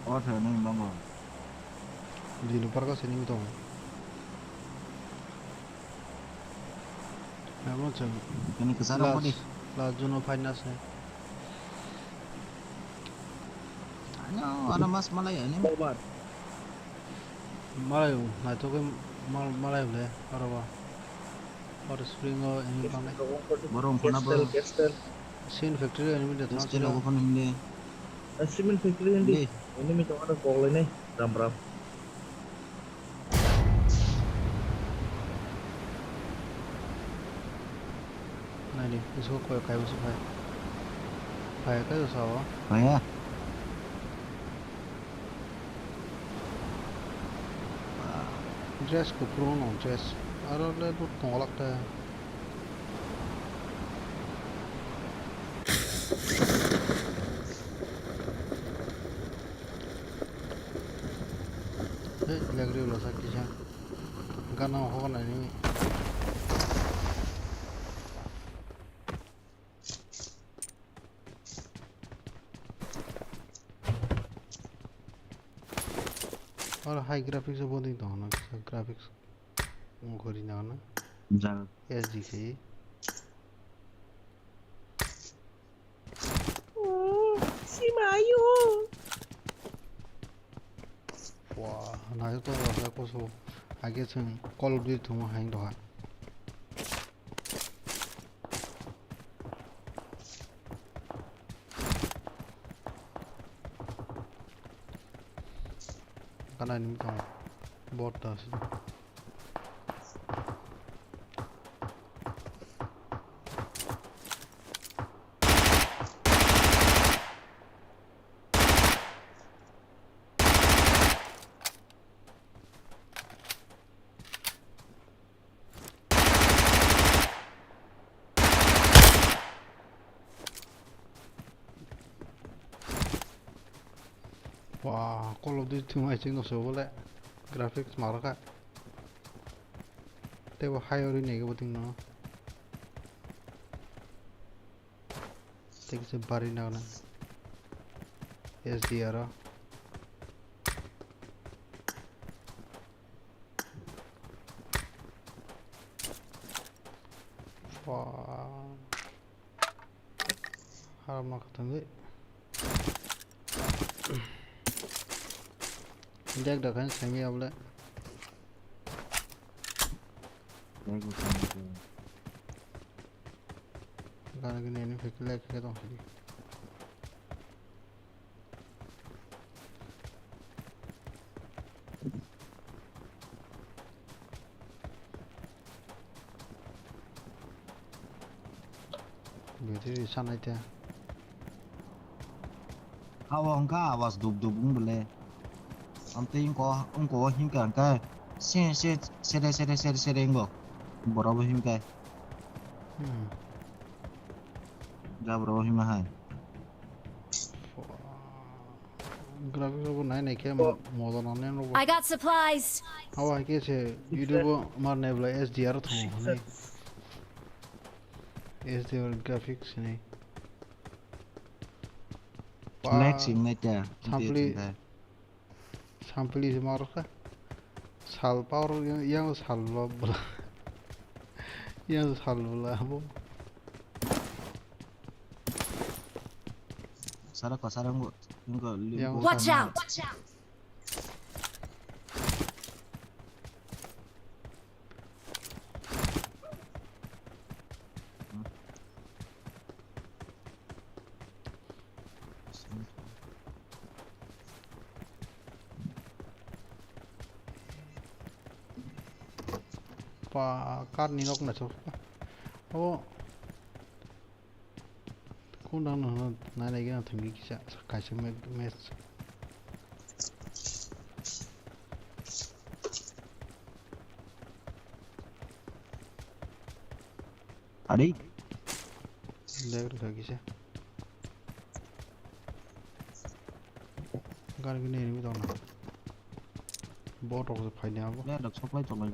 O thai nang bango. Dino parka sini tong. Amo chwng. Ini kesana last, kodi? Last zone o final se. Ano, ano mas malai ani. Over. Malai, naitugwi mal-, malai le, aro ba. Aro spring o ini bangai. Borong khona borong. Castle, castle. Cement factory enemy de thang sila. Cement factory hindi. Hindi. Enemy to ano kok le ne, ram ram. Naidi, isu koi kai usu kai. Kai kai usu awa. Kaya. Dress kuphuru no dress. Aro le lut tongolak ta. Hei, lagri ulo sa kisa. Gana hokna ni. Oro high graphics o bonding tongo na, graphics ungkori na na. Jaga. S D C. Simayo. Wah, nayo to wasa koso. Age chwng Call of Duty thwngma haino doha. Kana ni tong bot ta si. Wah, Call of Duty thwngmai chwng no se bole graphics ma rwkha. Tei bo hai ori nai bo thwngno. Tei kisa bari nangna S D R o. Wah. Haram na khatangwi. Dek da khan sami abla. Gana gini ini fake lag ke tong sini. Bwtwi sanai te. Abo wngkha awas dup dup wng bole. Amtwi wngko wngko himkha hwnkhe se se sere sere sere sere wngbo. Borok bo himkhe. Hmm. Jabra o hima hai. Graphics rok bo nai nai khe mo-, moja nang nai rok bo. I got supplies. Abo hai khe se YouTube o mar nai bwlai S D R thango hwnwi. S D R graphics hinwi. Lag sing nai ta. Sampli. Sampli se ma rwkha. Sal power yang, yang sal bla bla. Yang sal bla bo. Sara ko sara ngo, ngo li. Yang. Watch out! Ba, kar ni nok na chok. Abo. Kung dang no nai nai gana thangwi kisa kaisa me-, match. Ari. Lag rwkha kisa. Gari gini enemy tong na. Bot rok se phaini abo. Lag rok soklai tong lai.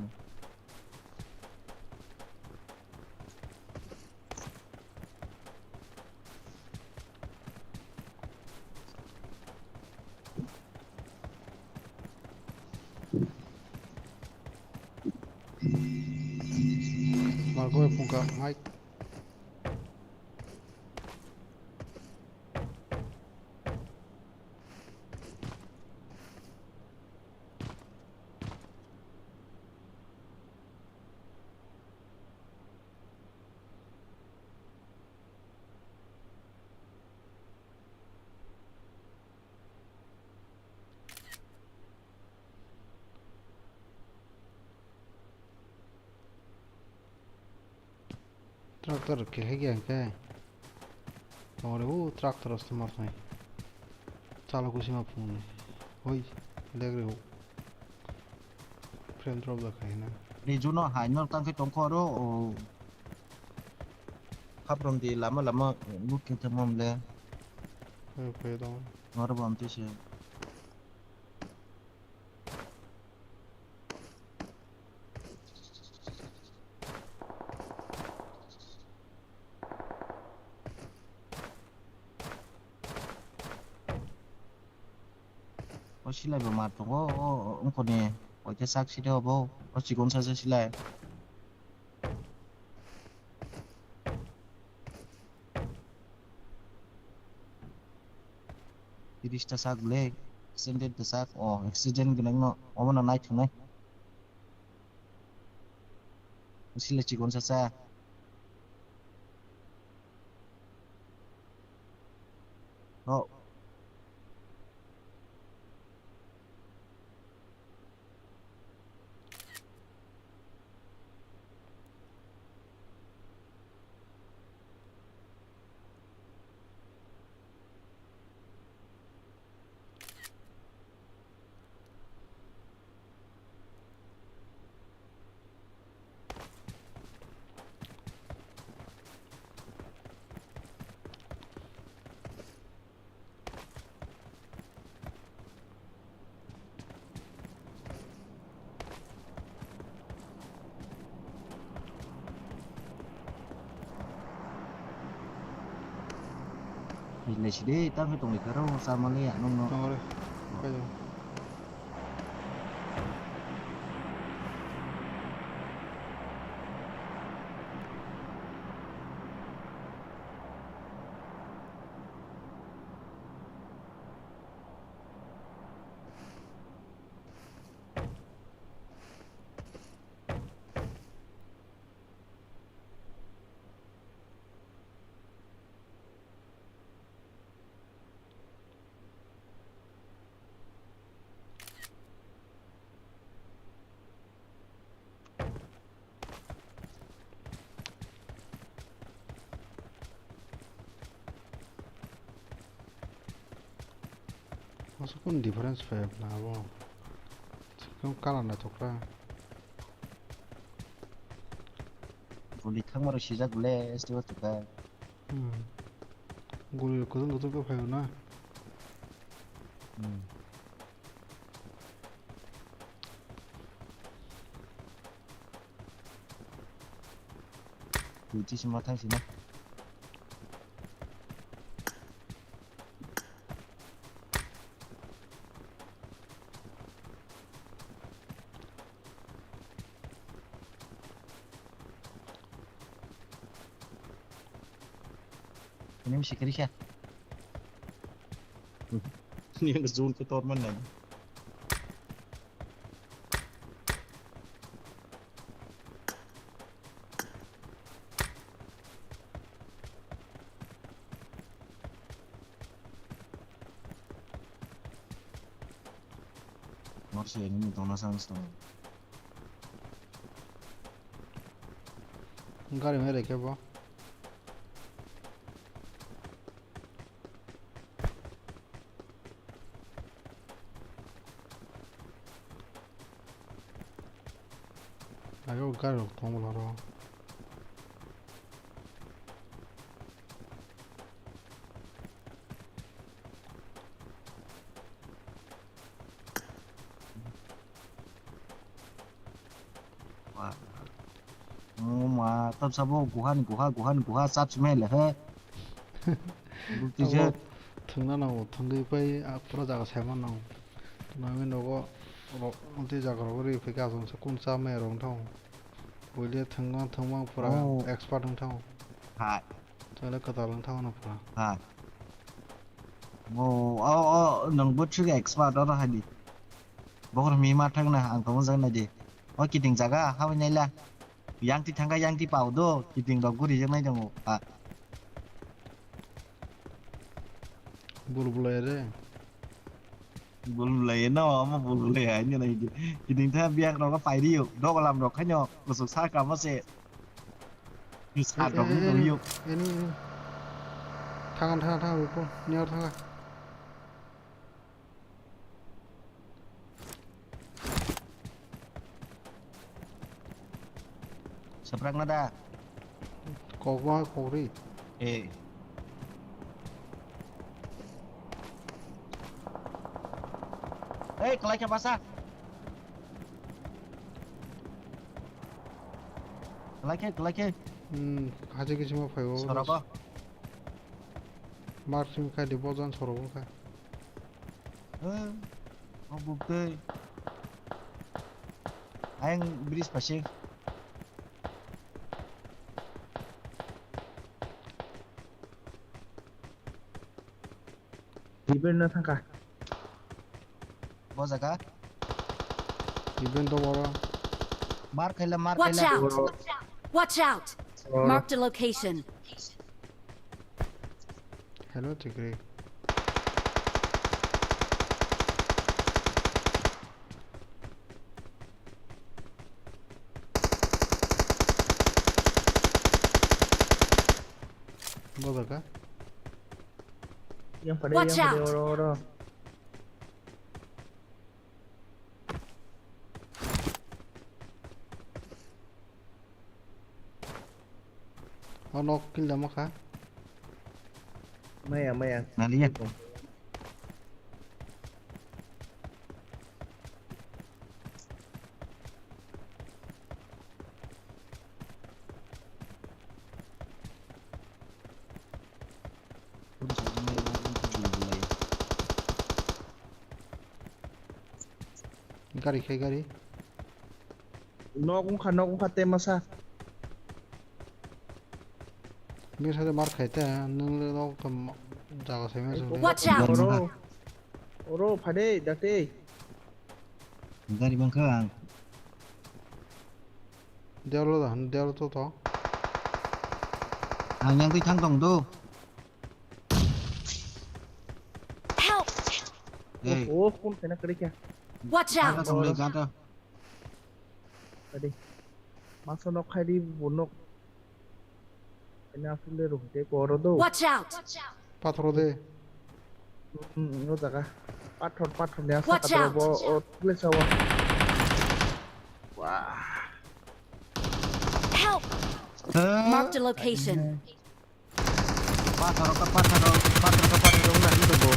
Margo phungkha, Mike. Tractor keha khe hwnkhe tongre o tractor o sima phai chalo kusi ma phunukni hoi degre o frame drop da khai na. Ni juno hai no tang khe tong kho aro o haprom di lama lama looking tamo mle. Hoi phai dong. Ngor bom tise. O silai bo mar tongo, o, o, wngkoni, oite sak side obo, o chikon saja silai. Tiris ta sak le, accident ta sak, o, accident gwnang no, omo no nai thungnai. Sile chikon sa sa. O. Nai sidi tang khe tongwi kha ro, sa manliya nokno. Tongre. Kaido. Masa kun difference fai na abo. Sekarang kalah na tokra. Guli thangmaro sijak le, S T O tuka. Hmm. Guli rok kwthwng kwthwng khe phai rw na. Hmm. Twi twi se ma thang sina. Ini mesti kiri ya. Ini yang zone ke torman lagi. Morsi ini tona sans tong. Gari mai rikhe bo. Age o gari rok tongo bwla ro. Wa. Ma, tab sabo guhan guha, guhan guha, chap chumai le he. Bukti je. Abo thwngna nango, thwngwi pai, ah, pura jaga saima nango. Nangni nogo, ro-, tei jaga rogo ri phai khe aswk se kun cha maya rok wng thango. Buile thwngma, thwngma pura Oh. Expert wng thango. Hai. Chwla kwtal wng thango no pura. Hai. Oh, oh, oh, nwng bo thik expert oro hai di. Bokhorok mi ma thangna ang tongmani jaga naidi. O kiting jaga habwi naila. Yang ti thangkha yang ti pao do kiting rok guri jak nai tongo. Ha. Bul bulai re. Bul bulai no, omo bul bulai hai ni nai. Kiting tha biak rok pai rio. Dogalam rok khaino kusuk sa kamo se. Sat rok wng tongwi o. Eni, eni. Thangan, thangan, thangan, Bipul. Nior thangan. Saprak na da. Kokma, kokri. Eh. Hei, kalai khe basa. Kalai khe, kalai khe. Hmm, haje kisi ma phaibo. Sorogo. Mark sim khai di, bojan sorogo khai. Eh, o buk tei. Ayang bridge pasing. Repair no thangkha. Bo jaga. Repair to boro. Mar khaila, mar Watch khaila. Out! Watch out! Boro. Marked a location. Hello, Tigre. Bo jaga. Yang pada, Watch yang pada, out! Oro, oro. O nok kill dama kha. Maya, maya. Naliya. Gari khai gari. Nok wngkha, nok wngkha, tei masa. Bini sade mar khai te, nwng le nok tam jaga sai ma sung le. Watch out! Oro, oro, phade, date. Gari bangkha ang. Dewlo da, dewlo to to. Ang yang twi thang tong do. Help! Hey. Oh, oh, phone kena kari kya? Watch out! Aga song le gata. Ade. Masa nok khai di bo nok. Ina asle ro te koro do. Watch out! Pathoro de. Hmm, no jaga. Pathor, pathor ne asa. Watch out! Bo o place awa. Wah. Help! Marked a location. Pathor ka, pathor, pathor ka, pathor na hinto bo.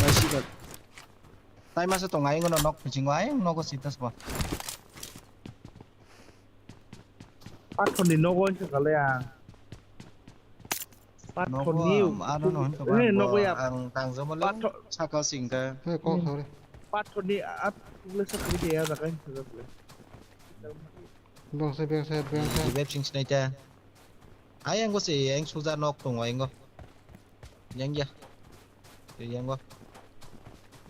Ai si ka. Tai masa tong ai ngono nok pichingo ai nogo sitas bo. Pathor ni nogo hinto kale ang. Pathor ni. Nogo, ano no hinto ba. Eh, nogo ya. Ang tang joma le. Pathor. Saka singka. Hey, kok sorry. Pathor ni at le sa kali ya jaga hinto kale. Bangsa, bangsa, bangsa. Di web sing sinai ta. Ayang go se, ayang suja nok tong ayang go. Yang ya. Yang go.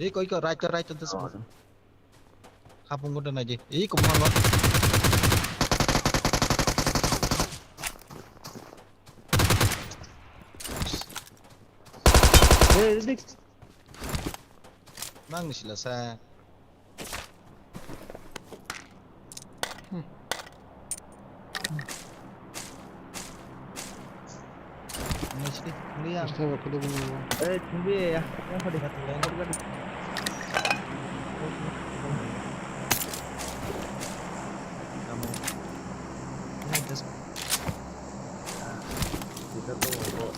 Ei koi ko right ko right to this. Hapung go nai di. Ei ko mango. Hey, Ridik. Nang ni sila sa. Hmm. Liya. Este ba kuli bini ba. Eh, thumbi ya. Yang kau di. Satu lain. Kau di. Kamu. Ini just. Kita tuh kok.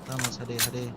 Tama sade hade.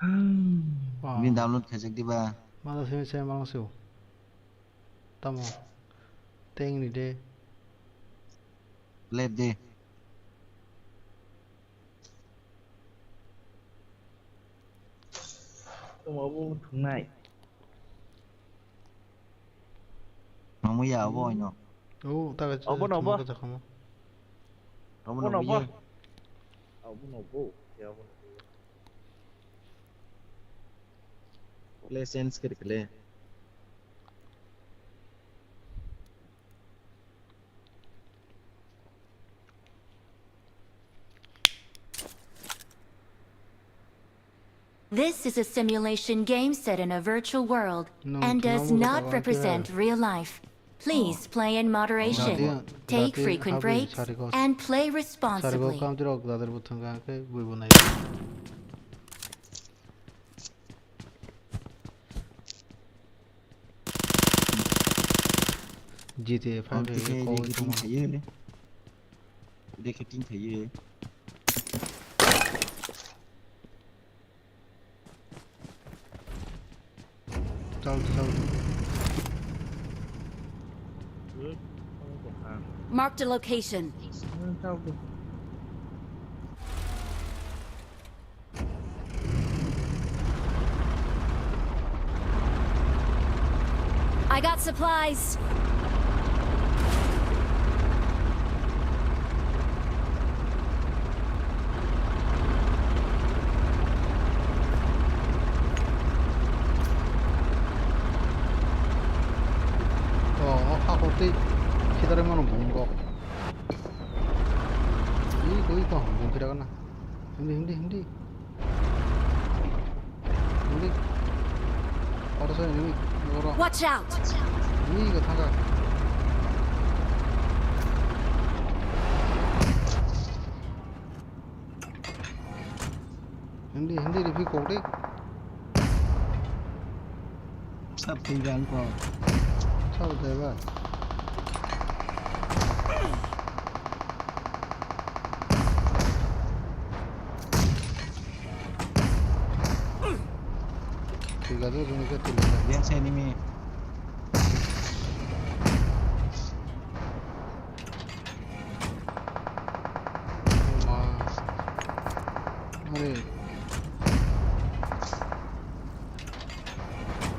Bini download khaijak diba? Mada simi se mang su. Tamo. Teng ni de. Left de. Tamo bo thungnai. Mamu ya abo oino. Oh, ta ga. Obo no bo. Obo no bo. Obo no bo. Ya obo no bo. Play sense kiri kile. This is a simulation game set in a virtual world and does not represent real life. Please play in moderation, take frequent breaks, and play responsibly. G T A five. Ang khe kok khe tong khayo. Ude khe ting khayo. Chal, chal. Marked a location. I got supplies. Oh, oh, ha, kotei khitarwi mano bumrok. Ih, koi to, bum khitarkana. Hindi, hindi, hindi. Hindi. Oro sa enemy. Oro. Watch out! Hindi, ka thangka. Hindi, hindi, repeat kok de. Sab thwi bang ko. Sab thwi bang. Thwi ga do, rung khe thwi ga. Yang se enemy. Ma. Are.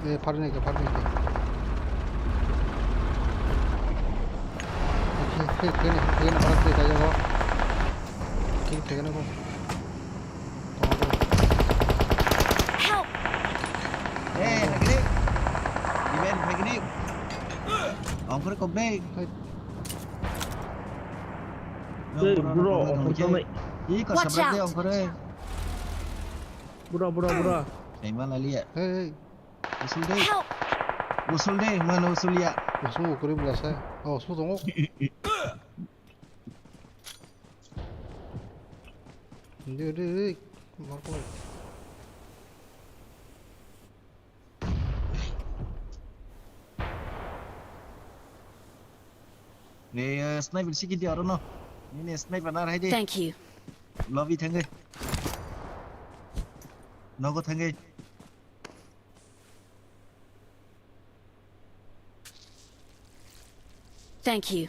Eh, pharni ke, pharni ke. Oke, oke, oke, oke, oke, oke, oke, oke, oke, oke. Help! Eh, phaikri. Iben phaikri. Ongkor kok dei. Hai. Hey, bro, ongkor kok dei. Ih, kok sabrak dei ongkor, eh. Bro, bro, bro. Saima lalia. Hey, hey. Usul dei. Help! Usul dei, mano usul ya. Usul kuri belasa. Oh, usul tongo. Dei, dei, dei. Markoi. Ne, eh, sniper sikidi aro no. Nini sniper nar hai de. Thank you. Lobby thangai. Nogo thangai. Thank you.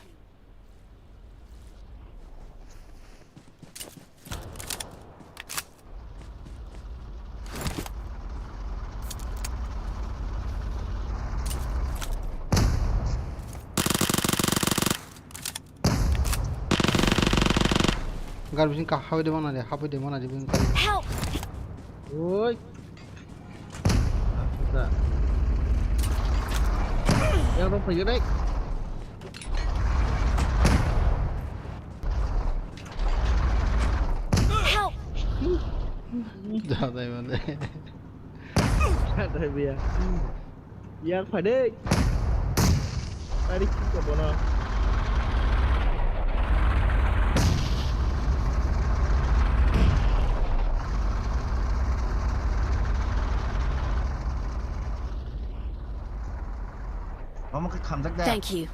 Gar bising ka habwi de mana de, habwi de mana de bini. Help! Oi. Sa. Yang rok phai dai. Help! Jadai mane. Jadai biya. Yak phai dei. Ari kisa bono. Omo khe khamjak da. Thank you.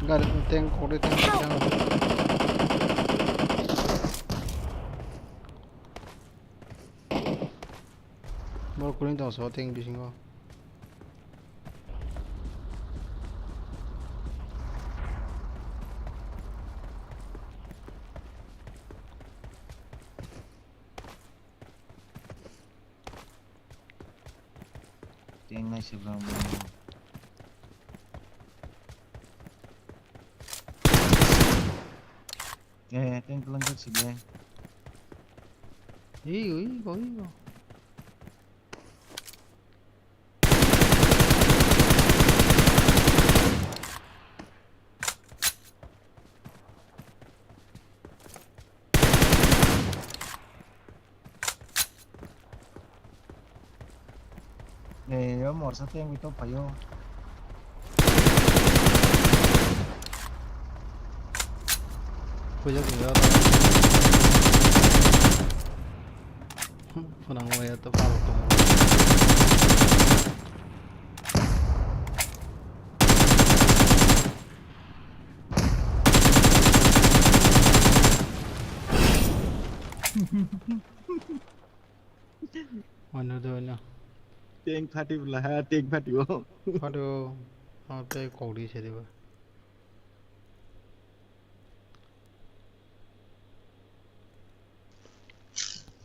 Gari tank kok de tank kok de. Bor kuling tong so tank bisingo. Tank nai se bang bang. Eh, tank lang ka sile. Iyo, iyo, iyo. Eh, yo morsa tengwi tong phaio. Puja puja. Phunang waya to karo tongo. Oino de oino. Teng phati bwla ha, teng phati o. Phati o, o tei kok di se diba.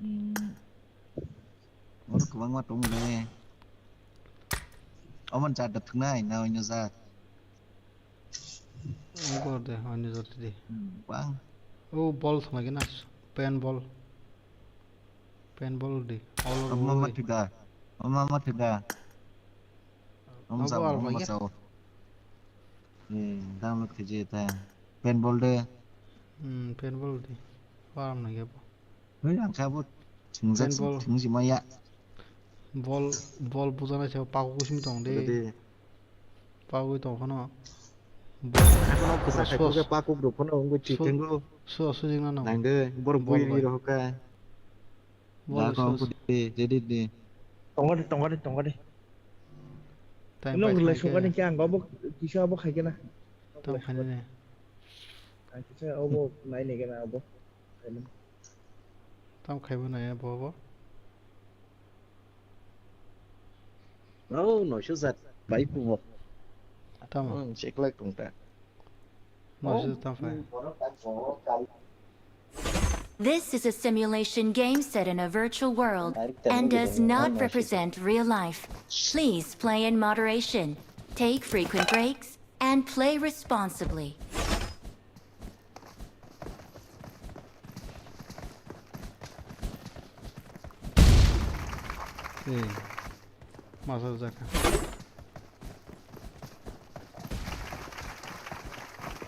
Hmm. Oro kwbangma tongo le. Omo jat da thwngnai na oino jat? Gor de, oino jat de. Hmm, bang. O ball thwnglai gana, paint ball. Paint ball di, all over. Omo ma thwda. Omo ma thwda. Omo jao, omo jao. Eh, download khe je ta. Paintball de. Hmm, paintball de. Param na gebo. Hei, ang kha bo thingjak, paintball. Thingsi maya. Ball, ball bujana se paku kusimi tong de. De. Paku tong khano. Ball. Khano kisa khai so, kisa paku bro khano ungui so, chithengo. So, so jingna no. Nang de, bor ball bui bai. Ri rohoka. Bol da ko sus. Ko de, de, de, de. Tongo de, tongo de, tongo de. Time. Nong pai rwlai sai sokani khe. Khe ang obo kisa obo khai khe na. Tam khai ne. Ang kisa obo nai ne khe na obo. Tam khai bo nai bo bo. Oh, noisho jat bai pungo. Tamo. Hmm, check like tong ta. Noisho tam khai. This is a simulation game set in a virtual world and does not represent real life. Please play in moderation, take frequent breaks, and play responsibly. Eh, masa jaka.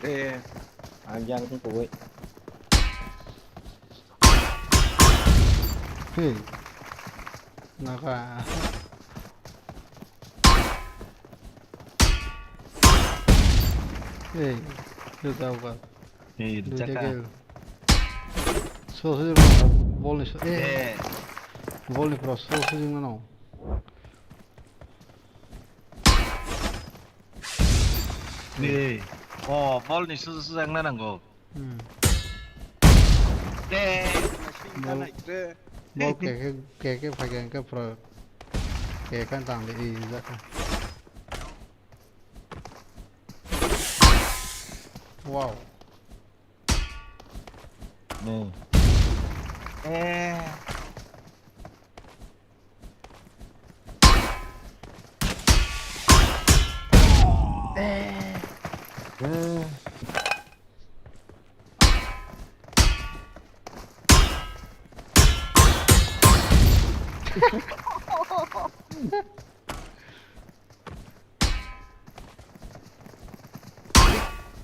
Eh, ang yang tu kowai. Hey. Naka. Hey, tu tahu kan? Hey, duita jaka. Kill. So, so, bol ni so, eh. Eh. Bol ni pro, so, so, no. Hey. Oh, bol ni so, so, yang na nanggo. Hmm. De. Bol, bol ke, ke, ke, ke, phai ke, ke pro. Ke kan tang de, i, jaka. Wow. Ni. Eh. Eh. Eh. Eh.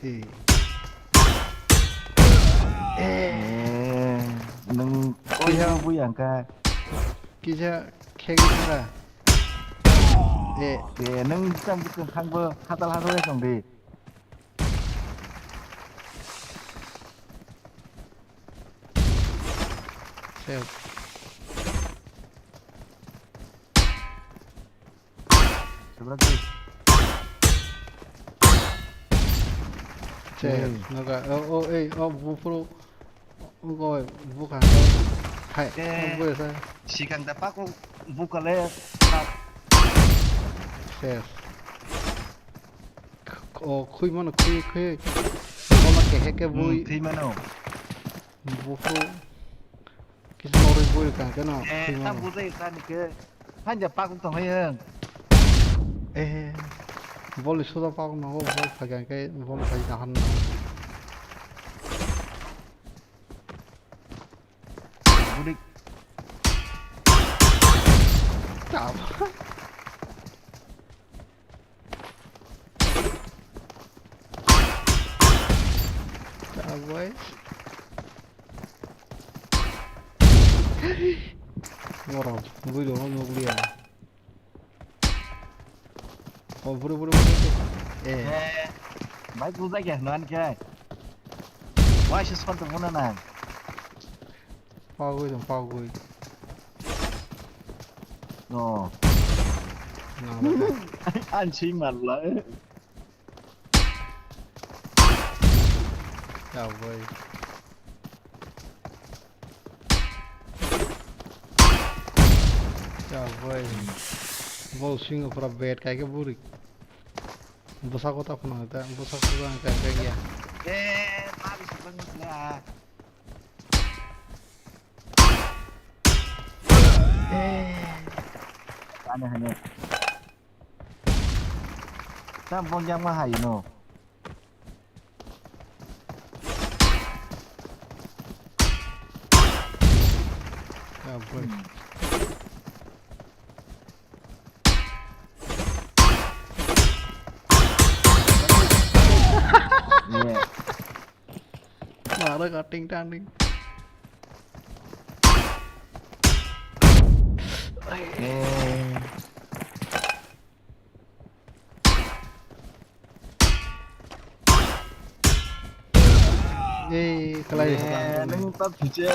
Eh. Eh, nung kisa koi bui angka. Kisa khegi thara. Eh. Eh, nung sam bukung khangbo hatal hatal tong di. Save. Sebra tu. Te, hmm, noga, o, o, ei, o, buphuru, o, go, bukha, hai, eh, o, bui sa. Sikang da pako bukale, ses. O, khui mano, khui, khui. Bola kehe ke, hmm, bui. Khui mano. Buphuru. Kisa norwi bui ka keno, eh, khima ta bo. Bujai ta ni ke. Hanja pakuk tong hai ang. Eh, bol ni suda pakuk nango, bol phai ka ke, bol phai ka han. Budik. Chao. Chao, boy. Ngorok, bui dong, nukliya. Oh, buru, buru, buru, buru. Eh. Eh, bai, bujai khe, nan khe. Wai se sot dong na nang. Pagui dong, pagui. No. No, no, no. An si mal la. Ya, boy. Ya, boy. Bol singo pura bed kai ke buri. Bwsako ta phunang ta, bwsako ta kai kai ya. Eh, mari sebang le ah. Eh. Ane hane. Tam bong yang ma hai no. Ya, boy. Yeah. Mara cutting tanding. Eh. Ei, kalai. Eh, nang ta piche.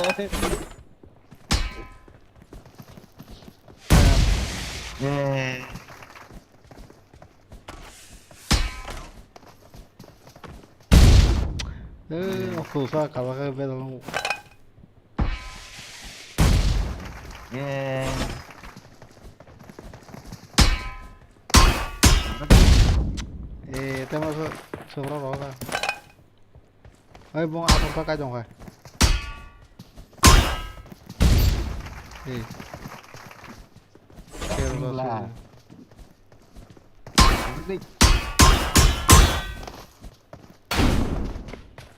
Eh. Eh, aku sa kalah ke bedal. Ye. Eh, tema so sobra roga. Ai, bong asok ta kai dong kai. Eh. Singla.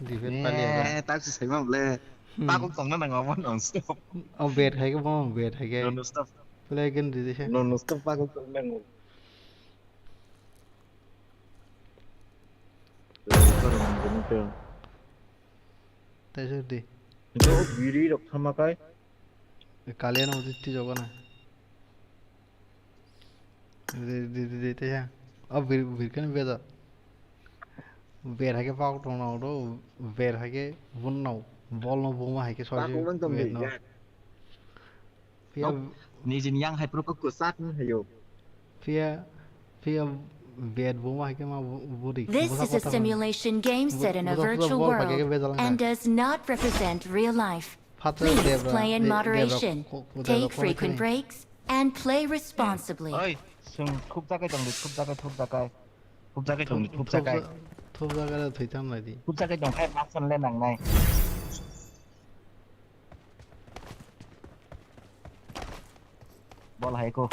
Defend pali ya. Eh, tak si sai ma ble. Hmm. Pakok tongna nang amo non stop. Oh, bad hai ke, bong bad hai ke. Non stop. Play again di de. Non stop pakok tongna nang. Tei sir di. Ito biri rok thama kai. Kalian uji ti jogo na. Di, di, di, di, tei ya. Oh, bir, bir kan beda. Ber hai ke pak tong na do, ber hai ke bun na, bol no buma hai ke soi. Pak ulang tong ber di, no. Ya. Phiya nijini yang hai phuru kok kwchak wng hayo. Phiya, phiya bad buma hai khe ma bu-, buri. This is a simulation game set in a virtual world and does not represent real life. Please play in moderation, take frequent breaks, and play responsibly. Oi, sung thuk jakai tong di, thuk jakai, thuk jakai. Thuk jakai tong di, thuk jakai. Thuk jakai thoi tam lai di. Thuk jakai tong khai ma san le nang nai. Bol hai ko.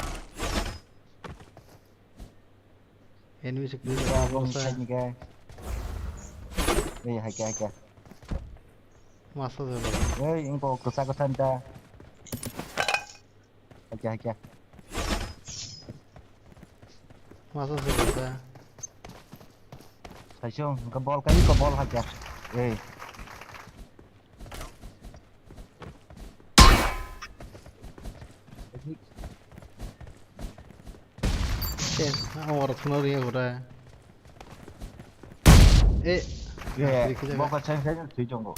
Enemy se creep. Bol side ni ke. Ei, hai ke, hai ke. Masa jalo. Ei, ingko kwchak kwtham ta. Hai ke, hai ke. Masa jalo ta. Saisung, ke bol kai ko bol hai ke. Ei. Eh, ang oro thuna riya gore. Eh, eh, rikhi jaga. Bo ka chang chang thwi chongo.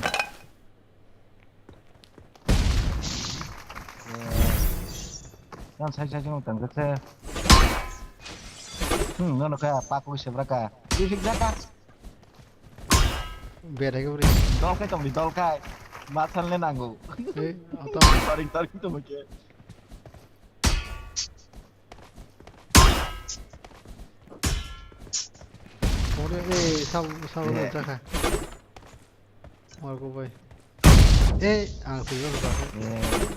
Eh, yang chang chang chang tang khe. Hmm, nono kha pakwi sebra ka. Rikhi jaga. Bed hai khe bwrwi. Dol khai tongdi, dol khai. Ma sanle nango. Ei, ato. Taring, taring tongma khe. Ore, ei, sab, sab, eh, jakha. Marco bai. Ei, ang swijak jakha. Eh.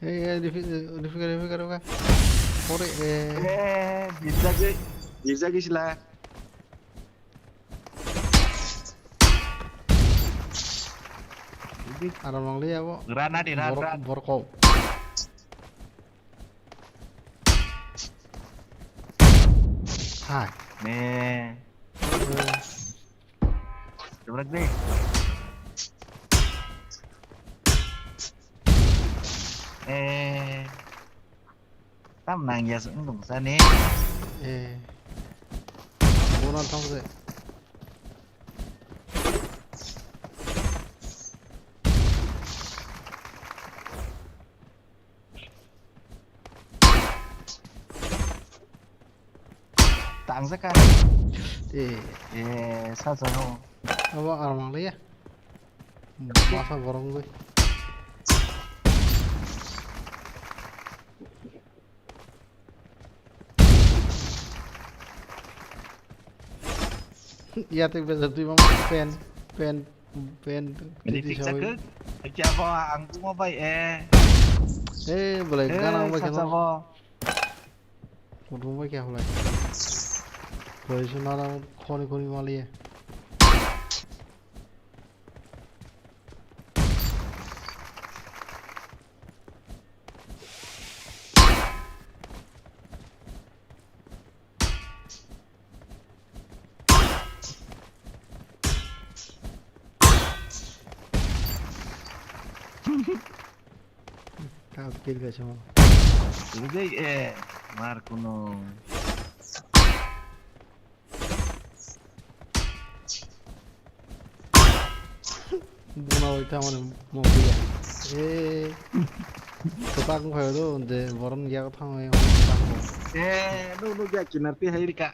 Ei, ei, refi-, refi-, refi-, refi-, refi-, pore, eh. Eh, bijagwi, bijagwi sila. Aram nang le abo. Rana di, ran, borok, ran. Borok kok. Hai. Ne. Eh. Dobrak de. Eh. Tam nang ya sung dong sa ne. Eh. Bonan thong se. Tangjaka. Eh. Eh, sa sa no. Abo armang le ya. Masa borong bai. Yatek bejak twi mang pen, pen, pen. Ini titi tiksa sawi. Ke? Kerja apa? Angku mau bai eh. Eh, boleh eh, gana bai sacha kano. Bo. Kutung bai kya hulai. Position ala khoni khoni mali eh. Kau kill ka chamo. Rujai eh mar kuno. Buna oi ta mane mo biya. Eh. Kotak mo khayo do de boron ya thang oi. Eh, no no ya kinar pi hai ka.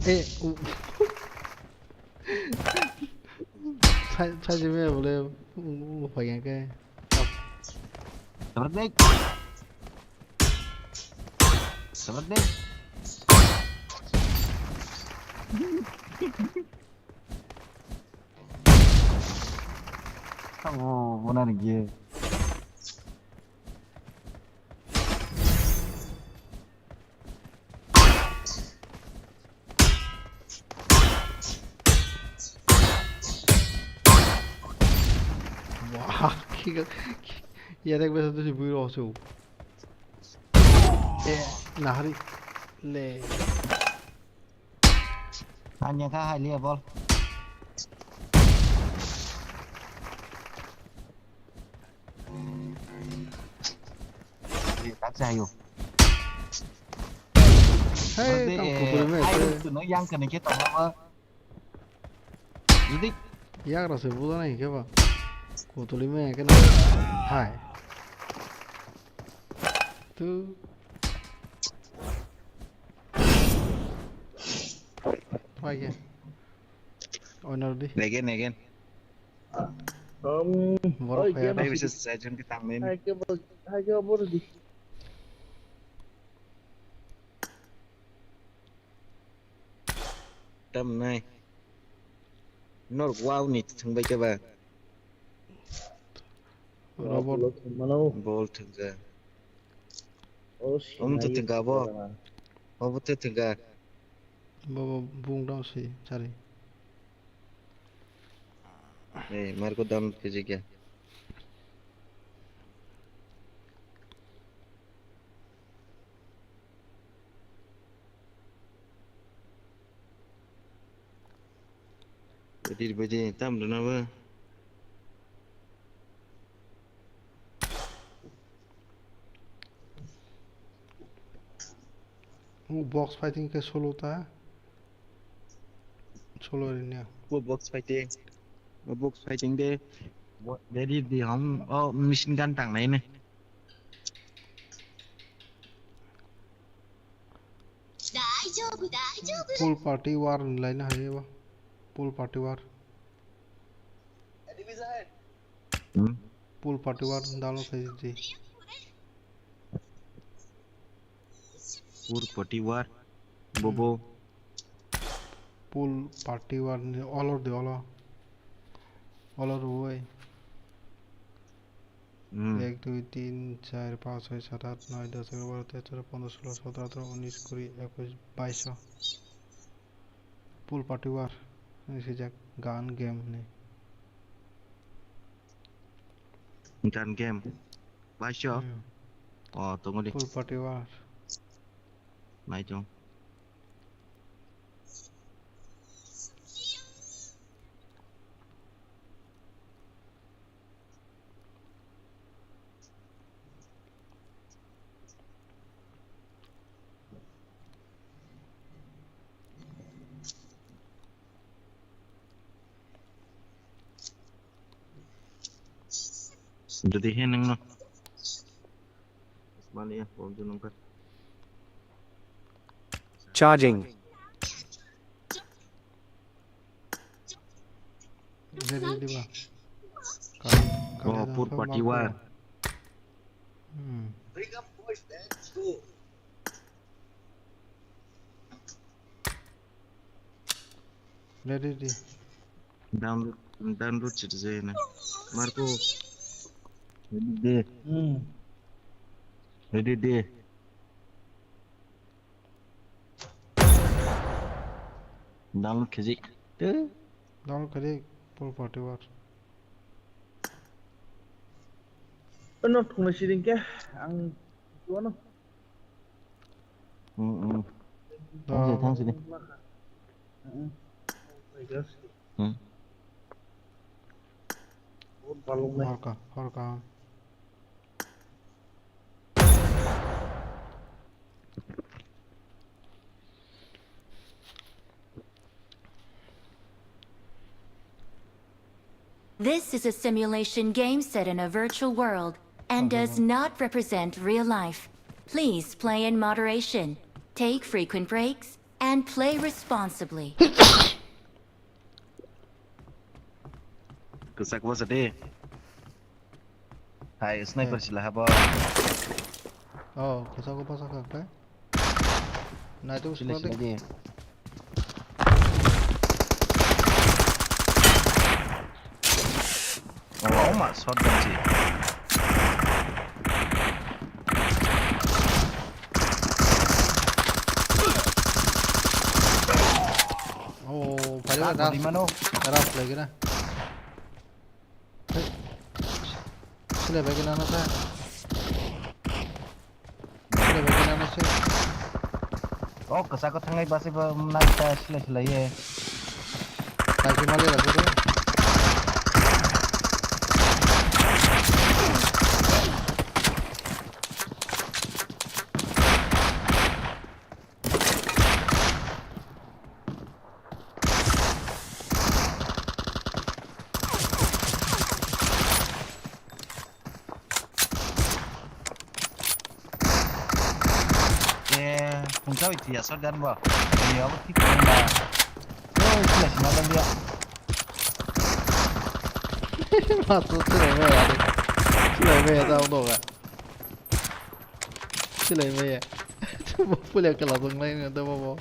Eh, u-, sai, sai je me bole, u-, u-, u-, phai yang ke. Sabar dek. Sabar dek. Sabo, bona ni ge. Wah, kiga, ya dek besa tu si bui rosu. Eh, nahari le. Anya ka hai liya bol. Eh, tak saya. Hei, berarti, tang eh, kukur me, ai, eh. Itu no yang kena kita apa? Jadi yagra se buda nahi khe ba. Kutuli me kena. Hai. Tu. Pai ke. Oinar di. Again, again. Um, borok oi, kaya. Game. Bai bisa sajon kita main. Hai ke bol, hai ke bol di. Tam nai. Nor wow ni thung bai ke ba. Robot. Bol thung ja. Oh, um tu sinai thung ga bo. Obo te thung ga. Bo, bo, bung dong si, sorry. Eh, Marco down physique ya. Ready, ready, tam rwna bo. Box fighting ke solo ta. Solo rinyo. Bo box fighting. Bo box fighting de. Bo, ready di hom. Oh, machine gun tang nai ne. Full party war laina hai ba. Full party war. Hmm? Full party war download khai di. Full party war. Bobo. Full party war ni olor de olo. Olor uwe. Hmm. এক, দুই, তিন, চার, পাঁচ, ছয়, সাত, আট, নয়, দশ, এগারো, বারো, তেরো, চৌদ্দ, পনেরো, ষোলো, সতেরো, আঠারো, উনিশ, কুড়ি, একুশ, বাইশ। Full party war. Ini sejak gun game ni. Gun game. Baisyo. Hmm. Oh, tunggu di. Full party war. Nai tong. Jadi he nang no. Mani ya, bom junung kan. Charging. Ready, ready ba. Kali, kali. Oh, full party war. Hmm. Ready, ready. Download, download chit jai na. Marco. Ready de. Hmm. Ready de. Download khe jai. Te. Download khe jai, full party war. Ano thungna siring khe ang tuano. Hmm, hmm. Thang si, thang si de. Hmm. Hmm. Horka, horka. This is a simulation game set in a virtual world and does not represent real life. Please play in moderation, take frequent breaks, and play responsibly. Kwchak bwsa de. Hai, sniper sila habo. Oh, kwchak bwsa kha khe. Nai tu sila squad sila de. Oh, ma shot dan si. Oh, phai. Rat ras. Bodi mano. Ras lagi na. Hey. Sila bagi nana sa. Sila bagi nana sa. Oh, kwchak ko thangai basi ba nai ta sila sila ye. Taki mali la guru. Eh, phungsa bai tiya shotgun bo. Tiya bo thik khe ba. Oi, sila sima dan dia. Mas tu sila me ya. Sila me ya tau doga. Silai maya. Bo puila kala tongnai no tamo bo.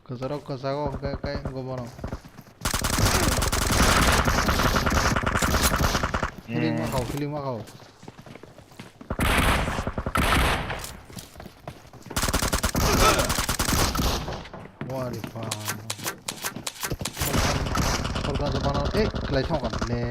Kwcharo kwchago hwnkhe kai wngkha bono. Healing ma khao, healing ma khao. Wari pa. Sorkar de bana, eh, khlai thok ne.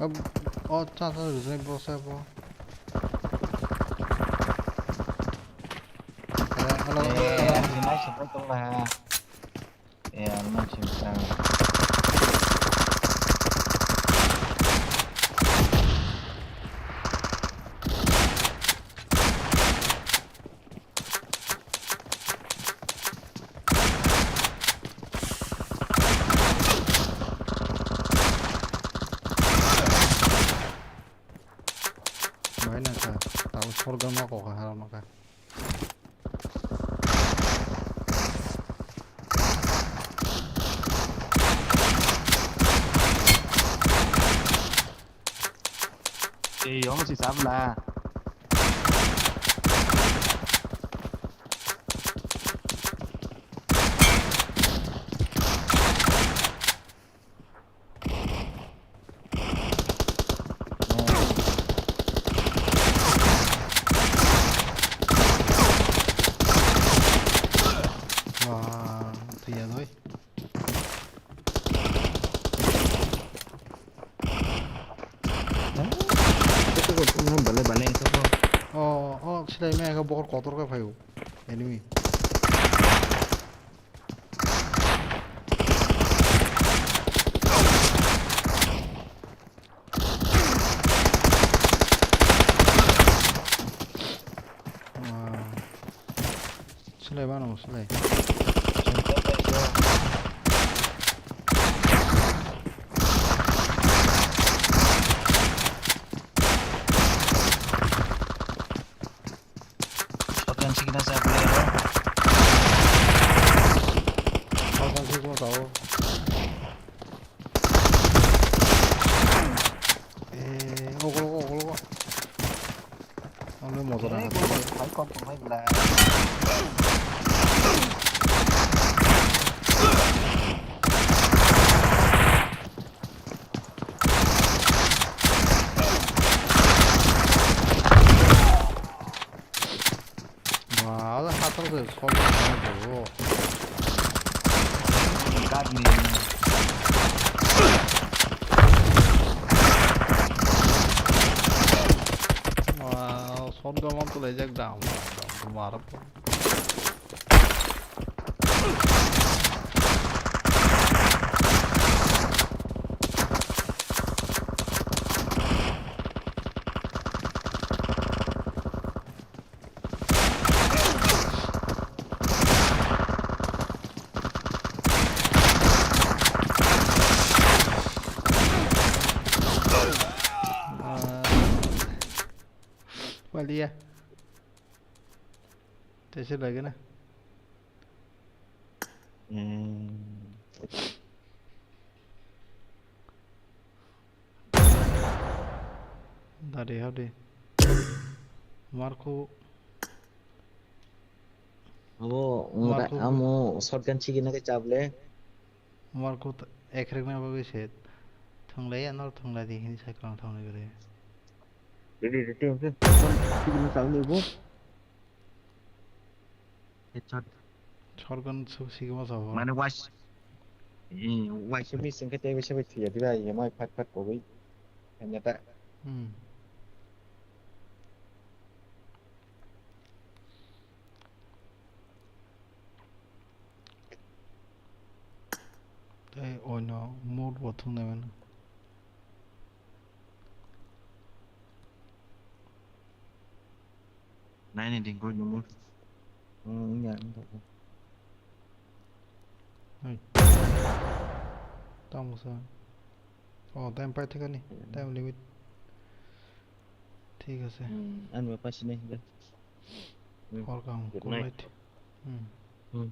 Ab-, o cha cha rwjak bo sa bo. Eh, hello, hello, hello. Eh, ani mai support tong ba ha. Eh, ani mai support tong. Bai na kha, tabo sorkar ma kok kha, harok no kha. Ei, omo si sabla. Wah, thwiya doi. Belai belai wngkha bo. Oh, oh, silai maya khe bokhor kotor khe phaio. Enemy. Wow. Silai mano, silai. Shotgun sikina sa player o. Shotgun sikima tao. Eh, ogo, ogo, ogo, ogo. Ang motor ang. Hai kok, hai bla. Wah, ala hator de sol de bro. Gagni. Wah, sol de mon to le jak dam. Dam, dam, dam, dam. Waliya. Tese lagi na. Hmm. Dari hadi. Marco. Abo, Marco. Amo shotgun chigi na ke chable. Marco ekrek na bagwi se. Thunglai anor thunglai di hini cycle thunglai gre. Ready, ready, okay. Shotgun chigi na chable bo. Headshot. Shotgun su sigma sa bo. Mane wais. Hmm, wais mi sing ke tebe sebe thiya diba, ye mai phat phat ko bai. Hanya ta. Hmm. Tei oino mode bo thungnai mano. Nai ni ding koi number. Hmm, ya, entok. Hai. Tamo sa. Oh, time pai thikani. Hmm. Time limit. Thik ase. Hmm, ani ba pasi nai. Hmm. Hor kaham, good night. Good night. Hmm. Hmm.